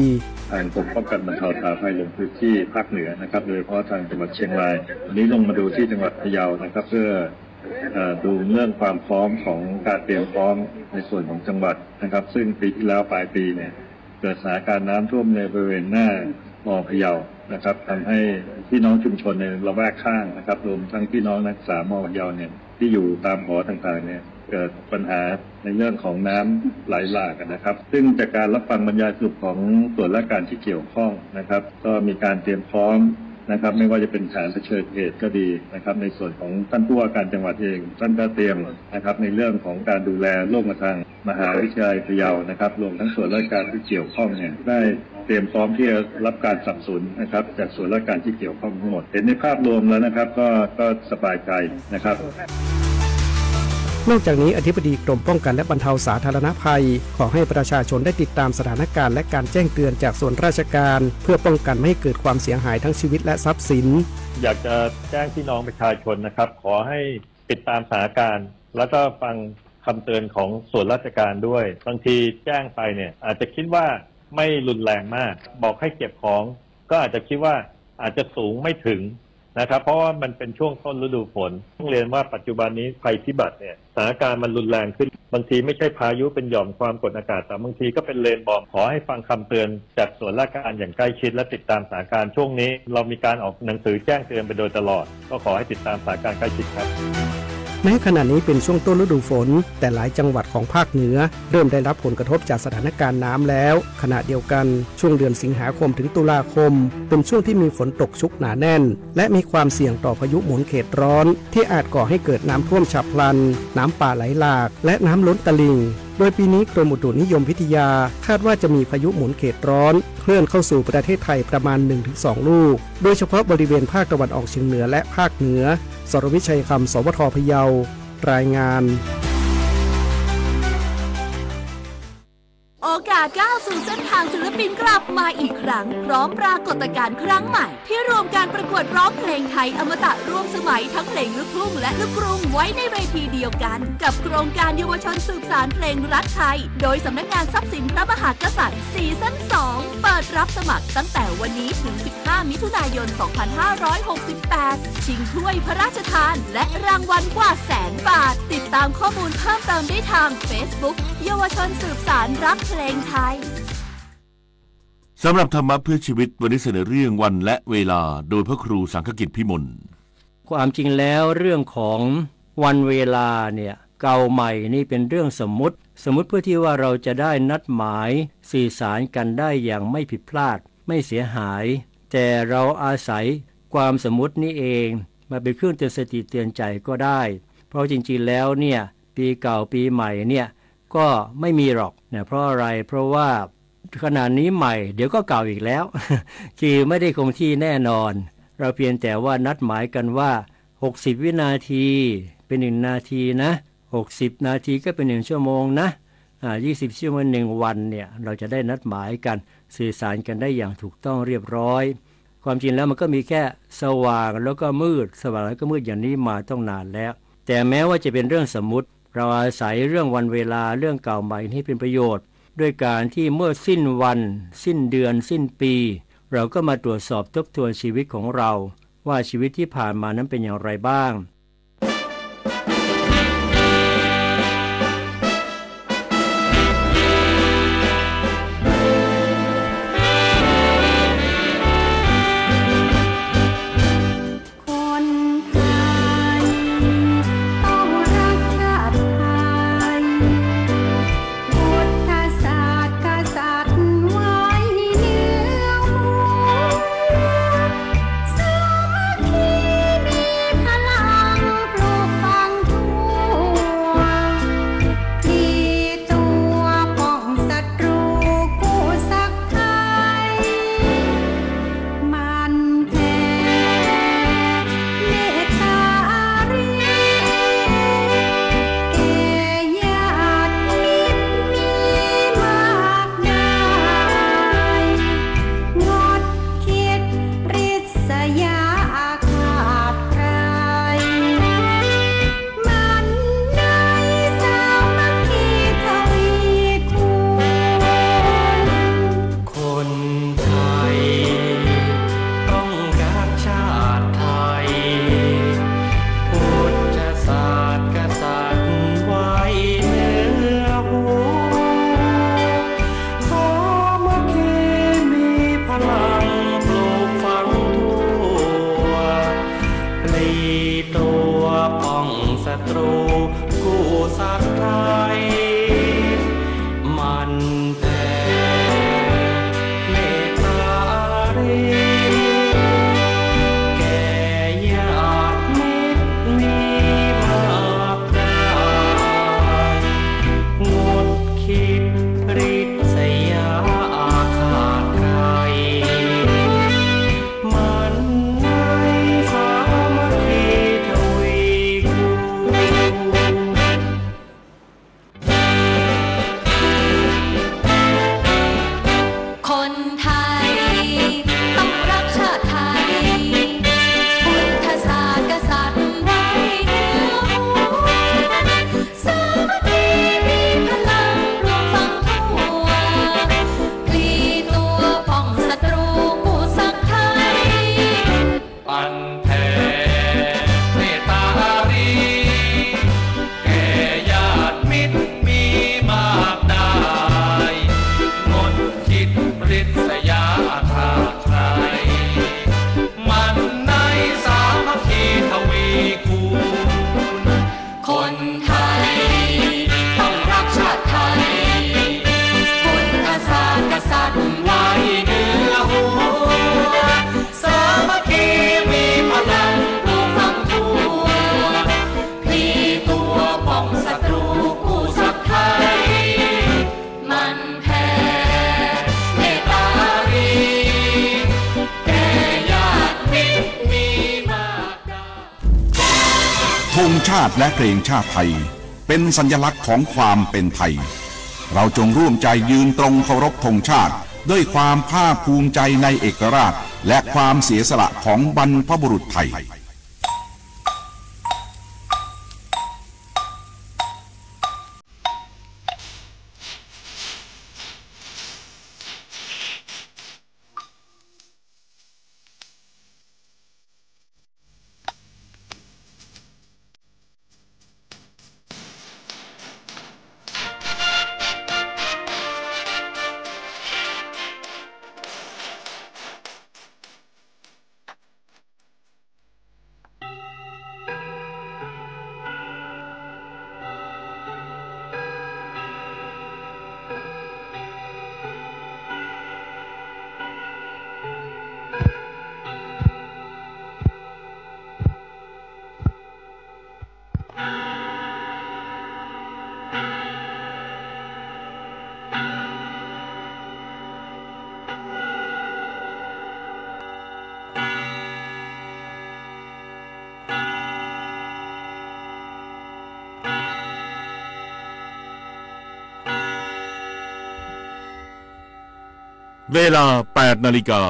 ทางกรมป้องกันบรรเทาสาธารณภัยลงพื้นที่ภาคเหนือนะครับ โดยเฉพาะทางจังหวัดเชียงราย วันนี้ลงมาดูที่จังหวัดพะเยานะครับ เพื่อ เอ่อ ดูเรื่องความพร้อมของการเตรียมพร้อมในส่วนของจังหวัดนะครับ ซึ่งปีที่แล้วปลายปีเนี่ย เกิดสถานการณ์น้ำท่วมในบริเวณหน้ามอพะเยานะครับ ทำให้พี่น้องชุมชนในละแวกข้างนะครับ รวมทั้งพี่น้องนักศึกษามอพะเยาเนี่ย ที่อยู่ตามหอต่างๆเนี่ย เกิดปัญหาในเรื่องของน้ำไหลหลากนะครับ ซึ่งจากการรับฟังบรรยายสรุปของส่วนราชการที่เกี่ยวข้องนะครับ ก็มีการเตรียมพร้อมนะครับ ไม่ว่าจะเป็นแผนเผชิญเหตุก็ดีนะครับ ในส่วนของท่านผู้ว่าการจังหวัดเอง ท่านก็เตรียมนะครับ ในเรื่องของการดูแลร่วมกับทางมหาวิทยาลัยพะเยานะครับ รวมทั้งส่วนราชการที่เกี่ยวข้องเนี่ย ได้เตรียมพร้อมที่จะรับการสนับสนุนนะครับ จากส่วนราชการที่เกี่ยวข้องทั้งหมด เห็นในภาพรวมแล้วนะครับ ก็ ก็สบายใจนะครับ นอกจากนี้อธิบดีกรมป้องกันและบรรเทาสาธารณภัย ขอให้ประชาชนได้ติดตามสถานการณ์และการแจ้งเตือนจากส่วนราชการ เพื่อป้องกันไม่ให้เกิดความเสียหายทั้งชีวิตและทรัพย์สิน อยากจะแจ้งพี่น้องประชาชนนะครับ ขอให้ติดตามสถานการณ์ แล้วก็ฟังคำเตือนของส่วนราชการด้วย บางทีแจ้งไปเนี่ย อาจจะคิดว่าไม่รุนแรงมาก บอกให้เก็บของ ก็อาจจะคิดว่าอาจจะสูงไม่ถึงนะครับ เพราะว่ามันเป็นช่วงต้นฤดูฝน ต้องเรียนว่าปัจจุบันนี้ภัยพิบัติเนี่ย สถานการณ์มันรุนแรงขึ้น บางทีไม่ใช่พายุเป็นหย่อมความกดอากาศต่ำ บางทีก็เป็นเลนบอม ขอให้ฟังคำเตือนจากส่วนราชการอย่างใกล้ชิด และติดตามสถานการณ์ ช่วงนี้เรามีการออกหนังสือแจ้งเตือนไปโดยตลอด ก็ขอให้ติดตามสถานการณ์ใกล้ชิดครับ แม้ขณะนี้เป็นช่วงต้นฤดูฝน แต่หลายจังหวัดของภาคเหนือเริ่มได้รับผลกระทบจากสถานการณ์น้ำแล้ว ขณะเดียวกัน ช่วงเดือนสิงหาคมถึงตุลาคม เป็นช่วงที่มีฝนตกชุกหนาแน่น และมีความเสี่ยงต่อพายุหมุนเขตร้อน ที่อาจก่อให้เกิดน้ำท่วมฉับพลัน น้ำป่าไหลหลาก และน้ำล้นตลิ่ง โดยปีนี้กรมอุตุนิยมวิทยาคาดว่าจะมีพายุหมุนเขตร้อนเคลื่อนเข้าสู่ประเทศไทยประมาณ หนึ่งถึงสอง ลูก โดยเฉพาะบริเวณภาคตะวันออกเฉียงเหนือและภาคเหนือ สรวิชัยคำ สวท พะเยา รายงาน โอกาสก้าวสู่เส้นทางศิลปินกลับมาอีกครั้ง พร้อมปรากฏการณ์ครั้งใหม่ ที่รวมการประกวดร้องเพลงไทยอมตะร่วมสมัยทั้งเพลงลูกทุ่งและลูกกรุงไว้ในเวทีเดียวกัน กับโครงการเยาวชนสืบสานเพลงรักไทย โดยสำนักงานทรัพย์สินพระมหากษัตริย์ ซีซั่น สอง เปิดรับสมัครตั้งแต่วันนี้ถึง สิบห้า มิถุนายน สองพันห้าร้อยหกสิบแปด ชิงถ้วยพระราชทาน และรางวัลกว่าแสนบาท ติดตามข้อมูลเพิ่มเติมได้ทาง Facebook เยาวชนสืบสานรักเพลงไทย สำหรับธรรมะเพื่อชีวิตวันนี้เสนอเรื่องวันและเวลา โดยพระครูสังฆกิจพิมล ความจริงแล้วเรื่องของวันเวลาเนี่ย เก่าใหม่นี่เป็นเรื่องสมมุติ สมมุติเพื่อที่ว่าเราจะได้นัดหมายสื่อสารกันได้อย่างไม่ผิดพลาด ไม่เสียหาย แต่เราอาศัยความสมมุตินี่เองมาเป็นเครื่องเตือนสติเตือนใจก็ได้ เพราะจริงๆแล้วเนี่ย ปีเก่าปีใหม่เนี่ย ก็ไม่มีหรอกนะ เพราะอะไร เพราะว่าขณะนี้ใหม่ เดี๋ยวก็เก่าอีกแล้ว คือไม่ได้คงที่แน่นอน เราเพียงแต่ว่านัดหมายกันว่า หกสิบ วินาที เป็นหนึ่งนาทีนะ หกสิบ นาทีก็เป็นหนึ่งชั่วโมงนะ อ่า ยี่สิบ ชั่วโมง หนึ่งวันเนี่ย เราจะได้นัดหมายกัน สื่อสารกันได้อย่างถูกต้องเรียบร้อย ความจริงแล้วมันก็มีแค่สว่างแล้วก็มืด สว่างแล้วก็มืดอย่างนี้มาต้องนานแล้ว แต่แม้ว่าจะเป็นเรื่องสมมุติ เราอาศัยเรื่องวันเวลา เรื่องเก่าใหม่นี้เป็นประโยชน์ ด้วยการที่เมื่อสิ้นวัน สิ้นเดือน สิ้นปี เราก็มาตรวจสอบทบทวนชีวิตของเรา ว่าชีวิตที่ผ่านมานั้นเป็นอย่างไรบ้าง คนไทยต้องรักชาติไทย พุทธศาสตร์กษัตริย์ไว้เนื้อหัว สามัคคีมีพลังปลูกฝังทั่ว พลีตัวป้องศัตรูกู้สักไทย หมั่นแผ่เมตตาอารี แก่ญาติมิตรมีมากมาย งดคิดริษยาอาฆาตใคร หมั่นในสามัคคีทวีคูณ คนไทยต้องรักชาติไทย พุทธศาสตร์กษัตริย์ไว้เนื้อหัว สามัคคีมีพลังปลูกฝังทั่ว พลีตัวป้องศัตรูกู้สักไทย หมั่นแผ่เมตตาอารี แก่ญาติมิตรมีมากมาย งดคิดริษยาอาฆาตใคร หมั่นในสามัคคีทวีคูณ คนไทยต้องรักชาติไทย พุทธศาสตร์กษัตริย์ไว้เนื้อหัว สามัคคีมีพลังปลูกฝังทั่ว พลีตัวป้องศัตรูกู้สักไทย หมั่นแผ่เมตตาอารี แก่ญาติมิตรมีมากมาย งดคิดริษยาอาฆาตใคร หมั่นในสามัคคีทวีคูณ คนไทยต้องรักชาติไทย พุทธศาสตร์กษัตริย์ไว้เนื้อหัว สามัคคีมีพลังปลูกฝังทั่ว พลีตัวป้องศัตรูกู้สักไทย หมั่นแผ่เมตตาอารี แก่ญาติมิตรมีมากมาย ธงชาติและเพลงชาติไทย เป็นสัญลักษณ์ของความเป็นไทย เราจงร่วมใจยืนตรงเคารพธงชาติ ด้วยความภาคภูมิใจในเอกราช และความเสียสละของบรรพบุรุษไทย เวลา แปดนาฬิกา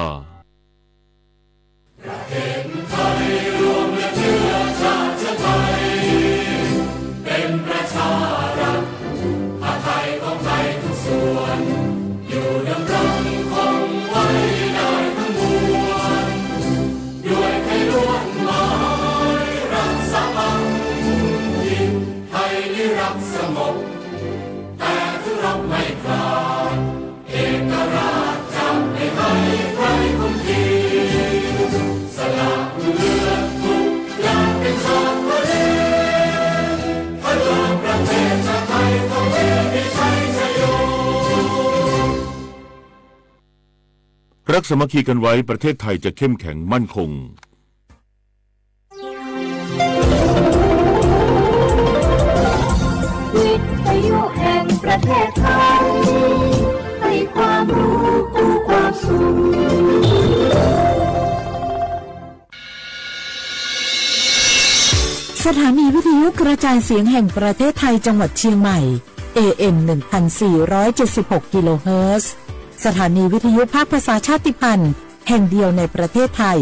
รักสามัคคีกันไว้ ประเทศไทยจะเข้มแข็งมั่นคง วิทยุแห่งประเทศไทย ให้ความรู้กู้ความสุข สถานีวิทยุกระจายเสียงแห่งประเทศไทยจังหวัดเชียงใหม่ เอ เอ็ม หนึ่งพันสี่ร้อยเจ็ดสิบหก กิโลเฮิรตซ์ สถานีวิทยุภาคภาษาชาติพันธุ์ แห่งเดียวในประเทศไทย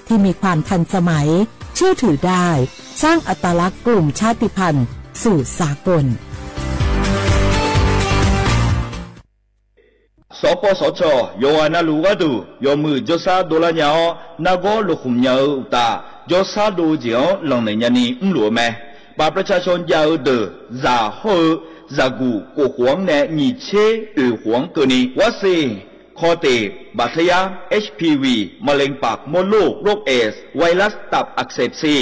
ที่มีความทันสมัย เชื่อถือได้ สร้างอัตลักษณ์กลุ่มชาติพันธุ์สู่สากล สปสช ယွၤအနၢ်လူၤဝဲဒၣ် ယွၤမုၢ် ယွၤစၢ်ဒိလၢညါအီၤ နၢ်ဂီၤလိာ်ဃုာ်ညါအုးတၢ် ယွၤစၢ်ဒိၣ်က့ၤအီၤ လီၤနုာ်ညါနံၣ် မုၢ်လူၤအမဲ ပှၤပြၢ်ဆၣ်ၡိုၣ်ယၤအုးဒၢး စးဟီၣ်အုး စးဂူာ် ကိၣ်ဃွင်နဲၣ် ညံၣ်ဆ့ အၢၣ်ဃွင်ကၢၢ်နံၣ် ဝါစ့ၣ် ခီၣ်တ့ၢ် ဘၣ်ထယါ H P V မလ့ၣ်ပၢ်ကမီၤလိ โรคเอดส์ ไวรัสตับอักเสบซี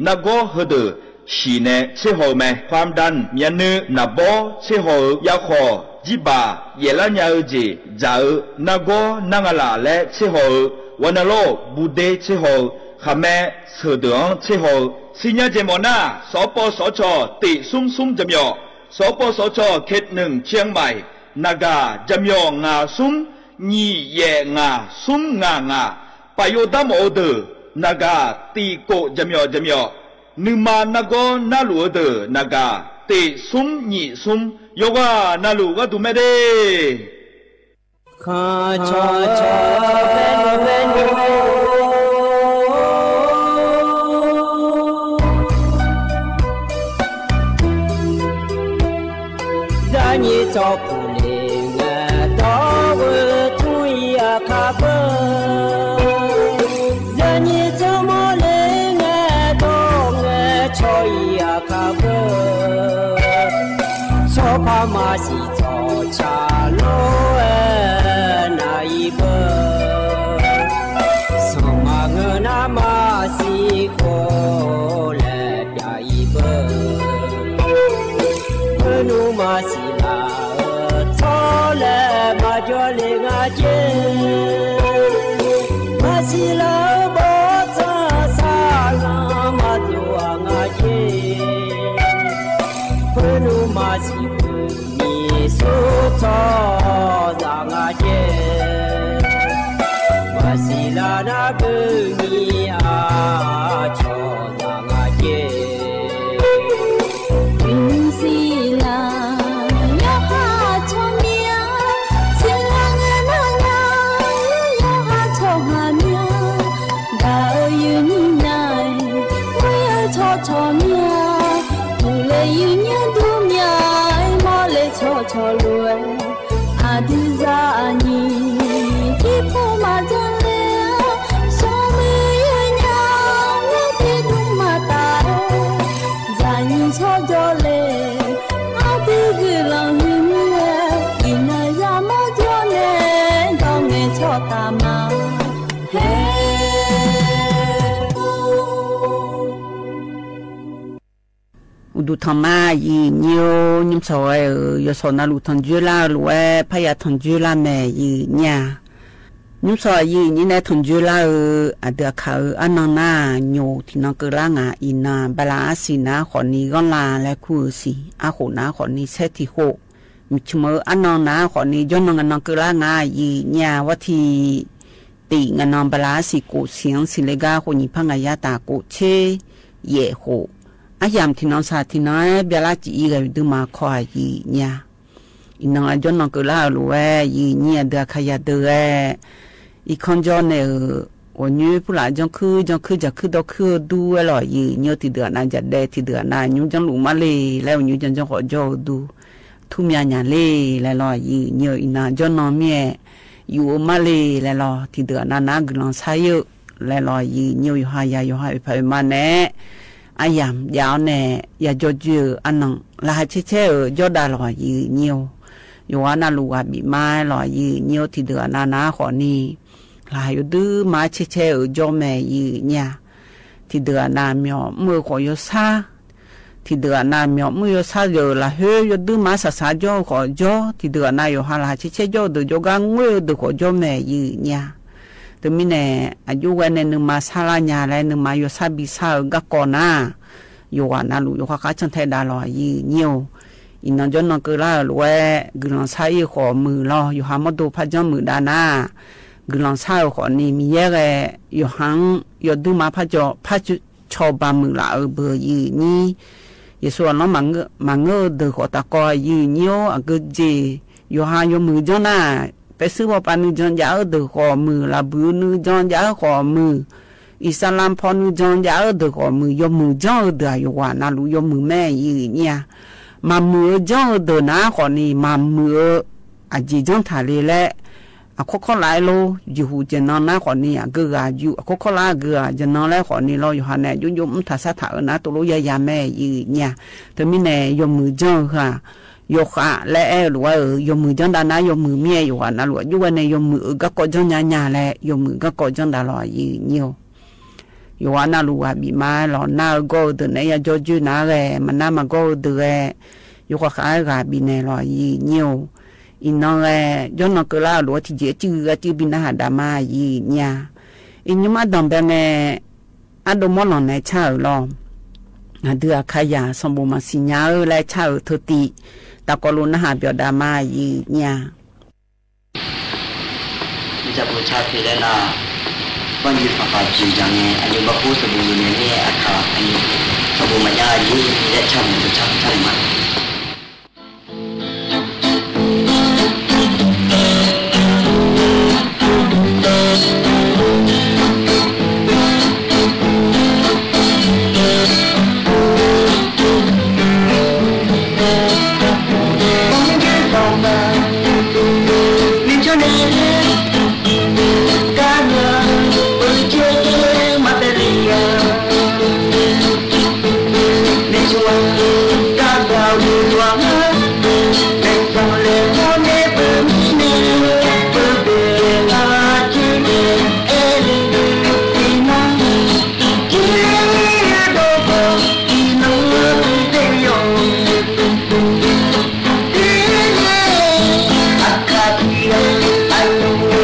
နၢ်ဂီၤဟၢဒၢး ဆံၣ်နဲၣ် ဆ့ဟီၣ်အုးမဲ ความดัน မၠၣ်နုၣ် နၢ်ဘီ ဆ့ဟီၣ်အုး ယၢ်ခီၣ် ယံၣ်ဘၣ် ယဲၢ်လါညါအုးက့ၣ် စးအုး နၢ်ဂီၤ နၢ်ငါလၢ်လၢဆ့ဟီၣ်အုး ဝဲနုာ်လီၤ ဘူးဒ့ဆ့ဟီၣ်အုး ခးမဲ ဆၢၣ်ဒၢးအီၤဆ့ဟီၣ်အုး စံညါက့ၤမီၣ်နၢ် စပစချ တ့ၣ်သုမ်းသုမ်းကမီၤ စပစချ เขตหนึ่ง เชียงใหม่ နဂၤ ကမီၤ ငါးသုမ်း ညံၣ်ယဲၢ်ငါး သုမ်းငါးငါး ပယီၤတၢ်မီၣ်အုးဒၢး နဂၤ တ့ၣ်ကိၣ် ကမီၤ ကမီၤ နုာ်မၤနၢ်ဂီၤနၢ်လူၤအုးဒၢး နဂၤ တ့ၣ်သုမ်းညံၣ်သုမ်း ယွၤကနၢ်လူၤဝဲဒၣ်မဲဒၣ် အိၣ်ဒူၣ်ထီၣ်မး ယံာ်ညိ ညီမီၤအဲၣ်ဧၢ, ယိၤစီၤနၢ်လူၤထီၣ်ကၠိလၢ် လူၤဝဲဖးယံၤထီၣ်ကၠိလၢ်မဲာ် ယံာ်ညိ. ညီမီၤအဲၣ် ယံာ်ညိန့ၣ်ထီၣ်ကၠိလၢ်ဧၢ, အဒုးအခါဧၢ အနီၢ်နၤ ညိထံၣ်နီၢ်ကလါငါ အံၤနၤ ဘၣ်လၢအစံၣ်နၤဃိးနံၤ ဂီၢ်လၢ်လၢခူၣ်ဧၢစံၣ် အဃိးနၤဃိးနံၤ ဆဲးထံၣ်ဃိး မုၢ်ဆူၣ်မုၢ်အနီၢ်နၤဃိးနံၤ ယိၤနီၢ် နီၢ်ကလါငါ ယံာ်ညိ ဝဲထံၣ် တံၣ် နီၢ်ဘၣ်လၢအစံၣ်ကိၣ်ဆံးစံၣ်လၢဂၤ ဃိးနံၤဖးငါယါတၢ် ကိၣ်ဆ့ယဲၢ်ဃိး, အယၢ်မုၢ်ထံၣ်နီၢ်ဆၣ်ထံၣ်နီၢ် ဘၣ်လၢစံၣ်အံၤဂၤ ဒုးမၤခီ ယံာ်ညိ. အီၤ နၢ် အၢ ယိၤနၢ် ကၢၢ်လၢ် အၢ လူဝဲ ယိၤနံၤ အဒုး အခါယၤဒုးဝဲ အံၤ ခီၣ်ကၠီၣ်နဲၣ် အၢ အိၣ်ညိ ပူၤလၢ် ကၠီၣ်ခုၣ် ကၠီၣ်ခုၣ် ကၠီၣ်ခုၣ် ဒီးခုၣ် ဒူဝဲလီၤ ယိၤနံၤ ထံၣ်ဒုး အၢ နၢ် ယၤဒဲး ထံၣ်ဒုး အၢ နၢ် ညိုကၠီၣ်လူၣ်မးလံ လဲၣ် အိၣ်ညိုကၠီၣ်ကၠီၣ် ဃိးကၠီၣ် အၢ ဒူ ထူမၠးညၣ်လံ လဲၣ်လီၤ ယိၤနံၤ အံၤ နၢ် ယိၤနၢ် မ့ၢ် ယူၤအၢ မးလံ လဲၣ်လီၤ ထံၣ်ဒုး အၢ နၢ် နၢ် ဂုာ်လီၤဆါယိၤ လဲၣ်လီၤ ယိၤနံၤ ယိၤဟၣ်ယၤ ယိၤဟၣ် ပၢ်ဖး မါနဲ အယၢ် ယၢ်အီၤနဲၣ် ယၤ ကၠီၣ်ကၠီၣ် အၢ နၢ် လၢဟးဆဲးဆဲး အၢ ကၠီၣ်ဒၣ်လီၤ ယိၤနံၤ ယိၤဟၣ် နၢ်လူၢ် ဂၤဘံးမါလီၤ ယိၤနံၤ ထံၣ်ဒုး အၢ နၢ် နၢ် ဃိးနံၤ လၢယိၤဒုး မၤဆဲးဆဲး အၢ ကၠီၣ်မဲာ် ယိၤနံၤ ထံၣ်ဒုး အၢ နၢ် မၠီၣ် မုၣ် ဃိး ယိၤဆၣ် ထံၣ်ဒုး အၢ နၢ် မၠီၣ် မုၣ် ယိၤဆၣ် ယိၤ လၢဟဲ ယိၤဒုး မၤဆးဆး ကၠီၣ် ဃိးကၠီၣ် ထံၣ်ဒုး အၢ နၢ် ယိၤဟၣ် လၢဟးဆဲးဆဲး ကၠီၣ် ဒုး ကၠီၣ် ဂၤ ငွေႉ ဒုး ဃိး ကၠီၣ်မဲာ် ယိၤနံၤ တမံၤန့ၣ် အယိဝဲန့ၣ် နမၤဆါလၢညါလဲၣ် နမၤယိၤဆၣ်ဘံဆၣ် အၢ ဂၤကီၢ်နၤ ယိၤဟၣ် နၢ်လူၢ် ယိၤဟၣ် ဃါဆၣ်ထဲဒၣ်လီၤ ယိၤနံၤ အံၤ နၢ် ယိၤနၢ် ကၢၢ်လၢ် အၢ လူဝဲ ဂုာ်လီၤဆါယိၤ ဃိးမုၢ်လီၤ ယိၤဟၣ် မီၢ်ဒိၣ် ဖးကၠီၣ် မုၢ်ဒါနၤ ဂုာ်လီၤဆါ အၢ ဃိးနံၤ မံၤယဲၢ်ဂဲၤ ယိၤဟၣ် ယိၤဒုး မၤဖးကၠီၣ် ဖးကၠီၣ် ဘၣ်မုၢ်လၢ် အၢ ဘၢ ယိၤနံၤ ယ့ၣ်ၡူး အလီၢ် မၤငၢၢ် မၤငၢၢ် အၢ ဒုး ဃိး တၢ်ကီၢ် ယိၤနံၤ အဂ့ၢ်က့ၢ် ယိၤဟၣ် ယွၤမုာ်ကၠီၣ်နၤ ပဲစူးဝီပၤ နုာ်ကၠီၣ် ယၤ အၢ ဒုး ဃိးမုၢ် လၢဘူး နုာ်ကၠီၣ် ယၤ အၢ ဃိးမုၢ် အံၣ်စလၣ်ဖီ နုာ်ကၠီၣ် ယၤ အၢ ဒုး ဃိးမုၢ် ယွၤမုာ်ကၠီၣ် အၢ ဒုး ယိၤဟၣ် နၢ်လူၢ် ယွၤမုာ်မဲာ် ယိၤနံၤ မၤမုာ် အၢ ကၠီၣ် အၢ ဒုး နၤ ဃိးနံၤ မၤမုာ် အၢ အယံာ်ကၠီၣ်ထၢၣ်လံလဲၣ် အခိၣ်ခီၣ်လၢ်လီၤ ယုၢ်ဟူးကၠီၣ်နၤ နၤ ဃိးနံၤ အဂ့ၢ်ဂၤယုၢ် အခိၣ်ခီၣ်လၢ် အဂ့ၢ်ဂၤကၠီၣ်နၤလဲၣ် ဃိးနံၤလီၤ ယိၤဟၣ် နၢ် ယိၤယိၤ မုၢ်ထးဆးထး အၢ နၢ် တိၢ်လိယၤယၤမဲာ် ယိၤနံၤ တမံၤန့ၣ် ယွၤမုာ်ကၠီၣ် ယိၤဟၣ် ယိၤဟၣ် လဲၣ် အဲၣ်လူဝဲ အၢ ယွၤမုာ်ကၠီၣ်ဒၣ်နၤ ယွၤမုာ်မ့ၢ် ယိၤဟၣ် နၢ်လူၢ် အယိဝဲန့ၣ် ယွၤမုာ် အၢ ဂၤကီၢ်ကၠီၣ်ညါညါလဲၣ် ယွၤမုာ် ဂၤကီၢ်ကၠီၣ်ဒၣ်လီၤ ယိၤနံၤ ယိၤဟၣ် နၢ်လူၢ် ဂၤဘံးမါလီၤ နၢ် အၢ ဂီၢ် အၢ ဒုး နဲၣ် ယၤ ကၠီၣ်ကၠီၣ် နၢ် ဂဲၤ မၤနၢ် မၤဂီၢ် အၢ ဒုး ဂဲၤ ယိၤဟၣ် ဃါ ဂၤဘံးနဲၣ်လီၤ ယိၤနံၤ အံၤ နၢ် ဂဲၤ ယိၤနၢ် ကၢၢ်လၢ် အၢ လူဝဲ ထံၣ်ကၠံ အစု ဂၤစု ဘံနၢ်ဟးဒါမါ ယိၤနံၤ အံၤ နမၤဒိးဘဲန့ၣ် အဒိၣ်မီၢ်လီၤနဲၣ် ဆၣ် အၢ လီၤ အဒုး အခါယၤ စီၤဘိၣ်မၤစံညါ အၢ လဲၣ် ဆၣ် အၢ ထိၣ်တံၢ် တၢ်ကီၢ်လိာ် နၢ်ဟးပျီၣ်ဒါမါ ယိၤနံၤ မ့ၢ်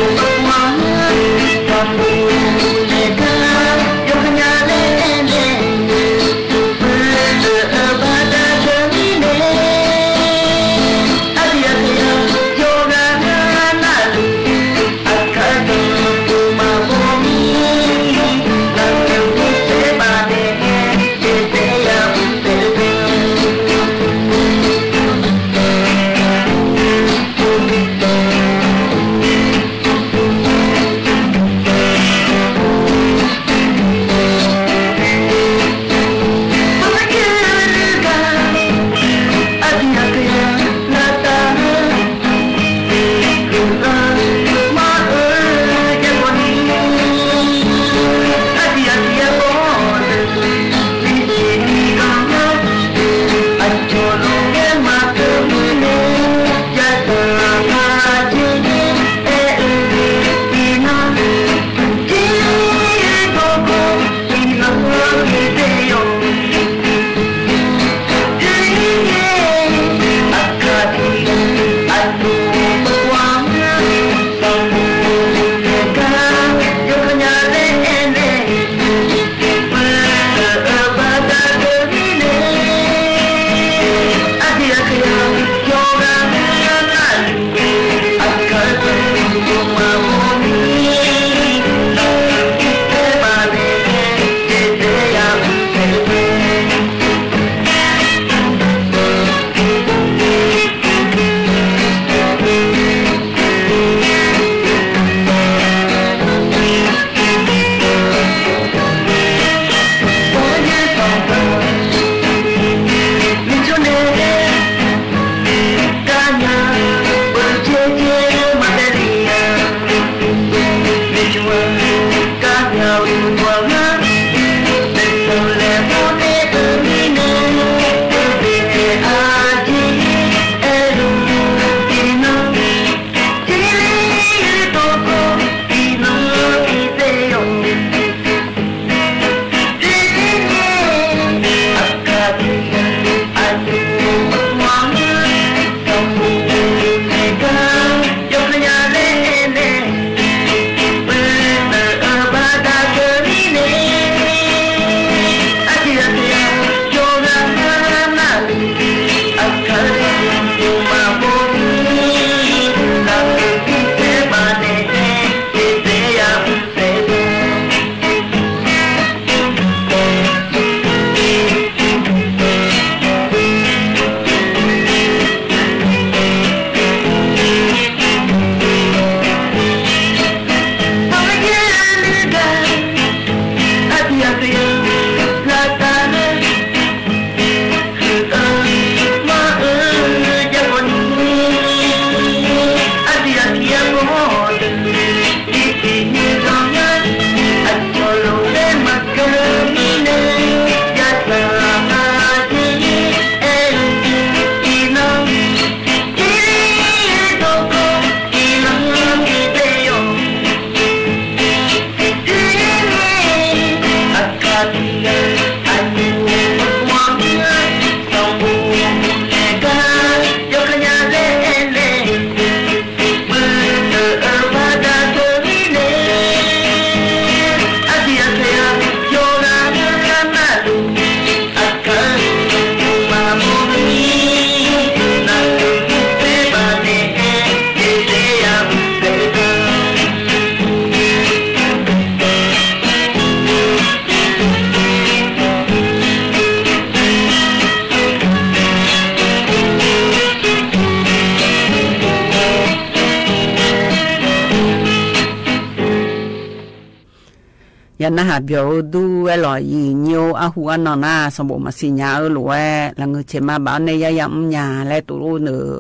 ယၤနဟးဘျီၣ်ဧိၤဒူဝဲလီၤ ယိာ်ညိၣ် အဟူးအနီၢ်နၤ စီၤဘိၣ်မၤသ့ၣ်ညါဧိၤလိာ်ဝဲ လၢငိုၢ်ဆဲးမးဘၣ်အီၤန့ၣ် ယဲယၤမုၣ်ညါ လဲၤတူၢ်လိာ်နုာ်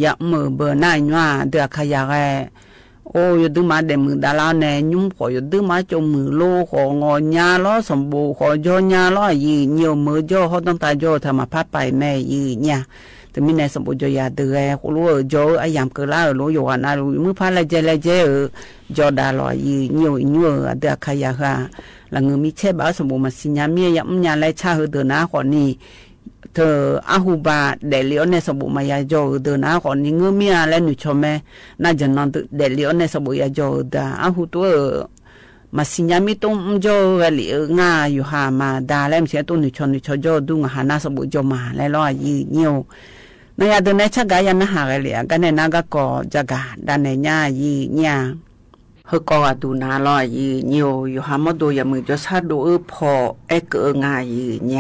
ယၤမုၣ်ဘၢၣ်နၤ ယွၤ ဒုးအခါယၤဂဲ အိၣ် ယဒုးမၤဒဲးမုၣ်ဒါလၢန့ၣ် ညွံၣ်ဃီၣ် ယဒုးမၤကၠိမုၣ်လိ ဃီၣ်ငီၢ်ညါလီၤ စီၤဘိၣ်ဃီၣ်ကၠီညါလီၤ ယိာ်ညိၣ် မုၣ်ကၠီ ဟီၣ်တၢ်တၢ်ကၠီ တၢ်မၤဖးပာ်အမဲာ် ယိာ်ညိၣ် တမံၤန့ၣ် စီၤဘိၣ်ကၠီယၤဒုးဂဲ ဃိၣ်လိဧၢ ကၠီဧၢ အယၤမုၣ်ကၢလၢဧိၤလိ ယိၤဝဲနၤလိ မုၢ်ဖးလဲၤကဲလဲၤကဲဧိၤ ကၠီဒါလီၤ ယိာ်ညိၣ် ယိာ်ညိၣ်ဧၢ အဒုးအခါယၤဃာ် လၢငိုၢ်မံဆဲးဘၣ် စီၤဘိၣ်မၤသ့ၣ်ညါမ့ၢ် ယၤမုၣ်ညါလဲၤဆါဧိၤဒုးနၤဃီၣ်နံၤ တၢ်အဟူးဘၣ်ဒဲးလံအီၤန့ၣ် စီၤဘိၣ်မၤယၤကၠီဧိၤဒုးနၤဃီၣ်နံၤ ငိုၢ်မံအါလဲၤနုာ်ဆီမဲ နၤယနီၤဒဲးလံအီၤန့ၣ် စီၤဘိၣ်ယၤကၠီဧိၤဒုး အဟူးတအိၣ် မၤသ့ၣ်ညါမ့ၢ်တအိၣ် ကၠီဧိၤဂဲလံဧိၤ ငါယိၤဟၣ်မၤဒါလဲၣ် မ့ၢ်ဆဲးတအိၣ်နုာ်ဆီနုာ်ဆီကၠီဒုး ငါဟးနၤစီၤဘိၣ်ကၠီမၤလဲၣ်လီၤ ယိာ်ညိၣ်ဧိၤ နၤယၤဒုးနဲဆါကၤ ယၤနဟးဂဲလံ အကါန့ၣ်နၤဂၤကီၢ် ကၠီဂၤ ဒၣ်နဲၣ်ညါ ယိာ်ညိၣ်ဧၢ ဟဲကီးဂၤဒုးနၤလီၤ ယိာ်ညိၣ်ဧိၤ ယိၤဟၣ်မီၣ်ဒိ ယၤမုၣ်ကၠီဆၣ်ဒိၣ်အၢဖီ အဲၣ်ကၢအၢငါ ယိာ်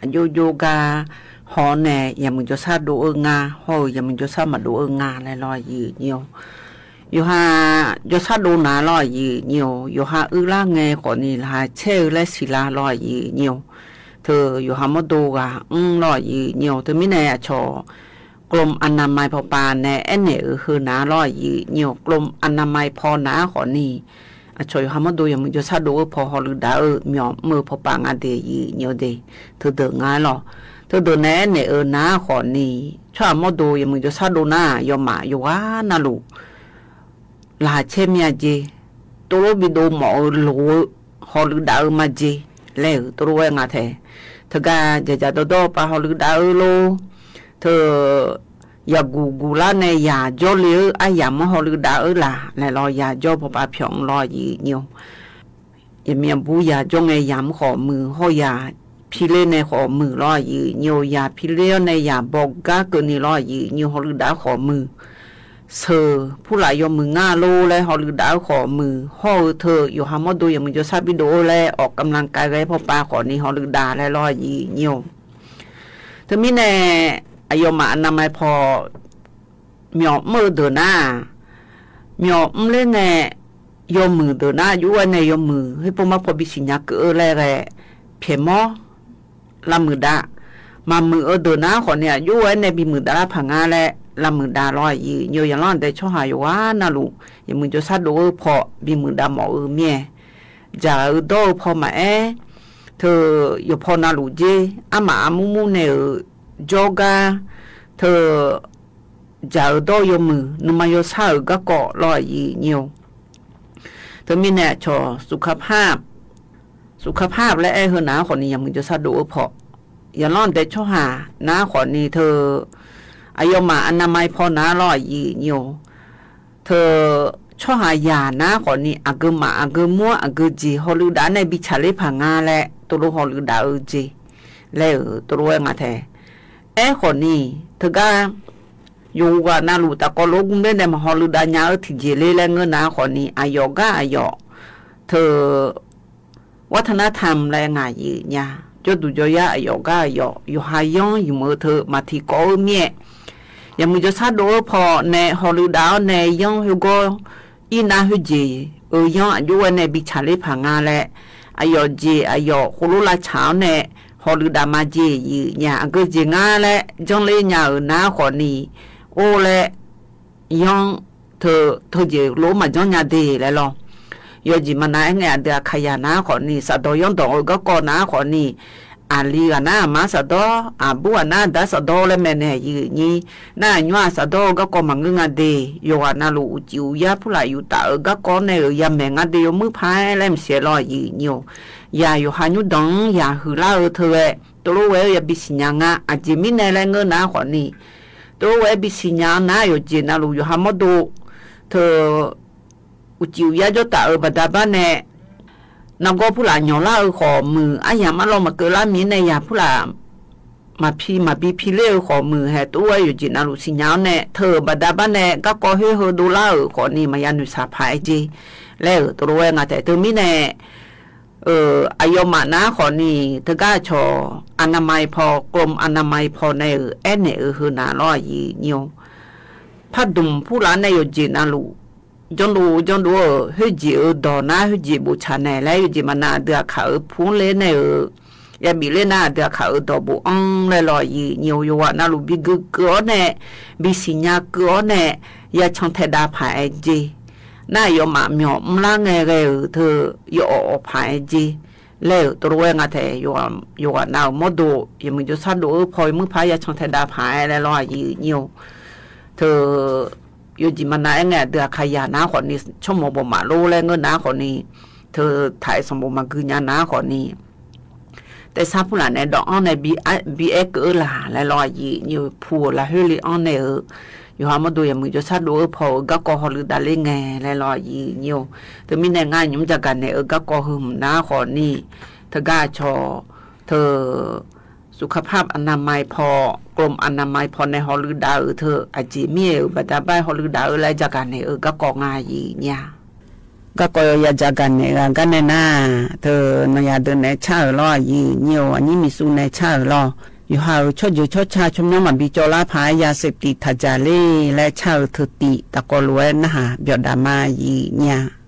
ညိၣ်ဧၢ အယိၣ်ယိၣ်ဂၤ ဟီၣ်န့ၣ် ယၤမုၣ်ကၠီဆၣ်ဒိၣ်အၢငါ ဟီၣ်ဧိၤ ယၤမုၣ်ကၠီဆၣ်မၤဒိၣ်အၢငါလဲၣ်လီၤ ယိာ်ညိၣ်ဧိၤ ယိၤဟၣ်ကၠီဆၣ်ဒိၣ်နၤလီၤ ယိာ်ညိၣ်ဧိၤ ယိၤဟၣ်အုၣ်လၢငဲဃီၣ်နံၤ လၢဟးဆဲးဧိၤလဲၣ်ဆံးလါလီၤ ယိာ်ညိၣ်ဧိၤ တၢ်ယိၤဟၣ်မီၣ်ဒိဂၤ အၢၣ်လီၤ ယိာ်ညိၣ်ဧိၤ တမံၤန့ၣ် အဆီၣ် กรมอนามัยဖီပၤန့ၣ် အဲၣ်နဲၣ်အၢဟၢနၤလီၤ ယိာ်ညိၣ်ဧိၤ กรมอนามัยဖီနၤဃီၣ်နံၤ အဆီၣ်ယိၤဟၣ်မီၣ်ဒိ ယၤမုၣ်ကၠီဆၣ်ဒိၣ်အၢဖီ ဟီၣ်လုၢ်ဒၣ်အၢ မၠီၣ်မၢၢ်ဖီပၤငါဒဲး ယိာ်ညိၣ်ဧိၤဒဲး တၢ်ဒုးနၤလီၤ တၢ်ဒုးန့ၣ် အဲၣ်နဲၣ်အၢနၤဃီၣ်နံၤ ဆီၣ်ယိၤဟၣ်မီၣ်ဒိ ယၤမုၣ်ကၠီဆၣ်ဒိၣ်နၤ ယွၤမး ယိၤဝဲနၤလိၤ လၢဟးဆဲးမ့ၢ်အက့ၤ တလိၣ်ဘၣ်ဒိးမီၣ်ဧိၤလိၤဧိၤ ဟီၣ်လုၢ်ဒၣ်အၢမၤက့ၤ လဲၣ်ဧိၤ တလိၣ်ဝဲငါထဲ တဂၤ ယၤယၤဒီဒီပာ်ဟီၣ်လုၢ်ဒၣ်အၢလိၤ တၢ် ယၤကူၣ်ကူၣ်လၢန့ၣ် ယၤကၠီလံဧၢ အယၤမၢဟီၣ်လုၢ်ဒၣ်အၢလၢ် လဲၣ်လီၤ ယၤကၠီဖီပၤဖျိးလီၤ ယိာ်ညိၣ်ဧိၤ ယမ့ၢ်အဘူးယၤကၠီန့ၣ် ယၤမၢဃီၣ်မုၢ် ဟီၣ်ယၤဖံလ့န့ၣ်ဃီၣ်မုၢ်လီၤ ယိာ်ညိၣ်ဧိၤ ယၤဖံလ့အီၤန့ၣ် ယၤဘီကါကၢၢ်နံၤလီၤ ယိာ်ညိၣ်ဧိၤ ဟီၣ်လုၢ်ဒၣ်ဃီၣ်မုၢ် ဆၢ ဖုလၢယီၤမုၢ်ငါလိၤလဲၣ် ဟီၣ်လုၢ်ဒၣ်ဃီၣ်မုၢ် ဟီၣ်ဧိၤ တၢ်ယိၤဟၣ်မီၣ်ဒိ ယၤမုၣ်ကၠီဆၣ်ဘၣ်ဒိးအၢလဲၣ် အီၣ်ကမ်လင်ကါဂဲၤဖီပၤဃီၣ်နံၤ ဟီၣ်လုၢ်ဒၣ်လဲၣ်လီၤ ယိာ်ညိၣ်ဧိၤ တမံၤန့ၣ် အယီၤမး อนามัยဖီ မၠီၣ်မၢၢ်ဒုးနၤ မၠီၣ်မၢၢ်လၢန့ၣ် ယီၤမုၢ်ဒုးနၤ ယိၤဝဲန့ၣ် ယီၤမုၢ် ဟ့ၣ်ဖိမါဖိဘၣ်သ့ၣ်ညါကအၢလဲၣ်ဂဲၤ ဖဲမီၢ် လၢမုၢ်ဒါ မၤမုာ်အၢဒုးနၤဃီၣ်နံၤ ယိၤဝဲန့ၣ် ဘၣ်မုၢ်ဒါလၢဖးငါလဲၣ် လၢမုၢ်ဒါလီၤ ယိာ်ညိၣ်ဧိၤ ယလီၤဒဲးဆီဟၣ်ယိၤဝဲနၤလိၤ ယၤမုၣ်ကၠီဆၣ်ဒိၣ်အၢဖီ ဘၣ်မုၢ်ဒါမီၣ်အၢမ့ၢ် ယၤအၢဒီးအၢဖီမးအဲၣ် တၢ် ယီၤဖီနၤလိၤက့ၤ အါမးအါမူမူန့ၣ်ဧိၤ ကၠီဂၤ တၢ် ယၤအၢဒီးယီၤမုၢ် နမၤယီၤဆၣ်ဧိၤ ဂၤကီၢ်လီၤ ယိာ်ညိၣ်ဧိၤ တမံၤန့ၣ် ဆီၣ် สุขภาพ สุขภาพလၢအဲၣ်ဟၢနၤဃီၣ်နံၤ ယၤမုၣ်ကၠီဆၣ်ဒိၣ်အၢဖီ ယလီၤဒဲးဆီဟၣ်နၤဃီၣ်နံၤ တၢ် အယီၤမး อนามัยဖီနၤလီၤ ယိာ်ညိၣ်ဧိၤ တၢ် ဆီဟၣ်ယၤနၤဃီၣ်နံၤ အဂ့ၤမး အဂ့ၤမူ အဂ့ၤက့ၤ ဟီၣ်လုၢ်ဒၣ်န့ၣ် ဘၣ်ဆၣ်လၢဖးငါလဲၣ် တလိၣ်ဟီၣ်လုၢ်ဒၣ်အၢက့ၤ လဲၣ်ဧိၤ တလိၣ်ဝဲငါထဲ အဲၣ်ဃီၣ်နံၤ တဂၤ ယိၤဝဲနၤလိၤ တၢ်ကီလိာ်ကွဲန့ၣ် မ့ၢ်ဟီၣ်လုၢ်ဒၣ်ညါအၢ ထံၣ်က့ၤလၢလဲၣ် ငၢၢ်နၤဃီၣ်နံၤ အယီၤဂၤအယီၤ တၢ် วัฒนธรรมလၢငါယိာ်ညိၣ် ကၠီဒူၣ်ကၠီယါအယီၤဂၤအယီၤ ယိၤဟၣ်ယီၤ ယမုၢ်တၢ် မၤထံကီၢ်အၢမ့ၢ် ယၤမုၣ်ကၠီဆၣ်ဒိၣ်အၢဖီန့ၣ် ဟီၣ်လုၢ်ဒၣ်အၢန့ၣ် ယီၤဟဲဂီၤ အံၤနၤဟဲက့ၤ အၢယီၤ အယိၤဝဲန့ၣ် ဘၣ်ဆၣ်လၢဖးငါလဲၣ် အယီၤက့ၤအယီၤ ဃိၣ်လိလၢဆၣ်အၢန့ၣ် ဟီၣ်လုၢ်ဒၣ်မၤက့ၤ ယိာ်ညိၣ် အဂ့ၤက့ၤငါလဲၣ် ယီၤလၢညါဧိၤနၤဃီၣ်နံၤ အိၣ်လဲၣ် ယီၤ တၢ် တၢ်က့ၤလိာ်မၤယီၤညါဒဲးလဲၣ်လီၤ ယီၤက့ၤမးနၤ အဲၣ်နဲၣ်အဒုးအခါယၤနၤဃီၣ်နံၤ စးဒီးယီၤဒီးအၢ ဂၤကီၢ်နၤဃီၣ်နံၤ အလံၤဂၤနၤ အမါစးဒီး အဘူးဂၤနၤ ဒါစးဒီးလဲၣ် မဲာ်နဲၣ်ယိာ်ညိၣ် နၤညွၤစးဒီး ဂၤကီၢ်မၤငုာ်ငါဒဲး ယိၤဝဲနၤလိၤ အူကၠံအူယါ ဖုလၢယူၤတၢ်အၢ ဂၤကီၢ်န့ၣ်ဧိၤ ယၤမဲာ်ငါဒဲး ယမုၢ်ဖးလဲၣ် မ့ၢ်ဆဲးလီၤ ယိာ်ညိၣ်ဧိၤ ယၤယိၤဟၣ်ညူဒိၣ် ယၤဟုးလၢအၢ တၢ်ဝဲ တလိၣ်ဝဲ ယဘၣ်သ့ၣ်ညါငါ အက့ၤမံန့ၣ်လဲၣ် ငၢၢ်နၤဃီၣ်နံၤ တလိၣ်ဝဲဘၣ်သ့ၣ်ညါနၤ ယီၤက့ၤနၤလိၤ ယိၤဟၣ်မီၣ်ဒိၣ် တၢ် အူကၠံအူယါ ယီၤတၢ်အၢ ဘၣ်ဒါဘၣ်နဲၣ် နဂီၢ်ဖုလၢညီလၢအၢဃီၣ်မုၢ် အယၤမးလီၤ မၤကၢလၢမံန့ၣ် ယၤဖုလၢ မၤဖံးမၤဘံဖံးလၢအၢဃီၣ်မုၢ် ဟဲတအိၣ်ဝဲ ယီၤက့ၤနၤလိၤ သ့ၣ်ညါအီၤန့ၣ် တၢ် ဘၣ်ဒါဘၣ်နဲၣ် ဂၤကီၢ်ဟဲဟၢဒိၣ်လၢအၢဃီၣ်နံၤ မၤယၤနုာ်စၢ်ဖးအက့ၤ လဲၣ်ဧိၤ တလိၣ်ဝဲငါထဲ တမံၤန့ၣ် အယီၤမးနၤဃီၣ်နံၤ တဂၤဆီၣ် อนามัยဖီ กรมอนามัยဖီန့ၣ်ဧိၤ အဲၣ်နဲၣ်အၢဟၢနၤလီၤ ယိာ်ညိၣ်ဧိၤ ဖးဒိၣ်ဖုလၢန့ၣ် ယီၤက့ၤနၤလိၤ จ้องดู จ้องดู เออ เฮยเจกเออ ดอกนะ เฮยเจกโบกฉากแหน่ และเฮยเจกมานา เดือขาเออ พูนเล่นแหน่เออ ยาบีเล่นนะ เดือขาเออ ดอกโบกอ้อง และลอหยีเยียว โยหวะนาลูก บีกือกืออ้อแหน่ บีสิญญากืออ้อแหน่ ยาชังแทดาผาแอเจ นาโยหมาเหมียว มล้างแงแกเออ เธอ โยอ่ออ่อผาแอเจ แล้วตกลงแหวงาแถ โยหวะ โยหวะนา มอโด ยามือโยซาโด เออ ผ่อยมือผายาชังแทดาผาแอ และลอหยีเยียว เธอ โยจิมานาแหง เดือขายานาขอนี้ ชั่วโมงบ่หมาโล และเงินนาขอนี้ เธอ ไถสองบ่หมากือญานาขอนี้ แต่ซาผู้หลานแหน่ ดอกอ้องแหน่ บีเอส เอส เออ หล่า และลอหยีเยียว ผู้ละเฮยลีอ้องแหน่เออ โยหามอโด ยามือโยซาโด เออ ผ่อเออ ก้าวกอฮอลือดาเล่นแง และลอหยีเยียว เธอ มีแหน่งานหยุมจากกั๋นแหน่เออ ก้าวกอหื้อหื้อนาขอนี้ เธอ ก้าชอ เธอ สุขภาพอนามัยผ่อ กรมอนามัยผ่อแหน่ฮอลือดาเออ เธอ อาเจมีเออ บาดาบ้ายฮอลือดาเออ และจากกั๋นแหน่เออ ก้าวกองาหยีเยียว ก้าวกอยาจากกั๋นแหน่เออ ก้าแหน่นา เธอ นอยาเดินแหน่ชาเออ ลอหยีเยียว อันนี้มีสูแหน่ชาเออ ลอ โยหาเออ ช่อเจือช่อชา ชมน้องหมาบีจอลาผายาเสพติด ถาจาเล่ และชาเออ เธอ ติดตะกอลัวนะหา เปียวดามาหยีเยียว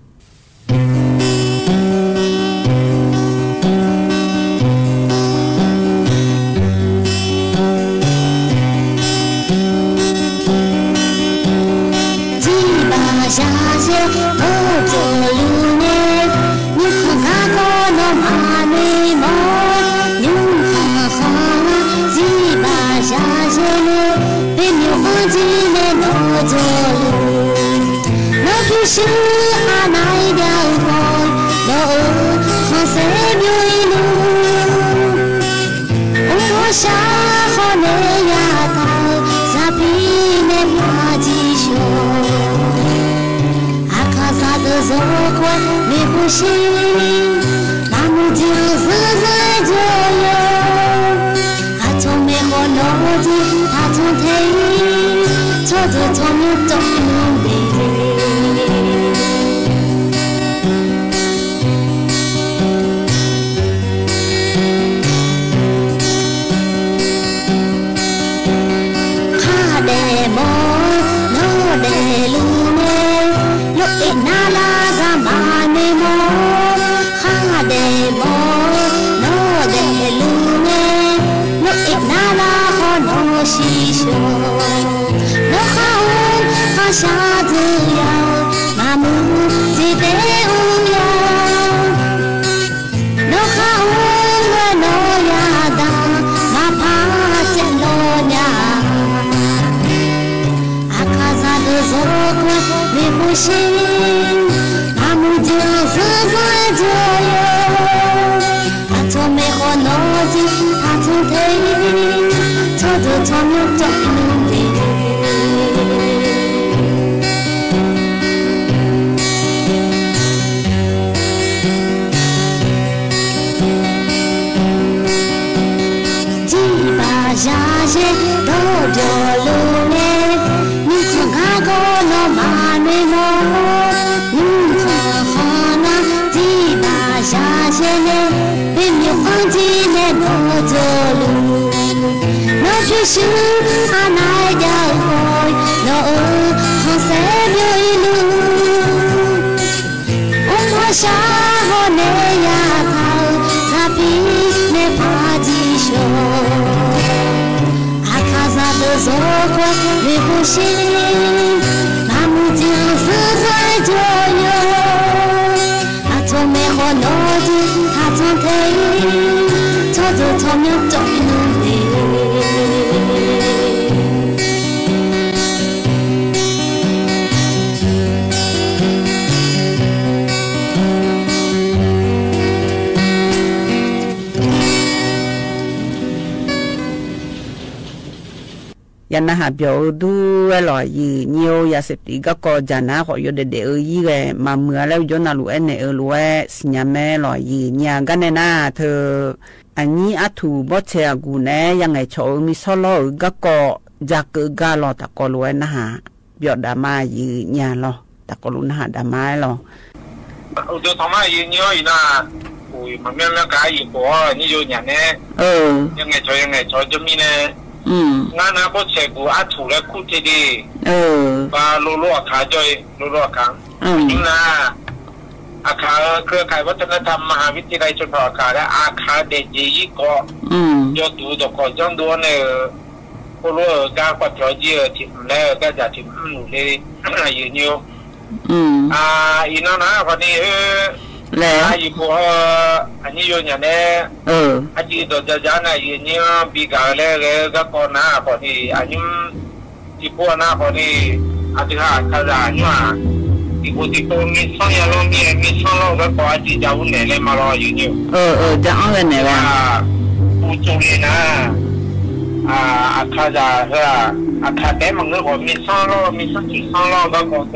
ယၤနဟးပျီၣ်အဵဒူဝဲလီၤ ယံာ်ညိ ယၤစဲးပတံး ကီၢ်ကီၢ် ကၠၢ်နါ ဃိးယိဒဲးဒဲး အၢ ယံၤဂဲၤ မၤမုာ်အါလၢ ယိၤနၢ်လူၤအဲၣ်န့ၣ် အၢ လူၤဝဲ စံၣ်ညါမဲလီၤ ယံာ်ညိ ကါန့ၣ်နၤ ထၢၣ် အညံအါထူၣ် ဘီဆဲးအဂုၢ်န့ၣ် ယငဲၤဆီၣ်အၢ မ့ၢ်ဆီလီၤအၢ ကီၢ်ကီၢ် ကၠၢ်ကၢးဂၤလီၤ တၢ်ကီၢ်လူၤဝဲနဟး ပျီၣ်ဒၣ်မါ ယံာ်ညိလီၤ တၢ်ကီၢ်လူၤနဟးဒၣ်မါလီၤ အိၣ်ဒီးထီၣ်မါ ယံာ်ညိအံၤနၤ အိၣ် မ့ၢ်လၢကါ ယံာ်ကီၢ် နံၣ်ယိၤညၣ်န့ၣ် ယငဲၤဆီၣ် ယငဲၤဆီၣ် ကမံၤန့ၣ် อืม งานนาก็เสกกูอาถูกและคู่ทีดี เออ ปาโลโลอาคาจ้อย โลโลอาคา อืม นี่นะ อาคาเครือข่ายวัฒนธรรมมหาวิทยาลัยชนเผ่าอาคา และอาคาเดชเจยิ่งเกาะ อืม ยอดดูดอกก่อนย่องดวนเนี่ย โคโลเออ กล้ากว่าจอเยื่อถิ่มแล้ว กล้าจะถิ่มหนูเลย ยืนอยู่ อืม อ่า อีน้องนะ คนนี้ เออ แล้ว อ่า อีผัว เออ อันนี้อยู่เนี่ยแน่ เออ อาจีดอกจาจานะ ยืนอยู่ ปีกาแล้ว แล้วก็ก่อนนะ คนนี้ อันนี้ จีพัวนะ คนนี้ อาทิตย์ห้า เขาจะอยู่อ่ะ อีผัวจีโตมีสองอย่าง แล้วมี มีสอง แล้วก็ก่อน อาจีจะอุ่นเนี่ย เลยมาลอยืนอยู่ เออ เออ จะเอาเงินไหนวะ อ่า ผู้โจรเลยนะ อ่า อาคาจะ เออ อาคาแต่มันก็มีสอง แล้วมีสอง จีสอง แล้วก็ก่อน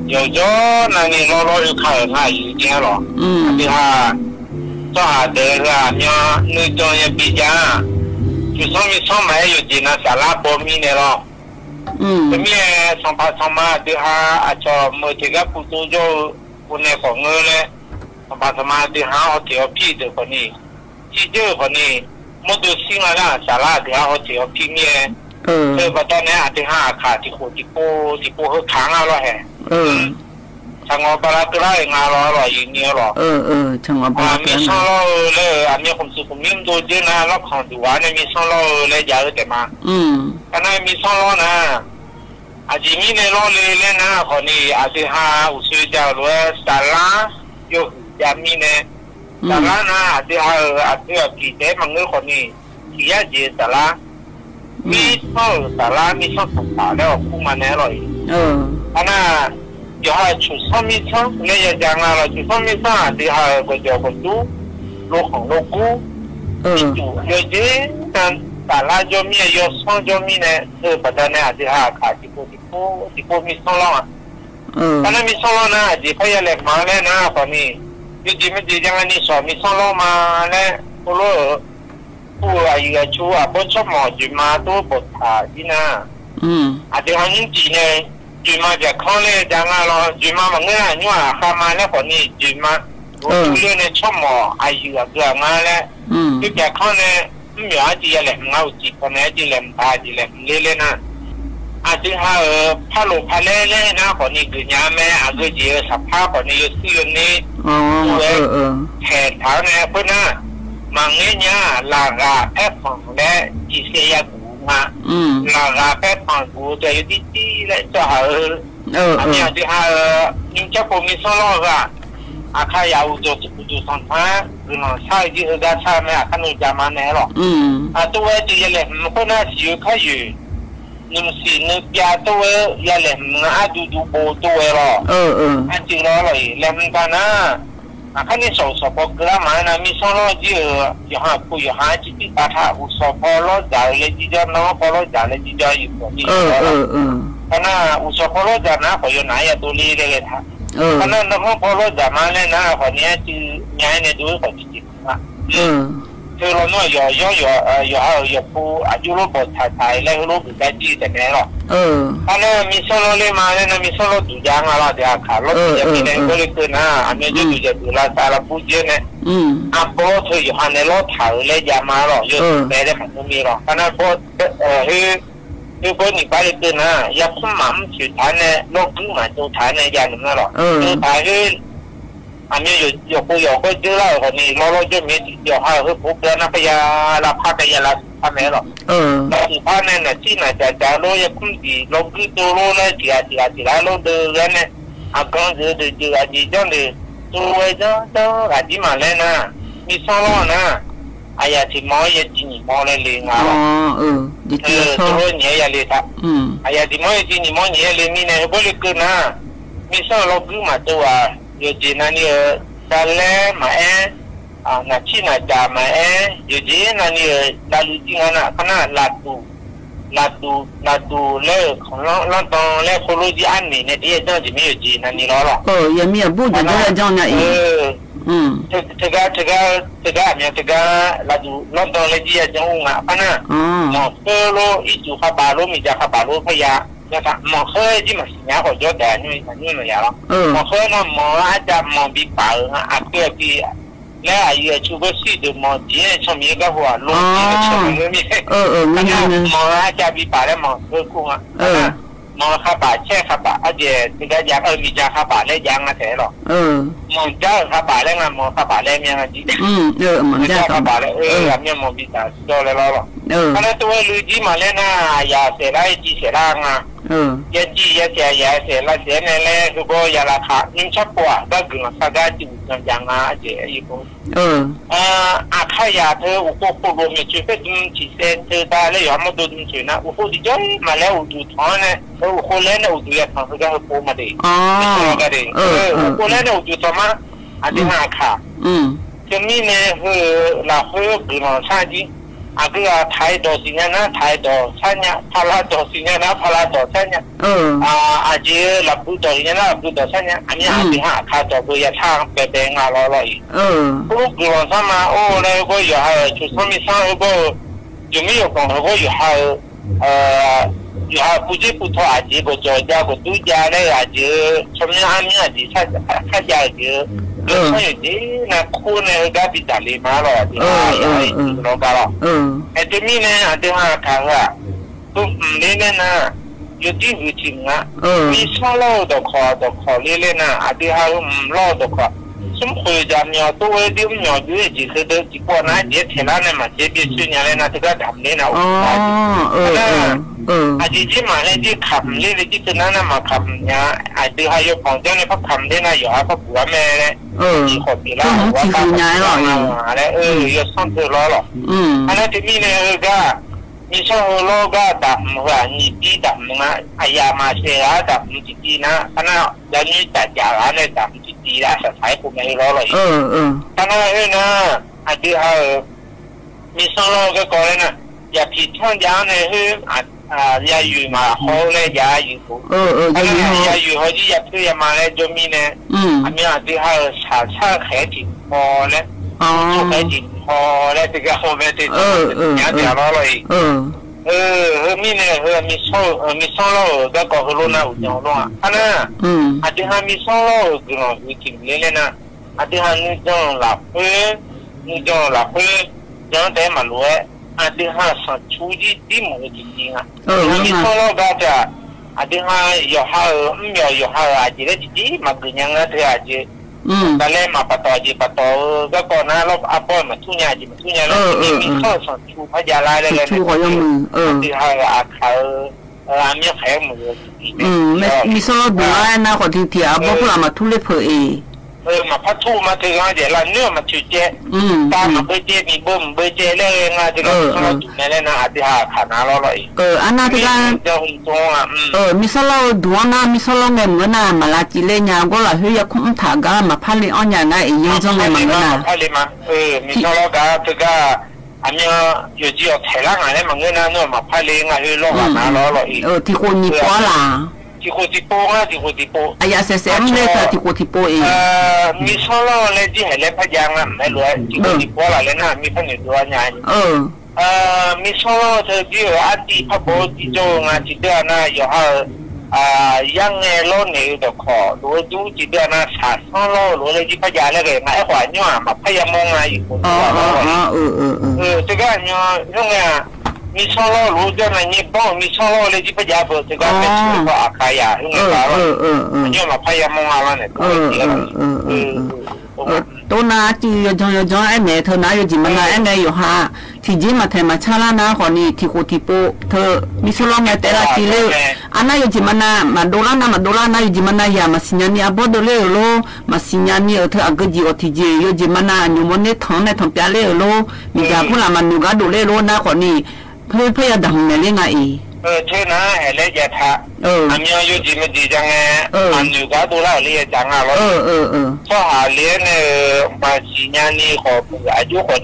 เดี๋ยวย้อนนะนี่ รอรออยู่ เขาง่ายอยู่เนี่ยหรอ อืม ที่ว่า ต้องหาเดินละเนี่ย นึกจองยังปีจ้า จุดสองมีสอง หมายอยู่จีนะ สาระบ่มีเนี่ยหรอ อืม จะมีสองพันสองมา ที่หา อาจจะเมื่อเทียบกับผู้โตโย คนในของเงินเลย สองพันสองมา ที่หา เอาเถียวพี่เดี๋ยวคนนี้ ที่เจอคนนี้ เมื่อดูซิ่งแล้วนะ สาระ ที่หา เอาเถียวพี่เนี่ย เออ เออ ปัจจุบันเนี่ย ที่หา ขาดที่โค ที่โป ที่โป เฮอค้างเอาละแฮะ เออ อืม ช่างออกบาราตุลาเองาลอลอยิงเนียวลอ เออ เออ ช่างออกบาราตุลา อ่า มีซ่องลอเออเลย อ่า มีความสุข มีมันโตเยอะนะ ลอกของดูว่าเนี่ย มีซ่องลอเออเลย อย่าเออแต่มา อืม ก็น่ามีซ่องลอนะ อาจจะมีในลอเลยเลยนะ ขอนี่ อาจจะหาอุตสุยาหรือว่าสาระ โยหือยามีเนี่ย อืม สาระนะ อาจจะหา เออ อาจจะผีแต่มังเงอขอนี่ ผียาเจสาระ อืม มีซ่องสาระ มีซ่องสาระแล้วคู่มาแน่ลอย เออ อันน่ะ เดี๋ยวหาจุดซ่องมีซ่อง เนี่ยอย่าจางอ่ะ เราจุดซ่องมีซ่อง เดี๋ยวหาก็เดี๋ยวก็ดู โลกของโลกกู เออ จุดเดี๋ยวเจนั่น สาระโยมี โยซ่องโยมีเนี่ย เออ ปัจจุบันเนี่ย เดี๋ยวหาขาดที่โพธิโพธิโพมีซ่องลออ่ะ เออ อันนั้นมีซ่องลอนะ เดี๋ยวพยาแหลกมาแล้วนะ ตอนนี้ เดี๋ยวเจไม่เจยังอันนี้สอนมีซ่องลอมาแล้ว โอ้โห ผู้อายุอาชูอ่ะ บ่ชอบหมอจุ๋ยมาตู้บทถาที่หน้า อืม อาจจะเอายิ่งจีเนี่ย จุ๋ยมาจากข้อเลยจางอ่ะ เราจุ๋ยมาบางเรื่องอายุอ่ะ ข้ามาแล้วคนนี้จุ๋ยมา เออ จุ๋ยเรื่องในชอบหมออายุอ่ะ เกือบมาแล้ว อืม คือจากข้อเนี่ย ไม่เหลืออาจจะแหละ เงาจิตคนนี้อาจจะแหลมตา อาจจะแหลมเล่นๆนะ อาจจะหา เออ พระโลภะเล่นๆนะ คนนี้คือยาแม่ อาจจะเยอะสัพพะ คนนี้เยอะซื่อนี่ อ๋อ เออ เออ แผนทางเนี่ย เพื่อนนะ มังเงี้ยเนี่ย หลากหลายแพทย์ของและจีเซียกูมา อืม หลากหลายแพทย์ของกูจะอยู่ที่ที่และจะหา เออ เออ อันนี้ เออ อาจจะหา เออ ยิ่งเจ้าผมมีซ่องลออ่ะ อาคาอยาอุจจสุกุจุสังทา คือหนองชายที่เออ กาชาแม่ อาคาหนูจะมาแน่หรอก อืม อ่ะ ตัวเวทีแหละ มันก็น่าสิอยู่ข้าอยู่ หนึ่งสี่หนึ่งยาตัวเว ยาแหลมงาดูดูโบตัวเวหรอ เออ เออ อันจริงแล้วเลย แหลมกันนะ อ่ะ คันนี้สองสปเกลือมานะ มีซ่องลอเยอะ อย่าหาผู้อย่าหาจิตติปาทะ อุสพลอจ่าเลยจิจอน้องพลอจ่าเลยจิจออยู่ตัวนี้ เออ เออ เออ ขณะอุสพลอจ่านะ ขออยู่ไหนอ่ะ ตัวนี้เลยเลยท่า เออ ขณะน้องพลอจ่ามาเนี่ยนะ ขอเนี้ยจื้อย้ายในดูขอจิตติปาทะ เออ เธอเราเนาะ อย่า อย่า อย่า เอ่อ อย่า เอ่อ อย่าผู้อายุเราบอดถ่ายๆ แล้วเราบุญได้ดีแต่แน่หรอก เออ อันนั้นมีซ่องลอเลยมาเนี่ยนะ มีซ่องลอดูยางอะไรเดี๋ยวขาดรถ เออ จะมีแรง เออ ก็เลยเกินนะ อันนี้จะดู อืม จะดูลาซาลาปูเยอะเนี่ย อืม อ่ะ เพราะเธออยู่หันในรถถ่ายและอย่ามาหรอก เยอะ เออ แต่ได้ของมีหรอก อันนั้นเพราะ เออ คือ คือเพราะนี่ไปเลยเกินนะ อย่าคุ้มหม่ำถือฐานเนี่ย โลกคือหมายตัวฐานเนี่ย อย่าหนึ่งนะหรอก เออ คือถ่ายคือ อันนี้อยู่ อยู่กูอยู่ก็จื้อเล่าคนนี้ เรา เราจะมีเดี๋ยวให้ คือผู้เกินนะ พญาลาภะ พญาลาภะแม่หรอก เออ ลาสุภาพเนี่ยนะ ที่ไหนจะจะรู้ อย่าคุ้มดี เราคือตัวรู้แล้ว เสีย เสีย เสีย เราเดินแล้วเนี่ย อาการเดือดเดือดเดือด อาจีจ้องเดือด ตัวไว้จ้องจ้อง อาจีมาแล้วนะ มีซ่องลอนะ อาญาที่หมอ อย่าจีหนีหมอเลยเลยงา อ๋อ เออ เดี๋ยว เอ เจอ อ ซ่อง ตัวเนี่ยอย่าเลยท่า อืม อาญาที่หมอ อย่าจีหนีหมอเนี่ยเลย มีในบริเกินนะ มีซ่องลอคือหมายตัว อยู่จีนนั่นนี่ เออ ตาแลมาแอ อ่า นาชีนาจามาแอ อยู่จีนนั่นนี่ เออ ลาลูจีงานนะ ขนาดลาดู ลาดู ลาดู แล้วของลอน ลอนดอน แล้วโคโลจีอันนี้เนี่ย ที่เจ้าจะมีอยู่จีนนั่นนี่หรอหรอ เออ ยังมีอ่ะ บุญจะได้เจ้าน่ะอีก เออ อืม เธอ เธอก็ เธอก็ เธอก็ เนี่ย เธอก็ ลาดู ลอนดอน แล้วที่เจ้าอุ้งอ่ะ ขนาด อ๋อ หมอเฟอร์โล อีจูคาบาโล มีจาคาบาโล พญา เนี่ยค่ะ หมอเคยที่มาสิญญาขอโยชน์แต่นี่ นี่มันยาว เออ หมอเคยนะ หมออาจจะหมอบีป่าเออ อาจจะที่ လၢအယံၤအဆူၣ်ဘၣ်စံၣ်ဒုး မီၣ်တ့ၣ်ဆီၣ်မံဂၢ်ဟူး လိၣ်တ့ၣ်ဆီၣ်မံဂၢ်မံ မီၣ်အါကၢ်ဘံပာ်လၢမီၣ်သၢကူၣ်မး မီၣ်ဃာ်ပာ်ဆဲးဃာ်ပာ် အဒဲး တကါယၤ အၢ မီၣ်ကၠၢ်ဃာ်ပာ်လၢယၤငါထဲလီၤ မီၣ်ကၠၢ်ဃာ်ပာ်လၢငါ မီၣ်ဃာ်ပာ်လၢမ့ၢ်ငါဒ် မီၣ်ကၠၢ်ဃာ်ပာ်လၢ အၢ အမ့ၢ်မီၣ်ဘံတၢ်စံၣ်ဒီးလဲၤလီၤလီၤ အန့ၣ်တဝဲလၢယံၤမးလၢနၤ ယၤစဲးလၢယံၤစဲးလၢငါ ယဲကံၢ်ယဲစဲး ယဲစဲးလၢစဲးန့ၣ်လၢ ဟဲဘီယၤလၢခါ မ့ၢ်ဆၣ်ပှၢ် ဘၣ်ဂုာ်လီၤသးဂၤ ကံၢ်မုၢ်ကၠၢ်ယၤငါ အကဲ ယံၤဖိ အခါယၤ ဖဲအိၣ်ဃိၣ်ဖိလိၤ မ့ၢ်ဆၢဖဲဒုးထံၣ်စဲး တၢ်လၢယွၤမ့ၢ်ဒိးဒုးဆၢနၤ အိၣ်ဃိၣ်တကၠီမးလၢအိၣ်ဒုးထီၣ်န့ၣ် ဖဲအိၣ်ဃိၣ်လဲၣ်န့ၣ် အိၣ်ဒုးယၤထီၣ်သဂၢၢ်ဟဲပိာ်မးဒံး အိၣ်ဃိၣ်လဲၣ်န့ၣ် အိၣ်ဒုးထီၣ်မး အဒ့ဟါအခါ တမံၤန့ၣ် ဟဲလၢဟဲဂုာ်လီၤဆၣ်ဒံး အကဲ ထါဒိးစံၣ်ညါနၤ ထါဒိးဆၣ်ညါ ဖးလၢဒိးစံၣ်ညါနၤ ဖးလၢဒိးဆၣ်ညါ အကဲ လၢဘုဒိးစံၣ်ညါနၤ လၢဘုဒိးဆၣ်ညါ အမ့ၢ်အဒ့ဟါအခါ ဒိးဘၣ်ယၤဆၣ်ဘဲဘဲငါလီၤလီၤအံၤ အိၣ်ဂုာ်လီၤဆၣ်မး အိၣ်လၢဟဲဘီယွၤဟး ဆိၣ်ဆီမံဆၣ်ဟဲဘီ ယမ့ၢ်ယိၤကီၢ်ဟဲဘီယွၤဟး ယွၤဟးပူၤစ့ပူၤထီၣ်အကဲ ကီၢ်ကၠီၣ်ကၠၢ် ကီၢ်သူၣ်ကၠၢ်လၢအကဲ ဆီမံအါမံအကဲ ဆၣ်ကၠၢ်အကဲ လၢဆီယိၤကၠၢ်နၤခိၣ်န့ၣ် ဟဲဂၤဘံတၢ်လံမးလီၤ အဒ့ဟါယၤအံၤ လီၤဂၤလီၤ တမံၤန့ၣ် အဒ့ဟါအခါဧါ ပမုၢ်လ့လၢနၤ ယဒ်ဂုာ်ထံၣ်မး မ့ၢ်ဆီလီၤတခီတခီလ့လၢနၤ အဒ့ဟါမုၢ်လီၤတခီ ဆိမိၣ်ဃုာ်ယၤမ့ၢ်အီၤ တအိၣ်ဝဲဒ်မ့ၢ်အီၤ ဒုးအက့ၤဃုာ်ဒီး စံးပီနၤ အကဲထဲလၢန့ၣ် မၤစဲဘျဲၣ်ဆူညါလၢနၤ တဂၤဒၣ်မနုၤနၤ အိၣ် အကဲ က့မးလၢက့ခးမုၢ်လ့လၢက့သနာ်နၤ မၤခးမုၢ်ညါ အဒ့ဟါယိၤကီၢ်ကၠီၣ်န့ၣ် ဖးခးမုၢ်လ့နၤ ယွၤဟးဖးပူၤအမဲာ်လၢ အဃိပ့ၤလၢ အဝဲခးမုၢ်ညါလီၤ လၢ ယိၤဆီၣ်ထွဲလီၤလီၤ အန့ၣ်တမံၤန့ၣ် ဟဲဂၤ မ့ၢ်ဆီလီၤဂၤတၢ်မုၢ်ဂၤ နံၣ်တံတၢ်မုၢ်ဂၤ အယၤမၤစဲးဂၤတၢ်မုၢ်တံတံနၤ ခန ယၤနံၣ်တၢ်ကၢ်ဂၤန့ၣ် တၢ်မုၢ်တံတံလၢအစၢ်စၢ်ဖိမဲာ်လီၤလီၤအံၤ ခနဟဲနၤ အဒ့ဟါဧၢ မ့ၢ်ဆီလီၤဂၤကီးလၢနၤ ယၤဖံးထီၣ်ယၤန့ၣ်ဟဲ ယၤယုၢ်မးဟီလၢယၤယုၢ်ဖိ ယၤယုၢ်ဟီဒ်ယၤဖံးယၤမၤလၢ ဒိမံၤန့ၣ် အမ့ၢ်အဒ့ဟါဧၢ ဆၣ်ဆၣ်ဃဲၤထံးဟီလၢ ဆၣ်ဃဲၤထံးဟီလၢ တဂၤဟီမဲာ်တဂၤ ညါတဂၤလီၤလီၤအံၤ မံၤန့ၣ် မ့ၢ်ဆီလီၤဧၢ ဂၤကီးဟဲလိနၤ အိၣ်ကၠီလိဧါ ခန အဒ့ဟါမ့ၢ်ဆီလီၤဧၢ ဂုာ်လီၤဂုာ်ထံၣ်မုၢ်လ့လၢနၤ အဒ့ဟါနုၢ်ကၠီၣ်လၢ်ဃု နုၢ်ကၠီၣ်လၢ်ဃု ကၠီၣ်တဲမၤလိဝဲ အဒ့ဟါဆၣ်ဆူဒ်ဒ်မုၢ်ဂၤတံၢ်တံၢ်ဧါ မ့ၢ်ဆီလီၤဂၤတၢ် အဒ့ဟါယီၤဟါဧၢ မ့ၢ်ယီၤဟါဧၢ အက့လၢတံၢ်တံၢ် မၤဂုာ်ညါငါတဂၤအက့ တၢ်လၢမၤပာ်တီၢ်အက့ပာ်တီၢ်ဧၢ ဂၤကီးနၤလီၤ အဘီမၤထူၣ်ညါအက့မၤထူၣ်ညါလၢ မ့ၢ်ဆီလီၤဆၣ်ဆူဖးယၤလၢလဲၣ် အဒ့ဟါဧၢ အခါဧၢ အမ့ၢ်ခါမုၢ်ဂၤတံၢ်တံၢ် မ့ၢ်ဆီလီၤဒုးလၢနၤ ခီၣ်ထံးထံး အဘီဖိလၢ်မၤထူၣ်လၢဖၢအံၤ မၤဖးထူၣ်မၤတဂၤဒဲးလၢ နမၤထူၣ်ကဲ တၢ်မၤဘၢကဲ မံၤဘၢမုၢ်ဘၢကဲလၢ ဂၤတဂၤ မ့ၢ်ဆီလီၤဒုးနဲလၢနၤ အဒ့ဟါအခါနၤလီၤလီၤအံၤ အနၤတဂၤ မ့ၢ်ဆီလီၤဧၢ ဒုးအီနၤ မ့ၢ်ဆီလီၤဂၤမုၢ်ဂၤနၤ မၤလၢကံလၢညါ အဂီၢ်လၢဟဲယၤခိၣ်မုၣ်ထးဂၤ မၤဖးလံအီၣ်ညါနၤအံၤ ယဲၢ်ကၠီၣ်ဂၤမုၢ်ဂၤနၤ မၤဖးလံမး မ့ၢ်ဆီလီၤဂၤတဂၤ အမ့ၢ်ယိၤကံအီၤထဲလၢငါလၢ မၤဂ့ၤနၤ နမၤဖးလံ ငါဟဲလီၤဂာ်နၤလီၤလီၤအံၤ ထံၣ်ဃိးနံၣ်ပီလၢ် ထံၣ်ဃိးထံၣ်ပိ ငါထံၣ်ဃိးထံၣ်ပိ အယၤစဲးစဲး မ့ၢ်လၢတၢ်ထံၣ်ဃိးထံၣ်ပိအံၤ မ့ၢ်ဆီလီၤလၢဒ်ဟဲလၢဖးယၤ ငါမ့ၢ်လိာ်ဝဲ ထံၣ်ဃိးထံၣ်ပိလၢ်လၢနၤ မ့ၢ်ဖဲန့ၣ်ဒုးအီညါ မ့ၢ်ဆီလီၤတဂၤဧၢ အဒံၣ်ဖးဘီဒ်ကၠီၣ် ငါထံၣ်တဂၤနၤ ယီၤဟါဧၢ ယါငဲၤလီၤန့ၣ်တခီ လိၤဒူထံၣ်တဂၤနၤ ဆၣ်ဆီလီၤ လိၤလၢဒ်ဖးယၤလၢဂ့ၤ ငါအဲၣ်ကွၢ်ညီမၤဖးယၤမီၢ်ငါအံၤ တဂၤညီ ဟဲငဲၤ မ့ၢ်ဆီလီၤလိၤကၠီၣ်နၤ ညါဘီ မ့ၢ်ဆီလီၤလၢဒ်ဖးယၤဘၢၣ် တဂၤမ့ၢ်ဆၢဃီအခါယၤ ဟဲငဲၤဘၣ်လီၤ ညီမၤဖးယၤမီၢ်ငါလီၤန့ၣ် တိၢ်နၤ အကံၢ်ယီၤကၠီယီၤကၠီ အဲၣ်နဲ ထၢနၤ ယိၤကံမနၤ အဲၣ်နဲ ယီၤဟါ ထံၣ်က့မၤထဲမၤဆါလၢနၤ ခီန့ၣ် ထံၣ်ဃိးထံၣ်ပိ ထၢ မ့ၢ်ဆီလီၤ မ့ၢ်တဲလၢကံလၢ အနၤ ယိၤကံမနၤ မၤဒိလၢနၤ မၤဒိလၢနၤ ယိၤကံမနၤ ယၤမၤစံၣ်ညါနံၤအဘီဒိၣ်လၢအလိၤ မၤစံၣ်ညါနံၤအထၢအဂ့ၢ်ကံအီၤထံၣ်က့ ယိၤကံမနၤ အညိၣ်မီၢ်န့ၣ်ထီၣ်န့ၣ်ထီၣ်ပျးလၢအလိၤ မ့ၢ်ယၤဖိလၢ်မၤနုာ်ဂၤဒိၣ်လၢအလိၤ နၤ ခီန့ၣ် ဖဲဖဲယၤဒၣ်မနုၤလၢနၤအံၤ ထၢနၤ ဟဲလၢယၤထး အမ့ၢ်ယိၤကံမဒံးယၤငဲၤ မၤနုာ်ဂၤဒိၣ်လၢအလိၤယၤတၢ်ငါလီၤ ဆီဟးလၢန့ၣ် မၤစံၣ်ညါနံၤဃီ အယိၤဃီန့ၣ် ပှ့ၤလၢနၤလီၤ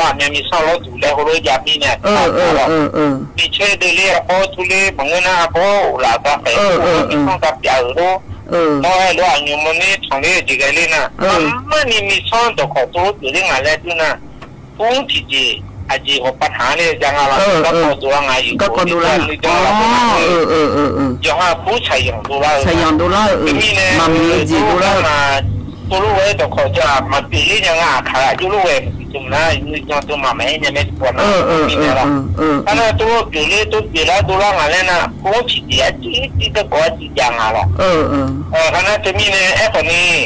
အမ့ၢ်မ့ၢ်ဆီလီၤတူၢ်လၢဟိလိယၤမံန့ၣ် မ့ၢ်ဆၢဒၢးလၢအဘီထူလၢ မၤဂ့ၤနၤအဘီအိၣ်လၢအသးဃဲၤ မ့ၢ်ဆီတၢ်ပျးအၢလိၤ မ့ၢ်အဲၣ်လိၤအညိၣ်မီၢ်န့ၣ်ထီၣ်လၢယကဲလၢနၤ မ့ၢ်မ့ၢ်နံၤမ့ၢ်ဆီတခီတိၢ်လၢနၤလၢဒုးနၤ ပူထံၣ်က့ အက့ၢ်ဂီၤပၢ်ထးန့ၣ် ယၤငါလီၤ ကီၢ်ကီၢ်ဒိၣ်လၢငါယံၤ ကီၢ်ကီၢ်ဒိၣ်လၢ ယီၤဟါပူဆၣ်ယီၤဒိၣ်လၢ ဆၣ်ယီၤဒိၣ်လၢ မ့မ့ၢ်န့ၣ် မၤမံၤယံၤဒိၣ်လၢ တူၺ်လူးဝဲ တၢ်ခီၣ်ကၠီ မၤပျ့ၤလၢညါ ငါအခါ တူၢ်လူးဝဲ မ့ၢ်တုၤမနုၤ ယိၤညိုတုၤမၤ မၤဟဲညါ မ့ၢ်တပှၤနၤ မံၤန့ၣ်လီၤ. အန့ၣ် တူၺ်ပျ့ၤလၢ တူၺ်ပျ့ၤလၢ တူၺ်လၢငါလဲၣ်နၤ ကိးထံၣ်တံၢ် အစံၣ် စံၣ်တကီၢ် စံၣ်ယါငါလီၤ. အန့ၣ် တမံၤန့ၣ် အဲၣ်ပှၤန့ၣ်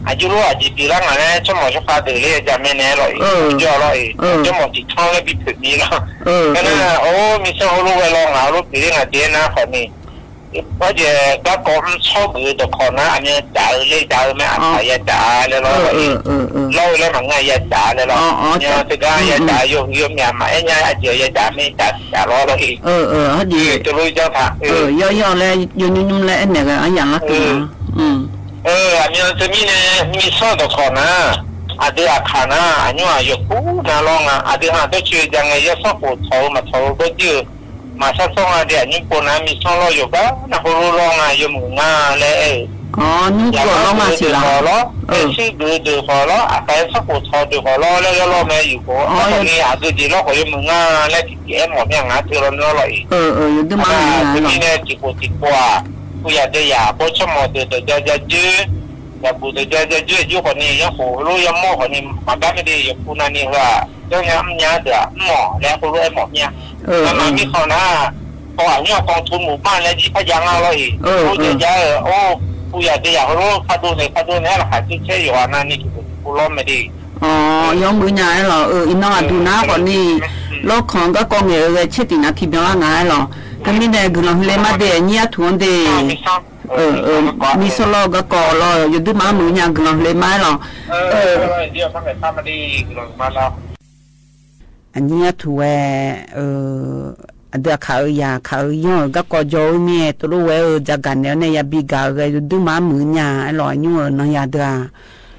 အတူၢ်လိာ် အစံၣ်ပျ့ၤလၢငါလဲၣ် ဆိကမိၣ်ဆိကပာ်ဒၢးလၢယကမ့ၢ်န့ၣ်လီၤအံၤ ကၠီလီၤအံၤ ကၠီမီၣ်စံၣ်ထီလၢပံဖုးမံၤလီၤ. အန့ၣ် အိၣ် မ့ၢ်ဆိၣ်ဟိလူးဝဲလီၤ ငါဟိလူးပျ့ၤလၢငါဒဲးနၤခီန့ၣ် ဘၣ်ယဲ ဘၣ်ကီမုၢ်ဆိၣ်ဘုးတခီနၤ အမ့ၢ်တၢ်အုးလၢတၢ်အုးမ့ၢ် အခါယတၢ်လဲၣ်လီၤ လီၤဝဲလၢမၤငါယတၢ်လဲၣ်လီၤ. တဂၤယတၢ်ယိာ်ယိာ်မ့ၢ်မၤအဲၣ်ညါ အစံၣ်ယတၢ်မ့ၢ်တၢ်တၢ်လီၤလီၤအံၤ တလူၢ်ကၠီဖး ယီၤယီၤလၢ ယိာ်ညိုညိုလၢအဲၣ်နဲၣ်ဂ့ၤ အယၤလၢက့ၤနၤ အမ့ၢ်တမံၤန့ၣ် မ့ၢ်ဆိၣ်တခီနၤ အဒုးအခါနၤ အညိၣ်အယိာ်ကူနၤလီၤနၤ အဒုးဟးတဆူယၤငဲ ယဲဆိၣ်ကိၣ်ထီၣ်မၤထီၣ်ဘၣ်ဒုး မၤဆီၣ်ဆီၣ်နၤဒ်အညိၣ်ပိာ်နၤ မ့ၢ်ဆိၣ်လီၤယိာ်ဘၣ် နဟိလိလီၤနၤ ယိာ်မုာ်နၤလၢအဲၣ် ယၤမၤဒုးဃီၤလီၤ ယဲဆံဘုးဒုးဃီၤလီၤ အကဲဆိၣ်ကိၣ်ထီၣ်ဒုးဃီၤလီၤ လၢယလီၤမ့ၢ်ယိာ်ကိာ် အဃိန့ၣ် အဒုးဒ်လီၣ်ဃီယိာ်မုာ်နၤလၢထံၣ်အဲၣ်မီၣ်မ့ၢ်ငါထုးလီၤန့ၣ်လီၤအံၤ တမံၤန့ၣ် တံၢ်ပိာ်တံၢ်ပှၢ် ပူၤယၤဒဲးယၤ ဘီဆိကမိၣ်ဒုးတယီယီယု ယၤပူၤတယီယီယု ယုဃီန့ၣ် ယဟိလိယမိၢ်ဃီန့ၣ် မၤဘၣ်မ့ၢ်ဒ် ယဖူနၤန့ၣ် ဟးဒီးညါမ့ၢ်ညါဒီး မီၣ်လၢဟိလိအဲၣ်မီၣ်မ့ၢ် မၤမၤမ့ၢ်ဃီနၤ ပှၤအညိၣ်အကီၢ်ထူမုၢ်ဘၣ်လၢဒ်ဖးယါငါလီၤအံၤ အိၣ်ဒဲးယၤ အိၣ် ပူၤယၤဒဲးယၤ ဟိလိဖးဒိၣ်န့ၣ် ဖးဒိၣ်န့ၣ် ဟဲလီၤခးဆံဆဲယိာ်နၤန့ၣ် တံၢ်ပိာ်တံၢ်ပှၢ်လီၤမ့ၢ်ဒ် ယီၤမုာ်ညါလီၤ အံၤနီၢ်အဒုးနၤဃီန့ၣ် လီၢ်ခီကၢ်ကီၢ်ငဲၤဂဲၤဆ့တံၢ်နၤခံဘျီလၢငါလီၤ တမံၤန့ၣ် ဂုာ်လီၤဟူလ့မးဒဲး အညံၣ်အထူအီၤဒဲး မံဆိၣ်လီၢ်ကၢ်ကီၢ်လီၤ ယဒုးမၤမုာ်ညါ ဂုာ်လီၤဟူလ့မးလီၤ အညံၣ်အထူဝဲ အဒုးအခးဧိၤယၤ ခးဧိၤယီၢ်ဧိၤ ကၢ်ကီၢ်ကၠီဧိၤမ့ၢ် တလိၣ်ဝဲဧိၤ ကၠၤကၤနဲၣ်န့ၣ် ယဘံၣ်ကၤဂဲၤ ယဒုးမၤမုာ်ညါ အဲၣ်လီၤ အညိၣ်ဧိၤ နီၢ်ယၤဒၢးဧါ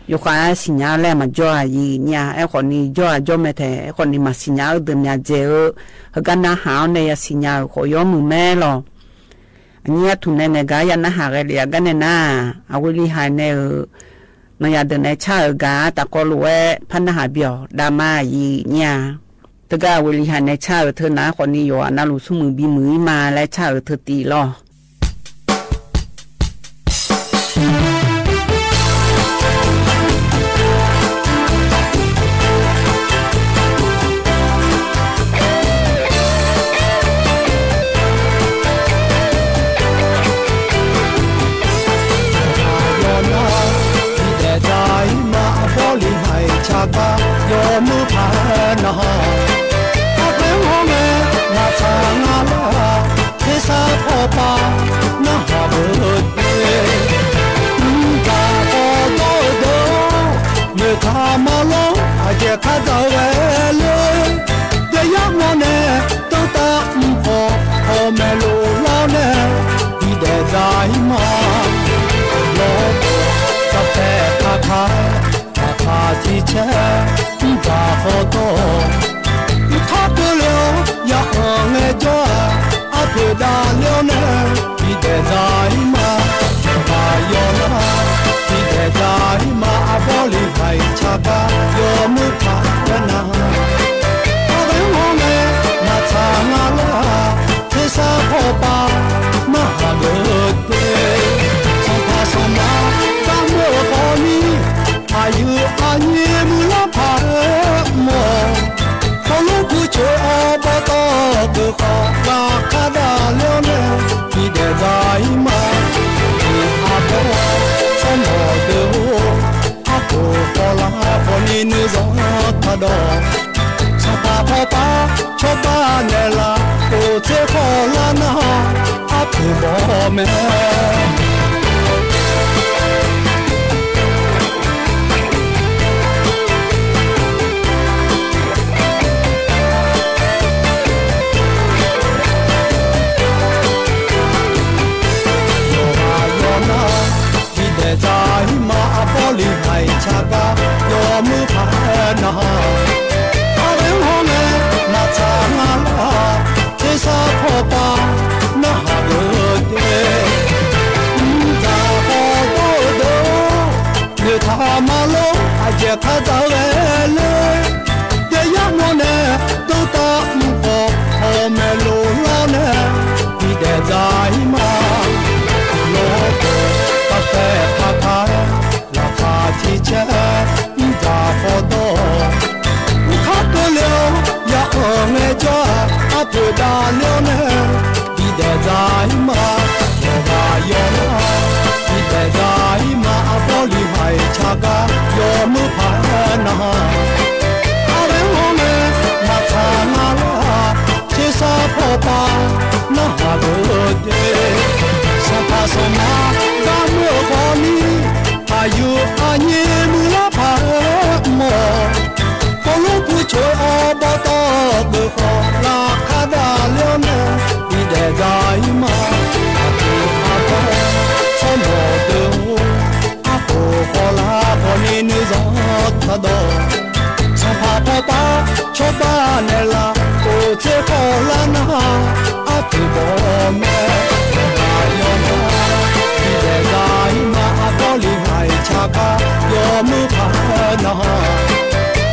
ယခွါစံၣ်ညါလၢမၤကၠီဧါ ယံာ်ညါ အဲၣ်ဃီန့ၣ် ကၠီဧါ ကၠီမဲာ်ထဲး အဲၣ်ဃီန့ၣ် မၤစံၣ်ညါဧိၤ ဒုးမၤစဲၤဧိၤ ဟဲကနၣ်ဟးအီၤန့ၣ် ယစံၣ်ညါဧိၤ ဃီယီၢ်မုာ်မဲာ်လီၤ အညံၣ်အထူန့ၣ်န့ၣ် ကယၤနၢ်ဟးဂဲၤလံ အဂၤန့ၣ်နၤ အဝံလံဟးန့ၣ်ဧိၤ နီၢ်ယၤဒၢးန့ၣ် ဆၣ်ဧိၤဂၤ တၢ်ကီလိာ်ဝဲ ဖးနၢ်ဟးဘျီၣ် ဒၣ်မးယံာ်ညါ တဂၤဝံလံဟးန့ၣ် ဆၣ်ဧိၤထၢနၤ ဃီန့ၣ်ယိာ် အနၢ်လူၤဆူမုၢ်ဘံမုၢ်အံၤမးလၢဆၣ်ဧိၤထၢတံၢ်လီၤ ယီၤနၤ ဒ်ဒဲးဒၣ်အံၤမး အဘီလံဟဲဆၢကါ ယီၤမုၢ်ဖးနၤ အပှဲၤဟီၣ်မဲာ် မၤဆါငါလၢ သ့စါဖီပာ် နဟးဘၢတ့ တၢ်ကီတၢ်ဒိ မ့ၢ်တၢ်မၤလိ အကဲခါဒၣ်ဝဲလၢ တယါမီၢ်န့ၣ် တၢ်တၢ်အုၣ်ဖီ ဟီၣ်မဲာ်လိလီၤန့ၣ် ဒ်ဒဲးဒၣ်အံၤမး လီၤ တၢ်ပဲာ်ခါခါ တၢ်ခါထံဆဲး တၢ်ဃီတီ ခီကလၢ ယအီၣ်ငဲၤကၠီ အဖုးဒၣ်လၢန့ၣ် ဒ်ဒဲးဒၣ်အံၤမး ဘၣ်ယီၤနၤ ဒ်ဒဲးဒၣ်အံၤမး အဘီလံဟဲဆၢကါ ယီၤမုၢ်ဖးနၤ အဝဲဟီၣ်မဲာ် မၤဆါငါလၢ သ့စါဖီပာ် နဟးဘၢတ့ ဆီၣ်ဖးဆီၣ်မၤ ဘၣ်မုၢ်ဃီမံၤ အယုၢ်အညံၣ်မုၢ်လီၤဖးမီၢ် ခီလိာ်ကွံာ်ဆိအီၤဘီတီၢ်ကဃီ ဘၣ်ခါဒၣ်လၢန့ၣ် ဒ်ဒဲးဒၣ်အံၤမး ဒ်အဘီ ဆီၣ်မီၢ်ဒၢ အကိၢ်ဃီလၢ ဃီနံၤနုၤစီၤထီၣ်ဒီး ဆီၣ်ဖးဖီပာ် ဆီၣ်ဘၣ်နဲၣ်လၢ အိၣ်ဆ့ဃီလၢနၤ အဖုးဘီမဲာ် ယီၤဘၣ်ယီၤနၤ ဒ်ဒဲးဒၣ်အံၤမး အဘီလံဟဲဆၢကါ ယီၤမုၢ်ဖးနၤ အဝဲဟီၣ်မဲာ် မၤဆါငါလၢ သ့စါဖီပာ် နဟးဘၢတ့ တၢ်ဃီတီတီ မ့ၢ်တၢ်မၤလိ အကဲခါဒၣ်ဝဲလၢ တယါမီၢ်န့ၣ် တၢ်တၢ်အုၣ်ဖီ ဟီၣ်မဲာ်လိလီၤန့ၣ် ဒ်ဒဲးဒၣ်အံၤမး လီၤ တၢ်ပဲာ်ခါခါ လၢခါထံ လဵဝ်န့ၣ် ပီႈဒဲးစၢ်မါ ယွၤဂၤယွၤမါ ပီႈဒဲးစၢ်မါ အဘီလီၤဟဲဆၢကါ ယွၤမုၢ်ဖးနၢ်ဟါ အဝဲဟီၣ်န့ၣ် မၤဆါငါလၢ သ့ၣ်စၢ်ဖီၣ်ပၢ် နၢ်ဟါဘိဒ့ စီၤပၤစီၤမါ ဘၣ်မုၢ်ဃီနံၤ အယုၢ်အညံးမုၢ်လၢ်ဖးမီၢ် ကီၢ်လူၢ်ပူၤဆိအဘီတီၢ် ဒုးဃီၤလၢခါဒၣ်လဵဝ်န့ၣ် ပီၣ်ဒဲးစၢ်အံၤမး အကိၢ်အဂီၤ ဆီၣ်မီၤဒုးအိၣ် အဃိဃီလၢဃီနံၤနုၢ်စီၤထီၣ်ဒီး ဆီၣ်ဖးဖီၣ်ပၢ် ဆီၣ်ဘၣ်နဲၣ်လၢ အိၣ်စ့ၢ်ကီးလၢနဟါ အဖုၣ်ဘီမဲ ယွၤဂၤယွၤမါ ပီၣ်ဒဲးစၢ်အံၤမး အဘီလီၤဟဲဆၢကါ ယွၤမုၢ်ဖးနၢ်ဟါ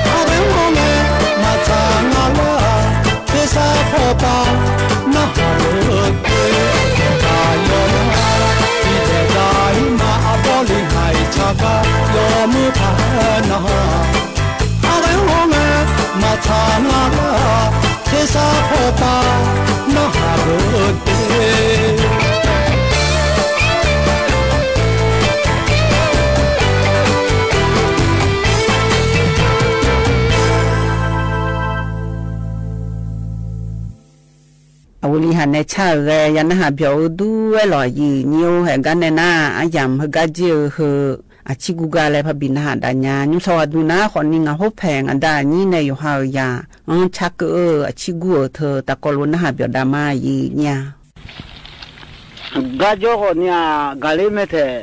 အဝဲဟီၣ်န့ၣ် မၤဆါငါလၢ သ့ၣ်စၢ်ဖီၣ်ပၢ် နၢ်ဟါလၢက့ ယွၤဂၤယွၤမါ ပီၣ်ဒဲးစၢ်အံၤမး အဘီလီၤဟဲဆၢကါ ယွၤမုၢ်ဖးနၢ်ဟါ အဝဲဟီၣ်န့ၣ် မၤဆါငါလၢ သ့ၣ်စၢ်ဖီၣ်ပၢ် နၢ်ဟါလၢက့ အဝဲလံဟးနဲဆၣ်ဂဲၤ ယနၢ်ဟးပျီၣ်အူဒူဝဲလီၤ ယံာ်ညိဟဲဂၤနဲၣ်နၤ အယၣ်ဟဲဂၤက့ၢ်ဧၢ ဟ့ၣ် အဆံဂုၤဂၤလၢဖးဘီနၢ်ဟါဒၣ်ညါ ညိၣ်ဆီဝါဒူနၤ ဃီနံၤ ငါဟိုဖဲး ငါဒၣ်အနံၣ်န့ၣ် ယိၤဟၣ်ဧၢယၤ အဆၢကၢၣ်ဧၢ အဆံဂုၤဧၢ ထၢတၢ်ကီလိာ်နၢ်ဟးပျီၣ်ဒၣ်မး ယံာ်ညိ ဂၤကၠီဃီနံၤ ဂၤလ့မဲထဲး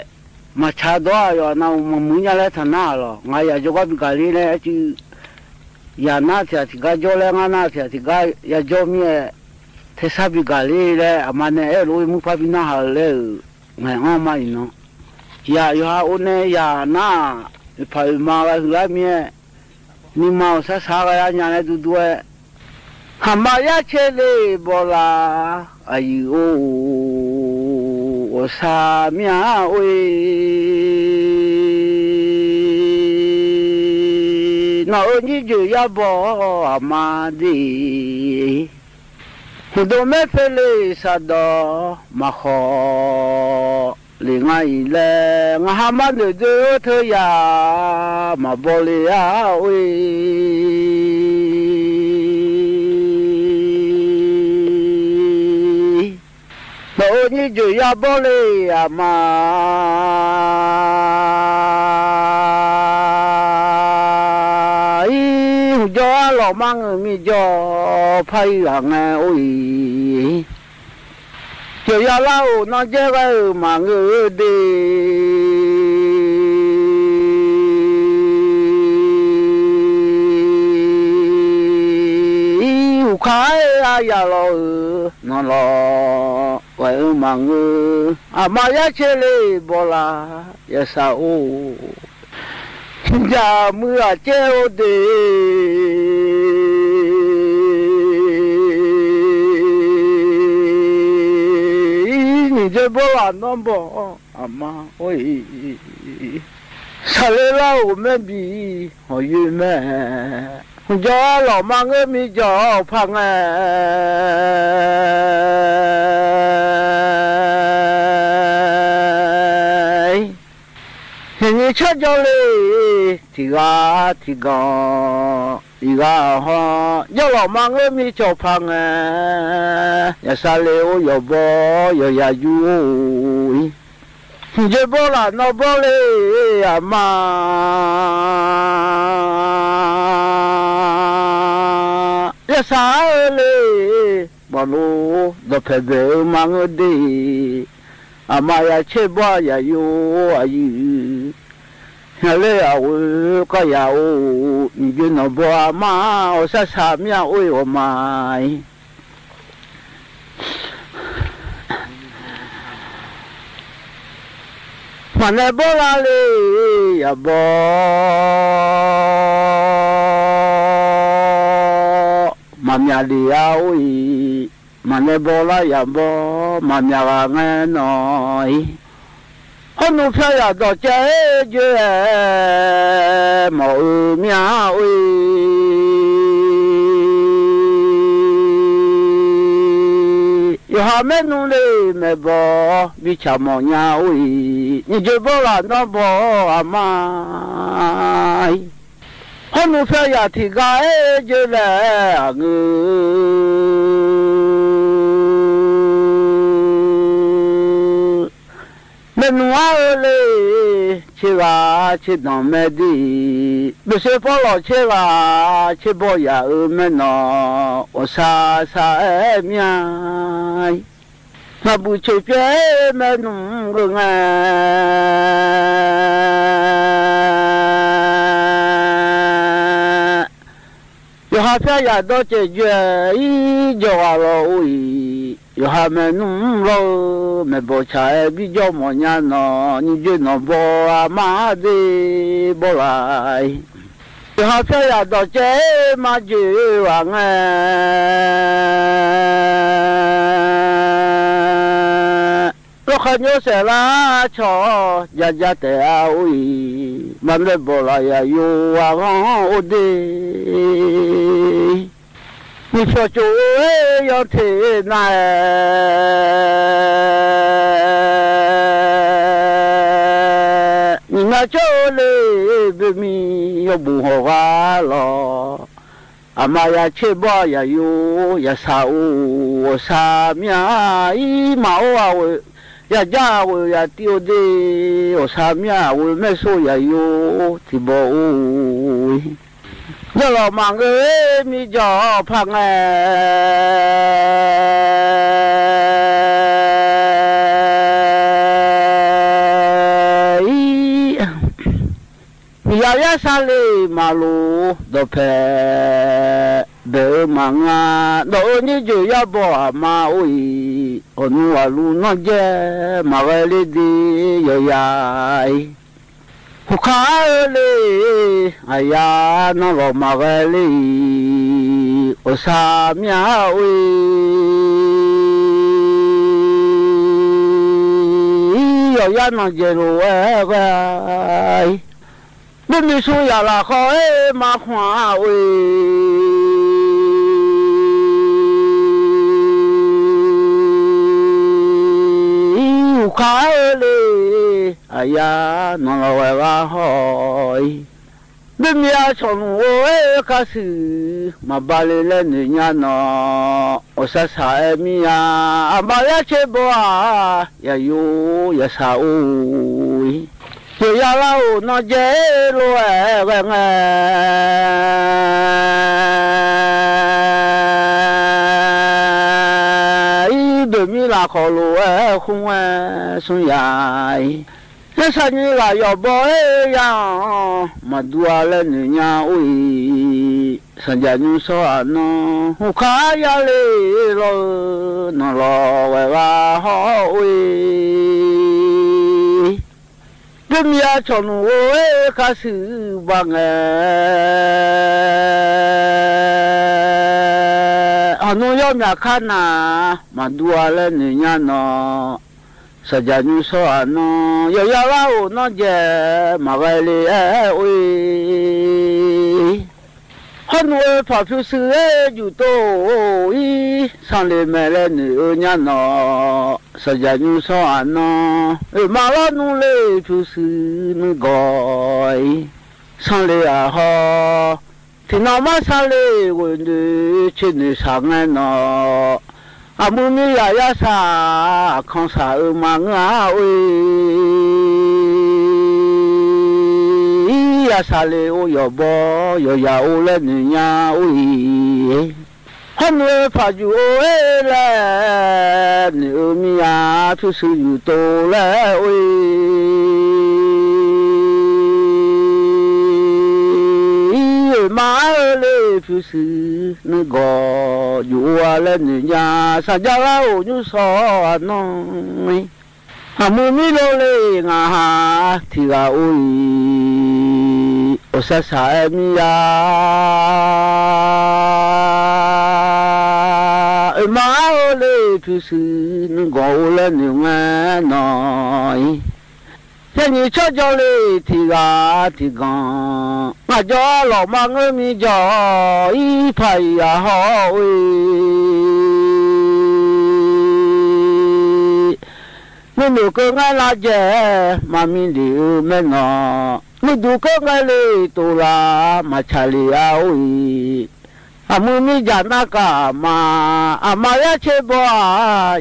မၤဆါဒီးယွၤနၤ မၤမုာ်ညါလၢထးနါလီၤ ငါယၤကၠီကီၢ်ပံၤဂၤလ့လၢ အစု ယၤနၢ်ဆံးထံးဂၤကၠီလၢ ငါနၢ်ဆံးထံးဂၤ ယၤကၠီမ့ၢ် ထဲဆၣ်ပံၤဂၤလ့လၢ အမါနဲအဲၣ်လိာ်မုၢ်ဖးဘီနၢ်ဟါလၢ ငဲၤအီၣ်မးအံၤနီၤ ယၤယိၤဟၣ်အိၣ်န့ၣ် ယၤနၢ် ဖးအုးမါဂၤဟုလၢမ့ၢ် နံၤမၤအိၣ်ဆၣ်ဆၣ်ဂၤညါန့ၣ် ဒူဒူဝဲ ဟးမၤယၢ်ဆ့လ့ၣ်ဘီလၢ အယုၢ်အိၣ် အိၣ်ဆၣ်မ့ၢ်အိၣ် နီၢ်ဧၢ နံၣ်ယုၢ်ယါဘီ အမါဒ့ ဟူးဒိၣ်မဲဖဲလ့ၣ်စးဒီး မၤဃီ လ့ၣ်ငါအံၤလဲၣ် ငါဟးမၤနုာ်ဒုးအိၣ်ထၢယၤ မၤဘီလ့ၣ်ဧါ အိၣ် နီၢ်ဧၢ နံၣ်ယုၢ်ယါဘီလ့ၣ် အမါ အံၤ ဟူးကၠီအလီၤမၢ်ငုာ်မံကၠီ ဖးအံၤဂၤငဲၤ အိၣ် ယယၤလၢအိၣ်နီၢ်ကဲဝဲဧၢ မၤငုာ်ဒ့ ဟူးခါအါယၤလီၤဧၢ နီၢ်လီၤ ဝဲဧၢ မၤငုာ် အမါ ယၢ်ဆ့လ့ၣ်ဘီလၢ ယသးအိၣ် ယမုၢ်အကဲအိၣ်ဒ့ နံၣ်ဒ့ဘီလၢနီၢ်ဘီ အမါ အိၣ် စးလ့လၢအိၣ်မဲဘံ ဟီၣ်ယုၢ်မဲ ဟူးကၠီလီၤမၢ်ငုာ်မံကၠီ ဖးငဲၤ ဟဲနံၤဆၢကၠီလ့ၣ် ထံဂၤထံဂီၤ အံၤဂၤဟီၣ် ယီၢ်လီၤမၢ်ငုာ်မံကၠီ ဖးငဲၤ ယသးလ့အိၣ် ယီၢ်ဘီ ယီၢ်ယၤယူၢ်အိၣ် ယဘီလၢနီၢ်ဘီလ့ၣ် အမါ ယသးဧၢလ့ၣ် ဘီလိၤ ဒီးဖဲဘဲဧၢ မၤငုာ်ဒ့ အမါ ယဆ့ၣ်ဘီယၤယူၢ် အယုၢ် ဟဲလ့ၣ်အဝဲ ကီၢ်ယၤအိၣ် နံၣ်ယုၢ်နီၢ်ဘီ အမါ အိၣ်ဆၣ်ဆၣ်မ့ၢ်အိၣ် အီၣ်မါ မၤနဲဘီလၢလ့ၣ် ယဘီ မၤမၠးဒ့ဧါအိၣ်အံၤ မၤနဲဘီလၢယဘီ မၤမၠးဂၤငဲၤနီၢ်အံၤ ဟီၣ်နူာ်ဖျါယၤဒီးကဲ ယွဲ မၤအၢမၠးအိၣ်အံၤ အမဲာ်နုၢ်လ့ မဲာ်ဘီၣ် ဘီၣ်ဆၣ်မီၣ်ညါအိၣ်အံၤ, နံၣ်ယဲၢ်ဘီလၢ်နီဘီၣ်အမါအံၤ, ဟီၣ်နူာ်ဖဲယၢ်ထံၣ်ဂၤအဲၣ်ယဲၢ်လၢအငို မဲာ်နုၢ်အါဧၢလ့, ဆ့ဂၤဆ့ဒိၣ်မဲာ်ဒ်အံၤ, ဘၣ်စ့ၢ်ဖီလီၤဆ့ဂၤဆ့ဘီၣ်ယၢ်ဧၢမဲာ်နီၢ်, အိၣ်စၢ်စၢ်အဲၣ်မါအံၤ, နၢ်ဘူၣ်ဆ့ၣ်ပျဲမဲာ်နုၢ်ဂ့ၤငါ ယဟးဖဲယၢ်ဒီးစဲးယွဲၢ်အံၤ ယီၢ်ဂၤလီၤအိၣ်အံၤ, ယဟးမဲာ်နုၢ်လီၤဧၢ, မဲာ်ဘီၣ်ဆၣ်အဲၣ်ဘီၣ်ကၠီမီၣ်ညါနီၢ်, နံၣ်ယဲၢ်နီၢ်ဘီၣ်အမါဒ့ဘီၣ်လၢ်အံၤ, ယဟးဖဲယၢ်ဒီးစဲးမါယဲၢ်ဂၤငါ လီၤဃာ်ညိစဲးလၢဆီၣ် ယၤယၤတဲာ်အါအိၣ်အံၤ, မၤလၢဘီၣ်လၢ်ယၤယိၤအဂီၢ်အိၣ်ဒ့ မုၢ်ဖျိးကၠိဧၢ ယီၤထ့ၣ်နၤအဲၣ်, နံၣ်နၤကၠိလ့ ဘၣ်မံယီၤဘူၣ်ဟီၣ်ဂၤလီၤ, အမါယၤဆ့ဘီၣ်ယၤယိၤ ယၤစၢ်အိၣ် အိၣ်စၢ်မါအံၤ မၤအိၣ်အဝဲ ယၤယၤဝဲယၤတံၢ်အိၣ်ဒ့, အိၣ်စၢ်မါဝဲမဲာ်ဆိယၤယိၤ ထံၣ်ဘီၣ်အိၣ် ယလီၤမၤဂ့ၤမံယီၤဖးငါ အံၤ, ယၤယၤစၢ်လ့မၤလိာ်ဒီးဖဲ ဘဲၣ်အၢမၤငါ ဒီးအၢနံၣ်ယဲၢ်ယၤဘီၣ်အမါအိၣ်အံၤ, အီၣ်နူအလူနီၢ်ယဲၢ် မၤဂဲၤလ့ဒ့ ယီၤယၤအံၤ, ဟူးခါအၢလ့ အယၤ နီၢ်လီၤမၤဂဲၤလ့အံၤ, အိၣ်စၢ်မါအိၣ်အံၤ ယီၤယၤနီၢ်ယဲၢ်လိာ်ဝဲ ဂဲၤအံၤ, ဘၣ်မံဆူယၤလၢ်ဃီ မၤခွါအိၣ်အံၤ ဟူးခါအၢလ့ အယၤ နီၢ်လီၤဝဲဂၤဟီၣ်အံၤ, ဘၣ်မံအဆီၣ်နူာ်အိၣ် ခါဆူၣ် မၤဘၣ်လ့လဲၣ်နုာ်ညါနီၢ်, အိၣ်စၢ်စၢ်အဲၣ်မါယၤ အမါယၤဆ့ဘီၣ်ဧါ ယၤယိၤ ယၤစၢ်အိၣ်အံၤ, ယီၤယၤလၢအိၣ်နီၢ်ယဲၢ်လိာ်ဝဲ ဂဲၤငါ အံၤ ဘၣ်မံလၢ်ဃီလိာ်ဝဲ ဃုဝဲဆူယၤအံၤ, ယဲၢ်စၢ်နံၣ်ဂၤယီၤဘီၣ်ယၤ မၤဒူအါလဲၣ်နုာ်ညါအိၣ်အံၤ, စၢ်ယၤညူစီအနီၢ် ဟူးခါယၤလ့လီၤဧၢ နီၢ်လီၤဝဲဂၤဟီၣ်အိၣ်အံၤ, ဘၣ်မံအဆီၣ်နူာ်အိၣ် ခါဆူၣ်ဘၣ်ငါ ဟီၣ်နူာ်ယီၤမၠးခါနၤ မၤဒူအါလဲၣ်နုာ်ညါနီၢ်, စၢ်ယၤညူစီအနီၢ် ယီၤယၤလၢအိၣ်နီၢ်ယဲၢ် မၤဂဲၤလ့အဲၣ်အိၣ်အံၤ, ဟီၣ်နူာ်အၢဖးဖုးစုအဲၣ်ယူၤတိၢ်အံၤ, ဆၣ်လ့မဲာ်လဲၣ်နုာ်အၢညါနီၢ်, စၢ်ယၤညူစီအနီၢ် အၢမၤလီၤနူာ်လ့ဖုးစု နုာ်ဂီၤအံၤ, ဆၣ်လ့အဟီၣ် ထံၣ်နီၢ်မါဆၣ်လ့ဝဲနုာ် ဆ့နုာ်ဆၣ်ငါနီၢ်, အမုၢ်မံယၤယၤစၢ် အခီၣ်စၢ်အၢမၤငါအိၣ်အံၤ, ယၤစၢ်လ့အိၣ်ယီၤဘီၣ် ယီၤယၤအိၣ်လဲၣ်နုာ်ညါအိၣ်အံၤ, ဟီၣ်နူာ်အၢဖးယူၤအိၣ်အ့လဲၣ်, နုာ်အၢမံယၤ ဖုးစုယူၤတိၢ်လဲၣ်အိၣ်အံၤ, အၢမၤအၢလ့ဖုးစု နုာ်ဂီၤ ယူၤအိၣ်အါလဲၣ်နုာ်ညါ စၢ်ယၤလၢအိၣ်ညူစီအနီၢ် အမုၢ်မံလိာ်လ့ ငါဟးထံၣ်ဂၤအိၣ်အံၤ, အိၣ်စၢ်စၢ်အဲၣ်မံယၤ, အၢမၤအၢလ့ဖုးစု နုာ်ဂီၤအိၣ်လဲၣ်နုာ်ငါနီၢ်အံၤ, ယဲၢ်နံၣ်ဆီၣ်ကၠီလ့ ထံၣ်ဂၤထံၣ်ကီၢ်, ငါကၠီလီၤမၤငါမံကၠီအံၤ ဖးယၤဟီၣ်အိၣ်အံၤ မီၤနိၣ်ကၢးငဲလၢ်ယဲၢ် မၤမံလ့ၣ်အၢ မဲၢ်နီၢ်, မီၤဒူၣ်ကၢးငဲလ့ၣ်တိၣ်လၢ် မၤဆၣ်လ့ၣ်အါအိၣ်အံၤ, အမုၢ်မံယၢ်နါကၣ်မၤ, အမၤယါဆ့ဘီဧါ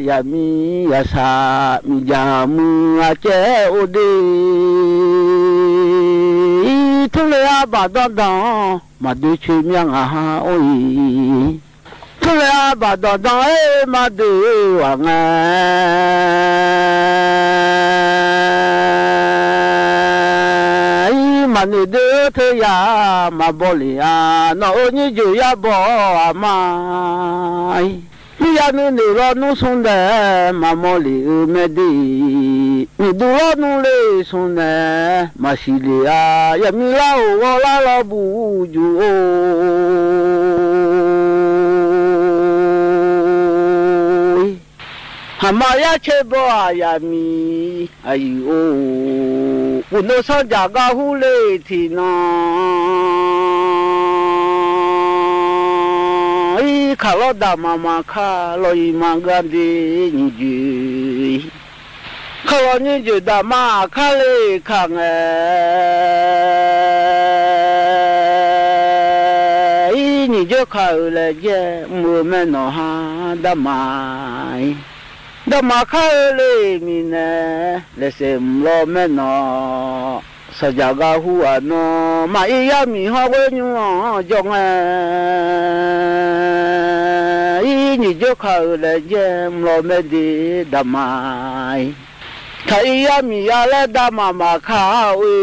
ယၤမံယၤဆၣ်, မံယၢ်မုၢ်အကဲအိၣ်ဒ့, ထူလ့ၣ်အါဘၣ်ဒီဒီ, မၤဒုးဆူမဲာ်ညါဟါအိၣ်အံၤ, ထူလ့ၣ်အါဘၣ်ဒီဒီ မၤဒုးဝဲငဲ မၤန့ၢ်ဒုးထၢယၤ မၤဘီလ့ၣ်အါ, နီၢ်အၢ ညိယုၢ်ယါဘီအမါ မံယၤနုၤန့ၣ်လီၤနူဆူၣ်နဲ မၤမီၤလ့ၣ်အၢ မဲာ်ဒ့, မ့ၢ်ဒုးလီၤနူလ့ၣ်ဆူၣ်နဲ မၤဆံးလ့ၣ်အါ, ယၤမံလၢအိၣ်ဂီၤလၢလီၤဘူးယူၢ်အိၣ် အမၤယါဆ့ဘီဧါ ယၤမံအယုၢ်အိၣ်, ပူၤနိစီၤယၢ်ကါဟူလ့ၣ်ထံၣ်နီၤ, အံၤခးလီၤဒၣ်မၤမၤခါ လီၤယံၤမၤဂၤဒ့ ညိယုၢ် ခးလီၤညိယုၢ်ဒၣ်မၤခါလ့ၣ်ခါငဲ အံၤ ညိယုၢ်ခးအၢလဲၣ်ယဲၢ် မုၢ်မဲာ်နီၢ်ဟါ ဒၣ်မၤအံၤ, ဒၣ်မၤခါအၢလ့ၣ်မံၤနဲ လဲၤစဲးမုၢ်လီၤမဲာ်နီၢ်, စီၤယၢ်ကါဟူအနီၤ မၤအံၤယါမံၤဟီၣ်ဝဲညူအီၤ ယီၢ်ငဲ အံၤ ညိယုၢ်ခးအၢလဲၣ်ယဲၢ် မုၢ်လီၤမဲာ်ဒ့ ဒၣ်မၤအံၤ, ခးအံၤယါမံၤယါလဲၣ် ဒၣ်မၤမၤခါဝဲ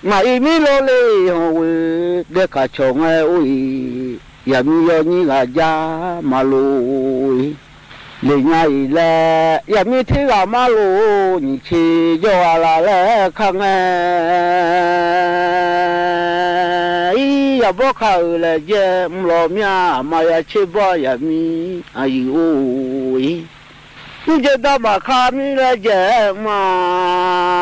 မၤအံၤမံလိလ့ၣ်ဟီၣ်ဝဲ ဒဲကးဆီၣ်ငဲအိၣ်အံၤ, ယၤမံယီၤညံလၢ်ယါမၤလိအံၤ, လၢညါအံၤလဲၣ် ယၤမံထံဂၤမၤလိ ညံဆ့ယီၢ်အလၢ်လဲၣ်ခါငဲ အံၤ ယၤဘီခးအၢလဲၣ်ယဲၢ် မုၢ်လီၤမၠါ မၤယၤဆ့ဘီ ယၤမံအယုၢ်အိၣ်အံၤ, မုၢ်ကဲဒၣ်မၤခါမံလဲၣ်ယဲၢ်မၤ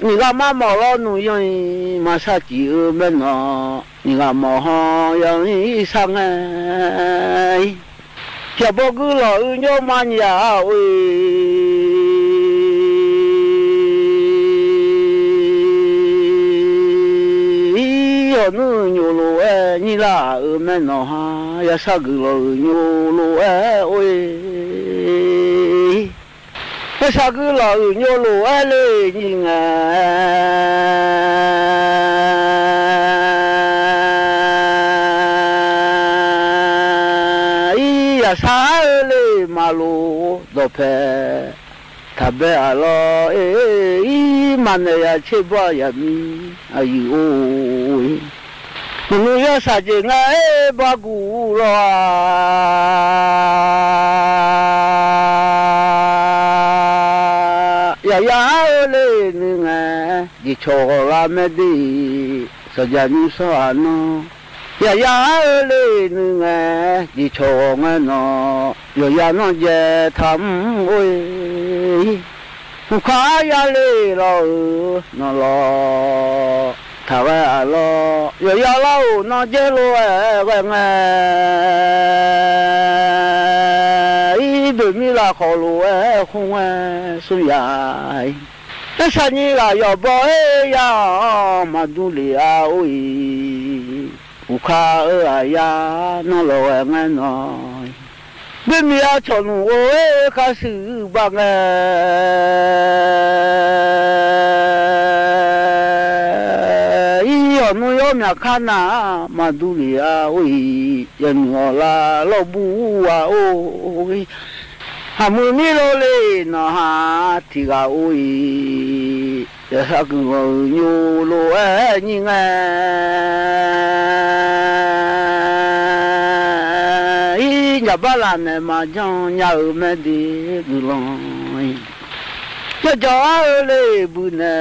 နံၤဂၤမၤမီၢ်လီၤနူယီၢ်အံၤ မၤဆါစံးအၢမဲာ်နီၢ်, နံၤဂၤမီၢ်ဟီၣ်ယီၢ်အံၤဆါငဲ ယၤဘီကုလီၤအုညိမၤညါဝဲ အံၤ ဟီၣ်နူညိလိာ်ဝဲ ညံလၢ်အၢမဲာ်နီၢ်ဟါ, ယၤဆါကုလီၤအုညိလိာ်ဝဲအိၣ်အံၤ, ယၤဆါကုလီၤအုညိလိာ်ဝဲလၢညံငဲ အံၤ ယၤဆါအၢလၢမၤလိာ် ဒီးဖဲ ထးဘဲအလီၢ် အံၤ မၤနၢၤယၤဆ့ဘီ ယၤမံအယုၢ်အိၣ်အံၤ, မနုၤယီၤစၢ်က့ၤငါ အ့ၣ် ဘၣ်ကူၣ်လီၤဧါ ယၤယၤအၢလၢနုၤငဲ ယဆီၣ်ဂီၤလၢမဲာ်ဒ့ စီၤယၤနူစီၤအနီၤ, ယၤယၤအၢလၢနုၤငဲ ယဆီၣ်ဂီၤငဲနီၤ, ယီၤယၤနီၢ်ယဲထးမုၢ်အိၣ်အံၤ, ဟူးခးယၤလ့လီၤဧၢ နီၤလီၤ ထးဝဲအလီၢ်, ယီၤယၤလၢအိၣ်နီၢ်ယဲလိာ်ဝဲဂဲၤငဲ အံၤ ဘၣ်မံလၢ်ဃီလိာ်ဝဲဃုဝဲဆူယၤအံၤ, တၢ်ဆါညံလၢ်ယီၤဘီ အ့ၣ် ယၤအီၤ မၤဒူလ့ၣ်အါအိၣ်အံၤ, ဟူးခးအၢအယၤ နီၢ်လီၤဝဲငဲနီၤ, ဘၣ်မံအဆီၣ်နူာ်အိၣ် အ့ၣ် ခါစုဘၣ်ငဲ အံၤ ဟီၣ်နူယီၤမၠးခါနၤ မၤဒူလ့ၣ်အါအိၣ်အံၤ, ယနုာ်အီၤလၢလီၢ်ဘူးဝါအိၣ်အံၤ, အမုၢ်မံလိလ့ၣ်နီၤဟါ ထံဂၤအိၣ်အံၤ, ယၤဆါကုၢ်ဂီၤအုညိလိာ်ဝဲညံငဲ အံၤ ယၤဘၣ်လၢနဲမၤကၠီၣ် ညါအၢမဲာ်ဒ့ ဂုၤလီၤအံၤ, ယၤကၠီအၢလၢဘုနဲ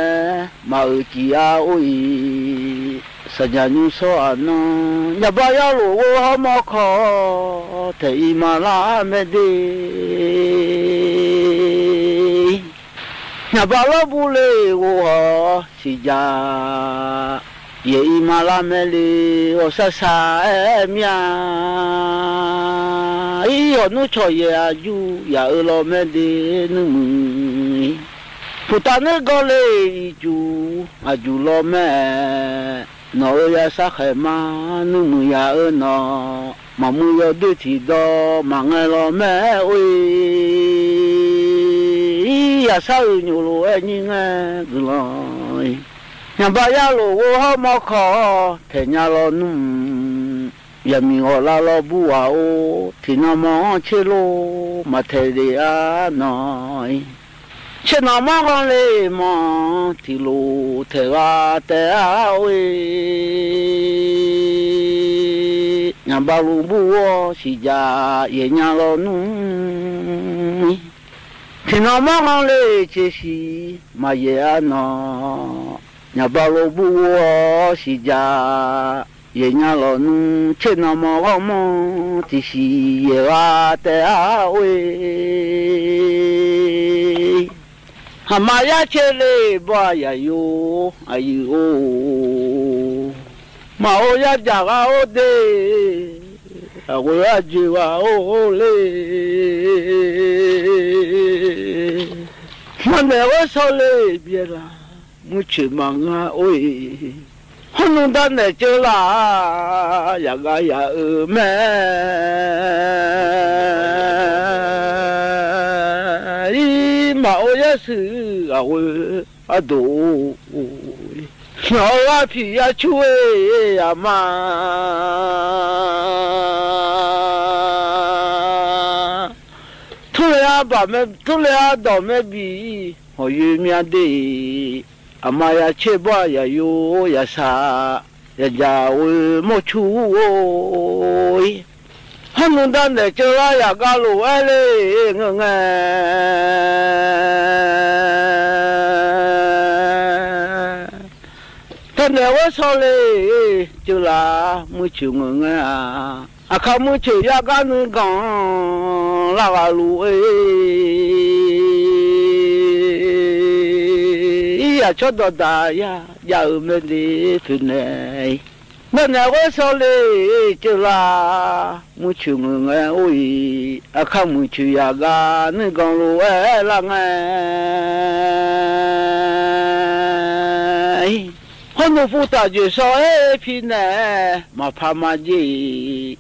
မၤအုကံအါအိၣ်အံၤ, စီၤယၤနူစီၤအနီၤ ယၤဘၣ်ယီၤလိာ်ဝဲဟီၣ်မီၢ်ခီ ထဲအံၤမၤလၢမဲာ်ဒ့ ယၤဘၣ်လီၢ်ဘူးလ့ၣ်ဂီၤဟီၣ် ဆံးယၤ ယဲၢ်အံၤမၤလါမဲာ်လၢ အိၣ်စၢ်စၢ်အဲၣ်အဲၣ်မၠၣ် အံၤ ဟီၣ်နူၣ်ဆီၣ်ယဲၢ်အယူၢ် ယၤအၢလီၤမဲာ်ဒ့ နုၢ်မုၢ် ပူၤတၢ်နုၢ်ကီၢ်လၢအံၤစူၢ် အယူၢ်လီၤမဲာ် နီၢ်ဧၢ ယသးဃဲၤမး နုၢ်မုၢ်ယၤအၢနီၢ် မၤမုၢ်ယီၤဒုးထံၣ်ဒီး မၤငဲၤလီၤမဲာ်အိၣ်အံၤ ယသးအုၣ်ညိၣ်လိာ်အဲၣ်ညံငဲၤကုၢ်လီၤအံၤ ညၣ်ဘါယါလိာ်ဝဲဟီၣ်မီခီ ထဲညါလီၤနုၢ် ယမံၤဂီၤလါလီၤဘူးဝၤအိၣ် ထံၣ်နီၢ်မီၢ်ဆ့လိာ် မၤထဲဒ့အါနီၢ်အံၤ ဆ့ၣ်နီၤမီၢ်ဂီၤလ့မီၢ် ထံၣ်လိာ်ထဲဂၤတဲအါအိၣ်အံၤ ညၣ်ဘါလိာ်ဘူးဝီၤ စံၣ်ယၤ ယဲၢ်ညါလီၤနုၢ် ထံၣ်နီၢ်မီၢ်ဂီၤလ့ဆ့ဆံ မၤယဲၢ်အါနီၢ် ညၣ်ဘါလိာ်ဘူးဝီၤ စံၣ်ယၤ ယဲၢ်ညါလီၤနုၢ် ဆ့ၣ်နီၤမီၢ်ဂီၤမီၢ် ထံၣ်ဆံယဲၢ်ဂၤတဲအါအိၣ်အံၤ ဟးမၤယါဆ့လ့ဘီယၤယိၤ အယုၢ်အိၣ် မၤအိၣ်ယါယၤဂၤအိၣ်ဒ့ အဝဲအယုၢ်ဂၤအိၣ်လ့ မၤနဲၣ်ဝဲဆီလ့ဘျဲၣ်လၢ မုၢ်ဆ့ၣ်မၤငါအိၣ်အံၤ ဟီၣ်နူၢ်ဒၣ်နဲၣ်ကၢလၢ် ယၤဂၤယၤအၢမဲာ် အံၤ မၤအိၣ်ယဲၢ်စု အဝဲအဒိၣ် နီၢ်ဧၢ အဖံးယၤဆူၣ်ဝဲ အမါ ထူလ့အဘၣ်မဲာ် ထူလ့အဒိးမဲာ်ဘံၣ် ဟီၣ်ယွံမၠါဒ့ အမါယၤဆ့ဘီယၤယိၤ ယၤစၢ် ယၤယၤဝဲမိၢ်ဆူၣ်အိၣ်အံၤ ဟီၣ်နူၢ်ဒၣ်နဲၣ်ကၢလၢ် ယၤဂၤလိာ်အဲၣ်လ့ ငဲၣ်ငဲၣ် တၢ်နဲၣ်ဝဲဆီလ့ ကၢလၢ် မုၢ်ဆ့ၣ်ငဲၣ်ငဲၣ်ဧါ အခါမုၢ်ဆ့ၣ်ယၤဂၤနုၢ်ကီၢ် လၢဂၤလိာ်အံၤ ယၤဆီဒီးဒၣ်ယၤ ယၤအၢမဲာ်ဒ့ ဖဲန့ၣ် တၢ်နဲၣ်ဝဲဆီလ့ ကၢလၢ် မုၢ်ဆ့ၣ်ငဲၣ်ငဲၣ်အိၣ်အံၤ အခါမုၢ်ဆ့ၣ်ယၤဂၤ နုၢ်ကီၢ်လိာ်အဲၣ်လၢငဲၣ် ဟီၣ်နူၢ်ပူၤတၢ်ယဲၢ်စီၤအဲၣ်ဖံးနဲၣ် မၤဖးမၤယ့ၢ်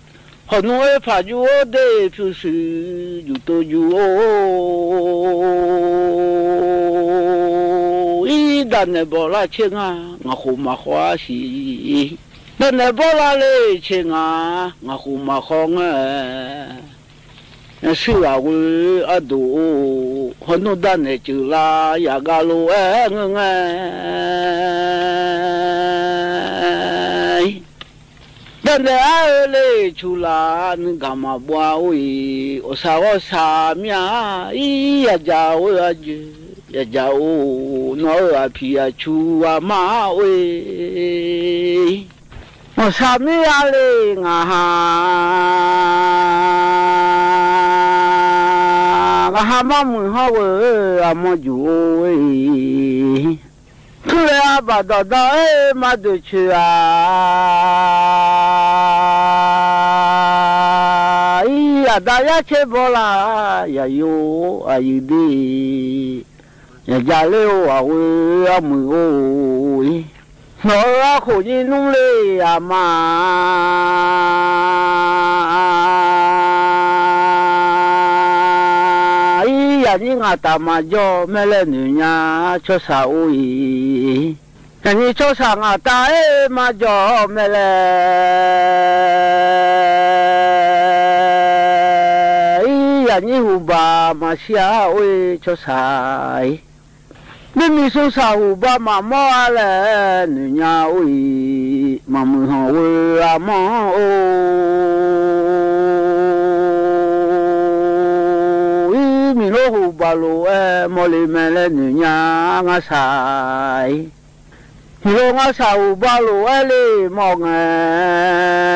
ဟီၣ်နူၢ်အ့ၣ်ဖးယူၢ်အိၣ်ဒ့ ဖုးစု ယူၢ်တိယူၢ်အိၣ် အံၤ ဒၣ်နဲၣ်ဘီလၢ်ဆ့ငါ ငါဃိာ်မၤဃီဆံး ဒၣ်နဲၣ်ဘီလၢ်လၢ်ဆ့ငါ ငါဃိာ်မၤဃီငဲၣ် ယၤဆူၣ်အဝဲအဒိၣ်အိၣ် ဟီၣ်နူၢ်ဒၣ်နဲၣ်ကၢလၢ် ယၤဂၤလိာ်အဲၣ်ငဲၣ်ငဲၣ် ဒၣ်နဲၣ်အါအၢလ့ဆူၣ်လၢ် နုၢ်ကၢ်မၤဘှါအိၣ်အံၤ အိၣ်စၢ်ဂီၢ်စၢ်မၠၣ် အံၤ ယၤယၤဝဲအယုၢ် ယၤယၤအိၣ် နီၢ်ဧၢ အဖံးအဆူၣ်အမါအိၣ်အံၤ အိၣ်စၢ်မံယါလ့ ငါဟး ငါဟးမၤမုာ်ဟီၣ်ဝဲ အမိၢ်ယူၢ်အိၣ်ဝဲအံၤ ထူလ့အဘၣ်ဒီးဒီး အဲၣ် မၤဒုးဆၢဧါ အံၤ အဒါယၤဆ့ဘီလၢ် ယၤယိၤအယုၢ်ဒ့ ယၤယၤလ့အိၣ်အဝဲအမုာ်အိၣ်အံၤ နီၢ်ဧၢ အခိၣ်ညံနူလ့အမါ အံၤ ယၤနံၤငါတၢ်မၤယီၢ်မဲာ်လဲၣ် နုၢ်ညါ ဆီစၢ်အိၣ်အံၤ ယၤနံၤဆီစၢ် ငါတၢ်အဲၣ်မၤယီၢ်မဲာ်လဲၣ် အံၤ ယၤနံၤဟူးဘၣ်မၤဆံးအါအိၣ်အံၤ ဆီစၢ်အံၤ မ့မ့ၢ်ဆိစၢ်ဟူးဘၣ်မၤမီၢ်အါလဲၣ် နုၢ်ညါအိၣ်အံၤ မၤမုာ်ဟီၣ်ဝဲအမါအိၣ်အံၤ မ့ၢ်လိဟူးဘၣ်လိာ်အဲၣ် မီၢ်လံမဲာ်လဲၣ် နုၢ်ညါ ငါစၢ်အံၤ မ့ၢ်လိ ငါစၢ်ဟူးဘၣ်လိာ်အဲၣ်လ့ မီၢ်ငဲ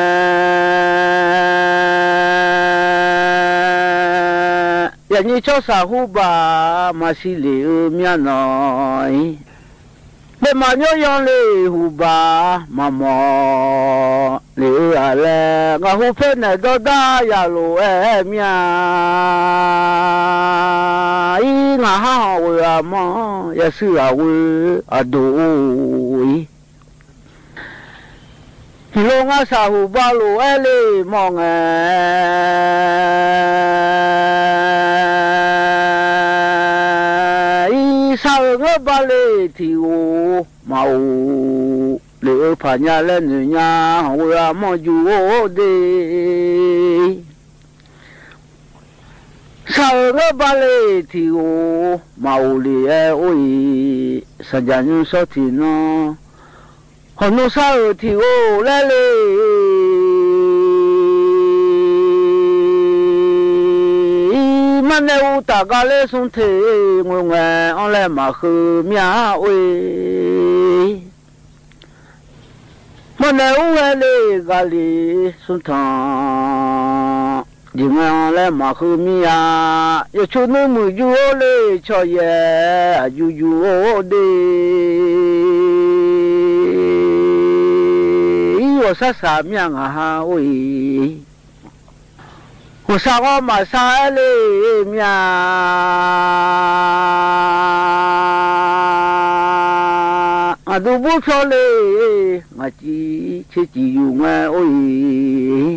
ၣ် ယၤနံၤဆီစၢ်ဟူးဘၣ် မၤဆံးလ့အၢမၠၣ်နီၢ်အံၤ ပမၤညီယွင်လ့ၣ်ဟူးဘၣ် မၤမီၢ်လ့ၣ်ဧၢအလဲၣ်, ငါဟူးဖဲနဲၣ်ဒီဒၣ်ယၤလိာ်အဲၣ်မၠၣ်, အံၤ ငါဟးဟီၣ်ဝဲအမီၢ် ယစုအဝဲအဒိၣ်အံၤ ဟံၣ်လိာ်ငါစၢ်ဟူးဘၣ်လိာ်အဲၣ်လ့ၣ်မီၢ်ငဲ အံၤ စၢ်ဧၢ ငၢဘါလ့ၣ်ထံၣ်ဧိၤ မၤအိၣ်လ့ၣ်အၢဖးညါလၢနုာ်ညါ ဟီၣ်ဝဲအမီၢ်ယူၤအိၣ်ဒ့ စၢ်ဧၢ ငၢဘါလ့ၣ်ထံၣ်ဧိၤ မၤအိၣ်လ့ၣ်အဲၣ်အိၣ်အံၤ စၢ်ယၢ်ညူစီထံၣ်နီၤ ဟီၣ်နီၤ စၢ်ဧၢ ထံၣ်ဧိၤလဲၣ်လ့ၣ် အံၤ မ့ၢ်နဲၣ်အူတၢ်ကါလၢသုထ့ၣ် ငိုဝ်ငဲအီၤလၢမၤဃုမၠၣ်အိၣ်အံၤ မ့ၢ်နဲၣ်အူဟဲလ့ၣ်ဂၤလံ သုထီၣ် ယံၤငဲအီၤလၢမၤဃုမၠၣ် ယဆိနုမုၣ်ယူၤအိၣ်လ့ၣ် ဆီၣ်ယဲၢ်အယူၤယူၤအိၣ်ဒ့ အံၤ ဂီၤစၢ်စၢ်မၠၣ် ငါဟးအိၣ်အံၤ ဂီၤစၢ်ဂီၤမၤစၢ်အဲၣ်လ့ၣ်မၠၣ် အဒူၣ်ဘူၣ်ဖျီလ့ၣ် မၤစံးဆ့စံးယူၤငဲအိၣ်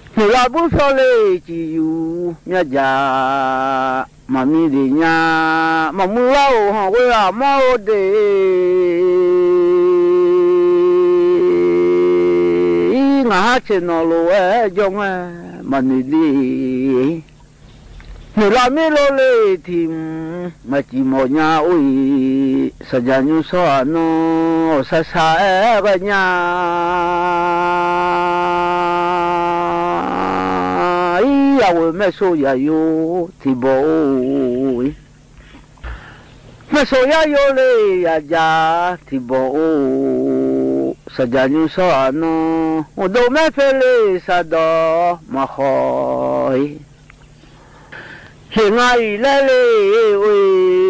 အံၤ မုၢ်လၢ်ဘူၣ်ဖျီလ့ၣ် စံးယူၤမၠၣ်ယၤ မၤမံဒ့ၣ်ညါ မၤမုၢ်လၢ်အိၣ်ဟီၣ်ဝဲအမီၢ်အိၣ်ဒ့ အံၤ ငါဟးဆ့ၣ်နီၤလိာ်ဝဲ ကၠီငဲ မၤနုၤဒ့ မုၢ်လၢ်မ့ၢ်လိာ်လ့ၣ်ထံၣ် မၤစံးမီၢ်ညါအိၣ်အံၤ စၢ်ယၢ်ညူစီအနီၤ စၢ်စၢ်အဲၣ်ဂၤညါ အံၤ အဝဲမ့ၢ်စိာ်ယၤယိာ် ထံၣ်ဘီအိၣ်အံၤ မ့ၢ်စိာ်ယၤယိာ်လ့ၣ် ယၤယၤ ထံၣ်ဘီအိၣ် စၢ်ယၢ်ညူစီအနီၤ အိၣ်ဒိၣ်မ့ၢ်ဖဲလ့ၣ်စးဒီး မၤဃီၤအံၤ ဟ့ၣ်ငါအံၤလဲၣ်လ့ၣ်အိၣ်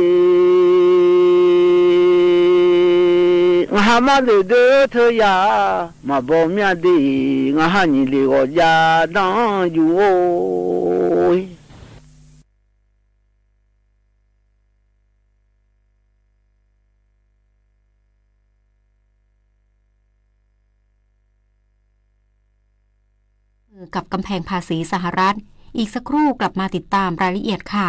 အံၤ ငါဟးမၤဒ့ၣ်ဒ့ၣ်ထၢယၤ မၤဘီမၠၣ်ဒ့ၣ် ငါဟးညံၣ်လ့ၣ်ဂီၤယၤ ဒီးယူၤအိၣ်အံၤ กับกำแพงภาษีสหรัฐ อีกสักครู่กลับมาติดตามรายละเอียดค่ะ